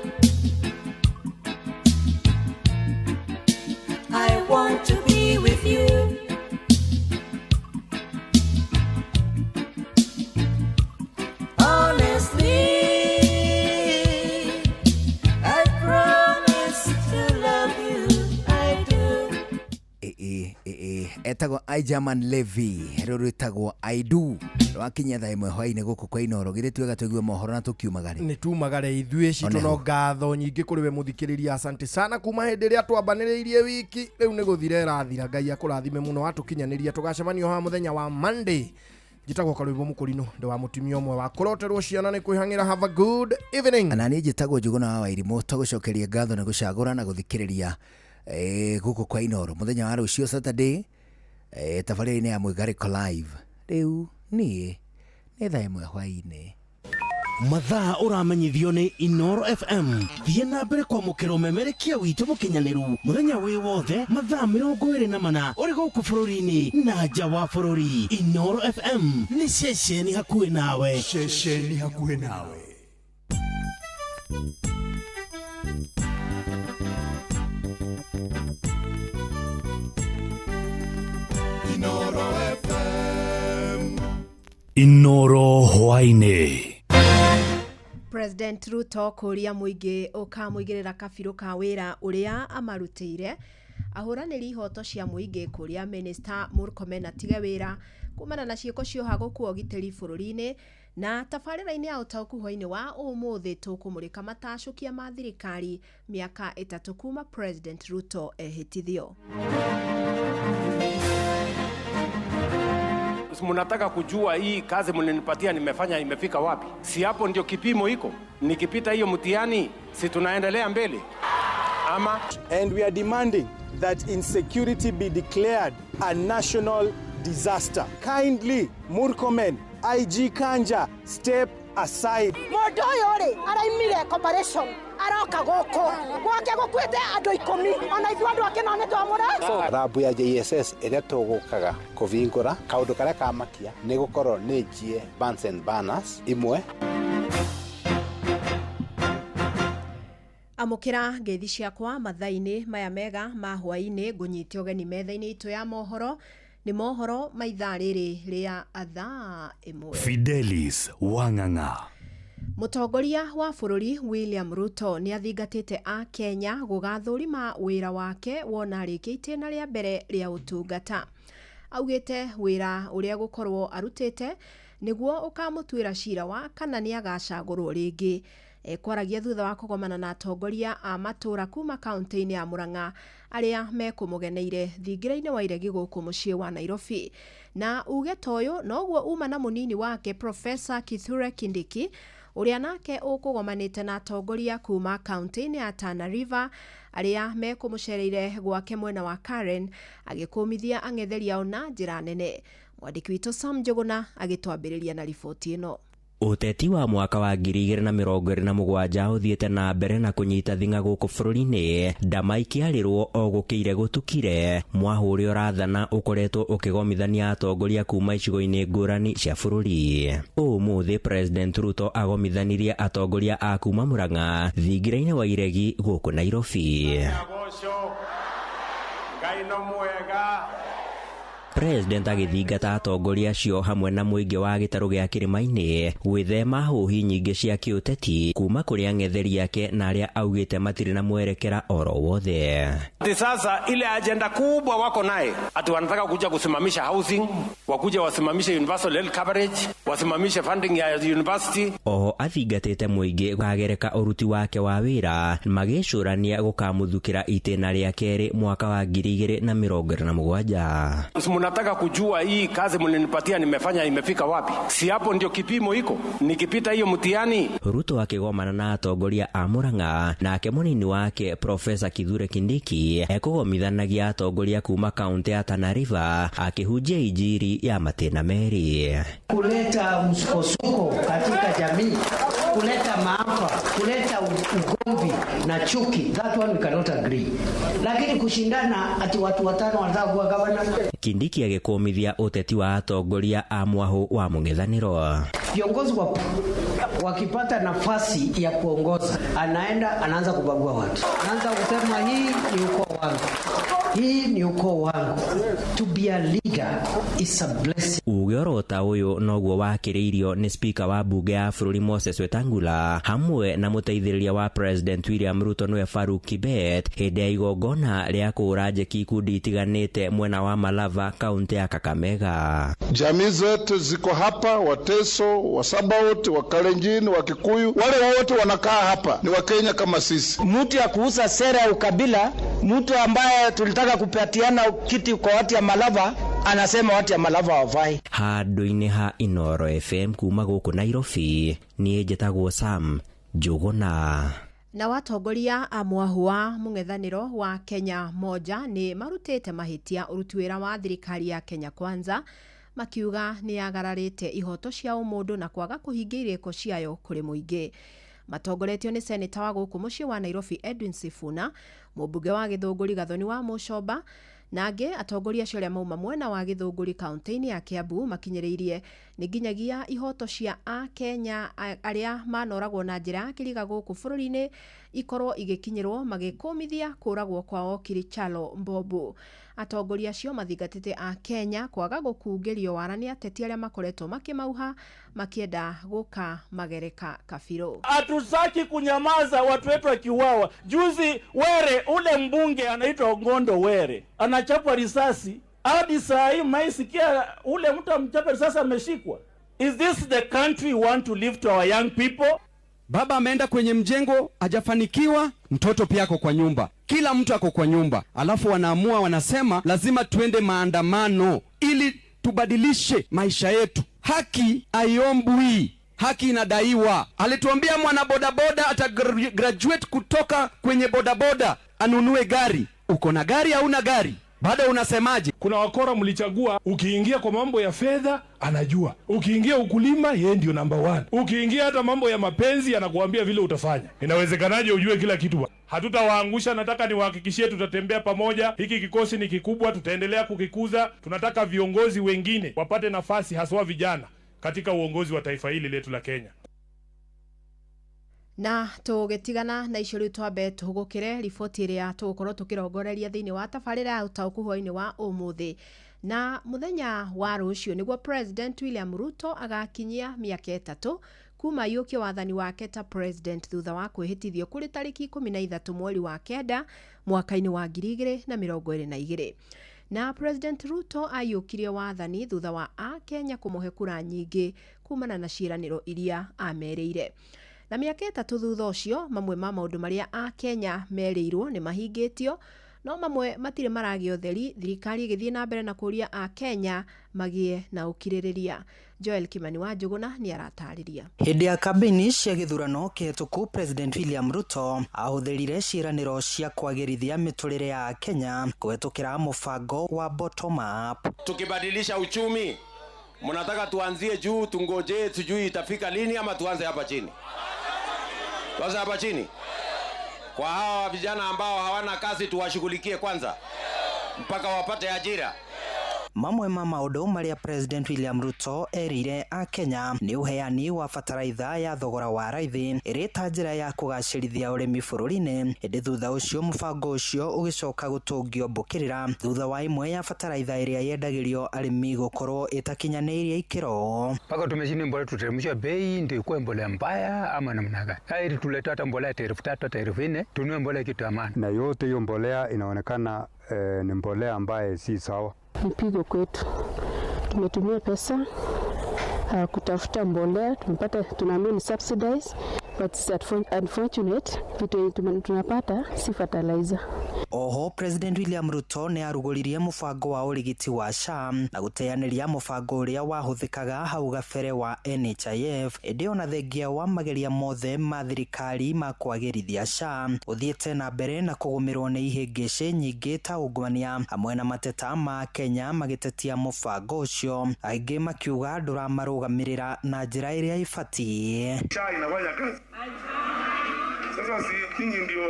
I want to be with you. Honestly, I promise to love you. I do. Etagwo Igerman Levy rũrũ rwĩtagwo I do. Rwakinya thaa 1 hwaĩ-inĩ gũkũ kwa Inooro githĩ twega tũigue mohoro na tũkiumagare. Nĩ tumagare ithuĩ citũ no ngatho nyingĩ kũrĩ we mũthikĩrĩria, asante sana kuma hĩndĩ ĩrĩa twambanĩrĩirie wiki rĩu nĩ gũthira ĩrathira. Ngai akũrathime mũno watũkinyanĩria, tũgacemanio haha mũthenya wa Monday. Njĩtagwo Karwĩmbo Mũkũrinũ, ndĩ wa mũtumia ũmwe wa kũroterwo ciana nĩ kwĩhang'ĩra. Have a good evening. Na niĩ njĩtagwo Njũgũna wa Wairimũ, tũgũcokeria ngatho nĩ gũcagũra na gũthikĩrĩria gũkũ kwa Inooro mũthenya wa rũciũ Saturday tabarĩra-inĩ ya Mwĩngarĩko Live. Rĩu niĩ nĩ thaa 1 hwaĩ-inĩ. Mathaa ũramenyithio nĩ Inooro FM. Thiĩ na mbere kwamũkĩra ũmemerekia witũ mũkinyanĩru mũthenya wĩ wothe mathaa 24 ũrĩ gũkũ bũrũri-inĩ na nja wa bũrũri. Inooro FM nĩ ceceni hakuhĩ nawe. Ceceni hakuhĩ nawe. Inooro FM. Inooro hwaĩ-inĩ. President Ruto kũria mũingĩ ũkamũigĩrĩra kabirũ ka wĩra ũrĩa amarutĩire. Ahũranĩri ihoto cia mũingĩ kũria Minister Murkomen atige wĩra kumana na ciĩko cia ũhagũku wa ũgitĩri bũrũri-inĩ. Na tabarĩra-inĩ ya ũtaũku hwaĩ-inĩ wa ũmũthĩ tũkũmũrĩka matacũkia ma thirikari mĩaka 3 kuma President Ruto ehĩtithio. Mnataka kujua hii kazi mlinipatia nimefanya imefika wapi? Si hapo ndio kipimo iko? Nikipita hiyo mtihani, si tunaendelea mbele? Ama And we are demanding that insecurity be declared a national disaster. Kindly, Murkomen, IG Kanja, step aside. Mũndũ ũyũ rĩ araimire corporation aroka gũkũ gwake gũkuĩte andũ 10 ona ithuĩ andũ ake no nĩ twamũre. Rabu ya JSS ĩrĩa tũgũkaga kũvingũra kaũndũ karĩa kamakia nĩ gũkorwo nĩ njie Bunsen burners imwe. Amũkĩra ngeithi ciakwa mathaa-inĩ maya mega ma hwaĩ-inĩ, ngũnyite ũgeni metha-inĩ itũ ya mohoro. Nĩ mohoro ma ithaa rĩrĩ rĩa thaa 1. Fidelis Wang'ang'a. Mũtongoria wa bũrũri William Ruto nĩ athingatĩte a Kenya gũgathũrima wĩra wake wona arĩkia itĩna rĩa mbere rĩa ũtungata. Augĩte wĩra ũrĩa gũkorwo arutĩte nĩguo ũkamũtuĩra cira wa kana nĩ agacagũrwo rĩngĩ. Kwaragia thutha wa kũgomana na atongoria a matũra kuma kaunti-inĩ ya Murang'a arĩa mekũmũgeneire thingira-inĩ wa iregi gũkũ mũciĩ wa Nairobi. Na uge ta ũyũ noguo uma na mũnini wake Professor Kithure Kindiki ũrĩa nake ũkũgomanĩte na atongoria kuma kaunti-inĩ ya Tana River arĩa mekũmũcereire gwake mwena wa Karen, agĩkũmithia ang'etheri ao na njĩra nene. Mwandĩki witũ Sam Njuguna agĩtwambĩrĩria na riboti ĩno. Ũteti wa mwaka wa 2027 ũthiĩte na mbere na kũnyita thing'a gũkũ bũrũri-inĩ, ndama ikĩarĩrwo o gũkĩire gũtukire. Mwahũ ũrĩa ũrathana ũkoretwo ũkĩgomithania atongoria kuma icigo-inĩ ngũrani cia bũrũri. Ũmũthĩ President Ruto agomithanirie atongoria a kuma Murang'a thingira-inĩ wa iregi gũkũ Nairobi. President agĩthingata atongoria acio hamwe na mũingĩ wa gĩtarũ gĩa kĩrĩma-inĩ gwĩthema hũhi nyingĩ cia kĩũteti kuma kũrĩ ang'etheri ake na arĩa augĩte matirĩ na mwerekera oro wothe. Ati sasa ile agenda kubwa wako naye ati wanataka kuja kusimamisha housing, wakuja wasimamishe universal health coverage, wasimamishe funding ya university. Oho athingatĩte mũingĩ kagereka ũruti wake wa wĩra magĩcũrania gũkamuthukĩra itĩna rĩa kerĩ mwaka wa 2027. Mnataka kujua hii kazi mlinipatia nimefanya imefika wapi? Si hapo ndio kipimo iko? Nikipita hiyo mtihani. Ruto akigomana na atongoria a Murang'a nake mũnini wake Professor Kithure Kindiki ekũgomithanagia atongoria kuma kaunti ya Tana River akĩhunjia injiri ya matĩna merĩ. Kuleta msukosuko katika jamii, kuleta maafa, kuleta ugomvi na chuki, that one we cannot agree. Lakini kushindana ati watu watano wanataka kuwa gavana. Kindiki agĩkũmithia ũteti wa atongoria a mwahũ wa mũng'ethanĩro. Viongozi wakipata nafasi ya kuongoza, anaenda anaanza kubagua watu, anaanza kusema hii ni ukoo wangu, hii ni ukoo wangu. To be a leader is a blessing. Uge orota ũyũ noguo wakĩrĩirio nĩ speaker wa bunge ya bũrũri Moses Wetangula hamwe na mũteithĩrĩria wa President William Ruto nĩwe Faruk Kibet hĩndĩ ya igongona rĩa kũhũra njeki ikundi itiganĩte mwena wa Malava kaunti ya Kakamega. Jamii zetu ziko hapa, Wateso, Wasabaot, Wakalenjin, Wakikuyu, wale wote wanakaa hapa ni Wakenya kama sisi. Mtu ya kuuza sera ya ukabila, mtu ambaye tulitaka kupatiana kiti kwa watu ya Malava anasema watu ya Malava hawafai. Handũ-inĩ ha Inoro FM kuma gũkũ Nairobi, niĩ njĩtagwo Sam Njuguna. Na watongoria a mwahũ wa mũng'ethanĩro wa Kenya Moja nĩ marutĩte mahĩtia ũruti wĩra wa thirikari ya Kenya Kwanza makiuga nĩ yagararĩte ihoto cia ũmũndũ na kwaga kũhingia irĩko ciayo kũrĩ mũingĩ. Matongoretio nĩ seneta wa gũkũ mũciĩ wa Nairobi Edwin Sifuna, mũmbunge wa Gĩthũngũri Gathoni wa Mũcomba na angĩ atongoria acio arĩa mauma mwena wa Gĩthũngũri kaunti-inĩ ya Kiambu makinyĩrĩirie nĩ nginyagia ihoto cia Akenya arĩa manoragwo na njĩra ya kĩriga gũkũ bũrũri-inĩ ikorwo igĩkinyĩrwo magĩkũmithia kũragwo kwa Wakiri Kyalo Mbombo. Atongoria acio mathingatĩte Akenya kwaga gũkungĩrio wara nĩ ateti arĩa makoretwo makĩmauha makĩenda gũka magereka kabirũ. Hatutaki kunyamaza watu wetu wakiuawa. Juzi Were, ule mbunge anaitwa Ngondo Were, anachapwa risasi hadi saa hii maisikia ule mtu amchapa risasi ameshikwa. Is this the country we want to leave to our young people? Baba ameenda kwenye mjengo, hajafanikiwa, mtoto pia ako kwa nyumba. Kila mtu ako kwa nyumba. Alafu wanaamua wanasema lazima tuende maandamano ili Tubadilishe maisha yetu. Haki haiombwi, haki inadaiwa. Alituambia mwana bodaboda ata graduate kutoka kwenye bodaboda anunue gari. Uko na gari hauna gari? Bado unasemaje? Kuna wakora mlichagua, ukiingia kwa mambo ya fedha anajua, ukiingia ukulima yeye ndio namba 1, ukiingia hata mambo ya mapenzi anakuambia vile utafanya. Inawezekanaje ujue kila kitu? Hatutawaangusha, nataka niwahakikishie tutatembea pamoja. Hiki kikosi ni kikubwa, tutaendelea kukikuza. Tunataka viongozi wengine wapate nafasi, haswa vijana, katika uongozi wa taifa hili letu la Kenya. Na tũgĩtigana na icio rĩu twambe tũhũgũkĩre riboti ĩrĩa tũgũkorwo tũkĩrongoreria thĩinĩ wa tabarĩra ya ũtaũku hwaĩ-inĩ wa ũmũthĩ. Na mũthenya wa rũciũ nĩguo President William Ruto agakinyia mĩaka 3 kuma aiyũkie wathani wake ta president thutha wa kwĩhĩtithio kũrĩ tarĩki 13 mweri wa 9 mwaka-inĩ wa 2022. Na President Ruto aiyũkirie wathani thutha wa Akenya kũmũhe kura nyingĩ kumana na ciĩranĩro iria amerĩire. Na mĩaka 3 thutha ũcio, mamwe ma maũndũ marĩa Akenya merĩirwo nĩ mahingĩtio, no mamwe matirĩ maragĩa ũtheri, thirikari ĩgĩthiĩ na mbere na kũũria Akenya magĩe na ũkirĩrĩria. Joel Kimani wa Njũgũna nĩ aratarĩria. Hĩndĩ ya kambĩini cia gĩthurano kĩhĩtũku, President William Ruto ahũthĩrire ciĩranĩro cia kwagĩrithia mĩtũrĩre ya Kenya kũhetũkĩra mũbango wa bottom up. Tukibadilisha uchumi, mnataka tuanzie juu tungoje sijui itafika lini, ama tuanze hapa chini? Tuanze hapa chini. Kwa hawa vijana ambao hawana kazi tuwashughulikie kwanza mpaka wapate ajira. Mamwe ma maũndũ marĩa President William Ruto erĩire Akenya nĩ ũheani wa bataraitha ya thogora wa raithi ĩrĩ ta njĩra ya kũgacĩrithia ũrĩmi bũrũri-inĩ, ĩndĩ thutha ũcio mũbango ũcio ũgĩcoka gũtũngio mbũkĩrĩra thutha wa ĩmwe ya bataraitha ĩrĩa yendagĩrio arĩmi gũkorwo ĩtakinyanĩirie ikĩro. Mpaka tumeshindwa mbolea, tuteremshwa bei ndio ikuwe mbolea mbaya ama namna gani? Heri tulete hata mbolea ya 3000 hata 4000 tununue mbolea kitu ya maana. Na yote hiyo mbolea inaonekana ni mbolea ambaye si sawa. Mpigo kwetu, tumetumia pesa kutafuta mbolea, tumepata, tunaambiwa ni subsidize, but it's unfortunate vitu tunapata si fertilizer. Oho President William Ruto nĩ arugũririe mũbango wa ũrigiti wa SHA na gũteanĩria mũbango ũrĩa wahũthĩkaga hau gabere wa NHIF, ĩndĩ ona thengia wa mageria mothe ma thirikari ma kwagĩrithia SHA ũthiĩte na mbere na kũgũmĩrwo nĩ ihĩngĩcĩ nyingĩ ta ungumania hamwe na mateta ma Kenya magĩtetia mũbango ũcio, aingĩ makiuga ndũramarũgamĩrĩra na njĩra ĩrĩa ĩbatiĩ. SHA inafanya kazi. Sasa si nyinyi ndio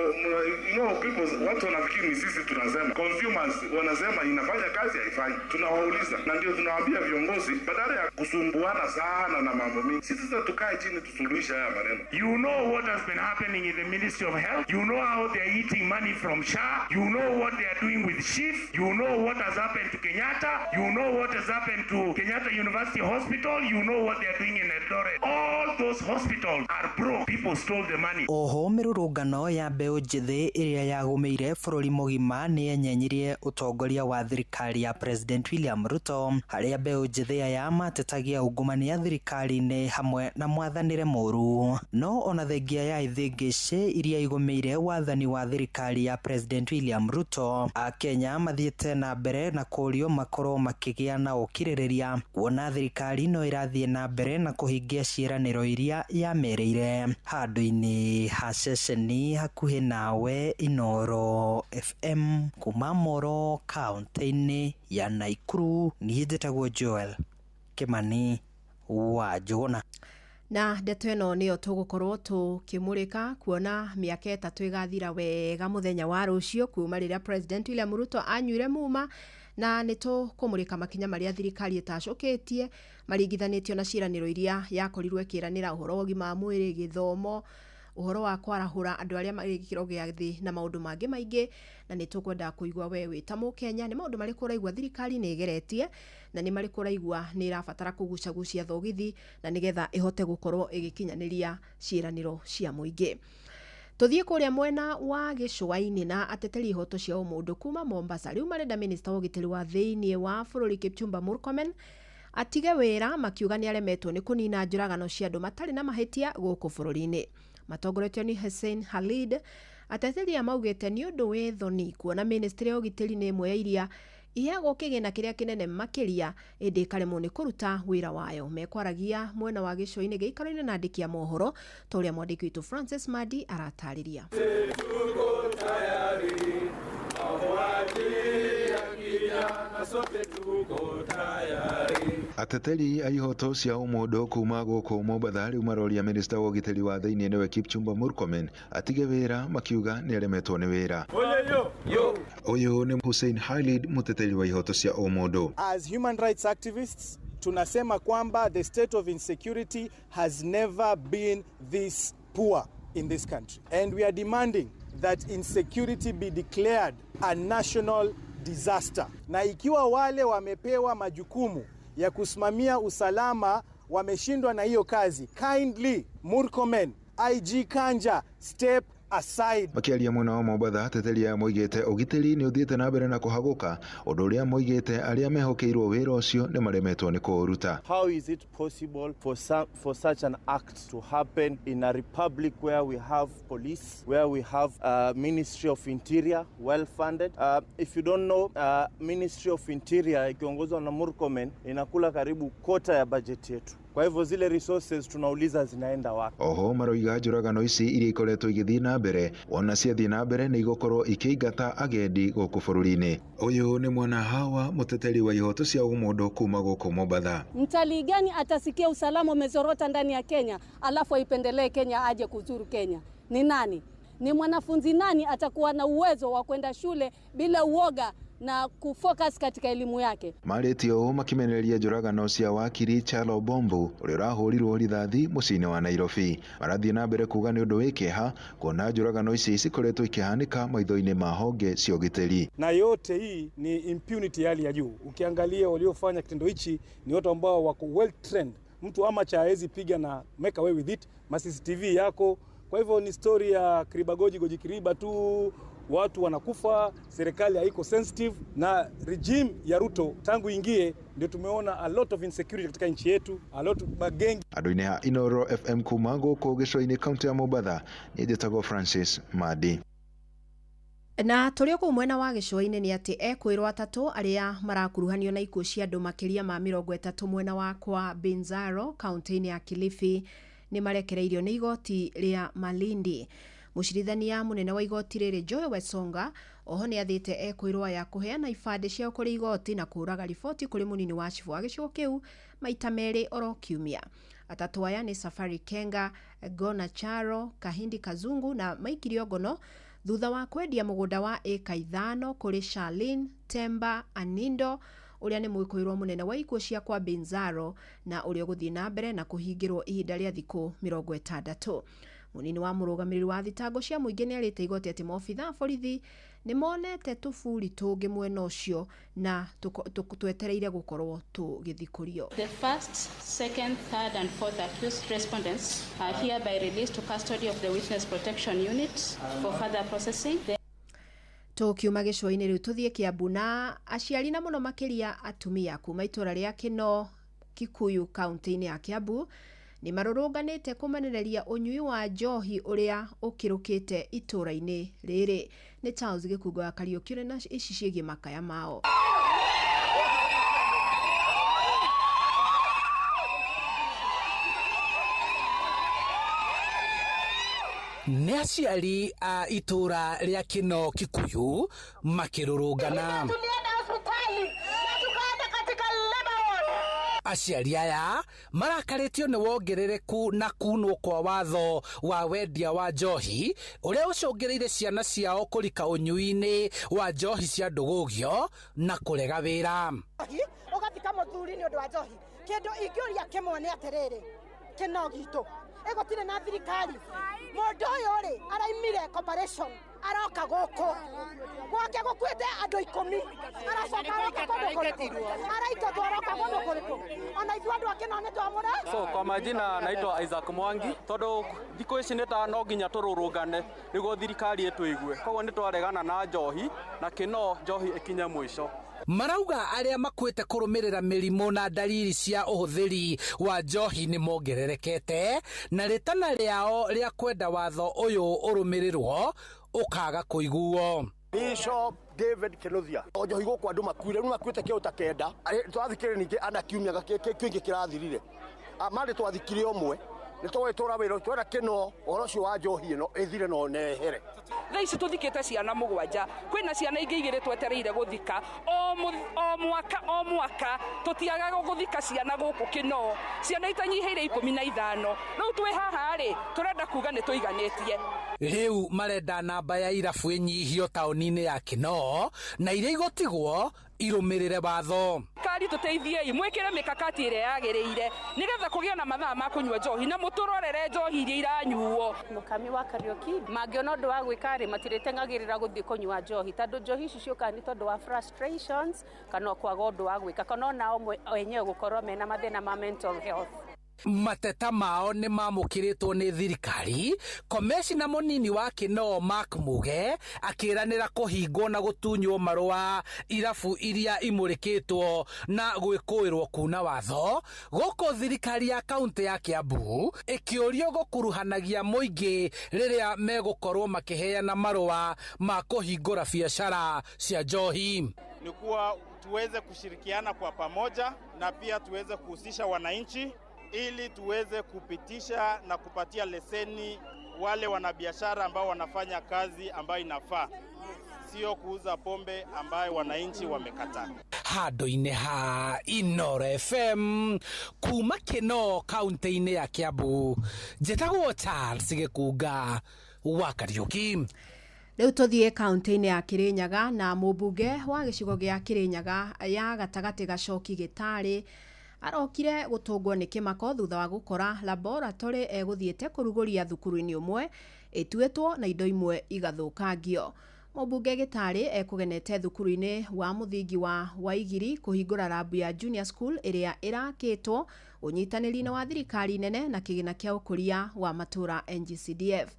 you know people, watu wanafikiri ni sisi tunasema, consumers wanasema inafanya kazi, haifanyi. Tunawauliza na ndio tunawaambia viongozi, badala ya kusumbuana sana na mambo mingi, sisi sasa tukae chini tusuluhishe haya maneno. You know what has been happening in the Ministry of Health. You know how they are eating money from SHA. You know what they are doing with SHIF. You know what has happened to Kenyatta. You know what has happened to Kenyatta University Hospital. You know what they are doing in Eldoret. All those hospitals are broke. People stole the money. Oho mĩrũrũngano ya mbeũ njĩthĩ ĩrĩa yagũmĩire bũrũri mũgima nĩ yenyenyirie ũtongoria wa thirikari ya President William Ruto, harĩa mbeũ njĩthĩ aya matetagia ungumania thirikari-inĩ hamwe na mwathanĩre mũru. No ona thengia ya ithĩngĩcĩ iria igũmĩire wathani wa thirikari ya President William Ruto, Akenya mathiĩte na mbere na kũũrio makorwo makĩgĩa na ũkirĩrĩria kuona thirikari no ĩrathiĩ na mbere na kũhingia ciĩranĩro iria yamerĩire. Handũ-inĩ ha ceceni hakuhĩ nawe Inooro FM kuma Moro kaunti-inĩ ya Naikuru, niĩ njĩtagwo Joel Kimani wa Njũgũna. Na ndeto ĩno nĩyo tũgũkorwo tũkĩmũrĩka kuona mĩaka 3 ĩgathira wega mũthenya wa rũciũ kuma rĩrĩa President William Ruto anyuire muma, na nĩ tũkũmũrĩka makinya marĩa thirikari ĩtacũkĩtie maringithanĩtio na ciĩranĩro iria yakorirwo ĩkĩranĩra ũhoro wa ũgima wa mwĩrĩ, gĩthomo, ũhoro wa kwarahũra andũ arĩa marĩ gĩkĩro gĩa thĩ na maũndũ mangĩ maingĩ. Na nĩ tũkwenda kũigua we wĩ ta mũkenya nĩ maũndũ marĩkũ ũraigua thirikari nĩ ĩgeretie na nĩ marĩkũ ũraigua nĩ ĩrabatara kũgucagucia thogithi na nĩgetha ĩhote gũkorwo ĩgĩkinyanĩria ciĩranĩro cia mũingĩ. Tũthiĩ kũrĩa mwena wa gĩcũa-inĩ na ateteri ihoto cia ũmũndũ kuma Mombasa rĩu marenda minista wa ũgitĩri wa thĩiniĩ wa bũrũri Kipchumba Murkomen atige wĩra, makiuga nĩ aremetwo nĩ kũnina njũragano cia andũ matarĩ na mahĩtia gũkũ bũrũri-inĩ. Matongoretio nĩ Hussein Khalid, ateteri maugĩte nĩ ũndũ wĩ thoni kuona ministry ya ũgitĩri nĩ ĩmwe ya iria Iheagwo kĩgĩna kĩrĩa kĩnene makĩria ĩndĩ ĩkaremwo nĩ kũruta wĩra wayo. Mekwaragia mwena wa gĩcũa-inĩ gĩikaro-inĩ na andĩki a mohoro ta ũrĩa mwandĩki witũ Francis Madi aratarĩria. Ateteri a ihoto cia ũmũndũ kuma gũkũ Mombatha rĩu maroria minista wa ũgitĩri wa thĩinĩ nĩwe Kipchumba Murkomen atige wĩra makiuga nĩaremetwo nĩ wĩra. Ũyũ nĩ Hussein Khalid mũteteri wa ihoto cia ũmũndũ. As human rights activists, tunasema kwamba the state of insecurity has never been this poor in this country. And we are demanding that insecurity be declared a national disaster. Na ikiwa wale wamepewa majukumu ya kusimamia usalama wameshindwa na hiyo kazi, kindly Murkomen, IG Kanja, step aside. Makiaria mwena wa Mombatha ateteri aya moigĩte ũgitĩri nĩ ũthiĩte na mbere na kũhagũka ũndũ ũrĩa moigĩte arĩa mehokeirwo wĩra ũcio nĩ maremetwo nĩ kũũruta. How is it possible for such an act to happen in a republic where we have police, where we have Ministry of Interior well funded? If you don't know, Ministry of Interior ikiongozwa na Murkomen inakula karibu kota ya bajeti yetu. Kwa hivyo zile resources tunauliza zinaenda wapi? Oho maroiga njũragano ici iria ikoretwo igĩthiĩ na mbere ona ciathiĩ na mbere nĩ igũkorwo ikĩingata agendi gũkũ bũrũri-inĩ. Ũyũ nĩ mwana Hawa mũteteri wa ihoto cia ũmũndũ kuma gũkũ Mombatha. Mtalii gani atasikia usalama umezorota ndani ya Kenya alafu aipendelee Kenya aje kuzuru Kenya? Ni nani? Ni mwanafunzi nani atakuwa na uwezo wa kwenda shule bila uoga na kufocus katika elimu yake? Marĩtie ũũ makĩmenereria njũragano cia wakiri Charles Bombu ũrĩa ũrahũrirwo rithathi mũciĩ-inĩ wa Nairobi. Marathiĩ na mbere kuga nĩ ũndũ wĩ kĩeha kuona njũragano ici cikoretwo ikĩhanĩka maitho-inĩ ma honge cia ũgitĩri. Na yote hii ni impunity ya hali ya juu. Ukiangalia waliofanya kitendo hichi ni watu ambao wako well trained. Mtu amacha hawezi piga na make away with it, ma CCTV yako. Kwa hivyo ni story ya kiriba goji goji kiriba tu, watu wanakufa, serikali haiko sensitive, na regime ya Ruto tangu ingie ndio tumeona a lot of insecurity katika nchi yetu, a lot of magengi. Andũ-inĩ a Inoro FM kuma gũkũ gĩcũa-inĩ kaunti ya Mombatha, niĩ njĩtagwo Francis Madi. Na tũrĩ o kũu mwena wa gĩcũa-inĩ nĩ atĩ ekwĩrwo atatũ arĩa marakuruhanio na ikuũ cia andũ makĩria ma 30 mwena wa kwa Binzaro kaunti-inĩ ya Kilifi nĩ marekereirio nĩ igoti rĩa Malindi. Mũcirithania mũnene wa igoti rĩrĩ Joy Wesonga oho nĩ athĩte ekwĩrwo aya kũheana ibandĩ ciao kũrĩ igoti na kũũraga riboti kũrĩ mũnini wa cibũ wa gĩcigo kĩu maita merĩ oro kiumia. Atatũ aya nĩ Safari Kenga, Gona Charo, Kahindi Kazungu na maikirio ngono thutha wa kwendia mũgũnda wa ĩka 5 kũrĩ Charlene Temba Anindo ũrĩa nĩ mwĩkũĩrwo mũnene wa ikuũ cia kwa Binzaro na ũrĩa ũgũthiĩ na mbere na kũhingĩrwo ihinda rĩa thikũ 60. Mũnini wa mũrũgamĩrĩri wa thitango cia mũingĩ nĩ arĩte igoti atĩ maobitha a borithi nĩ monete tũburi tũngĩ mwena ũcio na twetereire gũkorwo tũgĩthikũrio. The first, second, third and fourth accused respondents are hereby released to custody of the Witness Protection Unit for further processing. Tũkiuma gĩcũa-inĩ rĩu tũthiĩ Kiambu na aciari na mũno makĩria atumia kuma itũra rĩa Kĩno Kikuyu kaunti-inĩ ya Kiambu nĩ marũrũnganĩte kũmenereria ũnyui wa njohi ũrĩa ũkĩrũkĩte itũra-inĩ rĩrĩ. Nĩ Charles Gĩkungo wa Kariũki ũrĩ na ici ciĩgiĩ makaya mao. Nĩ aciari a itũra rĩa Kĩno Kikuyu makĩrũrũngana. Aciari aya marakarĩtio nĩ wongerereku na kunwo kwa watho wa wendia wa njohi ũrĩa ũcũngĩrĩire ciana ciao kũrika ũnyui-inĩ wa njohi cia ndũgũgio na kũrega wĩra. Ũgathika mũthuri nĩ ũndũ wa njohi. Kĩndũ ingĩũria kĩmwe nĩ atĩrĩrĩ, Kĩno gitũ ĩgũtirĩ na thirikari. Mũndũ ũyũ rĩ araimire corporation aroka gũkũ gwake gũkuĩte andũ 10 aracoka aroka kũndũ kũrĩkũ araingatwo aroka kũndũ kũrĩkũ ona ithuĩ andũ a Kĩno nĩ twamũra. So kwa majina naitwa Isaac Mwangi tondu thikũ ici nĩ ta no nginya tũrũrũngane nĩguo thirikari ĩtũigue, koguo nĩ twaregana na njohi na Kĩno njohi ĩkinye mũico. Marauga arĩa makuĩte kũrũmĩrĩra mĩrimũ na dalili cia ũhũthĩri wa njohi nĩ mongererekete na rĩtana rĩao rĩa kwenda watho ũyũ ũrũmĩrĩrwo ũkaga kũiguo. Bishop, David Kinuthia. O njohi gũkũ andũ makuire, rĩu makuĩte kĩo ta 9. Twathikire ningĩ ana kiumia kĩngĩ kĩrathirire. Marĩ twathikire ũmwe. Nĩ tũgũgĩtũra wĩra twenda Kĩno ũhoro ũcio wa njohi ĩno ĩthire na nehere. Thaa ici tũthikĩte ciana 7, kwĩna ciana ingĩ 2 twetereire gũthika. O mwaka o mwaka tũtiagaga gũthika ciana gũkũ Kĩno, ciana itanyihĩire 15. Rĩu twĩ haha rĩ, tũrenda kuga nĩ tũiganĩtie. Rĩu marenda namba ya irabu ĩnyihio taũni-inĩ ya Kĩno na iria igũtigwo irũmĩrĩre watho. Kari tũteithiei mwĩkĩre mĩkakati ĩrĩa yagĩrĩire nĩgetha kũgĩe na mathaa ma kũnyua njohi na mũtũrorere njohi iria iranyuo. Mũkami wa Kariuki mangĩona ũndũ wa gwĩka rĩ, matirĩteng'agĩrĩra gũthiĩ kũnyua njohi tondũ njohi ici ciũkaga nĩ tondũ wa frustrations kana kwaga ũndũ wa gwĩka kana onao wenyewe gũkorwo mena mathĩna ma mental health. Mateta mao nĩ mamũkĩrĩtwo nĩ thirikari. Komecina mũnini wa Kĩno Mark Muge akĩranĩra kũhingwo na gũtunywo marũa irabu iria imũrĩkĩtwo na gwĩkũĩrwo kuna watho. Gũkũ thirikari ya kaunti ya Kiambu ĩkĩũrio gũkuruhanagia mũingĩ rĩrĩa megũkorwo makĩheana marũa ma kũhingũra biacara cia njohi. Ni kuwa tuweze kushirikiana kwa pamoja na pia tuweze kuhusisha wananchi ili tuweze kupitisha na kupatia leseni wale wanabiashara ambao wanafanya kazi ambayo inafaa, sio kuuza pombe ambayo wananchi wamekataa. Handũ-inĩ ha Inooro FM kuma Kĩno kaunti-inĩ ya Kiambu, njĩtagwo Charles Gĩkunga wa Kariuki. Rĩu tũthiĩ kaunti-inĩ ya Kĩrĩnyaga na mũmbunge wa gĩcigo gĩa Kĩrĩnyaga ya gatagatĩ Gacoki Gĩtarĩ arokire gũtũngwo nĩ kĩmako thutha wa gũkora laboratory egũthiĩte kũrugũria thukuru-inĩ ũmwe ĩtuĩtwo na indo imwe igathũkangio. Mũmbunge Gĩtarĩ ekũgenete thukuru-inĩ wa mũthingi wa Waigiri kũhingũra rabu ya Junior School ĩrĩa ĩrakĩtwo ũnyitanĩri-inĩ wa thirikari nene na kĩgĩna kĩa ũkũria wa matũũra NGCDF.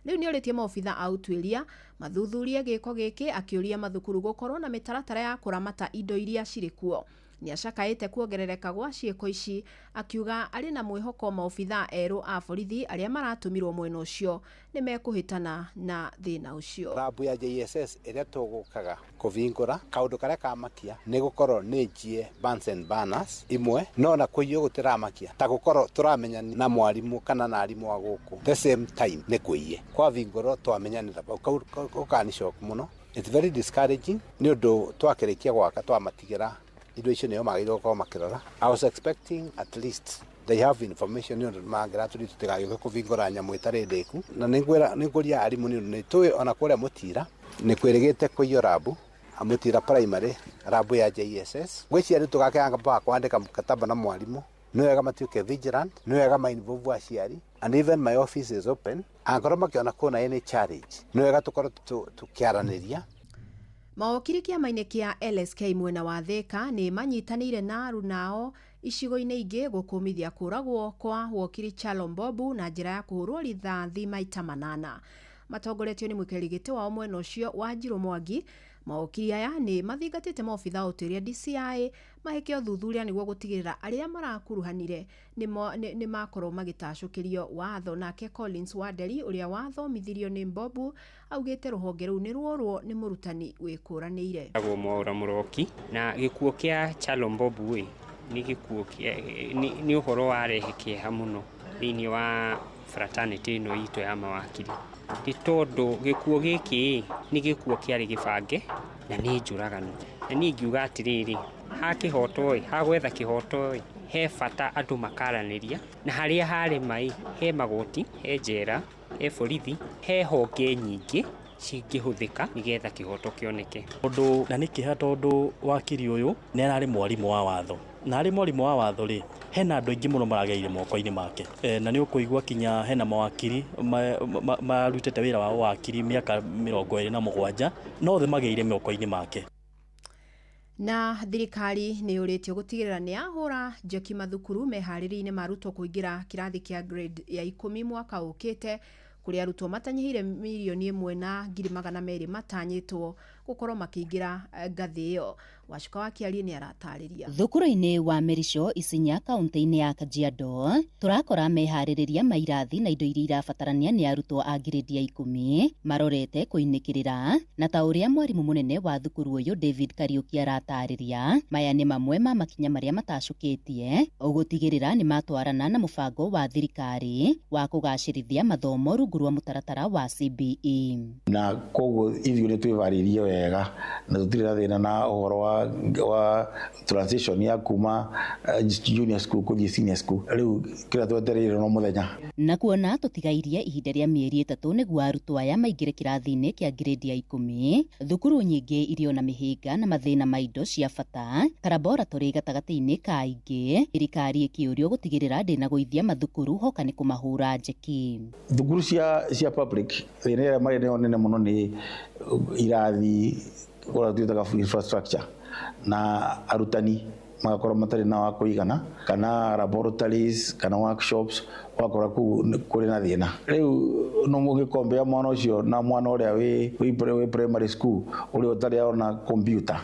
Rĩu nĩ orĩtie maobitha a ũtuĩria mathuthurie gĩko gĩkĩ, akĩũria mathukuru gũkorwo na mĩtaratara ya kũramata indo iria cirĩ kuo. Nĩacakaĩte kuongerereka gwa ciĩko ici, akiuga arĩ na mwĩhoko maobitha erũ a borithi arĩa maratũmirwo mwena ũcio nĩ mekũhĩtana na thĩna ũcio. Rabu ya JSS ĩrĩa tũgũkaga kũvingũra kaũndũ karĩa kamakia nĩ gũkorwo nĩ njie Bunsen burners imwe, no na kũiywo gũtiramakia ta gũkorwo tũramenya na mwarimũ kana na arimũ a gũkũ the same time nĩ kũiye kwavingũrwo twamenyanĩra gũkani shock mũno. It's very discouraging nĩ ũndũ twakĩrĩkia gwaka twamatigĩra indo icio nĩo magĩrĩirwo gũkorwo makĩrora. I was expecting at least they have information nĩ ũndũ mangĩratũria tũtigagĩũke kũvingũra nyamũ ĩtarĩ ndĩku, na nĩngũria arimũ nĩ ũndũ nĩtũĩ ona kũrĩa Mũtira nĩ kwĩrĩgĩte kũiywo rabu Mũtira primary rabu ya JSS. Gwĩciria rĩu tũgakĩanga wa kwandĩka mkataba na mwarimũ, nĩ wega matuĩke vigilant, nĩ wega ma involve aciari, and even my office is open angorwo makĩona kwĩna any challenge nĩ wega tũkorwo tũkĩaranĩria. Mawokiri kĩama-inĩ kĩa LSK mwena wa Thika nĩ manyitanĩire na arunao icigo-inĩ ingĩ gũkũmithia kũragwo kwa wokiri Kyalo Mbobu na njĩra ya kũhũrwo rithathi maita 8. Matongoretio nĩ mũikarĩri gĩtĩ wao mwena ũcio Wanjirũ Mwangi. Mawokiri aya nĩ mathingatĩte maobitha a ũtuĩria DCI mahĩke ũthuthuria nĩguo gũtigĩrĩra arĩa marakuruhanire nĩ makorwo magĩtacũkĩrio watho. Nake Collins Wanderi ũrĩa wathomithirio nĩ Mbobu augĩte rũhonge rũu nĩ ruorwo nĩ mũrutani wĩkũranĩire. Agwo Mwaura Mũroki na gĩkuũ kĩa Kyalo Mbobu ĩ nĩ gĩkuũ nĩ ũhoro warehe kĩeha mũno thĩinĩ wa fraternity ĩno itũ ya mawakiri, nĩ tondũ gĩkuũ gĩkĩ nĩ gĩkuũ kĩarĩ gĩbange na nĩ njũragano. Na niĩ ngiuga atĩrĩrĩ, ha kĩhoto ĩ, ha gwetha kĩhoto ĩ, he bata andũ makaranĩria, na harĩa harema ĩ, he magoti, he njera, he borithi, he honge nyingĩ cingĩhũthĩka nĩgetha kĩhoto kĩoneke. Ũndũ na nĩ kĩeha tondũ wakiri ũyũ nĩ ararĩ mwarimũ wa watho, na arĩ mwarimũ wa watho rĩ, hena andũ aingĩ mũno maragereire moko-inĩ make, na nĩ ũkũigua kinya hena mawakiri marutĩte wĩra wa wakiri mĩaka 27 no othe mageire moko-inĩ make. Na thirikari nĩ yũrĩtio gũtigĩrĩra nĩ yahũra njeki mathukuru meharĩria-inĩ ma arutwo kũingĩra kĩrathi kĩa grade ya 10 mwaka ũkĩte, kũrĩa arutwo matanyihĩire 1,200,000 matanyĩtwo Gũkorwo makĩingĩra ngathĩ ĩyo. Wacuka wa Kĩarie nĩ aratarĩria. Thukuru-inĩ wa Merico Isinya kaunti-inĩ ya Kajiado tũrakora meharĩrĩria ma irathi na indo iria irabatarania nĩ arutwo a ngirĩndi ya 10 marorete kũinĩkĩrĩra, na ta ũrĩa mwarimũ mũnene wa thukuru ũyũ David Kariuki aratarĩria, maya nĩ mamwe ma makinya marĩa matacũkĩtie ũgũtigĩrĩra nĩ matwarana na mũbango wa thirikari wa kũgacĩrithia mathomo rungu rwa mũtaratara wa CBE. Na koguo ithuĩ nĩ twĩvarĩrie wega na tũtirĩ na thĩna na ũhoro wa transition ya kuma junior school kũthiĩ senior school. Rĩu kĩrĩa twetereire no mũthenya. Na kuona tũtigairie ihinda rĩa mĩeri 3 nĩguo arutwo aya maingĩre kĩrathi-inĩ kĩa grade ya 10, thukuru nyingĩ irĩ ona mĩhĩnga na mathĩna ma indo cia bata ta laboratory gatagatĩ-inĩ ka ingĩ, thirikari ĩkĩũrio gũtigĩrĩra ndĩnagũithia mathukuru hoka nĩ kũmahũra njeki. Thukuru cia public thĩna ĩrĩa marĩ nayo nene mũno nĩ irathi, ũrĩa twĩtaga infrastructure, na arutani magakorwo matarĩ na wa kũigana, kana laboratories kana workshops, wakora kũu kũrĩ na thĩna. Rĩu no mũgĩkombea mwana ũcio na mwana ũrĩa wĩ primary school ũrĩa ũtarĩ ona computer,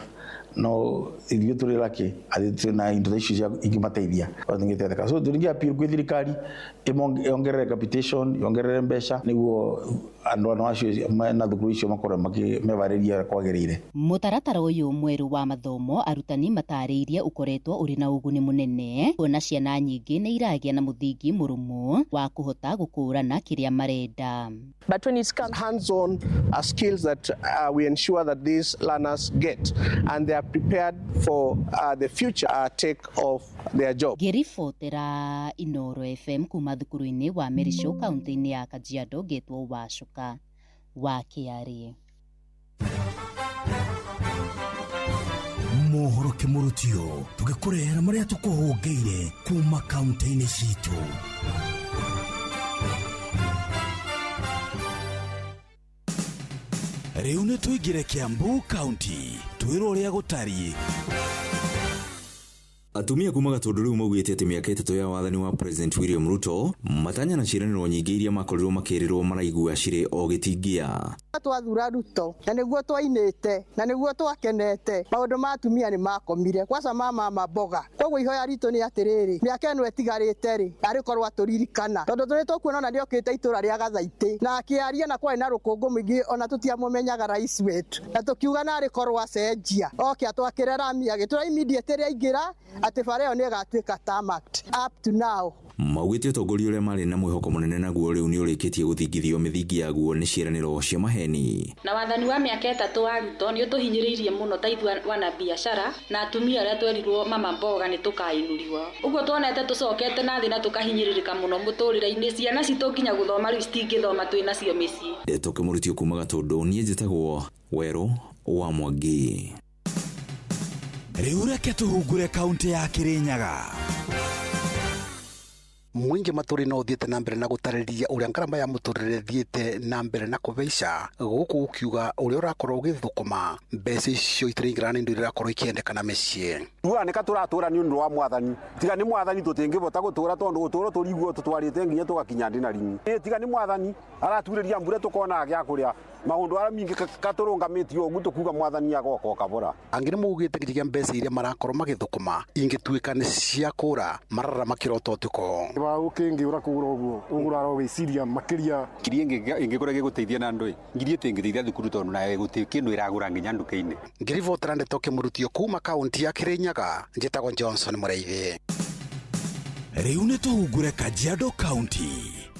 no ithuĩ tũrĩ lucky atĩ twĩna indo icio cia ingĩmateithia tũngĩteithĩka. So tũringĩ appeal kwĩ thirikari yongerere capitation, yongerere mbeca nĩguo andũ acio na thukuru icio makorwo mevarĩria kwagĩrĩire. Mũtaratara ũyũ mwerũ wa mathomo arutani matarĩirie ũkoretwo ũrĩ na ũguni mũnene, kuona ciana nyingĩ nĩ iragĩa na mũthingi mũrũmu wa kũhota gũkũrana kĩrĩa marenda. But when it comes hands-on skills that we ensure that these learners get and they are prepared for the future take of their job. Ngĩribotera Inoro FM kuma thukuru-inĩ wa Merico kaunti-inĩ ya Kajiado, ngetwo Wacuka wa Kĩarie. Mohoro kĩmũrutio tũgĩkũrehera marĩa tũkũhũngĩire kuma kaunti-inĩ citũ. Rĩu nĩ tũingĩre Kiambu County twĩrwo ũrĩa gũtariĩ. Atumia kuma Gatũndũ rĩu maugĩte atĩ mĩaka 3 ya wathani wa President William Ruto matanya na ciĩranĩro nyingĩ iria makorirwo makĩrĩrwo maraigua cirĩ o gĩtingia. Twathura Ruto na nĩguo twainĩte na nĩguo twakenete, maũndũ ma atumia nĩ makomire kwaca mama mboga. Koguo ihoya ritũ nĩ atĩrĩrĩ, mĩaka ĩno ĩtigarĩte rĩ, arĩ korwo atũririkana, tondũ tũrĩ tũkuona ona nĩokĩte itũra rĩa Gathaitĩ na akĩaria na kwarĩ na rũkũngũ mũingĩ ona tũtiamũmenyaga rais wetu, na tũkiuga narĩ korwo acenjia oke atwakĩre rami agĩtũra immediate rĩa aingĩra atĩ bara ĩyo nĩ ĩgatuĩka tarmacked up to now. Maugĩte ũtongoria ũrĩa marĩ na mwĩhoko mũnene naguo rĩu nĩ ũrĩkĩtie gũthingithio mĩthingi yaguo nĩ ciĩranĩro cia maheni. Na wathani wa mĩaka 3 wa Ruto nĩ ũtũhinyĩrĩirie mũno ta ithuĩ wana biacara na atumia arĩa twerirwo mama mboga nĩ tũkainũriwa. Ũguo tuonete tũcokete na thĩ na tũkahinyĩrĩrĩka mũno mũtũrĩre-inĩ, ciana citũ nginya gũthoma rĩu citingĩthoma twĩ nacio mĩciĩ. Ndeto kĩmũrutio kuma Gatũndũ, niĩ njĩtagwo Werũ wa Mwangi. Rĩu reke tũhungure kaunti ya Kirinyaga. Mwingi maturi no uthiete na mbere na gutariria uria ngarama ya muturire thiete na mbere na kubeca guku ukiuga uria urakorwo ugithukuma mbeca icio itiringirana na indo iria irakorwo ikiendekana mĩciĩ. Tuga turatura ni undu wa mwathani, tiga ni mwathani tutingivota gutura tondu gutura turiguo tutwarite nginya tugakinya ndina ringi. Tiga ni mwathani araturiria mbura tukona gya kuria maundu aria mingi katurungamitio ugu tukuga mwathani agoka kabora. Angi ni maugite nginya mbeca iria marakorwo magithukuma ingituika ni cia kura marara makirota utuko. Wa ukingiura kugura uguo ugurara wiciria makiria ngiri ingikora giguteithia na andu ngiri itingiteithia thukuru tondu nawe guti kindu iragura nginya nduka-ini. Ngiribotera ndeto kimurutio kuma kaunti ya Kirinyaga, njitagwo Johnson Mureithi. Riu ni tuhungure Kajiado County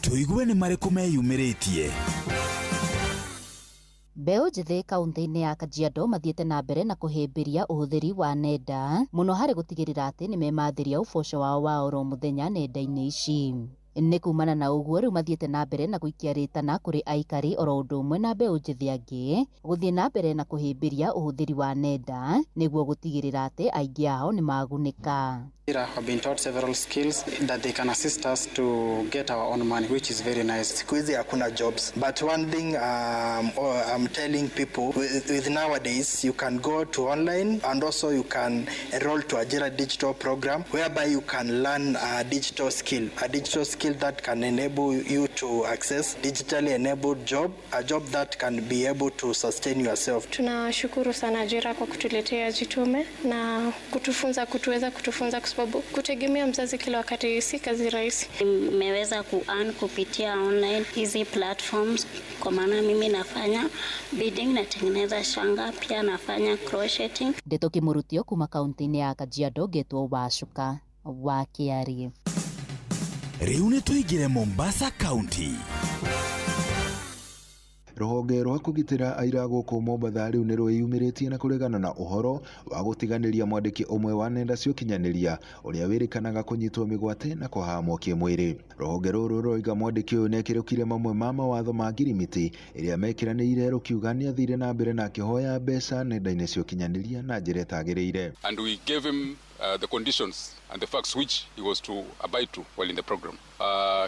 tuigue ni mariku meyumiritie. Mbeũ njĩthĩ kaunti-inĩ ya Kajiado mathiĩte na mbere na kũhĩmbĩria ũhũthĩri wa nenda mũno harĩ gũtigĩrĩra atĩ nĩmemathĩria ũboco wao wa oro mũthenya nenda-inĩ ici. Nĩ kumana na ũguo rĩu mathiĩte na mbere na gũikia rĩtana kũrĩ aikari oro ũndũ ũmwe na mbeũ njĩthĩ angĩ gũthiĩ na mbere na kũhĩmbĩria ũhũthĩri wa nenda nĩguo gũtigĩrĩra atĩ aingĩ ao nĩmagunĩka. I've been taught several skills that they can assist us to get our own money, which is very nice. Siku hizi hakuna jobs, but one thing I'm telling people with nowadays you can go to online and also you can enroll to Ajira digital program whereby you can learn a digital skill. A digital skill skill that can enable you to access digitally enabled job, a job that can be able to sustain yourself. Tunashukuru sana Ajira kwa kutuletea Jitume na kutufunza, kutuweza kutufunza, kwa sababu kutegemea mzazi kila wakati si kazi rahisi. Nimeweza ku-earn kupitia online hizi platforms, kwa maana mimi nafanya beading, natengeneza shanga, pia nafanya crocheting. Ndeto Kimurutio kuma kaunti-inĩ ya Kajiado ngetwo Wacuka wa Kĩariĩ. Rĩu nĩ tũingĩre Mombasa County. Rũhonge rwa kũgitĩra aira gũkũ Mombatha rĩu nĩ rwĩyumĩrĩtie na kũregana na ũhoro wa gũtiganĩria mwandĩki ũmwe wa nenda cia ũkinyanĩria ũrĩa wĩrĩkanaga kũnyitwo mĩgwate na kũhahamwo kĩmwĩrĩ. Rũhonge rũrũ rũroiga mwandĩki ũyũ nĩekĩrũkire mamwe ma mawatho ma ngirimiti ĩrĩa mekĩranĩire, rũkiuga nĩathire na mbere na akĩhoya mbeca nenda-inĩ cia ũkinyanĩria na njĩra ĩtagĩrĩire. And we gave him the conditions and the facts which he was to abide to while in the program.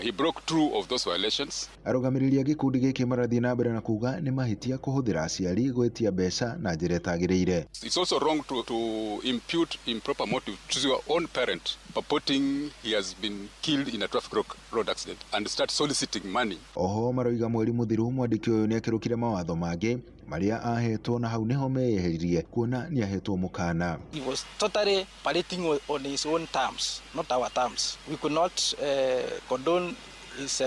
He broke two of those violations. Arũgamĩrĩri a gĩkundi gĩkĩ marathiĩ na mbere na kuga nĩ mahĩtia kũhũthĩra aciari gwĩtia mbeca na njĩra ĩtagĩrĩire. It's also wrong to impute improper motive to your own parent, purporting he has been killed in a traffic road accident and start soliciting money. Oho maroiga mweri mũthiru mwandĩki ũyũ nĩekĩrũkire mawatho mangĩ marĩa ahetwo na hau nĩho meyeheririe kuona nĩahetwo mũkana. He was totally parading on his own terms, not our terms. We could not condone his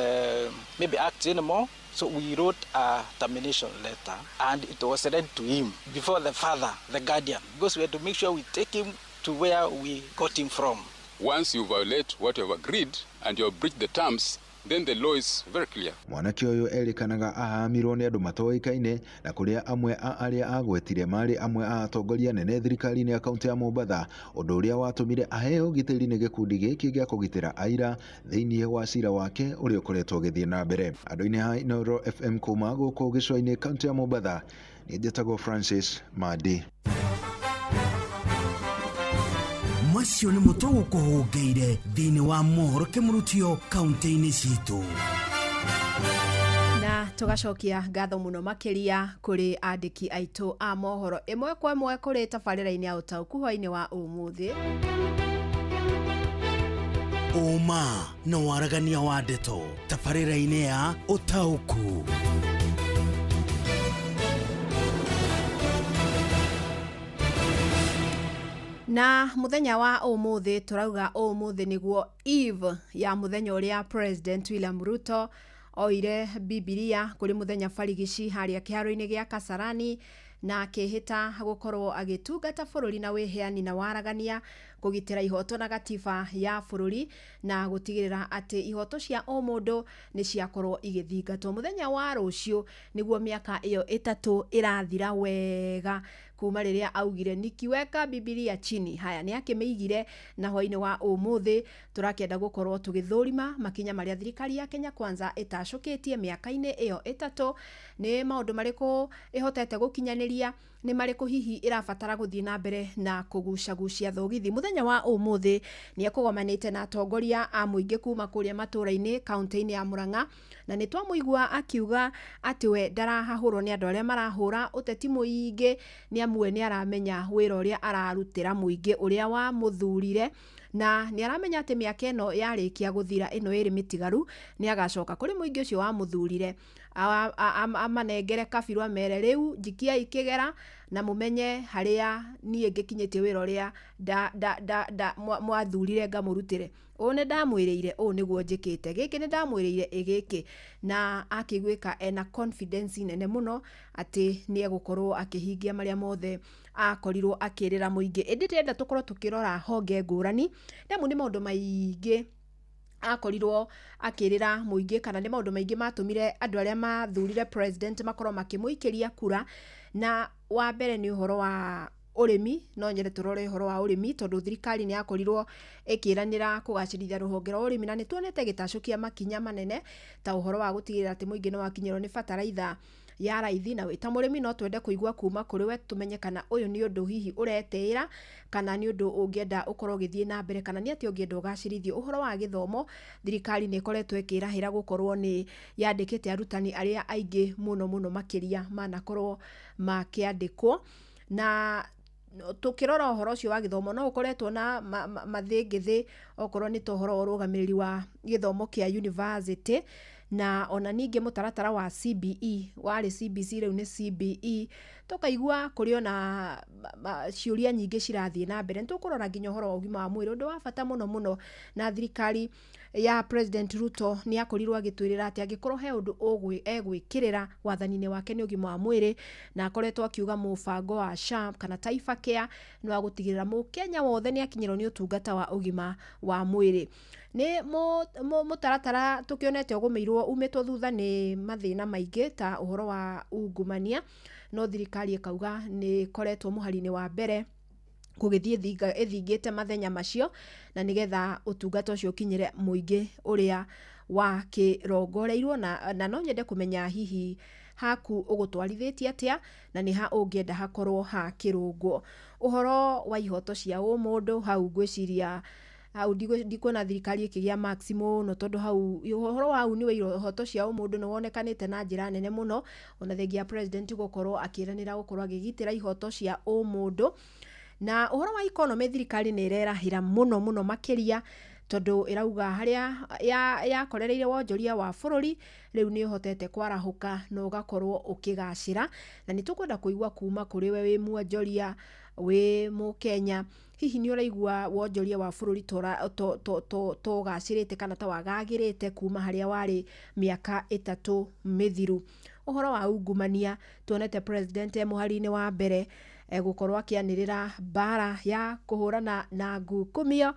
maybe acts anymore. So we wrote a termination letter and it was read to him before the father, the guardian, because we had to make sure we take him to where we got him from. Once you violate what you have agreed and you have breached the terms, then the law is very clear. Mwanake ũyũ erĩkanaga ahamirwo nĩ andũ matoĩkaine na kũrĩa amwe a arĩa agwetire marĩ amwe a atongoria nene thirikari-inĩ ya kaunti ya Mombatha, ũndũ ũrĩa watũmire aheo ũgitĩri nĩ gĩkundi gĩkĩ gĩa kũgitĩra aira thĩinĩ wa cira wake ũrĩa ũkoretwo ũgĩthiĩ na mbere. Andũ-inĩ a Inooro FM kuma gũkũ gĩcũa-inĩ kaunti ya Mombatha, niĩ njĩtagwo Francis Mandi. Macio nĩ mũtũ gũkũhũngĩire thĩinĩ wa mohoro kĩmũrutio kaunti-inĩ citũ. Na tũgacokia ngatho mũno makĩria kũrĩ andĩki aitũ a mohoro ĩmwe kwa ĩmwe kũrĩ tabarĩra-inĩ ya ũtaũku hwaĩ-inĩ wa ũmũthĩ. Ũma na waragania wa ndeto tabarĩra-inĩ ya ũtaũku. Na muthenya wa ũmũthĩ tũrauga ũmũthĩ nĩguo eve ya muthenya ũrĩa President William Ruto oire Bibilia kũrĩ mũthenya barigici harĩa kĩharo-inĩ gĩa Kasarani na akĩhĩta gũkorwo agĩtungata bũrũri na wĩheani na waragania, kũgitĩra ihoto na gatiba ya bũrũri na gũtigĩrĩra atĩ ihoto cia o mũndũ nĩ ciakorwo igĩthingatwo. Mũthenya wa rũciũ nĩguo mĩaka ĩyo 3 ĩrathira wega kuma rĩrĩa augire nikiweka Bibilia chini. Haya nĩ akĩmĩigire na hwaĩ-inĩ wa ũmũthĩ tũrakĩenda gũkorwo tũgĩthũrima makinya marĩa thirikari ya Kenya Kwanza ĩtacũkĩtie mĩaka-inĩ ĩyo 3, nĩ maũndũ marĩkũ ĩhotete gũkinyanĩria, nĩ marĩkũ hihi ĩrabatara gũthiĩ na mbere na kũgucagucia thogithi. Mũthenya wa ũmũthĩ nĩ ekũgomanĩte na atongoria a mũingĩ kuma kũrĩa matũũra-inĩ kaunti-inĩ ya Murang'a, na nĩ twamũigua akiuga atĩ we ndarahahũrwo nĩ andũ arĩa marahũra ũteti mũingĩ, nĩ amwe nĩ aramenya wĩra ũrĩa ararutĩra mũingĩ ũrĩa wamũthurire, na nĩ aramenya atĩ mĩaka ĩno yarĩkia gũthira ĩno ĩrĩ mĩtigaru nĩ agacoka kũrĩ mũingĩ ũcio wamũthurire amanengere kabirũ amere rĩu njikiai kĩgera na mũmenye harĩa niĩ ngĩkinyĩtie wĩra ũrĩa mwathurire ngamũrutĩre. Ũũ nĩ ndamwĩrĩire, ũũ nĩguo njĩkĩte, gĩkĩ nĩ ndamwĩrĩire ĩgĩkĩ, na akĩiguĩka ena confidence nene mũno atĩ nĩ egũkorwo akĩhingia marĩa mothe akorirwo akĩrĩra mũingĩ. Ĩndĩ ndĩrenda tũkorwo tũkĩrora honge ngũrani nĩamu nĩ maũndũ maingĩ akorirwo akĩrĩra mũingĩ, kana nĩ maũndũ maingĩ matũmire andũ arĩa mathurire president makorwo makĩmũikĩria kura. Na wa mbere nĩ ũhoro wa ũrĩmi, no nyende tũrore ũhoro wa ũrĩmi tondũ thirikari nĩ yakorirwo ĩkĩranĩra kũgacĩrithia rũhonge rwa ũrĩmi, na nĩ tuonete gĩtacũkia makinya manene ta ũhoro wa gũtigĩrĩra atĩ mũingĩ nĩ wakinyĩrwo nĩ bataraitha ya raithi. Na wĩ ta mũrĩmi no twende kũigua kuma kũrĩ we tũmenye kana ũyũ nĩ ũndũ hihi ũretĩĩra kana nĩ ũndũ ũngĩenda ũkorwo ũgĩthiĩ na mbere, kana nĩ atĩ ũngĩenda ũgacĩrithio. Ũhoro wa gĩthomo, thirikari nĩ ĩkoretwo ĩkĩrahĩra gũkorwo nĩ yandĩkĩte arutani arĩa aingĩ mũno mũno makĩria manakorwo makĩandĩkwo, na Tukirora ũhoro ũcio wa gĩthomo, no ũkoretwo na mathĩngĩthĩ, okorwo nĩ ta ũhoro wa ũrũgamĩrĩri wa gĩthomo kĩa university, na ona ningĩ mũtaratara wa CBE, warĩ CBC, rĩu nĩ CBE. Tũkaigua kũrĩ ona ciũria nyingĩ cirathiĩ na mbere. Nĩ tũkũrora nginya ũhoro wa ũgima wa mwĩrĩ, ũndũ wa bata mũno mũno, na thirikari ya President Ruto nĩ akorirwo agĩtwĩrĩra atĩ angĩkorwo he ũndũ egwĩkĩrĩra wathani-inĩ wake nĩ ũgima wa mwĩrĩ, na akoretwo akiuga mũbango wa SHA kana Taifa Care nĩ wa gũtigĩrĩra mũkenya wothe nĩ akinyĩrwo nĩ ũtungata wa ũgima wa mwĩrĩ. Nĩ mũtaratara tũkĩonete ũgũmĩirwo, umĩtwo thutha nĩ mathĩna maingĩ ta ũhoro wa ungumania, no thirikari ĩkauga nĩ ĩkoretwo mũhari-inĩ wa mbere gũgĩthiĩ ĩthingĩte mathenya macio, na nĩgetha ũtungata ũcio ũkinyĩre mũingĩ ũrĩa wa kĩrongoreirwo. Na no nyende kũmenya hihi haku ũgũtwarithĩtie atĩa, na nĩ ha ũngĩenda hakorwo hakĩrũngwo. Ũhoro wa ihoto cia ũmũndũ, hau ngwĩciria hau ndikuona thirikari ĩkĩgĩa marks mũno, tondũ hau ũhoro wa uni wa ihoto cia ũmũndũ nĩ wonekanĩte na njĩra nene mũno, ona thengia ya president gũkorwo akĩranĩra gũkorwo akĩgitĩra ihoto cia ũmũndũ. Na ũhoro wa economy, thirikari nĩ ĩrerahĩra mũno mũno makĩria, tondũ ĩrauga harĩa yakorereire wonjoria wa bũrũri rĩu nĩ ũhotete kwarahũka na ũgakorwo ũkĩgacĩra. Na nĩ tũkwenda kũigua kuma kũrĩ we wĩ mwonjoria, wĩ mũkenya, hihi nĩ ũraigua wonjoria wa bũrũri to ũgacĩrĩte kana ta wagagĩrĩte kuma harĩa warĩ mĩaka 3 mĩthiru? Ũhoro wa ungumania, tuonete president e mũhari-inĩ wa mbere gũkorwo akĩanĩrĩra mbara ya kũhũrana na ngukumio,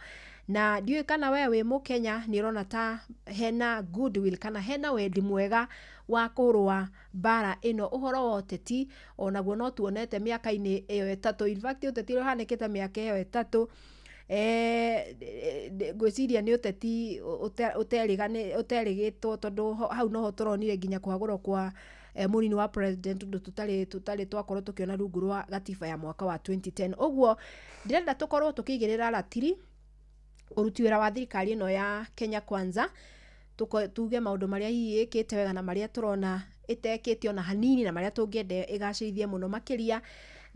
na ndiũĩ kana we wĩ mũkenya nĩ ũrona ta hena goodwill kana hena wendi mwega wa kũrũa mbara ĩno. Ũhoro wa ũteti onaguo no tuonete mĩaka-inĩ ĩyo 3, in fact ũteti ũrĩa ũhanĩkĩte mĩaka ĩyo 3, ngwĩciria nĩ ũteti ũterĩgĩtwo, tondũ hau noho tũronire nginya kũhagũrwo kwa mũnini wa president, ũndũ tũtarĩ twakorwo tũkĩona rungu rwa gatiba ya mwaka wa 2010. Ũguo ndĩrenda tũkorwo tũkĩigĩrĩra ratiri ũruti wĩra wa thirikari ĩno ya Kenya Kwanza, tuge maũndũ marĩa hihi ĩkĩte wega na marĩa tũrona ĩtekĩte ona hanini, na marĩa tũngĩenda ĩgacĩrithie mũno makĩria,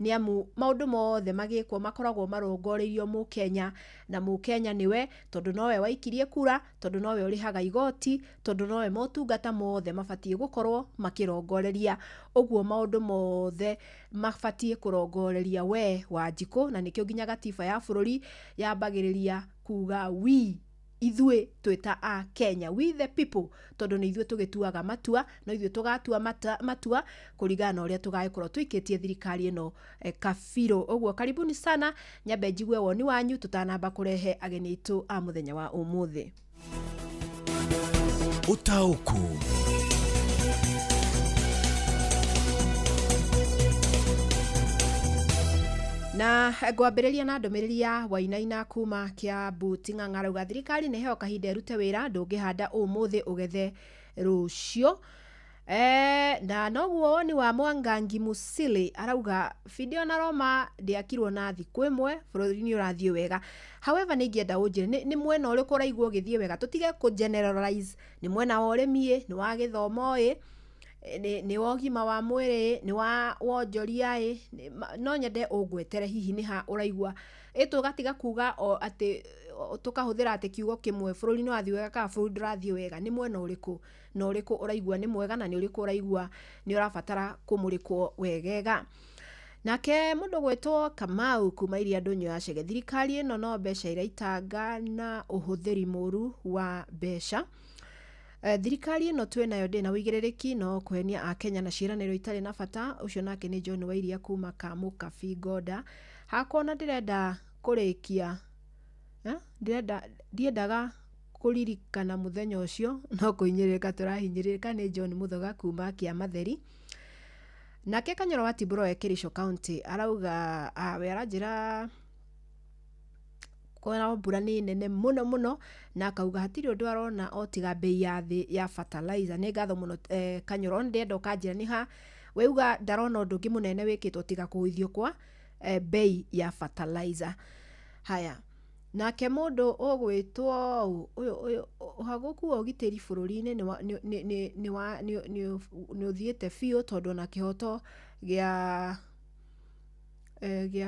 nĩ amu maũndũ mothe magĩkwo makoragwo marongoreirio mũkenya, na mũkenya nĩwe, tondũ nowe waikirie kura, tondũ nowe ũrĩhaga igoti, tondũ nowe motungata mothe mabatiĩ gũkorwo makĩrongoreria. Ũguo maũndũ mothe mabatiĩ kũrongoreria we Wanjikũ, na nĩkĩo nginya gatiba ya bũrũri yambagĩrĩria kuga we, ithuĩ twĩta a Kenya, we the people, tondũ nĩ ithuĩ tũgĩtuaga matua, no ithuĩ tũgatua matua kũringana na ũrĩa tũgagĩkorwo tũikĩtie thirikari ĩno kabirũ. Ũguo karibuni sana, nyambe njigue woni wanyu tũtanamba kũrehe ageni aitũ a mũthenya wa ũmũthĩ. Ũtaũku. Na ngwambĩrĩria na ndũmĩrĩri ya Wainaina kuma Kiambu Ting'ang'a, arauga thirikari nĩ heo kahinda ĩrute wĩra, ndũngĩhanda ũmũthĩ ũgethe rũciũ. Na noguo woni wa Mwangangi Musili, arauga Fidio na Roma ndĩakirwo na thikũ ĩmwe, bũrũri nĩ ũrathiĩ wega. However, nĩ ingĩenda ũnjĩre nĩ mwena ũrĩkũ ũraigua ũgĩthiĩ wega, tũtige kũ generalize, nĩ mwena wa ũrĩmi ĩ, nĩ wa gĩthomo ĩ, nĩ wa ũgima wa mwĩrĩ, nĩ wa wonjoria ĩ, no nyende ũngwetere hihi nĩ ha ũraigua ĩ, tũgatiga kuga o atĩ tũkahũthĩra atĩ kiugo kĩmwe bũrũri nĩ wathiĩ wega kana bũrũri ndũrathiĩ wega. Nĩ mwena ũrĩkũ na ũrĩkũ ũraigua nĩ mwega, na nĩ ũrĩkũ ũraigua nĩ ũrabatara kũmũrĩkwo wegega. Nake mũndũ gwĩtwo Kamau kuma Iria Ndũnyũ ya Chege, thirikari ĩno no mbeca iraitanga na ũhũthĩri mũru wa mbeca. Thirikari ĩno twĩnayo ndĩna ũigĩrĩrĩki, no kũhenia akenya na ciĩranĩro itarĩ na bata. Ũcio nake nĩ John Wairia kuma Kamũkabi Ngoda. Hakwa ona ndĩrenda kũrĩkia, ndiendaga kũririkana mũthenya ũcio, no kũhinyĩrĩrĩka tũrahinyĩrĩrĩka. Nĩ John Muthoga kuma Kĩamatheri. Nake Kanyoro wa Tiburo e Kericho County arauga we aranjĩra kwĩna mbura nĩ nene mũno mũno, na akauga hatirĩ ũndũ arona o tiga bei ya thĩ ya fertilizer. Nĩ ngatho mũno Kanyoro, ndĩrenda ũkanjĩra nĩ ha weuga ndarona ũndũ ũngĩ mũnene wĩkĩtwo tiga kũgũithio kwa bei ya fertilizer. Haya, nake mũndũ ũgwĩtwo ũyũ ũhagũku wa ũgitĩri bũrũri-inĩ nĩ ũthiĩte biũ, tondũ ona kĩhoto gĩa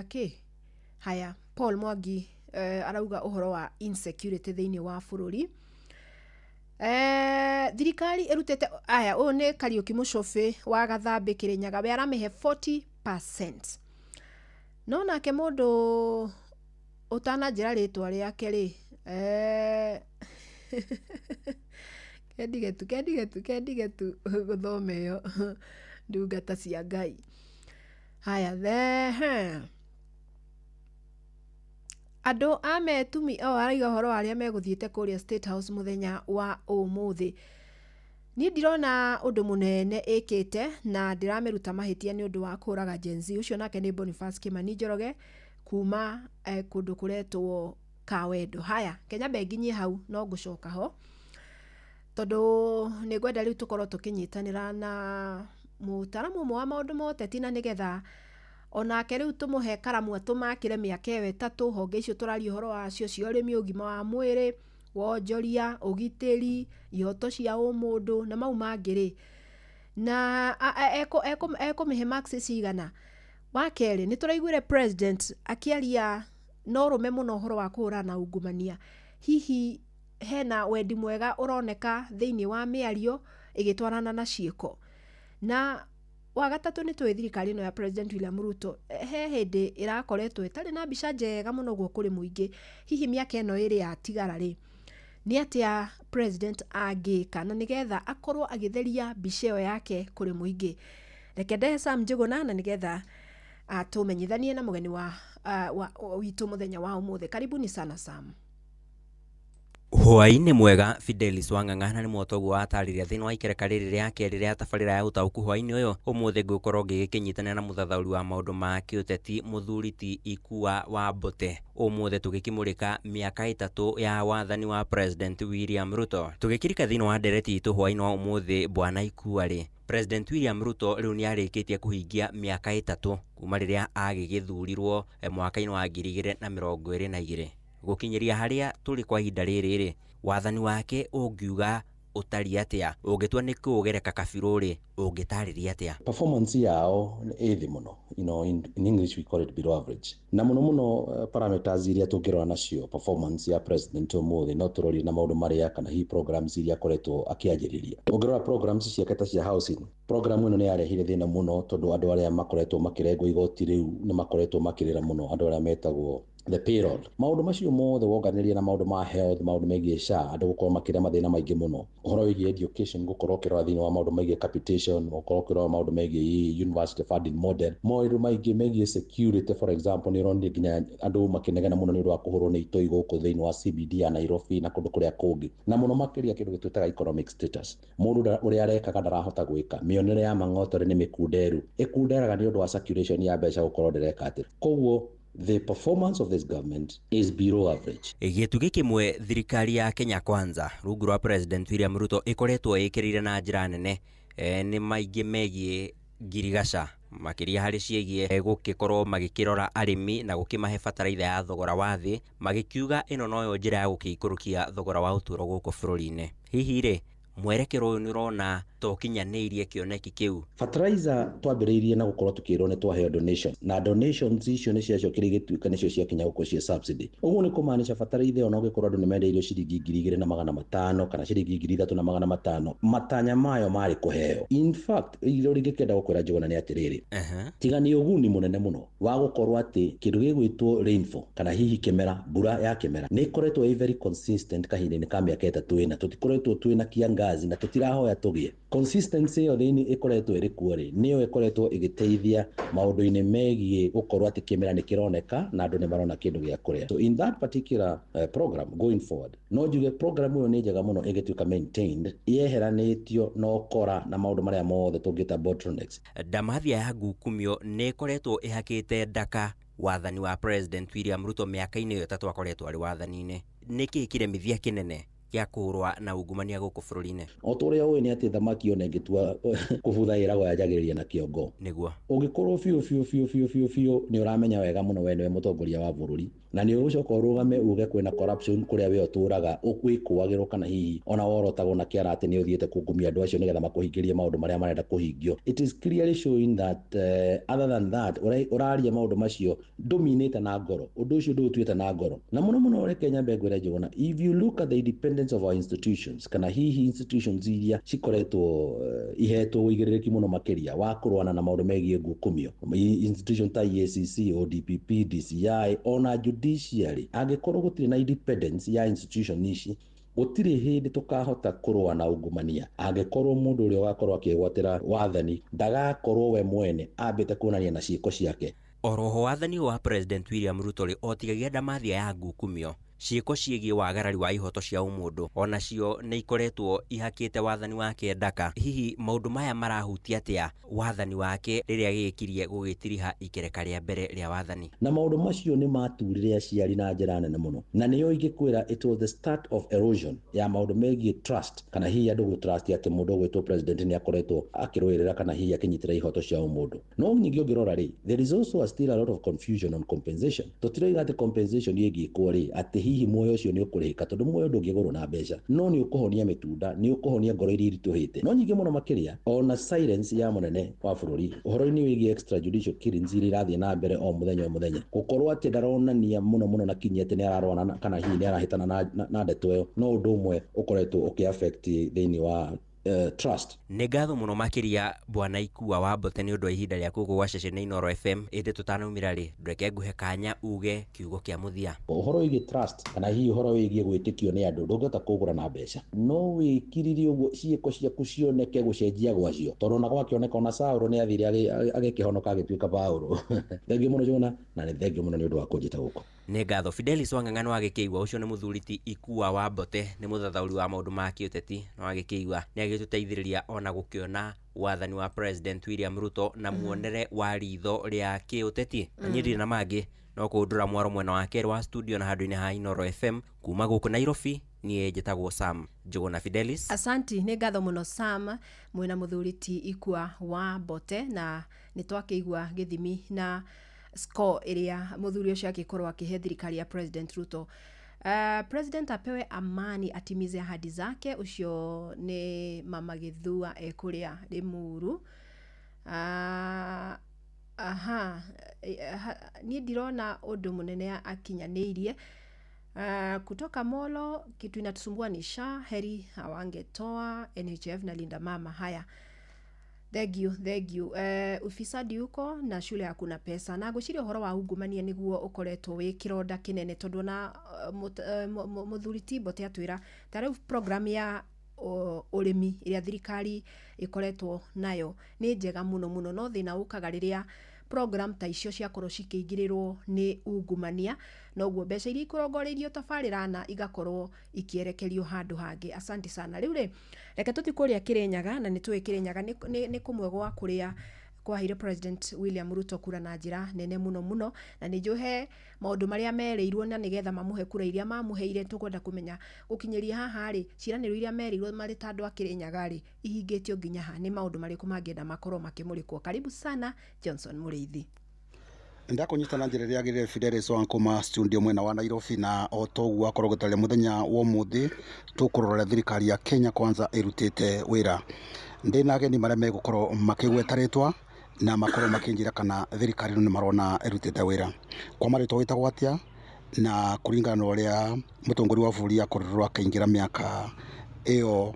kĩ Haya, Paul Mwangi arauga ũhoro wa insecurity thĩinĩ wa bũrũri. Thirikari ĩrutĩte aya, ũyũ nĩ Kariũki Mũcũbĩ wa Gathambĩ Kĩrĩnyaga, we aramĩhe 40%. No nake mũndũ ũtananjĩra rĩtwa rĩake rĩ, kendigetu gũthoma ĩyo ndungata cia Ngai. Haya, the andũ a metumi o araiga ũhoro wa arĩa megũthiĩte kũrĩa State House mũthenya wa ũmũthĩ. Niĩ ndirona ũndũ mũnene ĩkĩte na ndĩramĩruta mahĩtia nĩ ũndũ wa kũraga Gen Z. Ũcio nake nĩ Boniface Kĩmani Njoroge kuma kũndũ kũretwo Kawendo. Haya, Kenya benginyie hau no ngũcoka ho tondũ nĩ ngwenda rĩu tũkorwo tũkĩnyitanĩra na mũtaaramu ũmwe wa maũndũ ma ũteti, na nĩgetha onake rĩu tũmũhe karamu atũmakĩre mĩaka ĩyo 3, honge icio tũraria ũhoro wacio cia ũrĩmi, ũgima wa mwĩrĩ, wonjoria, ũgitĩri, ihoto cia ũmũndũ na mau mangĩ rĩ, na ekũmĩhe marks cigana. Wa kerĩ, nĩ tũraiguire president akĩaria na ũrũme mũno ũhoro wa kũhũrana na ungumania. Hihi hena wendi mwega ũroneka thĩinĩ wa mĩario ĩgĩtwarana na ciĩko? Na wa gatatũ, nĩ tũĩ thirikari ĩno ya President William Ruto he hĩndĩ ĩrakoretwo ĩtarĩ na mbica njega mũno ũguo kũrĩ mũingĩ. Hihi mĩaka ĩno ĩrĩ yatigara rĩ, nĩ atĩa president angĩka na nĩgetha akorwo agĩtheria mbica ĩyo yake kũrĩ mũingĩ? Reke ndehe Sam Njũgũna na nĩgetha atũmenyithanie na mũgeni wa witũ mũthenya wa ũmũthĩ. Karibuni sana Sam. Hwaĩ-inĩ mwega Fidelis Wang'ang'a, na nĩ mwotoguo watarĩria thĩinĩ wa ikereka rĩrĩ rĩa kerĩ rĩa tabarĩra ya ũtaũku hwaĩ-inĩ ũyũ. Ũmũthĩ ngũkorwo ngĩgĩkĩnyitanĩra na mũthathaũri wa maũndũ ma kĩũteti mũthuri ti Ikua wa Mbote. Ũmũthĩ tũgĩkĩmũrĩka mĩaka 3 ya wathani wa President William Ruto. Tũgĩkĩrika thĩinĩ wa ndereti itũ hwaĩ-inĩ wa ũmũthĩ, bwana Ikua rĩ, President William Ruto rĩu nĩ arĩkĩtie kũhingia mĩaka 3 kuma rĩrĩa agĩgĩthurirwo mwaka-inĩ wa 2022. Gũkinyĩria harĩa tũrĩ kwa ihinda rĩrĩ rĩ, wathani wake ũngiuga ũtariĩ atĩa? Ũngĩtua nĩ kũũgereka kabirũ rĩ, ũngĩtarĩria atĩa? Performance yao ĩ thĩ mũno, you know, in English we call it below average. Na mũno mũno parameters iria tũngĩrora nacio performance ya president ũmũthĩ no tũrorie na maũndũ marĩa kana hihi programs iria akoretwo akĩanjĩrĩria. Ũngĩrora programs ciake ta cia housing, program ĩno nĩ yarehire thĩna mũno tondũ andũ arĩa makoretwo makĩrengwo igoti rĩu nĩ makoretwo makĩrĩra mũno, andũ arĩa metagwo the payroll. Maũndũ macio mothe wonganĩria na maũndũ ma health, maũndũ megiĩ SHA, andũ gũkorwo makĩrĩa mathĩna maingĩ mũno. Ũhoro wĩgiĩ education, gũkorwo ũkĩrora thĩinĩ wa maũndũ megiĩ capitation, gũkorwo ũkĩrora maũndũ megiĩ university funding model, maũndũ maingĩ megiĩ security for example, nĩ ũronire nginya andũ makĩnegena mũno nĩ ũndũ wa kũhũrwo nĩ itoi gũkũ thĩinĩ wa CBD ya Nairobi na kũndũ kũrĩa kũngĩ. Na mũno makĩria kĩndũ gĩtwĩtaga economic status. Mũndũ ũrĩa arekaga ndarahota gwĩka. Mĩonere ya mang'oto nĩ mĩkunderu. Ĩkunderaga nĩ ũndũ wa circulation ya mbeca gũkorwo ndĩreka atĩ. Koguo the performance of this government is below average. Gĩtugĩ kĩmwe thirikari ya Kenya Kwanza rungu rwa President William Ruto ĩkoretwo ĩkĩrĩire na njĩra nene nĩ maingĩ megiĩ ngirigaca, makĩria harĩ ciĩgiĩ gũgĩkorwo magĩkĩrora arĩmi na gũkĩmahe bataraitha ya thogora wa thĩ, magĩkiuga ĩno noyo njĩra ya gũkĩikũrũkia thogora wa ũtũũro gũkũ bũrũri-inĩ. Hihi rĩ, mwerekero ũyũ nĩ ũrona to ũkinyanĩirie kĩoneki kĩu? Fertilizer twambĩrĩirie na gũkorwo tũkĩrwo nĩ twaheo donation, na donations icio nĩ ciacokire igĩtuĩka nĩcio ciakinya gũkũ cia subsidy. Ũguo nĩ kũmaanisha fertilizer ĩyo no gĩkorwo andũ nĩ mendeirio ciringi 2,500 kana ciringi 3,500, matanya mayo marĩ kũheo. In fact, irio rĩngĩkĩenda gũkwĩra Njũgũna nĩ atĩrĩrĩ, tiga nĩ ũguni mũnene mũno wa gũkorwo atĩ kĩndũ gĩgwĩtwo rainfall kana hihi kĩmera, mbura ya kĩmera nĩ ĩkoretwo ĩ very consistent kahinda-inĩ ka mĩaka 3 ĩna, tũtikoretwo twĩna kiangazi na tũtirahoya tũgĩe. Consistency ĩyo thĩinĩ ĩkoretwo ĩrĩ kuo rĩ, nĩyo ĩkoretwo ĩgĩteithia maũndũ-inĩ megiĩ gũkorwo atĩ kĩmera nĩ kĩroneka na andũ nĩ marona kĩndũ gĩa kũrĩa. So in that particular program going forward, no njuge program ĩyo nĩ njega mũno ĩgĩtuĩka maintained, yeheranĩtio na ũkora na maũndũ marĩa mothe tũngĩta bottlenecks. Ndamathia ya ngukumio nĩ ĩkoretwo ĩhakĩte ndaka wathani wa President William Ruto mĩaka-inĩ ĩyo 3 akoretwo arĩ wathani-inĩ. Nĩkĩ kĩremithia kĩnene gĩa kũhũrwa na ungumania gũkũ bũrũri-inĩ. O ta ũrĩa ũĩ nĩ atĩ thamaki ona ĩngĩtua kũbutha ĩragwo yanjagĩrĩria na kĩongo. Nĩguo. Ũngĩkorwo biũ biũ biũ biũ biũ biũ nĩ ũramenya wega mũno we nĩwe mũtongoria wa bũrũri na nĩ ũgũcoka ũrũgame uge kwĩna corruption kũrĩa we ũtũraga ũkwĩkũagĩrwo kana hihi ona worotagwo na kĩara atĩ nĩ ũthiĩte kũngumia andũ acio nĩgetha makũhingĩrie maũndũ marĩa marenda kũhingio. It is clearly showing that other than that ũraria maũndũ macio ndũminĩte na ngoro, ũndũ ũcio ndũũtuĩte na ngoro. Na mũno mũno reke nyambe ngwĩre Njũgũna, if you look at the independence of our institutions kana hihi institutions iria cikoretwo ihetwo ũigĩrĩrĩki mũno makĩria wa kũrũana na maũndũ megiĩ ngukumio, institution ta EACC, ODPP, DCI ona judiciary, angĩkorwo gũtirĩ na independence ya institution ici gũtirĩ hĩndĩ tũkahota kũrũa na ungumania. Angĩkorwo mũndũ ũrĩa ũgakorwo akĩgwatĩra wathani ndagakorwo we mwene ambĩte kuonania na ciĩko ciake. Oroho wathani wa President William Ruto rĩ otigagia ndamathia ya ngukumio ciĩko ciĩgiĩ wagarari wa ihoto cia ũmũndũ onacio nĩ ikoretwo ihakĩte wathani wake ndaka. Hihi maũndũ maya marahutia atĩa wathani wake rĩrĩa gĩkirie gũgĩtiriha ikereka rĩa mbere rĩa wathani? Na maũndũ macio nĩ maturire aciari na njĩra nene mũno, na nĩyo ingĩkwĩra it was the start of erosion ya maũndũ megiĩ trust kana hihi andũ gũtrust atĩ mũndũ ũgwĩtwo president nĩ akoretwo akĩrũĩrĩra kana hihi akĩnyitĩra ihoto cia ũmũndũ. No nyingĩ ũngĩrora rĩ, there is also a still a lot of confusion on compensation. Tũtiroiga atĩ compensation ĩngĩkwo rĩ atĩ hihi muoyo ũcio nĩ ũkũrĩhĩka, tondũ muoyo ndũngĩgũrwo na mbeca, no nĩ ũkũhonia mĩtunda, nĩ ũkũhonia ngoro iria iritũhĩte. No nyingĩ mũno makĩria ona silence ya mũnene wa bũrũri ũhoro-inĩ wĩgiĩ extrajudicial killings iria irathiĩ na mbere o mũthenya o mũthenya, gũkorwo atĩ ndaronania mũno mũno na kinyi atĩ nĩ ararwana kana hihi nĩ arahĩtana na ndeto ĩyo, no ũndũ ũmwe ũkoretwo ũkĩ affect thĩinĩ wa trust. Nĩ ngatho mũno makĩria Bwana Ikua wa Mbote nĩ ũndũ wa ihinda rĩaku gũkũ gwa ceceni Inooro FM. Ĩndĩ tũtanaumĩra rĩ, ndũreke nguhe kanya uge kiugo kĩa mũthia. Ũhoro wĩgiĩ trust kana hihi ũhoro wĩgiĩ gwĩtĩkio nĩ andũ ndũngĩhota kũgũra na mbeca, no wĩkirire ũguo ciĩko ciaku cioneke gũcenjia gwacio, tondũ ona gwakĩoneka ona Saũlũ nĩ athire agĩkĩhonoka agĩtuĩka Paũlũ. Thengiũ mũno Njũgũna, na nĩ thengiũ mũno nĩ ũndũ wa kũnjĩta gũkũ. Nĩ ngatho. Fidelis Wang'ang'a nĩ wagĩkĩigua ũcio nĩ mũthuri ti Ikua wa Mbote, nĩ mũthathaũri wa maũndũ ma kĩũteti, nĩ wagĩkĩigua nĩ agĩtũteithĩrĩria ona gũkĩona wathani wa President William Ruto na muonere wa ritho rĩa kĩũteti. Na niĩ ndirĩ na mangĩ no kũndũra mwaro mwena wa kerĩ wa studio na handũ-inĩ ha Inooro FM kuma gũkũ Nairobi. Niĩ njĩtagwo Sam Njũgũna Fidelis. Asanti, nĩ ngatho mũno Sam mwena mũthuri ti Ikua wa Mbote, na nĩ twakĩigua gĩthimi na score ĩrĩa mũthuri ũcio akĩkorwo akĩhe thirikari ya President Ruto. President apewe amani atimize ahadi zake. Ũcio nĩ Mama Gĩthua ekũrĩa Limuru. Aha, niĩ ndirona ũndũ mũnene akinyanĩirie. Kutoka Molo kitu inatusumbua ni SHA, heri hawangetoa NHF na Linda Mama. Haya, thank you, thank you. Ufisadi uko na shule hakuna pesa. Na ngwĩciria ũhoro wa ungumania nĩguo ũkoretwo wĩ kĩronda kĩnene, tondũ na mũthuri ti Mbote atwĩra ta rĩu program ya ũrĩmi ĩrĩa thirikari ĩkoretwo nayo nĩ njega mũno mũno, no thĩna ũkaga rĩrĩa program ta icio ciakorwo cikĩingĩrĩrwo nĩ ungumania, noguo mbeca iria ikũrongoreirio tabarĩra na igakorwo ikĩerekerio handũ hangĩ. Asante sana. Rĩu rĩ, reke tũthiĩ kũrĩa Kĩrĩnyaga, na nĩ tũĩ Kĩrĩnyaga nĩ kũmwe gwa kũrĩa kwaheire President William Ruto kura na njĩra nene mũno mũno, na nĩ njũhe maũndũ marĩa merĩirwo na nĩgetha mamũhe kura iria mamũheire. Tũkwenda kũmenya gũkinyĩria haha rĩ, ciĩranĩro iria merĩirwo marĩ ta andũ a Kĩrĩnyaga rĩ, ihingĩtio nginya ha? Nĩ maũndũ marĩkũ mangĩenda makorwo makĩmũrĩkwo? Karibu sana Johnson Mũrĩithi. Ndakũnyita na njĩra ĩrĩa yagĩrĩire Fidelis Wankũma studio mwena wa Nairobi, na o toguo akorwo gũtarĩria mũthenya wa ũmũthĩ tũkũrora thirikari ya Kenya Kwanza ĩrutĩte wĩra. Ndĩna ageni marĩa megũkorwo makĩgweta rĩtwa na makorwo makĩnjĩra kana thirikari ĩno nĩ marona ĩrutĩte wĩra. Kwa marĩtwa wĩtagwo atĩa, na kũringana na ũrĩa mũtongoria wa bũrũri akorirwo akĩingĩra mĩaka ĩyo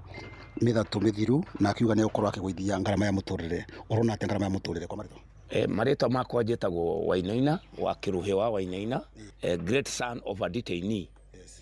mĩthatũ mĩthiru na akiuga nĩ egũkorwo akĩgũithia ngarama ya mũtũrĩre, ũrona atĩa ngarama ya mũtũrĩre kwa marĩtwa? Marĩtwa makwa njĩtagwo Wainaina wa Kĩrũhĩ wa Wainaina, great son of a detainee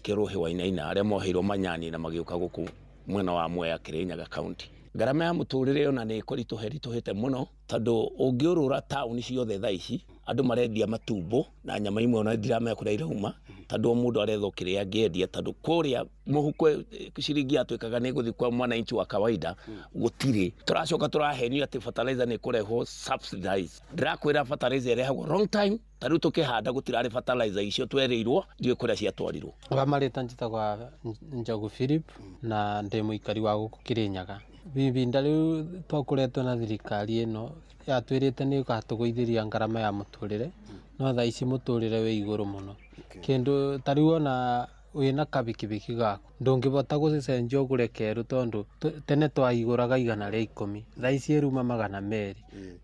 Kĩrũhĩ Wainaina, arĩa moheirwo Manyani na magĩũka gũkũ mwena wa Mwea Kĩrĩnyaga county. Ngarama ya mũtũrĩre ona nĩ ĩkũritũha ĩritũhĩte mũno, tondũ ũngĩũrũra taũni ciothe thaa ici Andũ marendia matumbo na nyama imwe ona ndiramenya kũrĩa irauma, tondũ o mũndũ aretha o kĩrĩa angĩendia, tondũ kũrĩa mũhuko ciringi yatuĩkaga nĩ ĩgũthiĩ kwa mwananchi wa kawaida gũtirĩ. Tũracoka tũrahenio atĩ fertilizer nĩ ĩkũrehwo subsidized. Ndĩrakwĩra fertilizer ĩrehagwo wrong time. Ta rĩu tũkĩhanda gũtirarĩ fertilizer icio twerĩirwo, ndiũĩ kũrĩa ciatwarirwo. Wa marĩtwa njĩtagwo Njogu Philip na ndĩ mũikari wa gũkũ Kĩrĩnyaga. Ibinda rĩu twakoretwo na thirikari ĩno yatwĩrĩte nĩ ĩgatũgũithĩria ngarama ya mũtũrĩre, no thaa ici mũtũrĩre wĩ igũrũ mũno. Kĩndũ ta rĩu ona wĩna kabikibiki gaku ndũngĩbota gũcenjia ũgũre kerũ, tondũ tene twaigũraga 110, thaa ici ĩruma 200.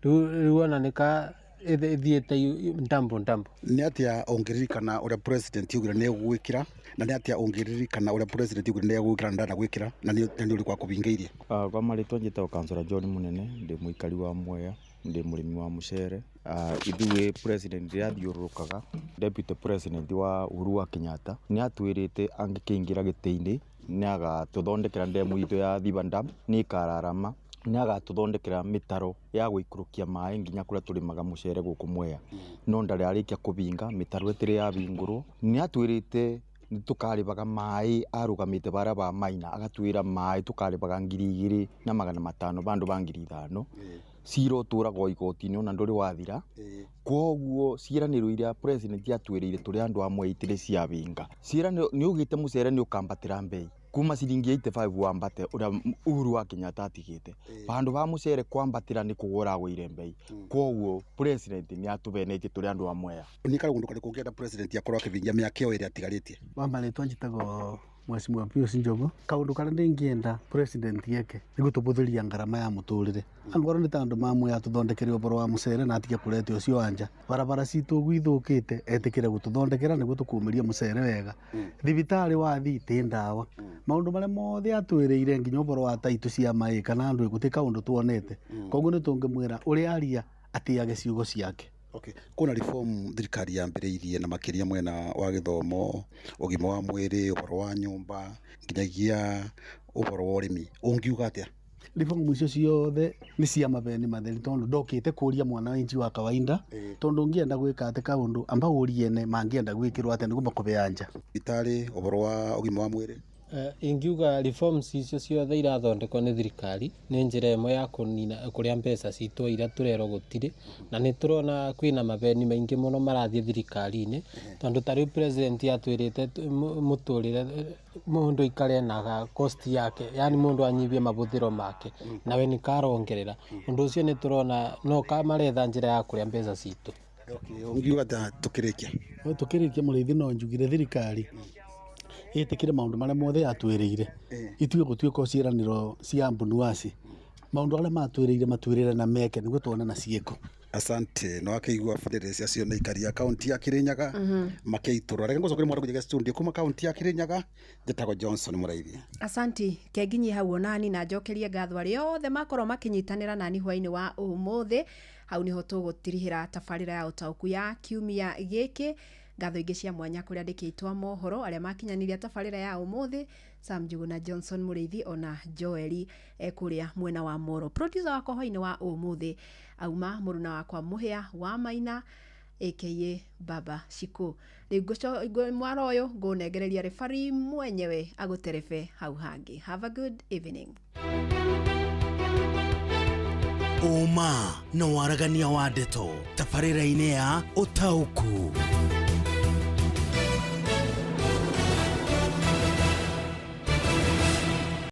Rĩu ona nĩka ĩthiĩte ndambo ndambo. Nĩ atĩa ũngĩririkana ũrĩa president augire nĩ egwĩkĩra, na nĩ atĩa ũngĩririkana ũrĩa president augire nĩ egwĩkĩra na ndanagwĩkĩra, na nĩ ũrĩkũ akũbingĩirie? Kwa marĩtwa njĩtagwo Councillor John Munene, ndĩ mũikari wa Mwea, ndĩ mũrĩmi wa mũcere. Ithuĩ president rĩrĩa athiũrũrũkaga, deputy president wa Uhuru wa Kenyatta nĩ atwĩrĩte angĩkĩingĩra gĩtĩ-inĩ nĩ agatũthondekera ndemu itũ ya Thiba Dam, nĩ ĩkararama, nĩ agatũthondekera mĩtaro ya gũikũrũkia maĩ nginya kũrĩa tũrĩmaga mũcere gũkũ Mwea, no ndarĩ arĩkia kũbinga mĩtaro ĩtĩrĩ yabingũrwo. Nĩ atwĩrĩte nĩ tũkarĩbaga maĩ arũgamĩte bara ba Maina, agatwĩra maĩ tũkarĩbaga 2500 bandũ ba 5000. Cira ũtũragwo igoti-inĩ ona ndũrĩ wathira. Koguo ciĩranĩro iria president atwĩrĩire tũrĩ andũ a Mwea itirĩ ciabinga. Ciĩranĩro nĩ augĩte mũcere nĩ ũkambatĩra mbei kuma ciringi 85 wambate ũrĩa Uhuru wa Kenyatta atigĩte. Bandũ ba mũcere kwambatĩra nĩ kũgũra agũire mbei. Koguo president nĩ atũbenetie tũrĩ andũ a Mwea. Nĩ kaũndũ karĩkũ ũngĩenda president akorwo akĩbingia mĩaka ĩyo ĩrĩa atigarĩtie? Wa marĩtwa njĩtagwo Mheshimiwa Pius Njogu. Kaũndũ karĩa ndĩngĩenda president eke nĩ gũtũbũthĩria ngarama ya mũtũrĩre. Angorwo nĩ ta andũ ma Mwea atũthondekere ũboro wa mũcere na atige kũrete ũcio wa nja. Barabara citũ ũguo ithũkĩte etĩkĩre gũtũthondekera nĩguo tũkũmĩria mũcere wega. Thibitarĩ wathiĩ ti ndawa. Maũndũ marĩa mothe atwĩrĩire nginya ũboro wa taitũ cia maĩ kana andũ gũtirĩ kaũndũ tuonete. Koguo nĩ tũngĩmwĩra ũrĩa aria atĩage ciugo ciake. Okay. Kuna reform thirikari yambĩrĩirie na makĩria mwena wa gĩthomo, ũgima wa mwĩrĩ, ũhoro wa nyũmba, nginyagia ũhoro wa ũrĩmi. Ũngiuga atĩa? Reform icio ciothe nĩ cia mabeni matheri, tondũ ndokĩte kũria mwananchi wa kawaida, tondũ ũngĩenda gwĩka atĩ kaũndũ amba ũrie ene mangĩenda gwĩkĩrwo atĩa nĩguo makũbe anja. Thibitarĩ, ũhoro wa ũgima wa mwĩrĩ. Ingiuga reforms icio ciothe irathondekwo nĩ thirikari nĩ njĩra ĩmwe ya kũnina kũrĩa mbeca citũ iria tũrerwo gũtirĩ, na nĩ tũrona kwĩna mabeni maingĩ mũno marathiĩ thirikari-inĩ, tondũ ta rĩu president atwĩrĩte mũtũrĩre mũndũ aikare na cost yake, yani mũndũ anyibie mabũthĩro make, nawe nĩ karongerera. Ũndũ ũcio nĩ tũrona no kamaretha njĩra ya kũrĩa mbeca citũ. Ũngiuga atĩa tũkĩrĩkia? Tũkĩrĩkia mũrĩithi no njugire thirikari ĩtĩkĩre maũndũ marĩa mothe yatwĩrĩire, ituĩ gũtuĩka ciĩranĩro cia mbunuaci, maũndũ arĩa matwĩrĩire matwĩrĩre na meke nĩguo tuone na ciĩko. Asante. No akĩigua Fidelis acio nĩ aikari a kaunti ya Kirinyaga makĩitũrũra. Reke ngũcokerie mwana kũnjĩga studio kuma kaunti ya Kirinyaga, njĩtagwo Johnson Mũraithi. Asanti kenginyi hau onani na njokerie ngatho arĩa othe makorwo makĩnyitanĩra nani hwainĩ wa ũmũthĩ. Hau niho tũgũtirihĩra tabarĩra ya ũtaũku ya kiumia gĩkĩ. Ngatho ingĩ cia mwanya kũrĩa andĩkĩtwo mohoro arĩa makinyanĩria tabarĩra ya ũmũthĩ, Sam Njuguna, Johnson Mũrĩithi ona Joeli kũrĩa mwena wa Moro. Producer wakwa hwainĩ wa ũmũthĩ auma mũruna wakwa Mũhĩa wa Maina aka Baba Shiko. Rĩu mwaro ũyũ ngũnengereria refari mwenyewe agũterebe hau hangĩ. Have a good evening. Ũma na waragania wa ndeto tabarĩra-inĩ ya ũtaũku.